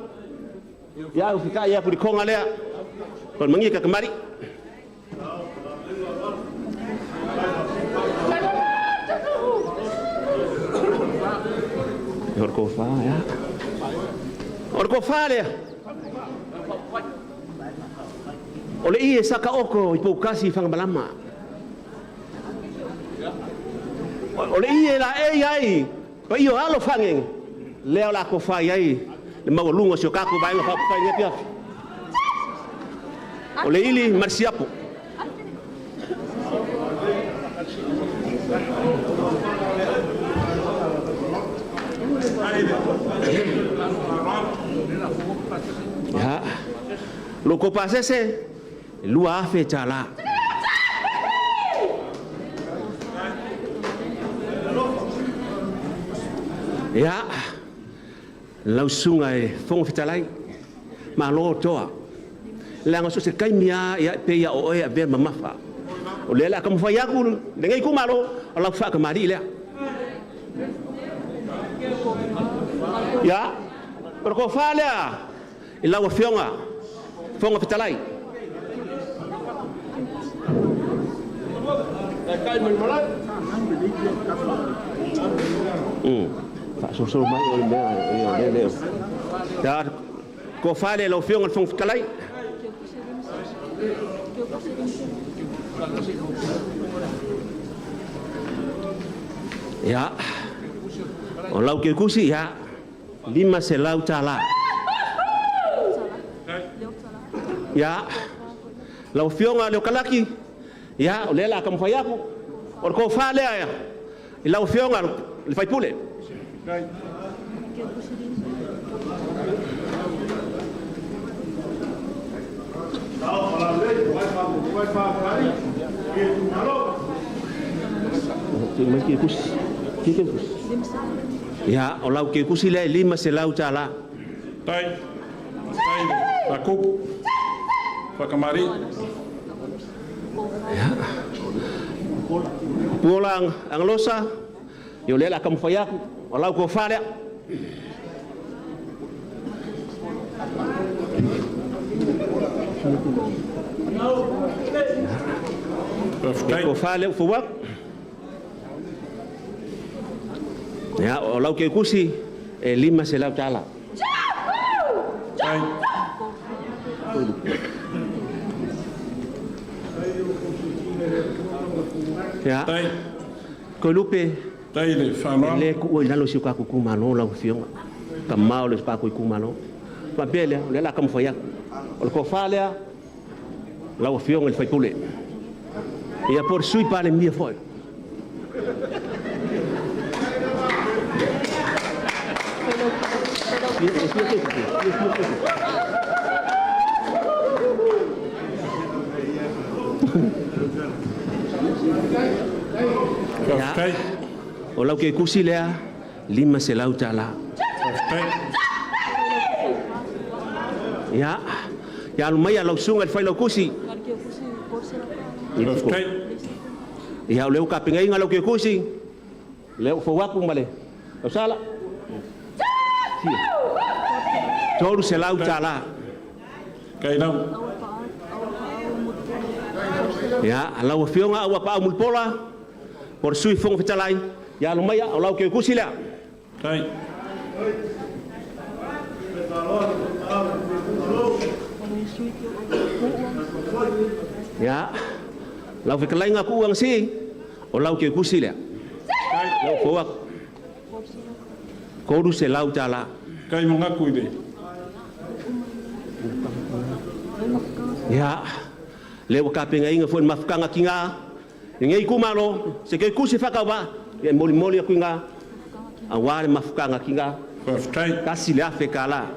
Ia au fika ia kuli konga lea. Kon mangi ka kemari. O le kofa ia. O le kofa lea. O le ie saka oko i paukasi i Whangamalama. O le ie la e ai, pa io alo whangeng, leo la ko whai ai, le maualunga si o kako vaenga whakawhai ngepi afi. O le ili marsiapo. Ya. Loko pasese, lua afe tala. Ya. Lau sunga e fongo fitalai. Ma lo toa. Langa so se kai mia ia pe ia o e a mamafa. O le la ka mawhai aku, le ngai ku malo, o lau whaka mari lea. Ya. Pero ko wha lea, i lau afionga, fonga fitalai. Wha mai o le mea, e o le leo. Ya, ko wha lea lau afionga le fonga fitalai. Ya. O lau ke kusi, ya. 5 se lau tala. Ya. Lau fionga leo kalaki. Ya, o lela ka mwhai aku. O ko wha lea ya. I lau fionga le whaipule. Ya, o lau ke kusi le 5 se lau tala. Tai. Tai. Takupu. Whakamari. Ya. Puola ang losa. Yo lela ka mwhai aku. O lau ko wha lea. Ko wha lea ufuwak. Ya, o lau ke kusi e 5 se lau tala. Tai. Ya. Tai. Ko lupe. Tai le whanau. Le ku oi lalo si o kaku kumalo lau fionga. Ka mao le kaku i kumalo. Pa pele, le la ka mwhai aku. O le ko wha lea, lau fionga le whaipule. Ia por sui pa le mia foi. Ya. O lau ke kusi lea, 5 se lau tala. Ya. Ya lumai lau sunga le whai lau kusi. Ya o leu ka pingai nga lau ke kusi. Leu fo waku male. Lau sala. 3 se lau tala. Kai lau. Ya, lau fionga awa pa mulpola. Por sui fongo fitalai. Ya lumai o lau ke kusi lea. Tai. Ya. Lau fikalai nga ku ang si. O lau ke kusi lea. Lau fo waku. Koru se lau tala. Kai mongaku i le. Ya. Leo ka penga inga foi mafukanga ki ngā. Ngai ku malo, se ke kusi whakawa, e moli moli aku ngā. A wā le mafukanga ki ngā. Whaftai. Kasi le afe ka la.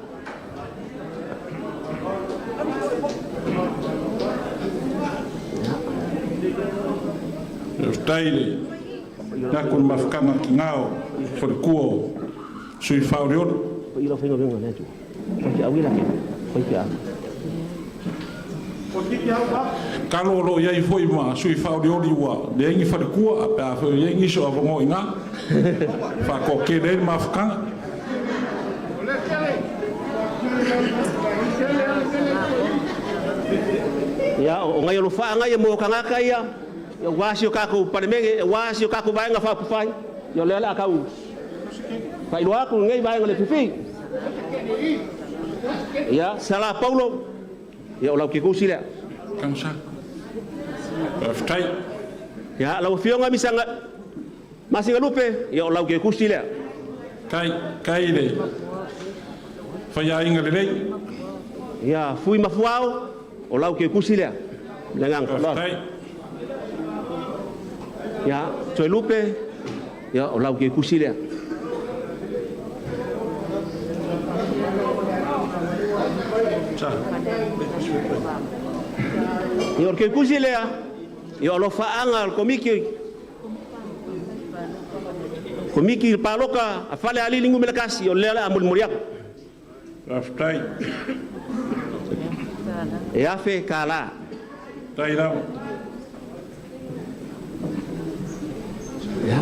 Whaftai le. Nā koe mafukanga ki ngā o wharekua o sui whaorioro. Ko ila whainga venga nē tu. Whai ke awila ke. Whai ke au. Kalo lo iai foi ma sui whaoriori ua le engi wharekua a pea whai engi so avongo i ngā. Whako ke le mafukanga. Ia o ngai alofaga ia mo tagata ia, aua si o tatou Palemene, aua si o tatou Vaega Faaupufai. Ia o lea o le a tau faailoa atu lenei vaega o le FFI. Ia, Sala Paulo, ia o lau kekusi lea. Faafetai. Ia, lau Afioga Misaga Masinalupe, ia o lau kekusi lea. Tai, tai le faiaiga lelei. Ia, Fui Mafuao, o lau kekusi lea. Le agaga faaaloalo. Faafetai. Ia, Toelupe, ia o lau kekusi lea. Ia o le kekusi lea, ia o alofaaga o le komiti komiti paloka a Falealili Nu.1, o lea o le a molimoli atu. Faafetai. E $1,000. Tai lava. Ia.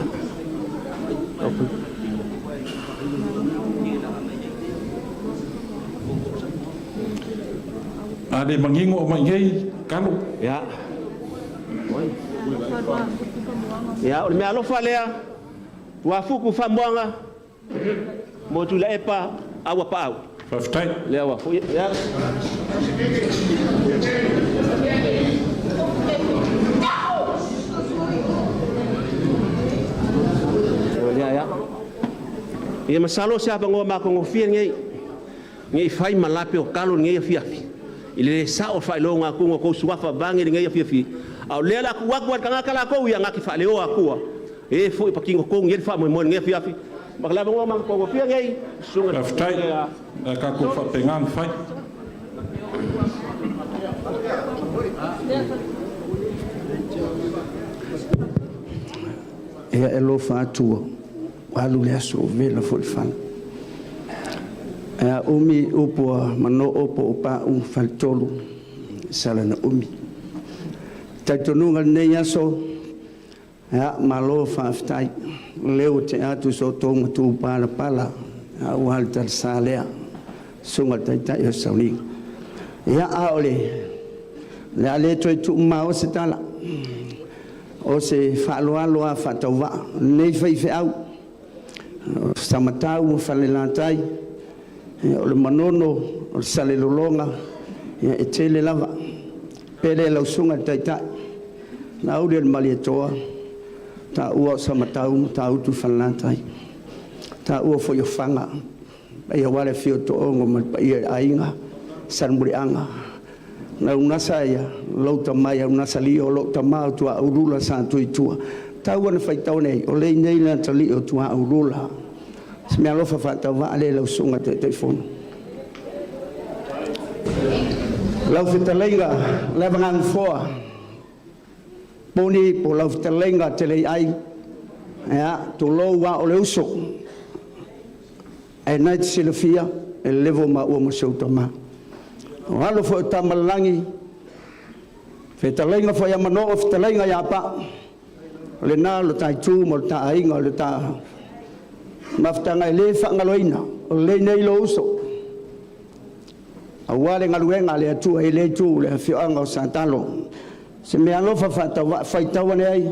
A le manino o mai nei, kalo. Ia. Ia, o le mea alofa lea, ua fuku faamoaga mo Tuilaepa aua paau. Faafetai. Lea ua foi. Ia. O lea ia. Ia masalo se avanoa matagofie lenei nei fai ma lape o talo lenei afiafi. I le sao faailoga atu o tou suafa vaeane lenei afiafi. A o lea o le a tuu atu lava i le tagata latou ia na te faaleoa atua e foi patino tonu i ai le faamoemoe i lenei afiafi. Ma le avanoa matagofie lenei, susuga i le Faafetai. La tatou faapena ona fai. Ia e alofa atu ua alu le aso o vela foi le fala. Ae a umi upu a manoo po o pau faletolu sala na umi. Talitonuga lenei aso, ia malo faafetai. Leo ua tea atu so outou matu palapala aua le talasa lea, susuga i le Taitai o le Sauniga. Ia a o le a le toe tuumao se tala, o se faaaloalo lava faatauvaa lenei faifeau o Samatau ma Falelatai, o le Manono, o le Salelologa, ia e tele lava. Pele lau susuga i le Taitai, Laauli o le Malietoa, taua o Samatau ma Matautu Falelatai, taua foi o Fana, paia aua le afio o Toongo ma le paia i le aiga Salemuliaga, lau Gasa ia lou tama ia Gasa Lio, lou tama o Tuaulula sa Tuitua, tau lava ina faitau ane ai, o lea e i inei le atalii o Tuaulula. Se meaalofa faatauvaa lea i lau susuga i le Taitaifono. Lau fetalaiga Leavagagofoa Poni po o lau fetalaiga Teleiai, ia, tulou lava o le uso, ae na e te silafia, e level maua ma si ou tama. O alo foi o Tamalelagi, fetalaiga foi ia Manoo, fetalaiga ia Pau, o lena o le ta itu ma le ta aiga, o le ta mafutaga e le faagaloina, o lenei lou uso, aua le galuega a le Atua i lea itu, le afioaga o Satalo. Se meaalofa faatauvaa faitau ane ai,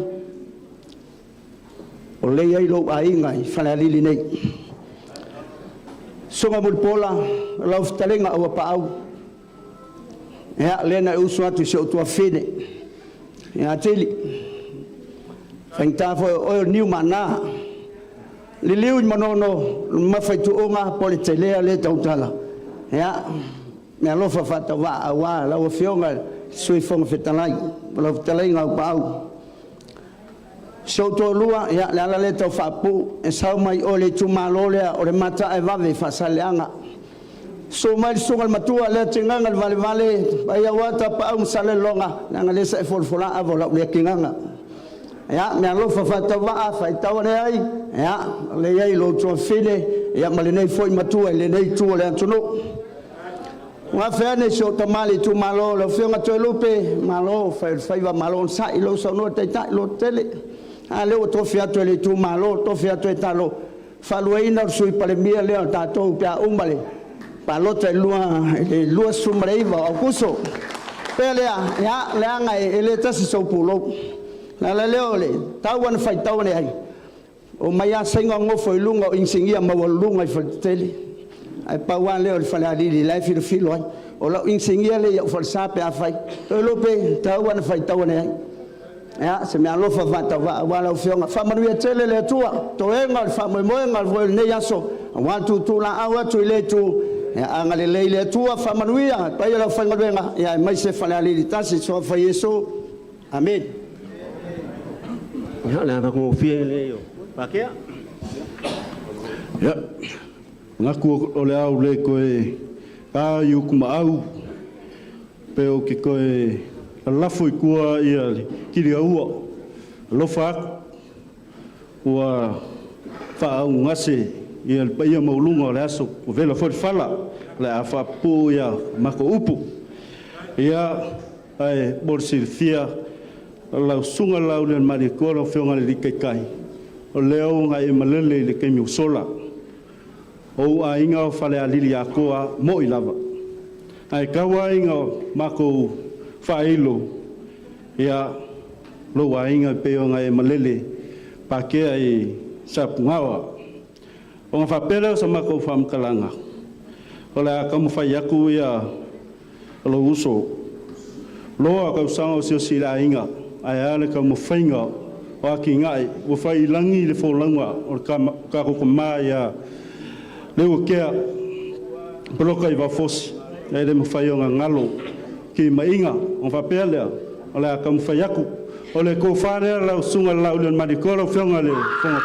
o lea e i ai lou aiga i Falealili nei. Susuga Mulipola, lau fetalaiga Auapaau, ia lea na e usu atu i si ou tuafafine ia Tili, faigata foi o oe o le niumaana. Liliu i Manono, Mafaituuga po o le telea lea tautala, ia, meaalofa faatauvaa aua lau Afioga i le Sui Fofoga Fetalai ma lau fetalaiga Aupaau. Si ou toalua, ia, le ala lea tau faapupuu, e sau mai o i le itumalo lea o le Mataaevave i Faasaleleaga. Susu mai le susuga i le Matua Leatigaga le Valevale, paia aua Tapaau ma Salelologa, leaga o lea sa e folafola Ava o lau lea tigaga. Ia, meaalofa faatauvaa faitau ane ai, ia, o lea e i ai lou tuafafine ia ma lenei foi matua i lenei itu o le atunuu. Ua afe ane si ou tama i le itumalo lau Afioga Toelupe, malo fai o le faiva, malo onosai, o lea ua saunoa le Taitai, lototele. A lea ua tofi atu e le itumalo, tofi atu e Talo, faaluaina le Sui Palemia lea o tatou pe a uma le palota i le 29 o Aokuso. Pea lea, ia, leaga e le tasi sou pulou. O le ala lea o le tau lava ina faitau ane ai, omai lava Saina nofo i luga o inisinia maualuluga i faletetele, ae pau lava lea o le Falealili la e filofilo ai. O lau inisinia lea i au falesa pe afai. Toelupe, tau lava ina faitau ane ai. Ia, se meaalofa faatauvaa aua lau Afioga. Faamanuia tele le Atua, toega o le faamoemoega foi o lenei aso aua le tuutuulaau atu i lea itu. Ia agalelei le Atua, faamanuia i le paia o le aufaigaluega aemaise Falealili 1. I le Suafa o Iesu, amene. Ia, o le ava gofie lenei o Paikea. Ia, manatu o le a ou le toe ta i utumaau pe ou te toe lalafo i tua ia le tiliaua. Alofa atu ua faaaaogagase ia le paia maualuga o le aso, ua vela foi le fala, o le a faapupuu ia matou upu. Ia, ae mo le silafia, o lau Susuga i le Laaulialemalietoa lau Afioga i le Alii Taitai, o lea ua na e malele i le taimi ua sola. O ou aiga o Falealili atoa moi lava. Ae tau lava ina matou faailo, ia, lou aiga e pei ona e malele Paikea i Sapugaoa. Ona faapea lea o sa matou faamatalaga, o le a taumafai atu ia lou uso, loa tausaga o siasi i le aiga, ae a le taumafaiga o atinae ua faiilagi le folauga o le tatou tama ia Leuatea Poloka Ivaofosi, e le mafai ona galo timaiga. Ona faapea lea, o le a taumafai atu. O le tofa lea lau Susuga i le Laaulialemalietoa lau Afioga i le Fofoga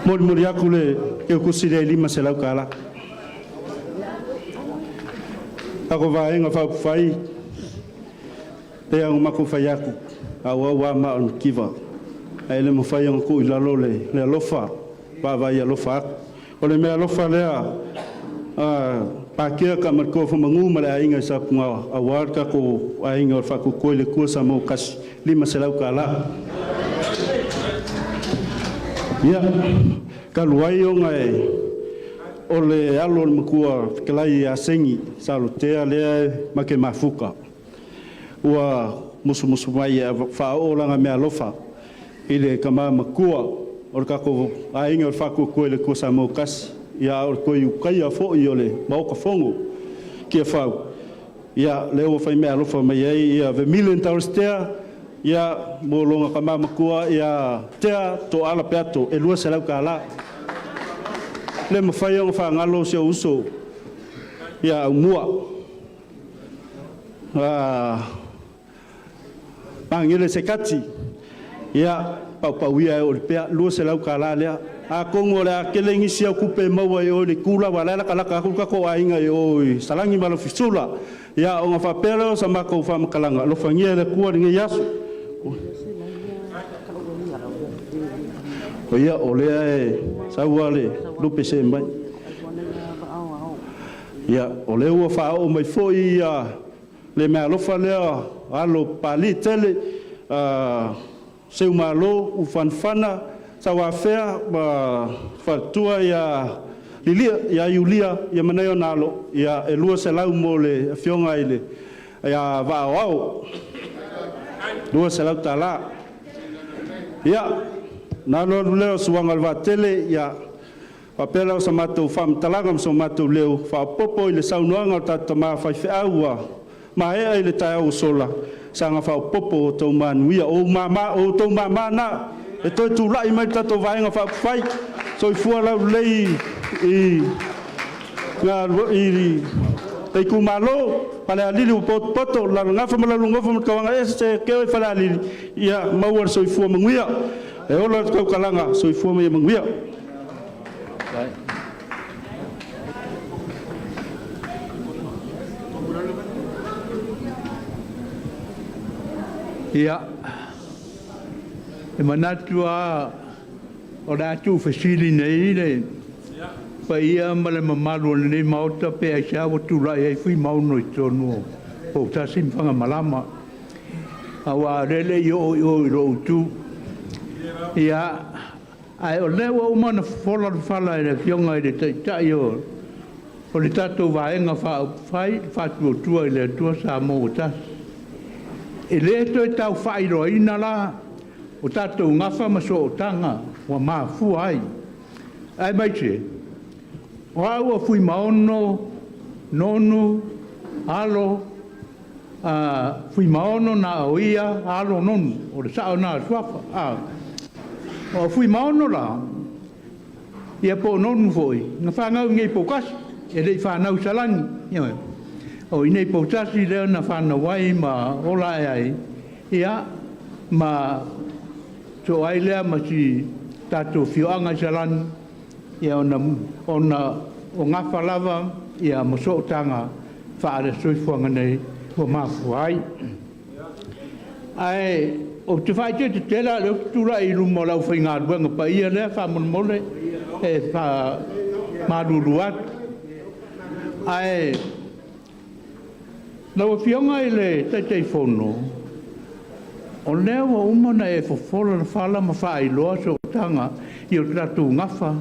Molimoli atu le teutusi lea e $500. Tatou Vaega Faaupufai, pei ona matou fai atu, e auau lava maa o le mativa, ae le mafai ona tuu i lalo le alofa vaavaai alofa atu. O le meaalofa lea a Paikea Tamaletoa fa Manu ma le Aiga i Sapugaoa aua le tatou Aiga o le Faatuatua i le Atua Samoa ua Tasi, $500. Ia, talu ai ona o le alo o le matua fetalai ia Segi Salotea lea e ma te mafuta, ua musumusu mai e faaoo lana meaalofa i le tama matua o le tatou Aiga o le Faatuatua i le Atua Samoa ua Tasi, ia a o le toe ulutaia foi o le Maota Fono Tiafau, ia lea ua fai meaalofa mai ai ia Vermillion Taurasi-Tea, ia mo lona tama matua ia Tea Tooala Peato, e $200. Le mafai ona faagalo si ou uso ia Aumua Magele Sekati, ia paupau ia e oo i le pea, $200 lea. Atonu o le a tele nisi au tupe e maua i o i le itu la aua o la e latalata atu le tatou aiga i o i Salani ma lau fisula. Ia ona faapea lea o sa matou faamatalaga, alofagia e le Atua lenei aso. O ia, o lea e sau lava le lupe see mai. Ia, o lea ua faaoo mai foi le meaalofa lea a alo o Papalii tele, Seumalo, Ufanafana, Sauafea ma faletua ia Lilia ia Iulia ma nai ona alo, ia e 200 mo le afioga ia Vaaoao. $200. Ia, ona alu alu lea o suaga o le vaatele, ia faapea lea o sa matou faamatalaga ma so matou leo faaopoopo i le saunoaga a le tatou tama faifeau ua maea i le taeao ua sola, saga faaopoopo ua outou manuia. O outou mama na e toe tulai mai le tatou Vaega Faaupufai. Soifua laulelei i le itumalo Falealili ua potopoto, le Lalogafa ma la oulua nofo ma le tauagaese se i Falealili, ia maua le soifua manuia. E ola le tautalaga, soifua ma ia manuia. Ia, e manatu lava o le a tuufesili nei le paia ma le mamalu o lenei Maota pe aisea ua tulai ai Fuimaono i totonu o Poutasi ma Fagamalama, aua o lea e le i oo i o i lou itu. Ia, Ae o lea ua uma ona fofola le fala e le Afioga i le Taitai o le tatou Vaega Faaupufai, le Faatuatua i le Atua Samoa ua Tasi. E le toe tau faailoaina la o tatou gafa ma sootaga ua mafua ai, aemaise o au o Fuimaono Nonu Alo Fuimaono na o ia Alo Nonu, o le sao lena o le suafa. O Fuimaono la, ia po o Nonu foi, na fanau i inei i Poutasi, e le i fanau i Salani. Ioe. O i inei i Poutasi lea na fanau ai ma ola ae ai, ia, ma sosoo ai lea ma si tatou afioaga i Salani, ia ona o gafa lava ia ma sootaga faale-soifuaga nei ua mafua ai. Ae ou te faaeteete tele lava o lea ou te tulai i luma o le aufaigaluega paia lea faamolemole e faamalulu atu. Ae lau Afioga i le Taitaifono, o lea ua uma ona e fofola le fala ma faailoa sootaga i o tatou gafa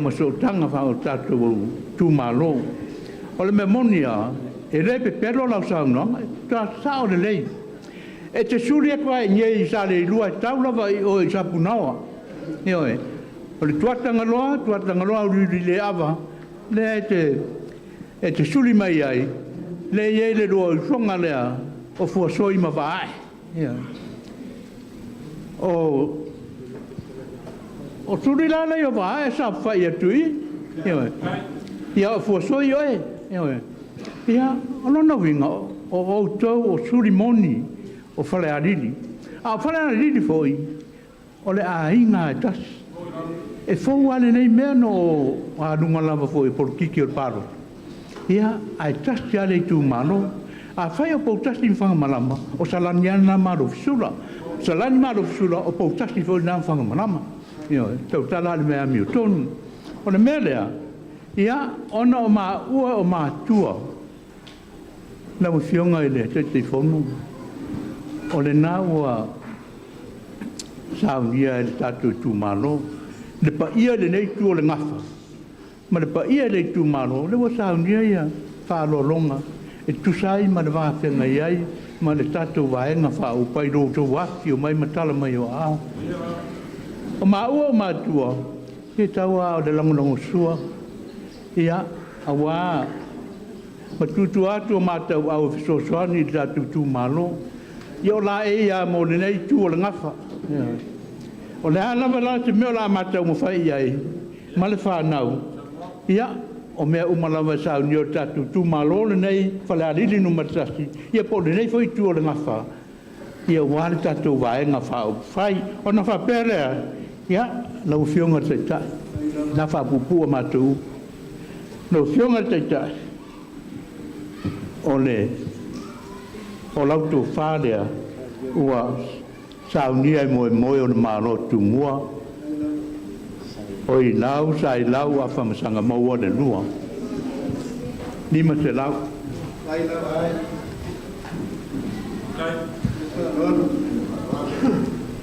ma sootaga faa-o tatou itumalo. O le mea moni lava, e le pepelo lau saunoaga, e matua sao lelei. E te suli atu lava i inei i Saleilua e tau lava i o i Sapunaoa. Ioe. O le tuatagaloa, tuatagaloa auliulileava, lea e te suli mai ai, lea e i ai le lua usoga lea o Fuasoi ma Vaae. Ioe. O suli la ia o Vaae e saofafai atu i i. Ioe. Ia o Fuasoi oe. Ioe. Ia, o lona uiga, o outou o suli moni o Falealili. A o Falealili foi, o le aiga lava e tasi. E fou lava lenei mea na ou aluga lava foi i le polokiki o le palota, ia, ae tasi lava le itumalo. Afai o Poutasi ma Fagamalama, o Salani lava lena ma Alofisula. O Salani ma Alofisula, o Poutasi foi lena ma Fagamalama. Ioe, e tautala lava i le mea amiotonu. O le mea lea, ia, ona o maua o matua, lau Afioga i le Taitaifono, o lena ua saunia e le tatou itumalo. Le paia i lenei itu o le Gafa ma le paia i le itumalo, o lea ua saunia faaaloaloga e tusa ai ma le va feagai ai ma le tatou Vaega Faaupufai i lo outou afifio mai ma tala mai o aao. O maua o matua, se tau lava o le lagolagosua, ia, aua ma tuutua atu o matauau e fesoasoani i le tatou itumalo. Ia o laei lava mo lenei itu o le Gafa. O le a lava la se mea o le a ma taumafai i ai ma le fanau, ia, o mea uma lava e saunia e le tatou itumalo lenei Falealili 1, ia po o lenei foi itu o le Gafa, aua le tatou Vaega Faaupufai. Ona faapea lea, ia, lau Afioga i le Taitai, o le a faapuupuu a matou upu. Lau Afioga i le Taitai, o lau tofa lea ua saunia e moemoe o le Malo Tumua, o Ilau sa Ilau Afamasaga maua le 2. 500.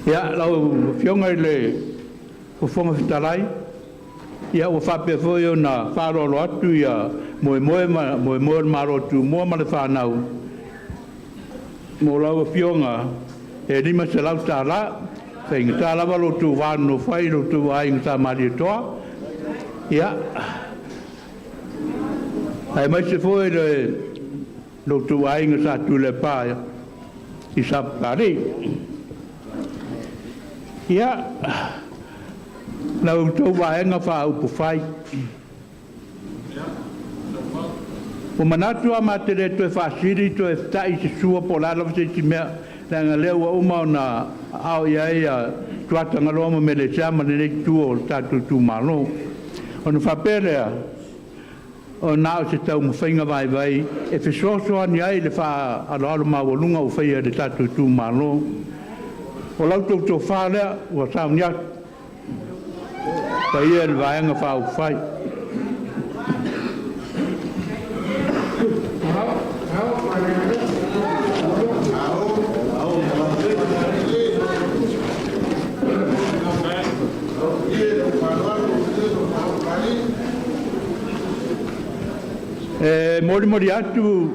Ia, lau Afioga i le Fofoga Fetalai, ia ua faapea foi ona faaaloalo atu ia moemoe ma moemoe o le Malo Tumua ma le fanau mo lau Afioga e $500. E faigata lava lo outou va nonofo ai i lo outou aiga sa Malietoa, ia, aemaise foi lo outou aiga sa Tuilaepa i Sapapalii. Ia, la outou Vaega Faaupufai, ua manatu lava ma te le toe faasili toe ta'i se sua po o le a lava se isi mea, leaga o lea ua uma ona aao i ai Tuatagaloa ma Melesea ma lenei itu o le tatou itumalo. Ona faapea lea, na o se taumafaiga vaivai e fesoasoani ai i le faaaloalo maualuga ua faia e le tatou itumalo. O la outou tofa lea ua sauni atu, le paia i le Vaega Faaupufai. E molimoli atu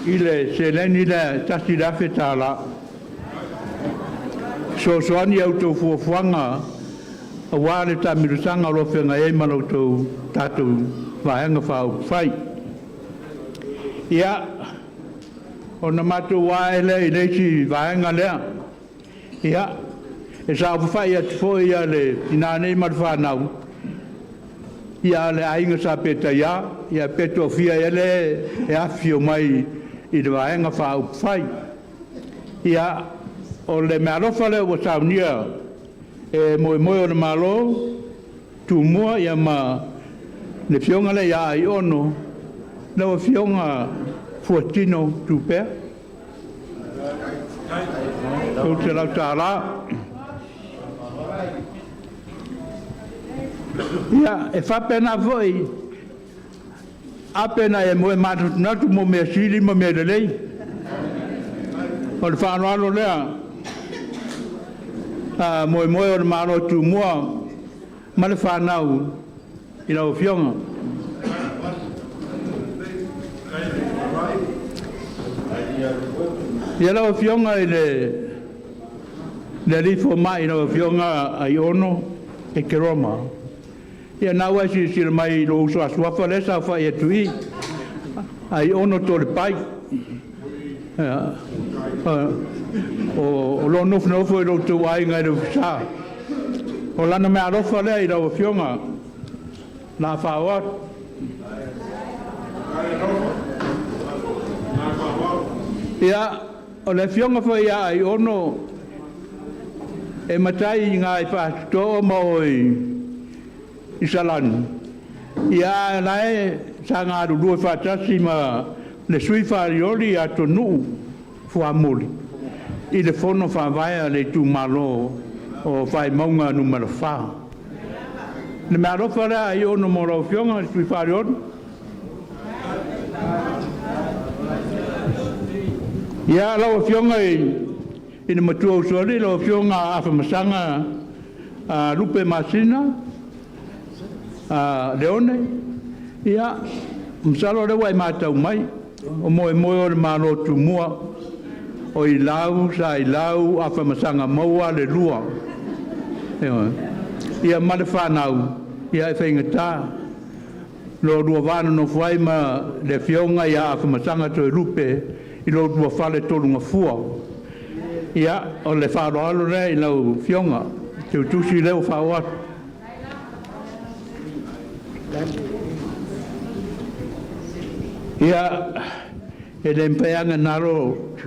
i le seleni lea e $1,000. Fesoasoani i a outou fuafuaga aua le taamilosaga o lo o feagai ai ma la outou tatou Vaega Faaupufai. Ia, ona matou ae lea i le isi vaega lea. Ia, e saofafai atu foi le tina nei ma le fanau, ia le aiga Sa Petaia, ia pe toafia ea lea e afifio mai i le Vaega Faaupufai. Ia, o le meaalofa lea ua saunia e moemoe o le Malo, Tumua ia ma le afioga lea ia Aiono, lau Afioga Fuatino Tupea, $300. Ia, e faapena foi, a pe na e manatunatu mo mea sili ma mea lelei. O le faaaloalo lea a moemoe o le Malo e Tumua ma le fanau i lau Afioga. Ia lau Afioga i le alii Fomai lau Afioga Aiono Ekeroma, ia o lena ua e silasila mai i lou uso a suafa lea e saofai atu i i, Aiono Toalepai. O lo o nofonofo i lo outou aiga i le Ofisa. O lana meaalofa lea i lau Afioga o le a faaoo atu. Ia, o le afioga foi ia Aiono, e matai i ina i Fasitoo ma o i Salani, a o la e sa galulue faatasi ma le sui faaaliali ia Tonu'u Fuamoli i le fono faavae a le itumalo o Vaimauga 4. Le meaalofa lea Aiono mo lau Afioga i le sui Faalioli. Ia, lau Afioga i le matua usoalii, lau Afioga Afamasaga Lupe Masina Leone, ia, masalo o lea ua e matau mai, o moemoe o le Malo Tumua, o Ilau sa Ilau Afamasaga maua le lua. Ioe. Ia ma le fanau, ia e faigata lo oulua va nonofo ai ma le afioga ia Afamasaga Toelupe i lo oulua fale tologafua. Ia, o le faaaloalo lea i lau Afioga, le teutusi lea ua faaoo atu. Ia, e le mafai lava ona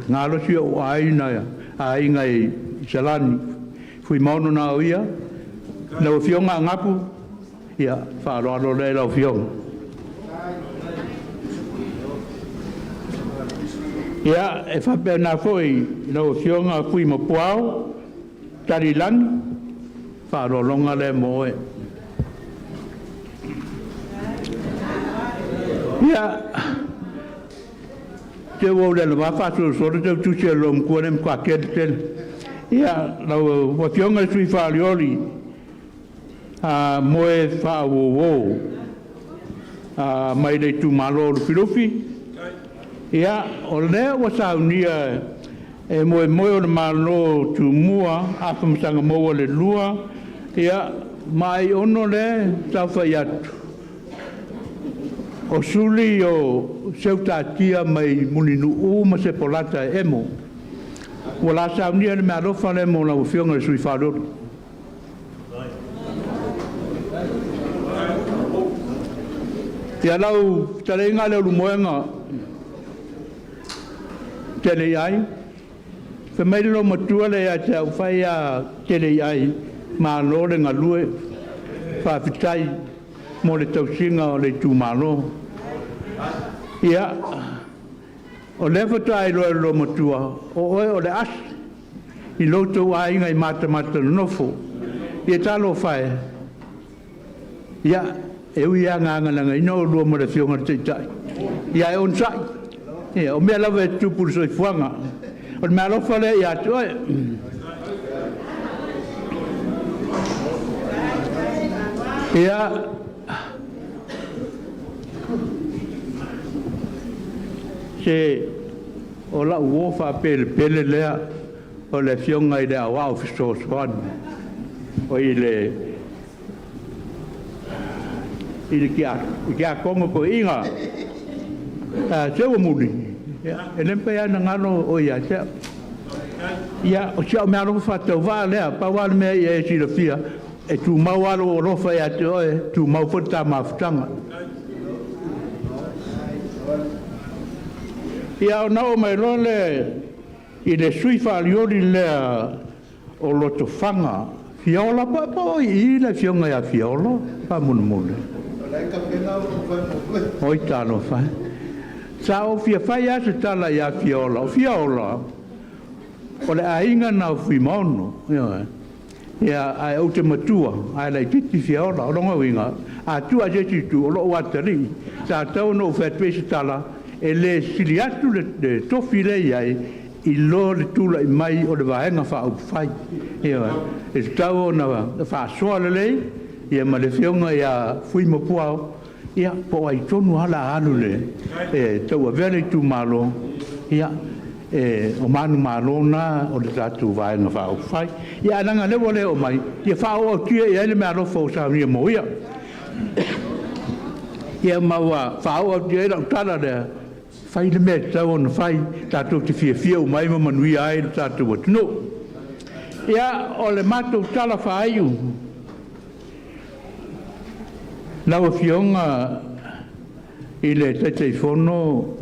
galo si ou aiga, aiga i Salani, Fuimaono Naoia, lau Afioga Gapu, ia faaaloalo lea i lau Afioga. Ia, e faapena foi i lau Afioga Fuimapuao Talilagi, faaaloaloga lea mo oe. Ia, se ua ou le lavea faasolosolo le teutusi a le loomatua lea e matua tele tele. Ia, lau Afioga i le sui Faolioli Moefaauouo mai le itumalo o Lufilufi. Ia, o lea ua saunia e moemoe o le Malo Tumua Afamasaga maua le 2, ia, ma Aiono lea e saofai atu, o suli o Seutatia mai Mulinuu ma Sepolata e Emo. Ua la saunia le meaalofa lea mo lau Afioga i le sui Faolioli. Ia lau fetalaiga Leulumoega Teleiai, fai mai le loomatua lea ia te au, “Fai ia Teleiai, malo le galue, faafetai mo le tausiga o le itumalo.” Ia, o lea faatoa iloa e le loomatua, o oe o le asi i lo outou aiga i Matamatanonofo. Ia talofa e, ia, e ui lava ina agalagaina oulua ma le Afioga i le Taitai, ae onosai, ia, o mea lava e tutupu i le soifuaga. O le meaalofa lea ia te oe. Ia, Se o lau uo faapelepele lea o le Afioga i le Aoao Fesoasoani o i le Tiakono Toeaina Seuamuli, e le mafai lava ona galo oe ia te au. Ia, o si au meaalofa faatauvaa lea, pau lava le mea ia e silafia, e tumau lava lou alofa ia te oe, e tumau foi le ta mafutaga. Ia, ona oo mai loa lea i le sui faalioli lea o Lotofaga, Fiola po o i i le afioga ia Fiolo faamolemole. Oi talofa e. Sa ou fia fai lava se tala ia Fiola. O Fiola, o le aiga lena o Fuimaono. Ioe. Ia, ae ou te matua, ae laitiiti Fiola. O lona uiga, a tuu lava i se isi itu, o lou atalii, sa tatau ona ou fai atu ai se tala, e le sili atu le tofi lea e i ai i lo le tulai mai o le Vaega Faaupufai. Ioe. E tatau ona faasoa lelei ia ma le afioga ia Fuimapuao, ia po o ai tonu lava o le a alu e tauavea le itumalo, ia, o manumalo na o le tatou Vaega Faaupufai. Ia ae leaga o lea ua le oo mai, ia faaoo atu ia i ai le meaalofa ua saunia mo ia. Ia ma ua faaoo atu i ai lau tala lea, fai le mea e tatau ona fai, tatou te fiafia uma ai ma manuia ai lo tatou atunuu. Ia, o le matou tala faaiu, lau Afioga i le Taitaifono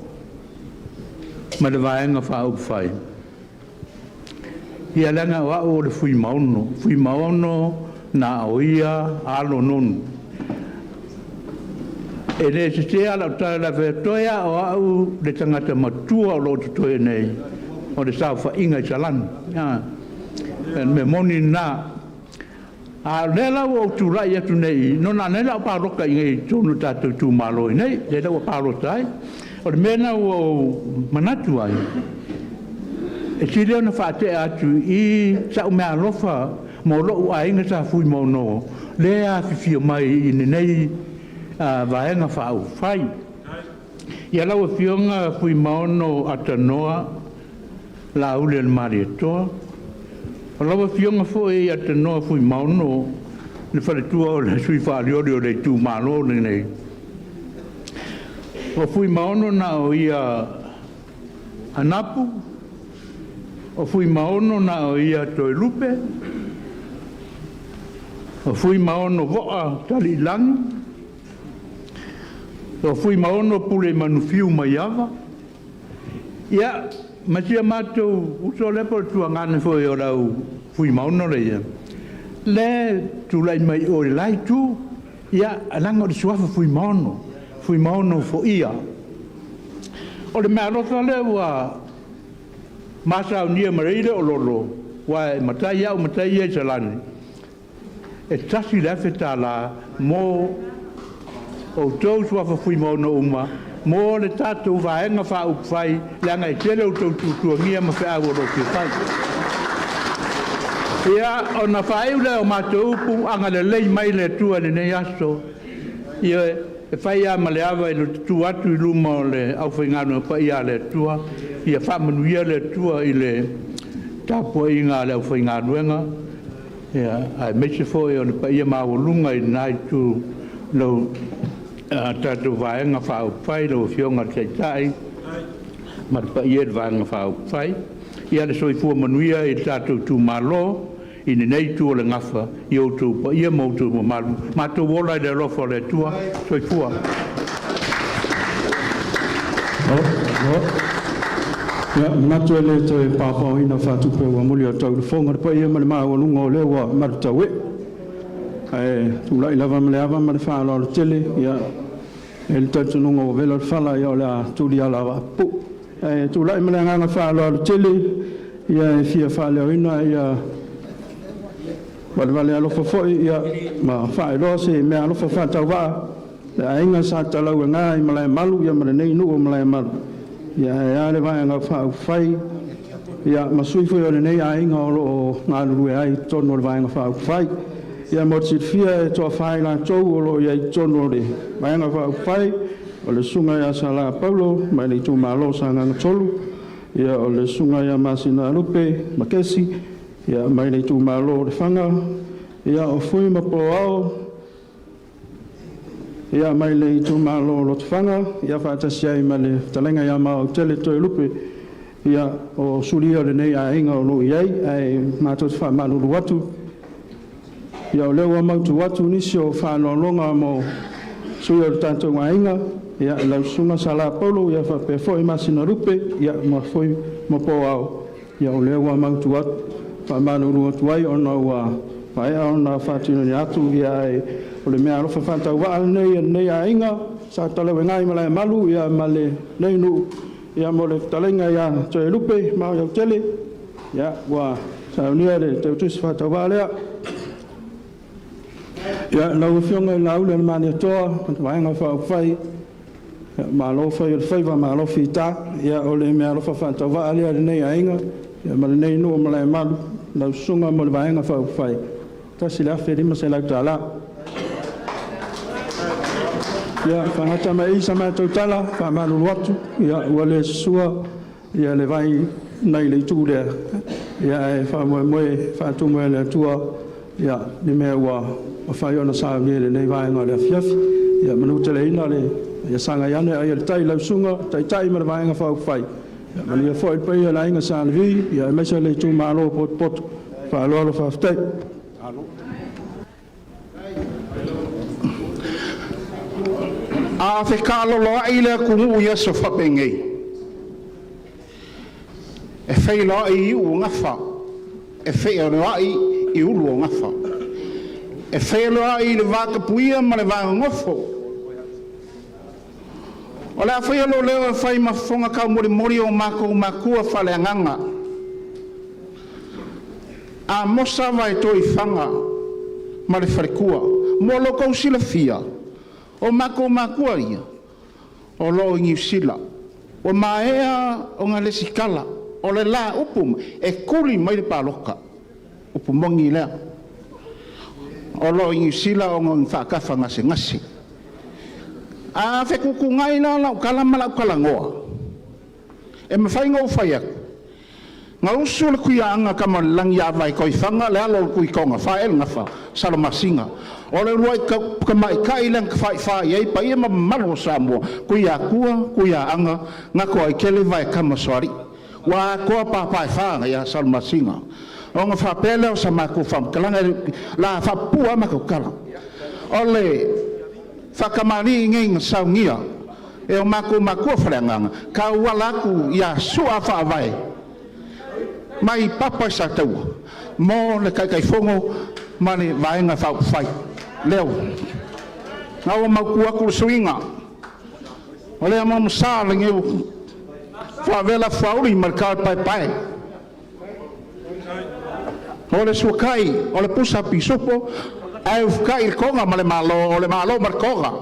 ma le Vaega Faaupufai, ia leaga o au o le Fuimaono, Fuimaono na o ia alo Nonu. E le sese lava lau tala i le fai atu, toe lava o au le tagata matua o lo o totoe nei o le saofaiga i Salani. O le mea moni lena. A o lea la ua ou tulai atu nei i i, na o le palota i inei i totonu o le tatou itumalo i inei, lea ua palota ai. O le mea lena ua ou manatu ai, e sili ona faatea atu i i sau meaalofa mo lou aiga sa Fuimaono, lea e afifio mai i lenei Vaega Faaupufai. Ia lau Afioga Fuimaono Atanoa Laauli-a-le-Malietoa, o lau Afioga foi Atanoa Fuimaono, le faletua o le sui faalioli o le itumalo lenei, o Fuimaono na o ia Anapu, o Fuimaono na o ia Toelupe, o Fuimaono Vo'a Taliilagi, o Fuimaono Puleimanufiu Maiava, ia ma si a matou uso lea po o le tuagane foi o le au Fuimaono lea, ia, lea e tulai mai o i le la itu, ia, leaga o le suafa Fuimaono, Fuimaono Foia. O le meaalofa lea ua ma saunia ma le ololo, aua e matai au matai ia i Salani, e $1,000 mo outou suafa Fuimaono uma mo le tatou Vaega Faaupufai, leaga e tele outou tuatuagia ma feau o lo o fia fai. Ia, ona faaiu lea o matou upu, agalelei mai le Atua i lenei aso. Ioe, e fai lava ma le ava i le tutu atu i luma o le aufaigaluega paia a le Atua, ia faamanuia le Atua i le tapuaiga a le aufaigaluega, aemaise foi o le paia maualuga i lena itu o le tatou Vaega Faaupufai, lau Afioga i le Taitai ma le paia i le Vaega Faaupufai. Ia le soifua manuia i le tatou itumalo i lenei itu o le gafa i outou paia ma outou mamalu. Matou ola i le alofa o le Atua. Soifua. Ia, manatu e le toe paopaoina faatupe ua muliautau i le fofoga le paia ma le maualuga o lea ua malutauee. Ae tulai lava ma le ava ma le faaaloalo tele, ia, e le talitonuga ua vela le fala, ia o le a tuli ala o aapupu. Ae tulai ma le agaga faaaloalo tele, ia e fia faaleoina ia valevale alofa foi ia ma faailoa se meaalofa faatauvaa le aiga sa Talauega i Malaemalu ia ma lenei nuu o Malaemalu ia ae a le Vaega Faaupufai ia ma sui foi o lenei aiga o lo o galulue ai i totonu o le Vaega Faaupufai. Ia mo le silafia e toafa i latou o lo o i ai i totonu o le Vaega Faaupufai. o le Susuga ia Sala Paulo mai le itumalo o Sagaga 3, ia o le Susuga ia Masinalupe Makesi ia mai le itumalo o Lefaga, ia o Fui ma Poao ia mai le itumalo o Lotofaga, ia faatasi ai ma le fetalaiga ia Maoautele Toelupe, ia o suli ia o lenei aiga o lo o i ai, ae matou te faamalulu atu, ia o lea ua mautu atu nisi o faaaloaloga mo sui o le tatou aiga, ia lau Susuga Sala Paulo, ia faapea foi Masinalupe, ia ma Fui ma Poao, ia o lea ua mautu atu, faamalulu atu ai ona ua maea ona faatinoina atu, ia ae o le meaalofa faatauvaa lenei a lenei aiga sa Talauegai i Malaemalu ia ma lenei nuu ia mo le fetalaiga ia Toelupe Maoiautele, ia ua saunia le teutusi faatauvaa lea. Ia, lau Afioga i le Laauli ma le Malietoa ma le Vaega Faaupufai, ia, malo fai o le faiva, malo fita. Ia, o le meaalofa faatauvaa lea a lenei aiga ma lenei nuu o Malaemalu i lau susuga ma le Vaega Faaupufai, $1,500. Ia, faagata mai i i sa matou tala, faamalulu atu, ia, ua le susua le vai nai le itu lea, ae faamoemoe e faatumu e le Atua ni mea ua mafai ona saunia i lenei vaega o le afiafi. Ia manuteleina, ia sagai ane ai o le tai i lau susuga i le Taitai ma le Vaega Faaupufai, ia manuia foi le paia o le Aiga Sa Levi, aemaise le itumalo potopoto. Faaaloalo faafetai. A fekaaloloai le atunuu i aso faapenei, e feiloai i iu o gafa, e feoloai i ulu o gafa, e feoloai i le vatapuia ma le vanonofo. O le a faia lou leo e fai ma fofoga taumolimoli o matou matua faaleagaga. Amosa Vaetoifaga ma le faletua. Mo lo outou silafia, o matou matua ia o lo o i Niu Sila. Ua maea ona lesitala, o le la upu mai, e tuli mai le palota. Upu moni lea. O lo o i Niu Sila ona o ni faatafa gasegase. A fetuutuunai la lau tala ma lau talanoa, e mafai ona ou fai atu, na usu le Tuiaana Tamaalelagi ia Vaetoifaga le alo o le Tuitoga faaelegafa Salamasina o le uluai tamaitai lea na tafaifa i ai paia ma mamalu o Samoa, Tuiatua Tuiaana Gatoaitele Vaetama Sualii. Ua atoa papa e fa ia Salamasina. Ona faapea lea o sa matou faamatalaga, o le a faapupuu lava matou tala. O le faatamalii nei na saunia e o matou matua faaleagaga, tauala atu ia Sua Faavae mai Papa i Sataua mo le Taitaifono ma le Vaega Faaupufai. Leo. Na ua mautu atu le suiga, o lea mamasa lenei faavela fauli ma le talepaepae. O le suatai o le pusa pisupo, ae ufutai le toga ma le malo, o le malo ma le toga.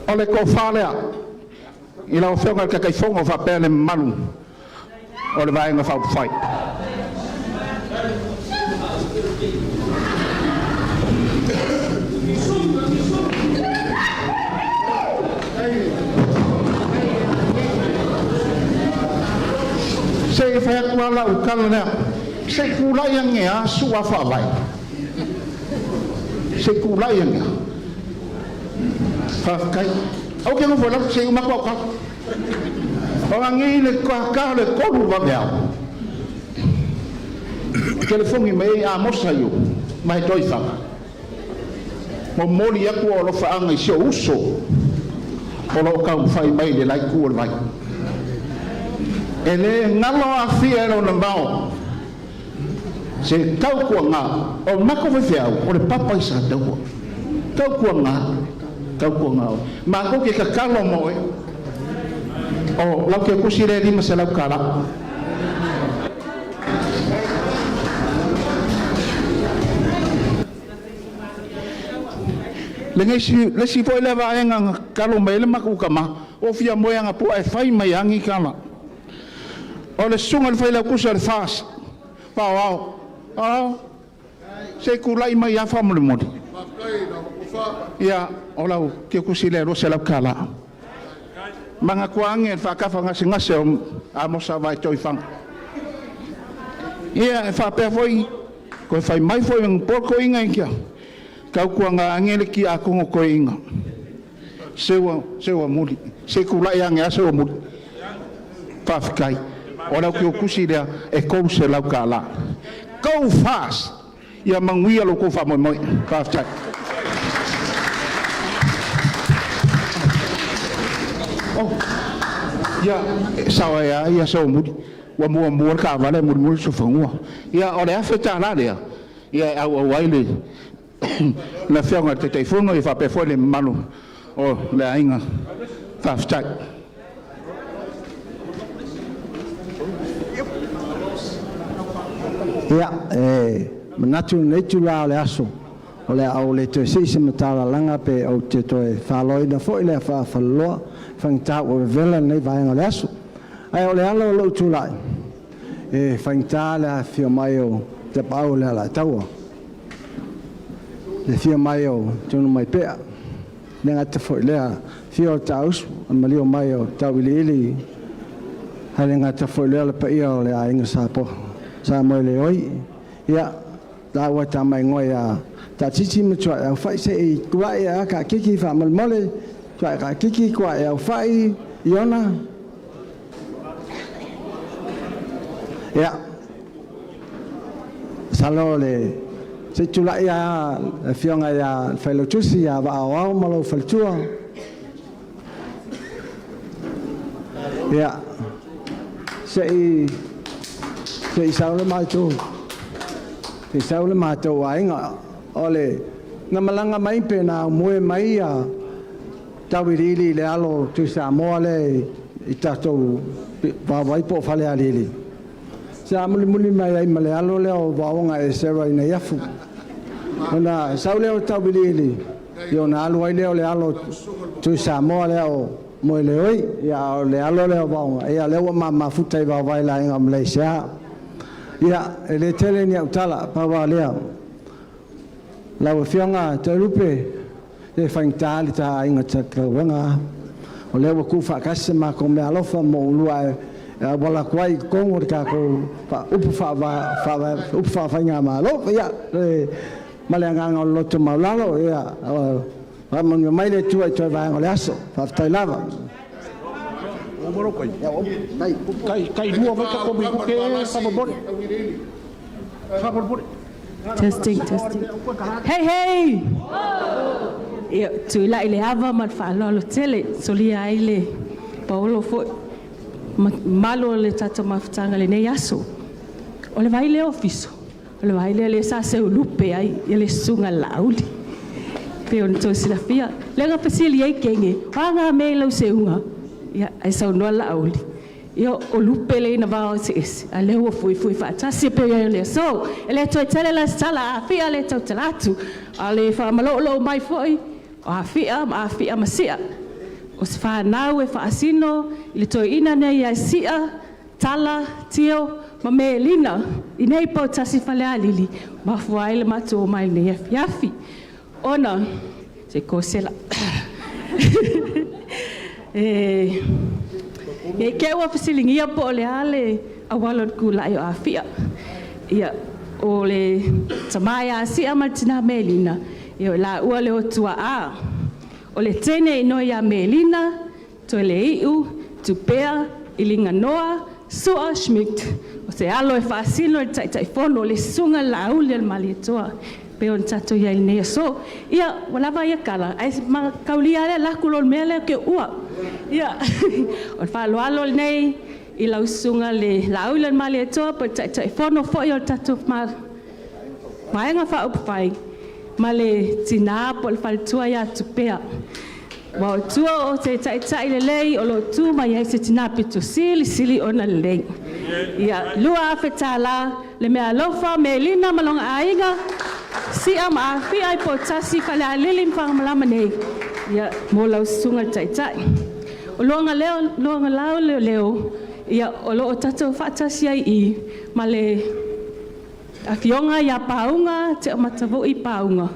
O le tofa lea i lau Afioga i le Taitaifono faapea le mamalu o le Vaega Faaupufai. Se i fai atu lava lau tala lea, se i tulai ane lava Sua Faavae, se i tulai ane lava. Faafetai. Aua e te nofo i lalo, se i uma atu au tala. O ananei le ta o le 3 vaveao, telefoni mai ai Amosa Io ma e Toifaga, momoli atu o alofaaga i si ou uso o lo o taumafai mai i le la itu o le vai. E le galo Afia i lona vao, se tautuaga o matou faifeau o le papa i Sataua. Tautuaga, tautuaga oe. Matou te tatalo mo oe. O lau teutusi lea e $500. Le isi foi lea vaega na tatalo mai ai le matou tama, ua ou fia moe anapo ae fai mai lava ni tala. O le susuga i le Failautusi o le FAST, Paoao Oh, se kulai mai afa mo le moli. Ia, o lau kiokusi le $200. Manga kuange whakafa ngase ngase o amosa vai toi whanga. Ia, e whapea foi, koe whai mai foi ng porko inga ikia. Kau kua ngā angele ki a kongo koe inga. Sewa, sewa muli. Se kulai ange a sewa muli. Whawhikai. O lau kiokusi lea e kou se lau ka la. Go fast! Ia manguia lo kou wha moi moi. Whawhikai. Oh, ia, sawa ia, ia sewa muli. Ua mua mua le ka vale muli muli so fangua. Ia, o le afe tā la lea. Ia, au au ai le, la fianga te teifono i whapea foi le malu o le ainga. Whawhitai. Ia, e manatu nei tula o le aso. O le au le toe sisi matala langa pe o te toe whaloina foi le whaafaloa whangita o vela nei vaenga o le aso. Ai o le ala o lou tulai. E whangita le fia mai o te pau le ala taua. Le fia mai o tunu mai pea. Le ngata foi lea fia o tausu, a malio mai o tau ili ili. Hai le ngata foi lea le paia o le ainga sa po. Sa moi le oi. Ia, la ua ta mai ngoi a ta titi ma tua au fai se i kua e a ka kiki fa mal mole tua ka kiki kua e au fai iona. Ia, salo le se tula ia le fionga ia whailotusi ia wa au au malo whalitua. Ia, se i se i saule mai tō. Se i saule mai tō waenga. O le na malanga mai pe na moe mai a tauirili le alo tu Samoa le i tātou wawai po whale alili. Se a muli muli mai ai ma le alo lea o waonga e sera ina iafu. Ona sau lea o tauirili, i ona alu ai lea o le alo tu Samoa lea o moe le oi, ia o le alo lea o waonga. Ia lea ua mamafuta i wawai la inga Malaysia. Ia, e le tele ni au tala, pawa lea. Lau afioga Taulupe, le faigata le taaiga tatauega. O lea ua ku faakasi ma ko mea alofa mo ulua e wala kuai kongo le kākou upu upu faafaigā mālo. Ia, le ma le agaga o le loto maulalo, ia, faamanuia mai le Atua i toe vaega o le aso. Faafetai lava. Kai mua mai ka komi ke whamamore. Whamamore. Testing, testing. Hey, hey! Ia, tui lai le ava ma le whaaloalo tele, solia ai le paolo foi, malo le tatou mafutaga lenei aso. O le vai le ofiso, o le vai lea le sa seu lupe ai, ia le susuga le laauli. Pe o na tou silafia. Le ga pasili ai kenge, o aga me lau seuga, ia, ai saunoa le laauli. Ia, o lupe le ina vao se ese, a lea ua fuifui faatasi pe ia le aso. E le toe tele la se tala, afia le tautala atu. A le faamalolou mai foi, o afia ma afia ma sia. O se whanau e whaasino, i le toi ina nei ai sia, tala, tio, ma me lina, i nei pau tasi whale alili, mafua ai le matu o mai nei afi afi. Ona, se kosela. E, e ke ua fasilingia po o le ale a walo le kula o afia. Ia, o le tamaia a sia ma le tina Melina, ia o la ua le o tua a. O le tene i noi a Melina, toe le iu, tupea, ilinga noa, sua Schmidt. O se alo e whaasino le taitai fono, le sunga la uli al malietoa. Pe o tatou ia i nei aso. Ia, ua lava ia kala. Ai ma kaulia le laku lo mea lea ke ua. Ia, o le whaaloalo nei, i lau susuga le laauli o le Malietoa po o le Taitaifono foi o le tatou vaega faaupufai ma le tinā po o le faletua iā Tupea. Ua o tua o se taitai lelei o loo tu mai ai se tinā pito silisili ona lelei. Ia, $2,000 le mea alofa Melina ma lona aiga, sia ma afia i Poutasi Falealili ma Fagamalama nei. Ia, mo lau susuga le taitai. O luaga leo, luaga lao leo leo, ia o loo tatou faatasi ai i ma le Afioga ia Pauga Teomatavui Pauga.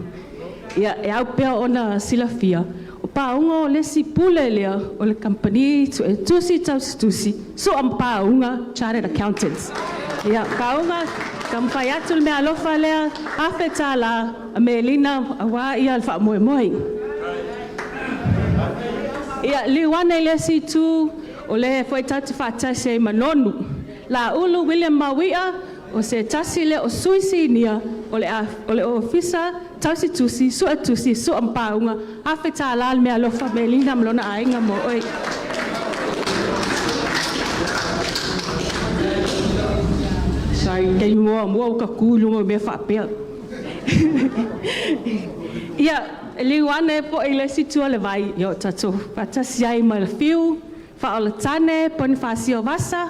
Ia, e au pea ona silafia, o Pauga o le isi pule lea o le kamupani suetusi tausitusi Sua ma Pauga Chartered Accountants. Ia, Pauga, taumafai atu le meaalofa lea, $1,000 a Melina aua le faamoemoe. Ia, liu ane i le isi itu, o lea foi tatou te faatasi ai ma Nonu. Laulu William Mauia, o se tasi lea o sui sinia o le Ofisa Tausitusi Suetusi Sua ma Pauga, $1,000 le meaalofa Melina ma lona aiga mo oe. Sorry, taimi muamua ua ta tu i luga o mea faapea. Ia, liu ane foi i le isi itu o le vai, ia o tatou faatasi ai ma le Fiu Faaolatane Ponifasio Vasa,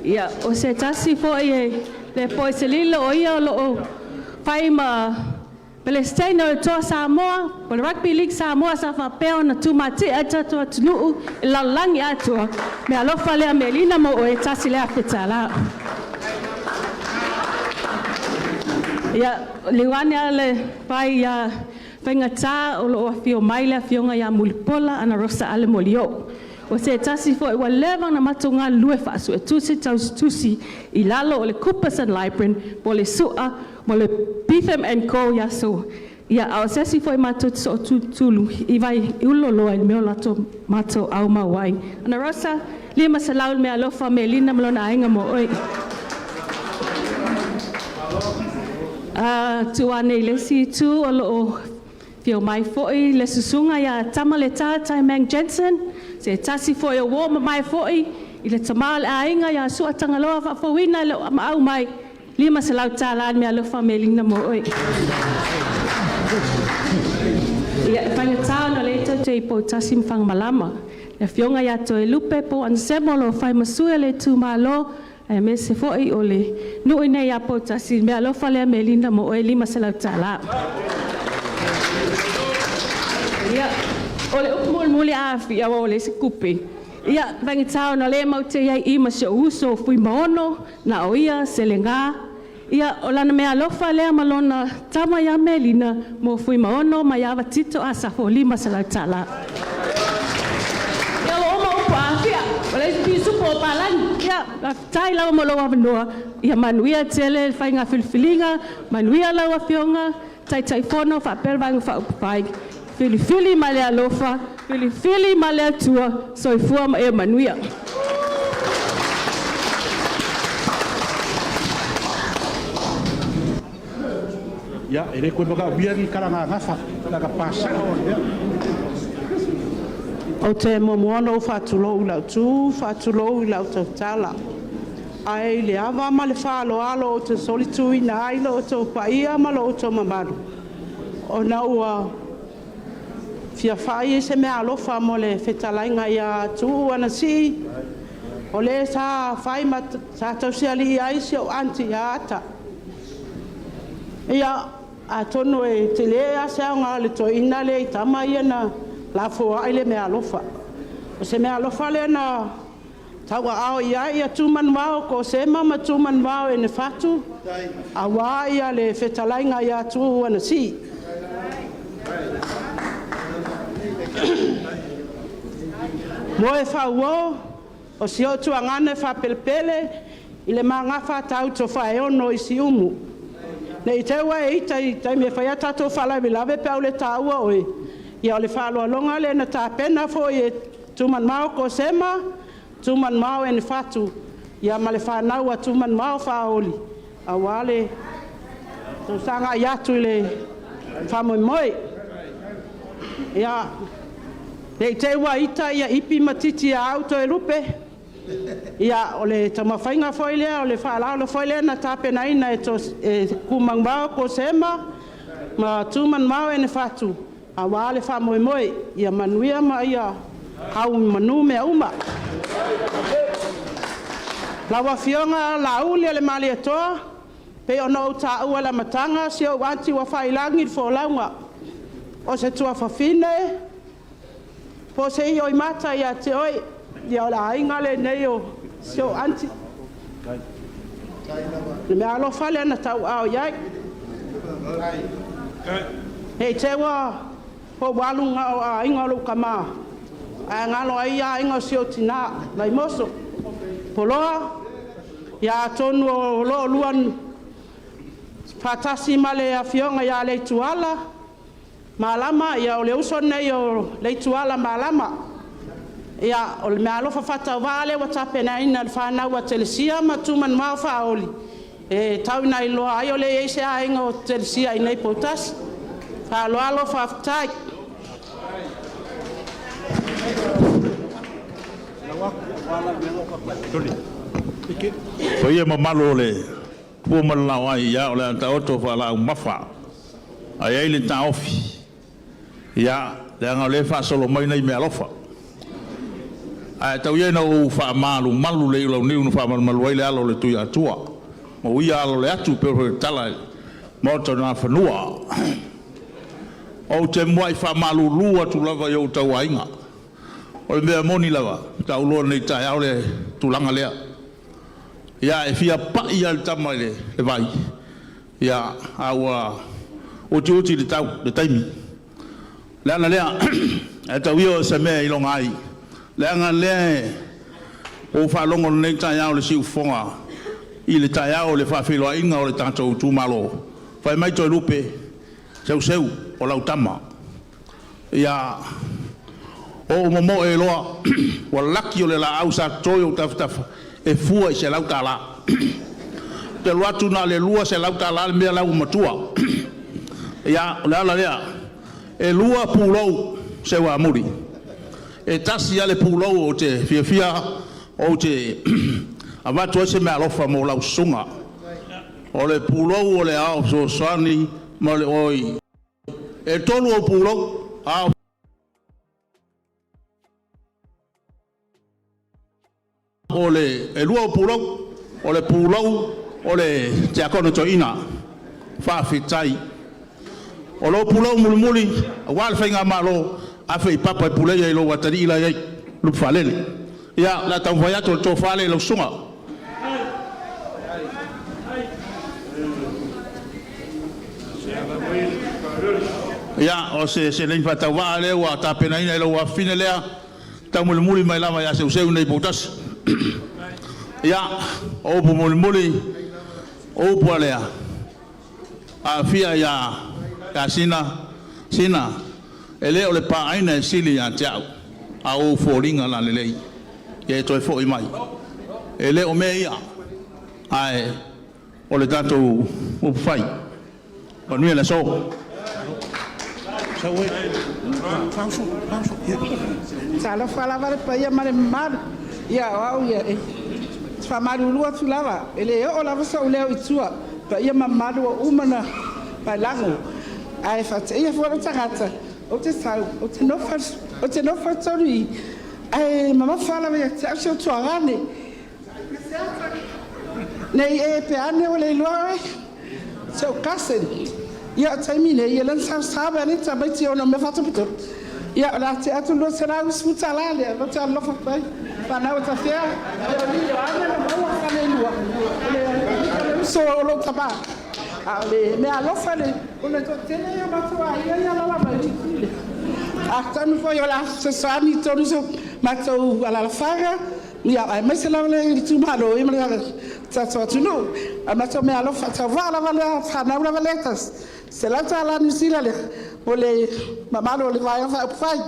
ia o se tasi foi e le po i se lilo o ia o lo o fai ma Pelesitene o le Toa Samoa, o le Rugby League Samoa sa faapea ona tumatie ai le tatou atunuu i le lalolagi atoa. Meaalofa lea Melina mo oe, $1,000. Ia, liu ane a le vai ia Faigata o lo o afio mai le afioga ia Mulipola Anarosa Ale Molioo. O se tasi foi ua leva ona matou galulue faasuetusi tausitusi i lalo o le Coopers and Lybrand po o le Sua mo le Betham Co i aso. Ia, a o se asi foi matou te sootutulu i vai i Ululoloa i le mea o latou matou aumau ai. Anarosa, 500 le meaalofa Melina ma lona aiga mo oe. Tuu ane i le isi itu o lo o afio mai foi le susuga ia Tamaleta Taimang Jensen, se tasi foi o uo mamae foi i le tama o le aiga ia Suatagaloa Faafouina e le o maau mai, $500 le meaalofa Melina mo oe. Ia, e faigata ona o lea tou te i Poutasi ma Fagamalama. Le afioga ia Toelupe Poanasema o lo o fai ma sui o le itumalo, aemaise foi o le nuu i inei ia Poutasi, le meaalofa lea Melina mo oe, $500. Ia, o le upu mulimuli a Afia aua ua leai se tupe, ia, faigata ona o lea matou te i ai i i ma si ou uso o Fuimaono, Naoia Selega, ia, o lana meaalofa lea ma lona tama ia Melina mo Fuimaono Maiava Tito Asafo, $500. Ia ua uma upu a Afia, ua leai se pisupo o palagi. Ia, faafetai lava mo lou avanoa. Ia manuia tele le faiga filifiliga, manuia lau Afioga Taitaifono faapea le Vaega Faaupufai. Filifili ma le alofa, filifili ma le Atua, soifua ma ia manuia. Ia, e le toe manaomia ni tala gagafa, na ona pass sao lava o le mea. Ou te muamua ona ou faatulou i lau tu, faatulou i lau tautala. Ae i le ava ma le faaaloalo ou te solituina ai lo outou paia ma lo outou mamalu, ona ua fia fai se meaalofa mo le fetalaiga ia Tuuu Anasii, o le sa fai ma sa tausialii ai si ou aunty ia Ata. Ia, atonu e tele lava se aoga o le toeaina lea i tama ia na lafoai le meaalofa. O se meaalofa lea na tauaao i ai Tumanuvao o Kosema ma Tumanuvao o Nefatu aua le fetalaiga ia Tuuu Anasii. Moefauō, o si ou tuagana e faapelepele i le magafa atau Tofaeono i Siumu. Ne i te i ua e ita i taimi e fai ai tatou faalavelave pe a ou le taua oe, ia o le faaaloaloga lea na tapena foi e Tumanuvao Kosema, Tumanuvao Enefatu ma le fanau a Tumanuvao Faaoli aua le sagai atu i le faamoemoe. Ia, ne i te i ua ita Ipi ma Titi ia au Toelupe, ia o le taumafaiga foi lea o le faaaloalo foi lea na tapenaina e Tumanuvao Kosema ma Tumanuvao Enefatu aua le faamoemoe. Ia manuia ma ia au i manu mea uma. Lau Afioga Laaulialemalietoa, e pei ona ou taua i le amataga si ou aunty ua faiilagi le folauga, o se tuafafine po o se ioimata ia te oe, ia o le aiga lenei o si ou aunty. Le mea alofa lea na tauaao i ai. Ne i te i ua ou alu na o aiga o lou tama, ae galo ai aiga o si ou tina, Vaimoso, Poloa, ia atonu o lo o oulua faatasi ma le Afioga ia Leituala Malama, ia o le uso lenei o Leituala Malama. Ia, o le meaalofa faatauvaa lea ua tapenaina e le fanau a Telesia ma Tumaniva o Faaoli, e tau ina iloa ai o le a i ai se aiga o Telesia iinei i Poutasi. Faaaloalo faafetai. Paia mamalu o le pua ma le laoai, ia o le a taoto faalaaumafa. Ae i ai le taofi, ia, leaga o lea e faasolo mai nai meaalofa. Ae tau ia ina ou faamalumalu le iulauniu na faamalumalu ai le alo o le Tuiatua ma uia ala o le atu pei foi ona tatala i le maota o Nafanua. Ou te muai faamalulu atu lava i ou tauaiga. O le mea moni lava, sa ou iloa nei i le taeao le tulaga lea. Ia, e fia pai lava le tama i le vai, ia, a ua utiuti le tau, le taimi. O le ala lea, ae tau ia o se mea e iloga ai, leaga o lea ua ou faalogo i lenei taeao i le siufofoga i le taeao o le faafeiloaiga o le tatou itumalo, fai mai Toelupe, Seuseu o lau tama. Ia, ou momoe loa, ua laki o le laau sa toto i ou tafatafa e fua i le $100. Ou te alu atu na o le $200 le mea la ua matua. Ia, o le ala lea, e lua pulou Seuamuli, e tasi lava le pulou ou te fiafia ou te avatu ai se meaalofa mo lau susuga. O le pulou o le ao fesoasoani ma le oi. E tolu ou pulou, ao o le e lua ou pulou, o le pulou o le tiakono toeaina. Faafetai. O lou pulou mulimuli aua le faigamalo, afe i papa e pule ai lou atalii la e i ai, Lupufaalele. Ia, o le a taumafai atu o le tofa lea i lau susuga. Ia, o se seleni faatauvaa lea ua tapenaina e lou afafine lea, taumulimuli mai lava ia Seuseu iinei i Poutasi. Ia, o upu mulimuli, o upu a lea, a afia ia Sina, Sina, e le o le paaina e sili ia te au, a o ou foliga lalelei. Ia e toe foi mai. E le o mea ia, ae o le tatou upufai. Manuia le aso. Talofa lava le paia ma le mamalu. Ia o au ia, e faamalulu atu lava, e le oo lava sou leo i tua, paia ma mamalu ua uma ona paelago. Ae faateia foi lou tagata, ou te sau, ou te nofo i totonu i i, ae mamafa lava ia te au si ou tuagane. Ne i e pea ane ua le iloa oe, si ou cousin. Ia o le taimi nei, ia lea na saosa mai nei tamaiti ona o mea faatopetope. Ia o le a tea atu le $210 lea, ou te alolofa atu ai. Fanau e tafea, ia o Ioane na maua falelua, o le uso o lou tama. A o le meaalofa o le toatele ia o matou aiga ia e alaala mai i Niu Sila. Atonu foi o le a fesoasoani i totonu o si o matou alaalafaga, ia aemaise lava le itumalo ma le tatou atunuu. A o le matou meaalofa faatauvaa lava lea, fanau lava lea e tasi, $100 Niu Sila lea mo le mamalu o le Vaega Faaupufai.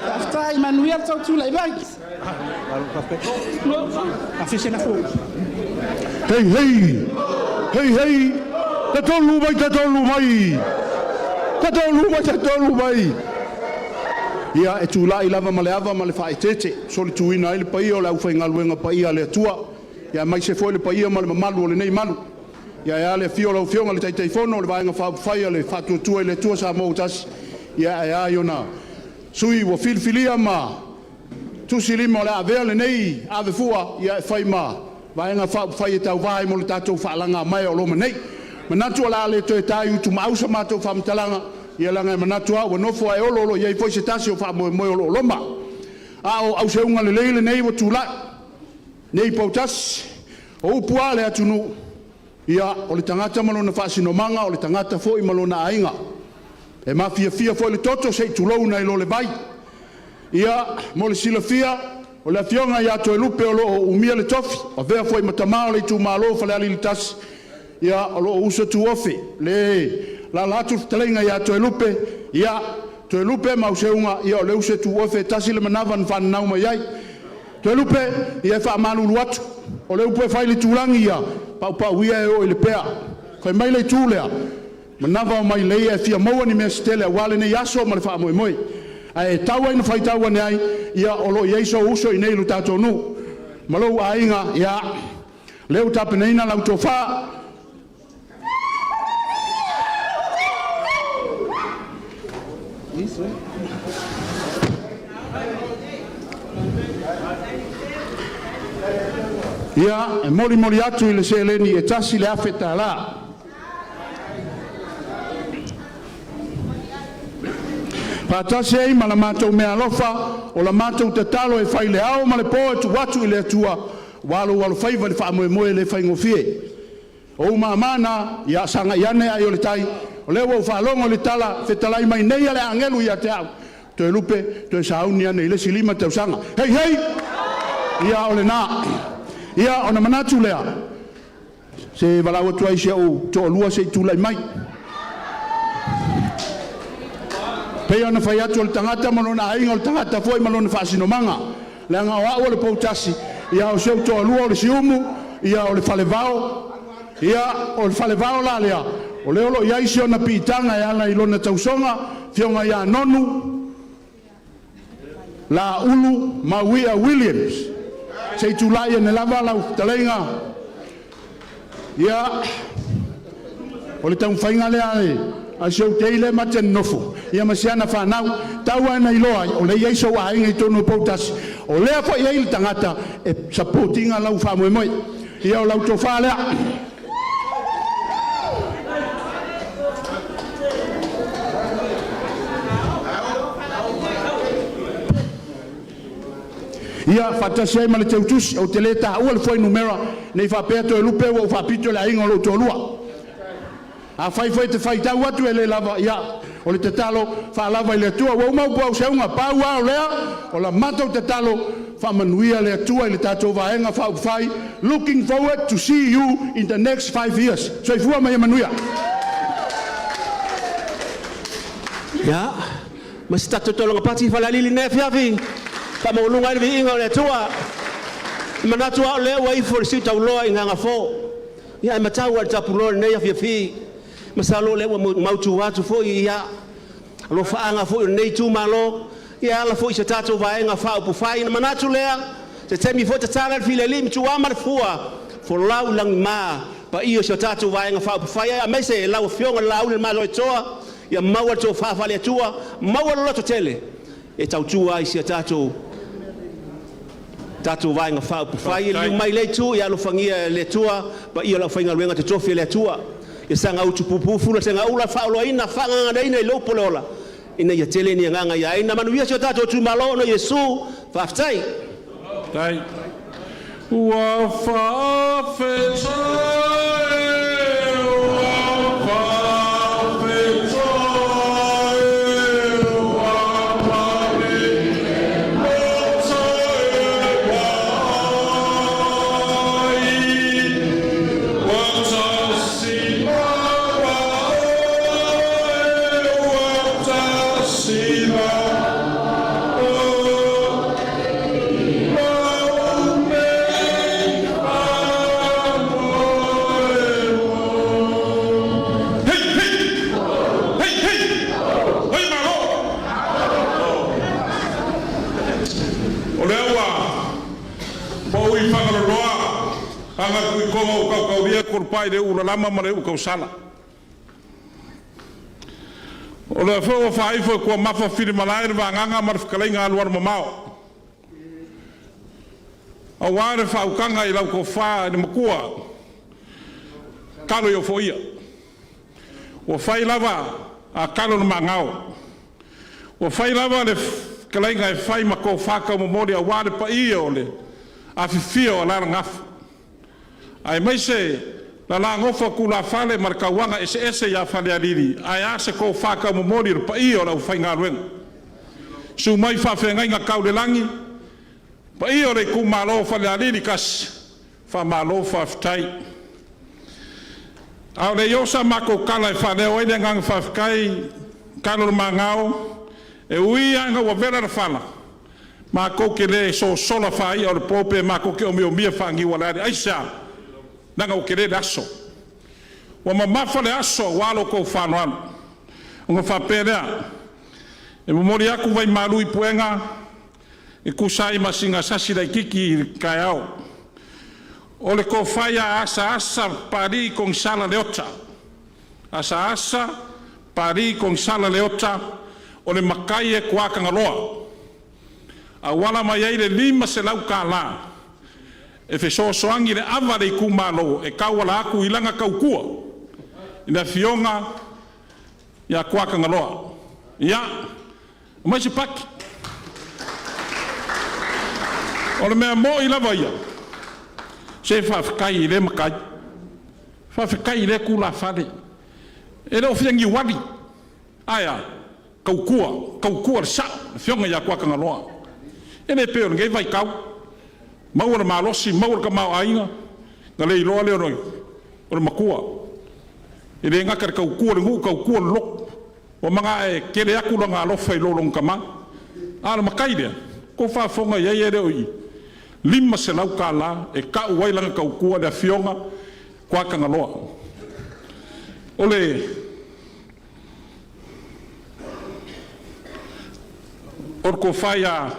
Faafetai, manuia le tou tulai mai. Hei hei! Hei hei! Tatolu mai, tatolu mai! Tatolu mai, tatolu mai! Ia, e tulai lava ma le ava ma le faaeteete e solituina ai le paia o le aufaigaluega paia a le Atua, aemaise foi le paia ma le mamalu o lenei malu. Ia ae a le afio o lau Afioga i le Taitaifono o le Vaega Faaupufai a le Faatuatua i le Atua Samoa ua Tasi, ia ae a ona sui ua filifilia ma tusilima o le a avea lenei avefua e fai ma Vaega Faaupufai e tauva ai mo le tatou faalagamaea o loma nei. Manatu o le a le toe ta i utumaau sa matou faamatalaga, ia leaga e manatu lava ua nofo ae olo, o lo o i ai foi se tasi o faamoemoe o lo o loma. A o auseUga lelei lenei ua tulai nei i Poutasi, o upu lava a le atunuu, Ia, o le tagata ma lona faasinomaga, o le tagata foi ma lona aiga. E mafiafia foi le toto se i tulou nai lo le vai. Ia, mo le silafia, o le afioga ia Toelupe o lo o umia le tofi, avea foi ma tamā o le itumalo o Falealili 1, ia o lou uso tuofe, le alaala atu le fetalaiga ia Toelupe, ia Toelupe ma Auseauga, ia o le uso tuofe, e tasi le manava na fananau mai ai. Toelupe, ia e faamalulu atu, o le upu e fai i le itulagi ia, paupau ia e oo i Lepea. Fai mai le itu lea, manava o mailei ae fia maua ni mea se tele aua lenei aso ma le faamoemoe. Ae tau lava ina faitau ane ai, ia o lo o i ai sou uso i inei i lo tatou nuu ma lou aiga, ia lea ua tapenaina lau tofa. Ia, e molimoli atu i le seleni e $1,000. Faatasi ai ma la matou meaalofa o la matou tatalo e fai i le ao ma le po e tuu atu i le Atua aua lou alofaiva i le faamoemoe e le faigofie. O ou mama na, ia sagai ane ai o le tai, o lea ua ou faalogo i le tala fetalai mai nei a le agelu ia te au, “Toelupe, toe sauni ane i le isi 5 tausaga.” Hei! Hei! Ia o lena. Ia ona manatu lea, se e valaau atu ai i si ou toalua se i tulai mai. E pei ona fai atu o le tagata ma lona aiga, o le tagata foi ma lona faasinomaga. Leaga o au o le Poutasi, a o si ou toalua o le Siumu, ia o le Falevao. Ia o le Falevao la lea, o lea o lo o i ai si ona piitaga e ala i lona tausoga, le afioga ia Nonu Laulu Mauia Williams. Se i tulai ane lava lau fetalaiga. Ia, o le taumafaiga lea a si ou tei lea ma te nonofo ma si ana fanau. Tau lava ina iloa ai o lea e i ai sou aiga i totonu o Poutasi, o lea foi e i ai le tagata e support ina lou faamoemoe. Ia o lau tofa lea. Ia faatasi ai ma le teutusi, ou te le taua le fuainumera ne i faapea Toelupe ua ou faapito i le aiga o lou toalua. Afai foi e te faitau atu e le lava, ia o le tatalo faalava i le Atua. Ua uma upu a Auseauga, pau lava o lea, o la matou tatalo, faamanuia le Atua i le tatou Vaega Faaupufai. Looking forward to see you in the next 5 years. Soifua ma ia manuia. Ia, ma se tatou taulaga pati i Falealili i lenei afiafi, faamaualuga ai le viiga o le Atua. E manatu lava o lea ua ifo le siutauloa i gagafo, ia ae matau lava i le tapuloa i lenei afiafi. Masalo o lea ua mautu atu foi ia alofaaga foi o lenei itumalo e ala foi i se tatou Vaega Faaupufai. Ona manatu lea, o se taimi foi tatala le filialii ma tuuama le fua, folau i lagima paia o si a tatou Vaega Faaupufai, aemaise lau Afioga i le Laaulialemalietoa, ia maua le tofa faale-Atua, maua le lototele e tautua ai i si a tatou Vaega Faaupufai. Ia liliu mai i lea itu, ia alofagia e le Atua le paia o le aufaigaluega totofi a le Atua, ia saga utupupu fula segaula, faaoloaina, faagaganaina i le upu o le ola, ina ia tele ni agaga ia aina. Manuia si o tatou itumalo ona o Iesu. Faafetai. Ua faafetai ua faafetai ua paleni vaai ua tasi lava oe ua tasi lava lau faamoemoe. Hei, hei! Hei, hei! Hei, malo! O lea ua pau i Fagaloa aga tuitoga o kaukaulia kolopai le ululalama ma le ulukausala. O lea foi ua faaifo i tuamafa filimalai le vagaga ma le fetalaiga alualumamao, aua le faautaga i lau tofa i le Matua, talo ia ofoia. Ua fai lava a talo o le maagao, ua fai lava le fetalaiga e fai ma tofa taumomoli aua le paia o le afiafia o alalagafa, aemaise Lalagofa Tulafale ma le Tauaga Eseese ia Falealili, ae a se tofa taumomoli i le paia o le aufaigaluega. Susu mai faafeagaiga tau le lagi, paia o le itumalo o Falealili 1, faamalo faafetai. A o le i oo sa matou tala e faaleo ai le agaga faafetai, talo o le magao, e ui lava ina ua vela le fala, matou te le sosola faai'a o le po pe matou te omiomia faaniualeale. Aisea? Leaga ua tele le aso. Ua mamafa le aso aua lo outou faaaloalo. Ona faapea lea, e momoli atu vaimalu i puega e tusa ai ma sina sasi laitiiti i le taeao. O le tofa ia Asaasa Papalii Konesala Leota. Asaasa Papalii Konesala Leota, o le matai e tuatagaloa, auala mai ai le $500 e fesoasoani i le ava a le itumalo e tauala atu i lana tautua i le Afioga ia Tuatagaloa. Ia, aumai se pati. O le mea moi lava ia, se faafetai i lea matai, faafetai i lea tulafale. E le o fia niuali, ae a? Tautua, tautua i le sao le Afioga ia Tuatagaloa. E le pei o lenei vaitau, maua le malosi, maua le tamaoaiga, ona le iloa lea o le matua. E le gata i le tautua i le nuu, tautua i le lotu, ua magae tele atu lona alofa i lo lona tama. A o le matai lea, ua outou faafofoga i ai e le o i i? $500 e tau ai lana tautua le Afioga Tuatagaloa. O le tofa ia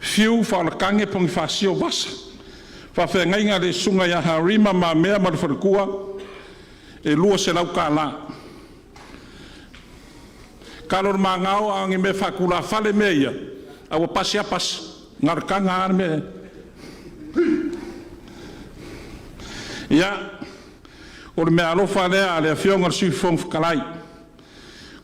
Fiu Faoletage Ponifasio Vasa, faafeagaiga le susuga ia Harry Le Mamea ma le faletua, e $200. Talo o le magao a o ni mea faatulafale mea ia, a ua pasi lava pasi, na o le taga lava le mea e… Ia, o le meaalofa lea a le Afioga i le Sui Fofoga Fetalai.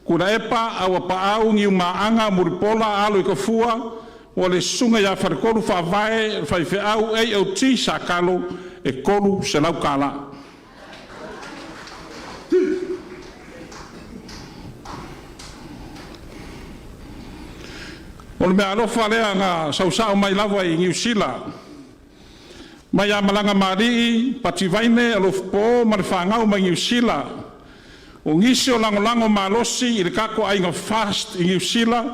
Tuilaepa Auapaau Niumaaga Mulipola Alo i Tafua, mo le susuga ia Faletolu Faavae, le faifeau AOG sa Talo, e $300. O le meaalofa lea na sau sao mai lava i Niu Sila, mai ia Malagamalii Pati Vaine Alofapo ma le fanau mai Niu Sila. O nisi o lagolago malosi i le tatou aiga FAST i Niu Sila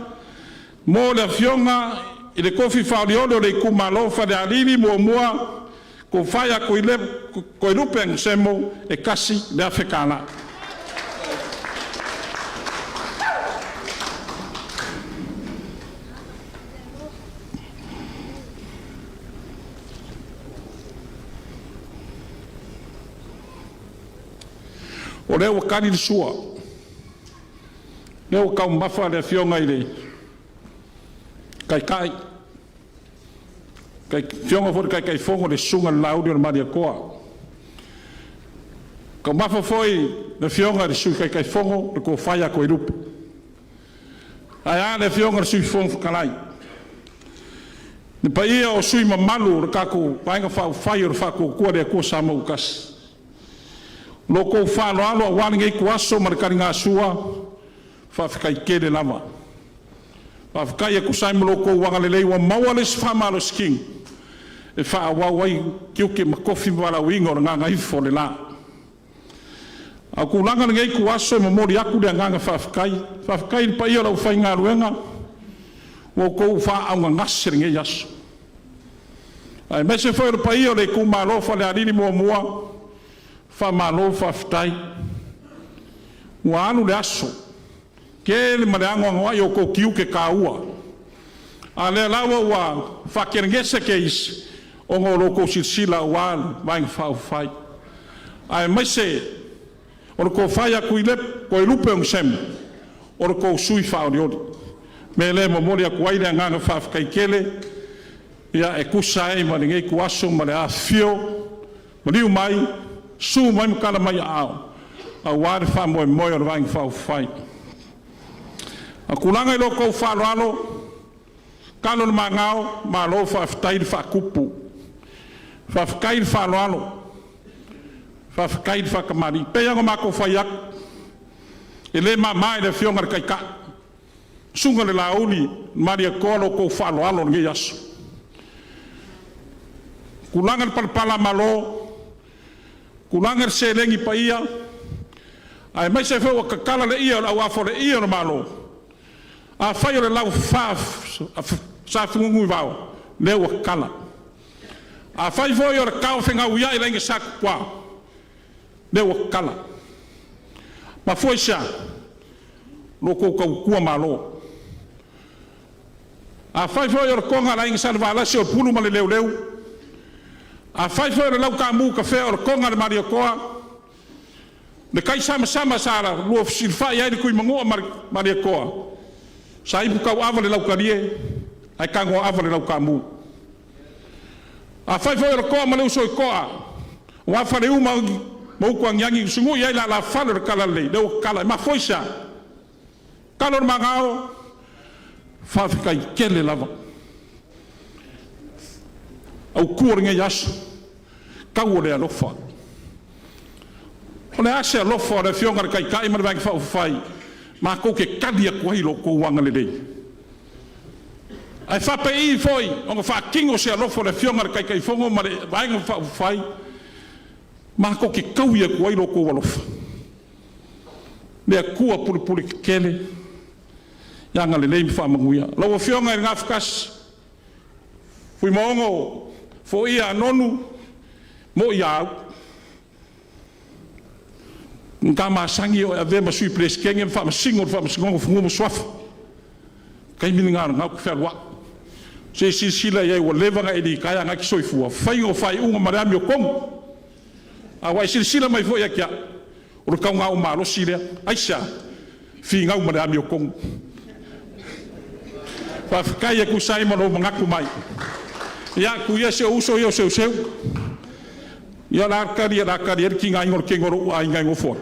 mo le Afioga i le tofi faolioli o le itumalo o Falealili 1, Tofa ia Toelupe Agnusemo, e $1,000. O lea ua tali le sua, o lea ua taumamafa le Afioga i le Taitai, le Afioga foi i le Taitaifono le Susuga i le Laauli o le Malietoa, taumafa foi le Afioga i le Sui Taitaifono le Tofa ia Toelupe. Ae a le Afioga i le Sui Fofoga Fetalai? Le paia o sui usufono mamalu o le tatou Vaega Faaupufai o le Faatuatua i le Atua Samoa ua Tasi, lo outou faaaloalo aua lenei ituaso ma le taligasua, faafetai tele lava. Faafetai e tusa ai ma lo outou agalelei ua maua le isi faamalositino e faaauau ai tiute ma tofi ma valaauina o le gagaifo o le la. A o tulaga o lenei ituaso, e momoli atu le agaga faafetai, faafetai i le paia o le aufaigaluega ua outou faaaaogagase i lenei aso, aemaise foi o le paia o le itumalo o Falealili 1, faamalo faafetai. Ua alu le aso, tele ma le anoanoai o outou tiute taua, a o lea lava ua faatelegese teisi ona o lo outou silasila aua le Vaega Faaupufai, aemaise o le tofa ia Toelupe Ionesemo, o le tou sui usufono faaolioli. O le mea lea e momoli atu ai le agaga faafetai tele e tusa ai ma lenei ituaso ma le afifio, maliu mai, susu mai ma tala mai aao aua le faamoemoe o le Vaega Faaupufai. A o tulaga i lo outou faaaloalo, talo o le magao, malo faafetai le faatupu. Faafetai le faaaloalo, faafetai le faatamalii. E pei lava ona matou fai atu, e le mama i le Afioga i le Taitai, Susuga i le Laauli ma Malietoa la outou faaaloalo i lenei aso. Tulaga i le palapala-malo, tulaga i le seleni paia, aemaise foi ua tatala le ie o le auafa o le Malo, afai o le laufa sa fenunuivao, o lea ua tatala. Afai foi o le taofegauiai i le Aiga Sa Tupua, o lea ua tatala. Mafua i se a? La outou tautua Malo. Afai foi o le toga a le Aiga Salevalasi o le Pulu ma le Leuleu, afai foi o le lau taamu tafea o le toga a le Malietoa, le taisamasama sa lua fesilafai ai le Tuimanua ma le Malietoa, sa ipu tauava le lautalie ae tagoaava le lautaamu. Afai foi o le toa ma le uso i toa aua Faleu ma Utuagiagi na sunui ai laalafale o le talalelei, lea ua tatala. E mafua i se a? Talo o le manao, faafetai tele lava. Autu o lenei aso, tau o le alofa. O le a se alofa o le Afioga i le Taitai ma le Vaega Faaupufai matou te tali atu ai i lo outou agalelei? Ae faapei foi ona faatino se alofa o le Afioga i le Taitaifono ma le Vaega Faaupufai matou te taui atu ai lo outou alofa? Le Atua pulepuletetele ia agalelei ma faamanuia. Lau Afioga i le Gafatasi, Fuimaono Foia Nonu, e moni a au, na ta masani o e avea ma Sui Peresetene ma Faamasino o le Faamasinoga o Fanua ma Suafa. O le taimi lena o lena ou te fealuai. Se i silasila i ai ua leva ona e litaea a o lena e te soifua? Faiga o faaiuga ma le amiotonu. A ua e silasila mai foi ia te au, o le tauga ou malosi lea. Aisea? Finau ma le amiotonu. Faafetai e tusa ai ma lou manatu mai. Ia, tuu ia si ou uso ia o Seuseu, ia o le a tali o le a tali ai le tigaina o le tino o lou aiga e nofo ai?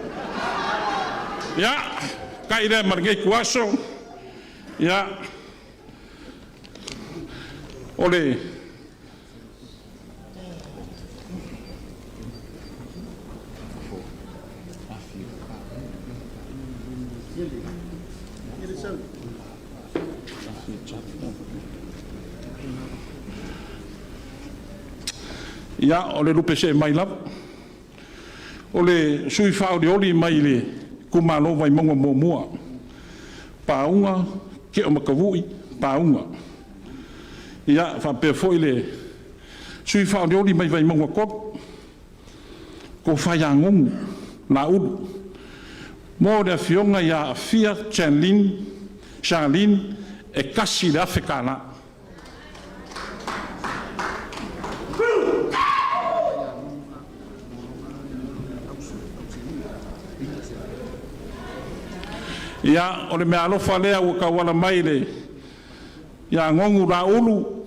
Ia, faafetai lea ma lenei ituaso. Ia, o le Ia, o le lupe see mai lava. O le sui usufono faaolioli mai le itumalo o Vaimauga 1, Pauga Tea Matavui Pauga. Ia, e faapea foi le sui usufono faaolioli mai Vaimauga 3, Tofa ia Gonu Laulu, mo le Afioga ia Afia Charlene, e $1,000. Ia, o le meaalofa lea ua tauala mai ia Gonu Laulu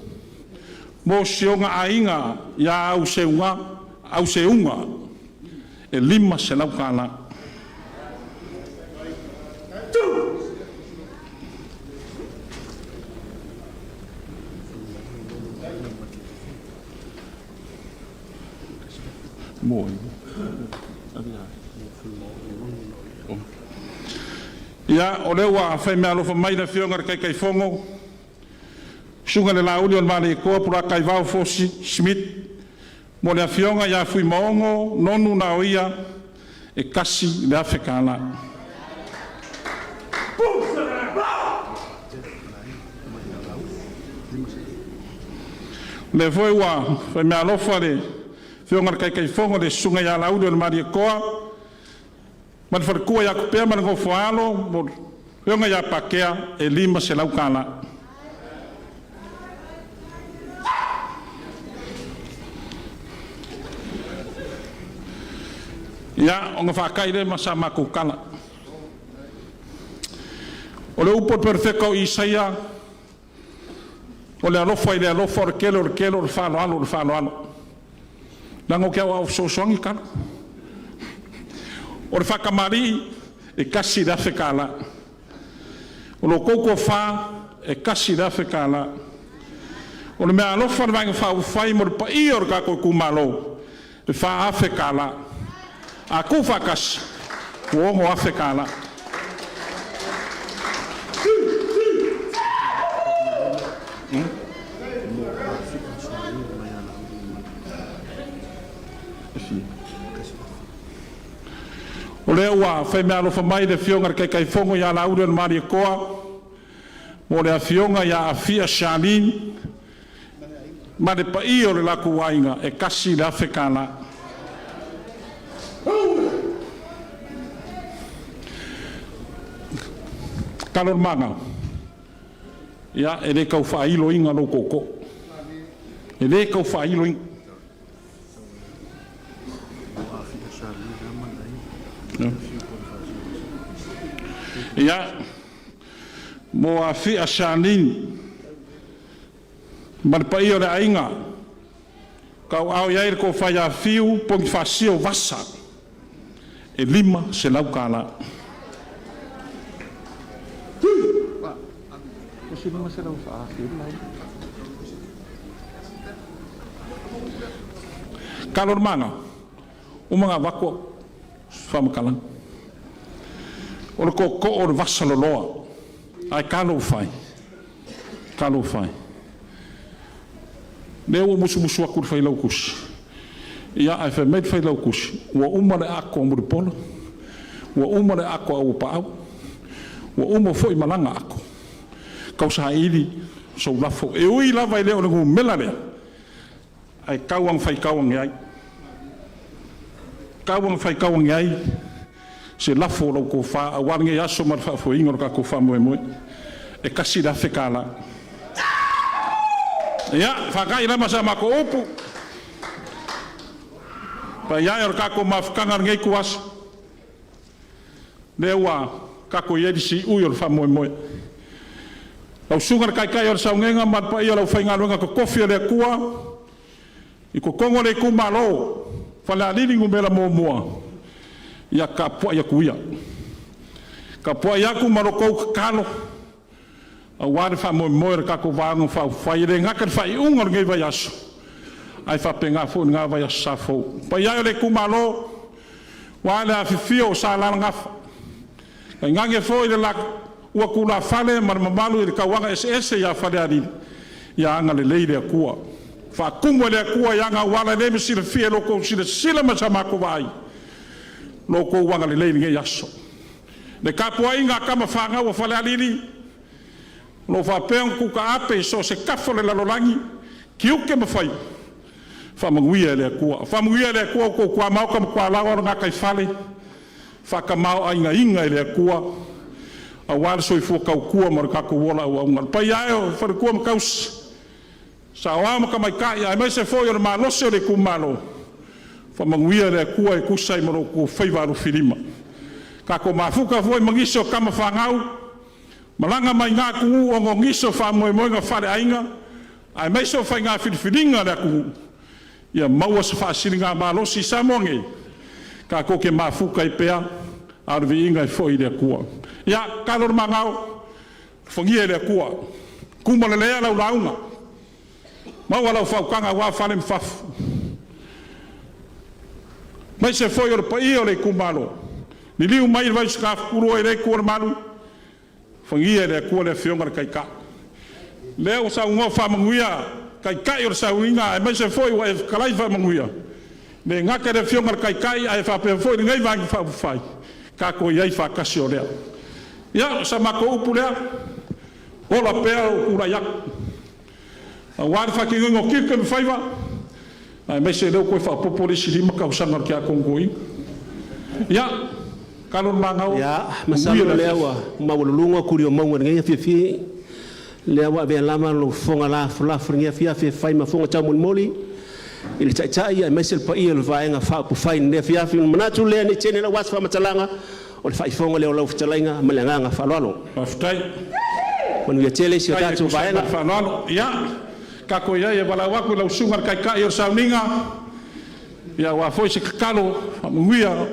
mo si ona aiga ia Auseuga, e $500. Ia, o lea ua fai meaalofa mai le Afioga i le Taitaifono, Susuga i le Laauliolemalietoa Polataivao Fosi Smith, mo le Afioga ia Fuimaono Nonu Naoia, e $1,000. O lea foi ua fai meaalofa le Afioga i le Taitaifono i le Susuga ia Laauliolemalietoa ma le faletua ia Tea ma le nofo a alo, le afioga ia Patea, e $500. Ia, ona faatai lea ma sa matou tala. O le upu a le Perofeta o Isaia, “O le alofa i le alofa, o le tele o le tele, o le faaaloalo i le faaaloalo.” Leaga ou te aoao fesoasoani talo. O le faatamalii, e $1,000. O la outou tofa, e $1,000. O le meaalofa a le Vaega Faaupufai mo le paia o le tatou itumalo, e $4,000. A tuufaatasi, ua $6,000. O lea ua fail meaalofa mai le Afioga i le Taitaifono ia Laulualiimalietoa mo le Afioga ia Afia Charlene ma le paia o le latou aiga, e $1,000. Talo o le Maga, ia, e le tau faailoina lou tootoo, e le tau faailoina. Ia, mo Afia Charlene ma le paia o le aiga, kauaao i ai le tofa ia Fiu Ponifasio Vasa, e $500. Talo o le Maga, ua uma ona avatu au faamatalaga. O le tootoo o le vasaloloa, ae talofa e, talofa e, o lea ua ou musumusu atu i le Failautusi, ae fai mai le Failautusi, ua uma le ato a Mulipola, ua uma le ato a Auuapaau, ua uma foi ma lana ato, tau saili sou lafo. E ui lava e le o le numera lea, ae tau lava ina faitau ane ai, tau lava ina faitau ane ai se lafo a lau tofa aua lenei aso ma le faafoeina o le tatou faamoemoe. E $1,000. Ia, faata'i la ma sa matou upu, le paia e o le tatou mafutaga i lenei ituaso, lea ua tatou i ai i le siui o le faamoemoe. Lau Susuga i le Taitai o le Sauniga ma le paia o le aufaigaluega totofi a le Atua i totonu o le itumalo o Falealili 1, ia tapuai atu ia, tapuai atu ma la outou tatalo aua le faamoemoe o le tatou Vaega Faaupufai, e le gata i le faaiuga o lenei vaiaso, ae faapena foi lena vaiaso sa fou. Le paia e o le itumalo, aua le afifio o Sa Alalagafa, tainane foi le laua tulafale ma le mamalu i le tauaga eseese ia Falealili, ia agalelei le Atua, faatumu e le Atua i ana auala e le silafia e la outou silasila ma sa matou vaai lo outou agalelei i lenei aso. Le tapuaiga a tama fanau a Falealili o lo o faapea ona tuutaape i so o se tafa o le lalolagi, tiute ma faiva, faamanuia e le Atua. Faamanuia e le Atua outou tuamaota ma tualaoa o le gataifale, faatamaoaigaina e le Atua aua le soifua tautua ma le tatou ola auauna. Le paia e o faletua ma tausi, saoao ma tamaitai aemaise foi o le malosi o le itumalo, faamanuia le Atua e tusa ai ma lo outou faiva alofilima. Tatou mafuta foi ma nisi o tama fanau malaga mai na atunuu ona o nisi o faamoemoega faaleaiga aemaise o faiga filifiliga a le atunuu, ia maua se faasiligamalosi i Samoa nei tatou te mafuta ai pea, a o le viiga e foi i le Atua. Ia, talo i le magao, alofagia e le Atua, tumalelea lau lauga, maua lau faautaga aua fale ma fafo, aemaise foi o le paia o le itumalo. Liliu mai le Vaisigafutulua i lea itu o le malu, alofagia e le Atua le Afioga i le Taitai. O lea ua saunoa faamanuia le Taitai o le sauniga aemaise foi ua e fetalai faamanuia, e le gata i le Afioga i le Taitai ae faapea foi lenei Vaega Faaupufai, tatou i ai faatasi o lea. Ia, o sa matou upu lea, ola pea lou tulai atu aua le faatinoina o tiute ma faiva, aemaise o lea ua toe faaopoopo le isi 5 tausaga o le Tiakono Toeaina. Ia, talo i le magao, Ia, manuia masalo le o lea afiafi. ua maualuluga tuli o mauga i lenei afiafi, lea ua avea lava lou fofoga lafolafo i lenei afiafi e fai ma fofoga taumolimoli i le Taitai aemaise le paia o le Vaega Faaupufai i lenei afiafi. Ona manatu lea, ne i tele naua se faamatalaga, o le faaifooga lea o lau fetalaiga ma le agaga faaaloalo. Faafetai. Manuia tele si o Faafetai e tatou tusa ai ma Vaega. le faaaloalo. Ia, tatou i ai e valaau atu i lau Susuga i le Taitai o le Sauniga aua foi se tatalo faamanuia,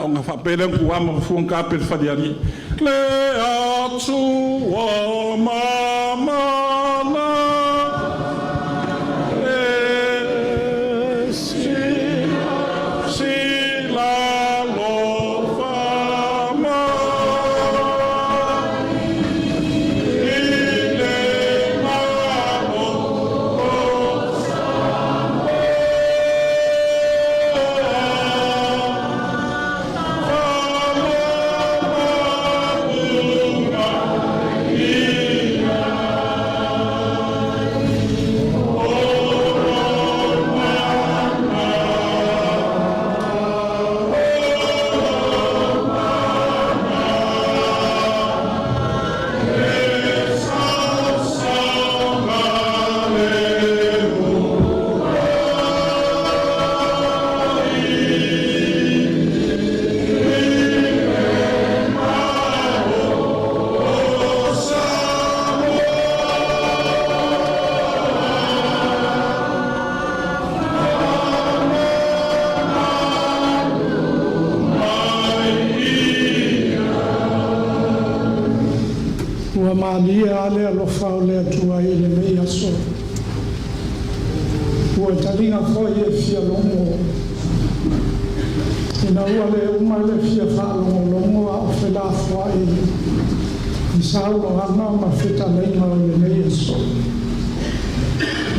ona faapea lea ona tuuama ma fua ma taape le falialii. Le Atua mamala. malie lava le alofa o le Atua i lenei aso. Ua taliga foi e fia logo, ina ua le uma le fia faalogologo a o felafoai i saunoaga ma fetalaiga o lenei aso.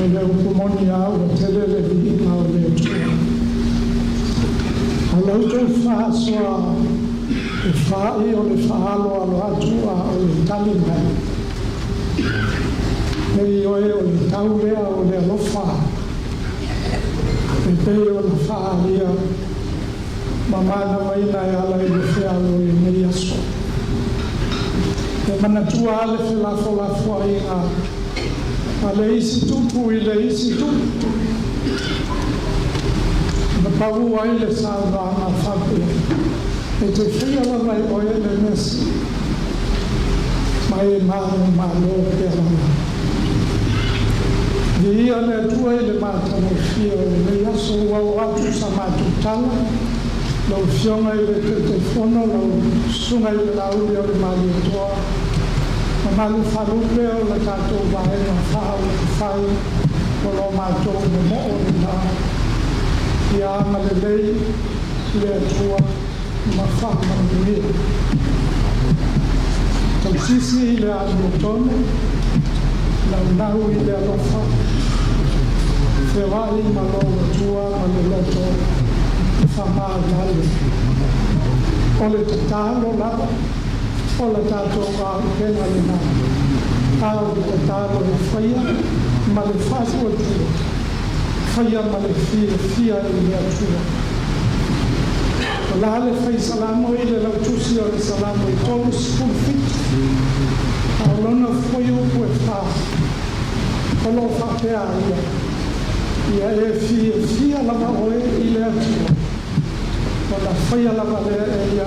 O le upu moni lava ua tele le viiga o le Atua. O la outou faasoa e fa'i o le faaaloalo atu a o le tali mai, e ioe o le tau lea o le alofa e pei ona faaalia ma manavaina e ala i le feau o lenei aso. E manatua lava le felafolafoaiga a le isi tupu i le isi tupu, na pau ai le saunoaga faapea, “E te faia lava e oe le mea sili, ma e manumalo pea lava.” Viia le Atua i le matagofie o lenei aso ua oo atu sa matou tala. Lau Afioga i le Taitaifono, lau Susuga i le Laauli o le Malietoa, mamalu faalupe o le tatou Vaega Faaupufai o lo matou momoo lena, ia agalelei le Atua ma faamanuia. Tausisi i le amiotonu, naunau i le alofa, feoai ma lou Atua ma le loto faamagalo. O le tatalo lava o le tatou auupega lena, a o le tatalo e faia ma le faatuatua, faia ma le fiafia i le Atua. O la le fai Salamo i le lautusi o le Salamo e 37, a o lona fuaiupu e 4, o lo o faapea ai ia: “Ia e fiafia lava oe i le Atua, ona faia lava lea e ia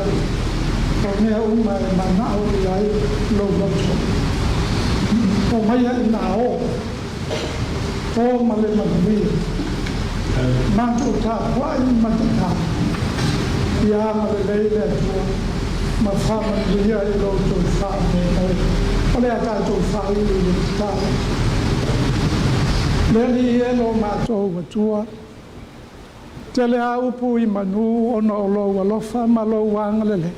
o mea uma e manao i ai lou loto.” O maia ina o, o ma le manuia, matou tapuai ma tatalo, ia agalelei le Atua ma faamanuia i lo outou faamoemoe. O le a tatou faaiu i le tatalo. Le Alii e lo matou Atua, tele a upu i manu ona o lou alofa ma lou agalelei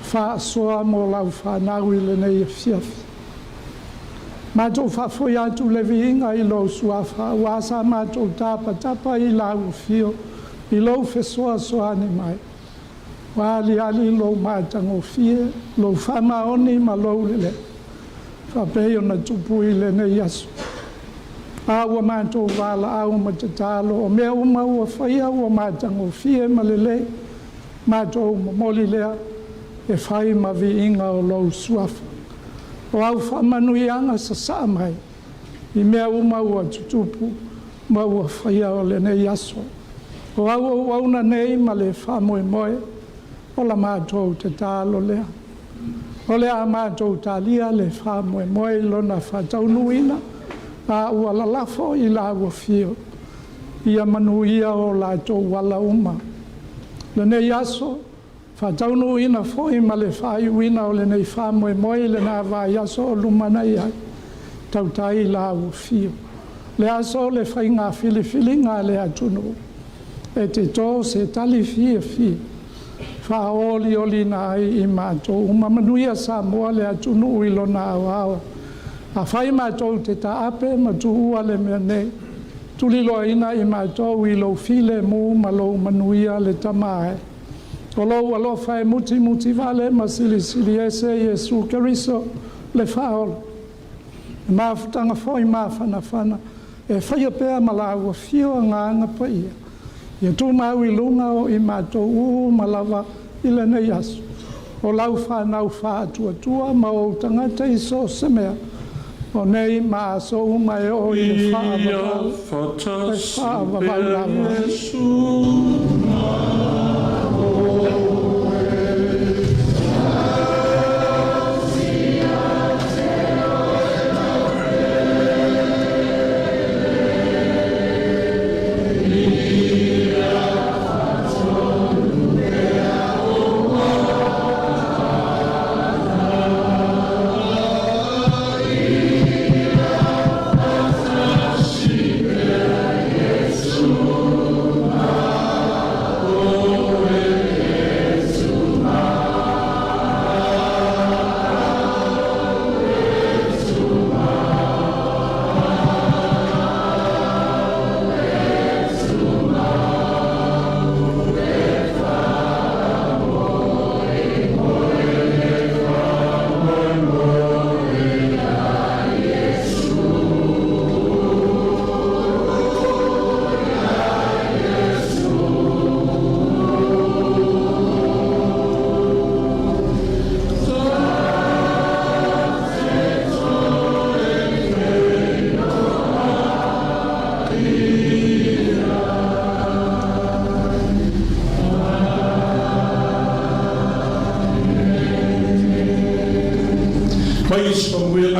faasoa mo lau fanau i lenei afiafi. Matou faafoi atu le viiga i lou suafa ua sa matou tapatapa i lau afio i lou fesoasoani mai. Ua aliali lou matagofie, lou faamaoni ma lou lelei faapei ona tupu i lenei aso. A ua matou valaau ma tatalo, o mea uma ua faia ua matagofie ma lelei, matou momoli lea e fai ma viiga o lou suafa. O au faamanuiaga sasaa mai i mea uma ua tutupu ma ua faia o lenei aso. O au auauna nei ma le faamoemoe o la matou tatalo lea. O le a matou talia le faamoemoe i lona faataunuuina a ua lalafo i lau afio. Ia manuia o latou ala uma. Lenei aso faataunuuina foi ma le faaiuina o lenei faamoemoe i lena vaiaso o lumanai ai. Tautai i lau afio. Le aso o le faiga filifiliga a le atunuu, e te tō se tali fiafia faaolioliina ai i matou uma. Manuia Samoa le atunuu i lona aoao. Afai matou te taape ma tuua le mea nei, tuliloaina i matou i lou filemu ma lou manuia le Tama e. O lou alofa e mutimutivale ma silisili ese Iesu Keriso le Faaola. Le mafutaga foi mafanafana e faia pea ma lau afio Agaga Paia, ia tumau i luga o i matou uma lava i lenei aso. O lau fanau faatuatua ma ou tagata i so o se mea, o nei ma aso uma e oo i le faavavau. E faavavau lava.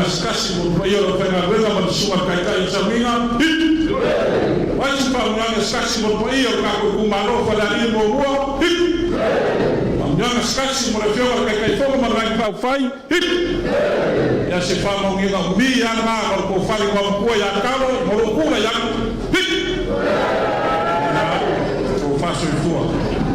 Faamanuiaga se tasi mo le paia o le aufaigaluega ma le Susuga i le Taitai o le Samiga? Hitu! O ai se faamanuiaga se tasi mo le paia o le tatou itumalo o Falealili 1? Hitu! Faamanuiaga se tasi mo le Afioga i le Taitaifono ma le Vaega Faaupufai? Hitu! Ia se faamanuiaga umi lava lena ma le tofa i le Igoamatua ia Talo ma lou tulai atu. Hitu! Ia, tofa soifua.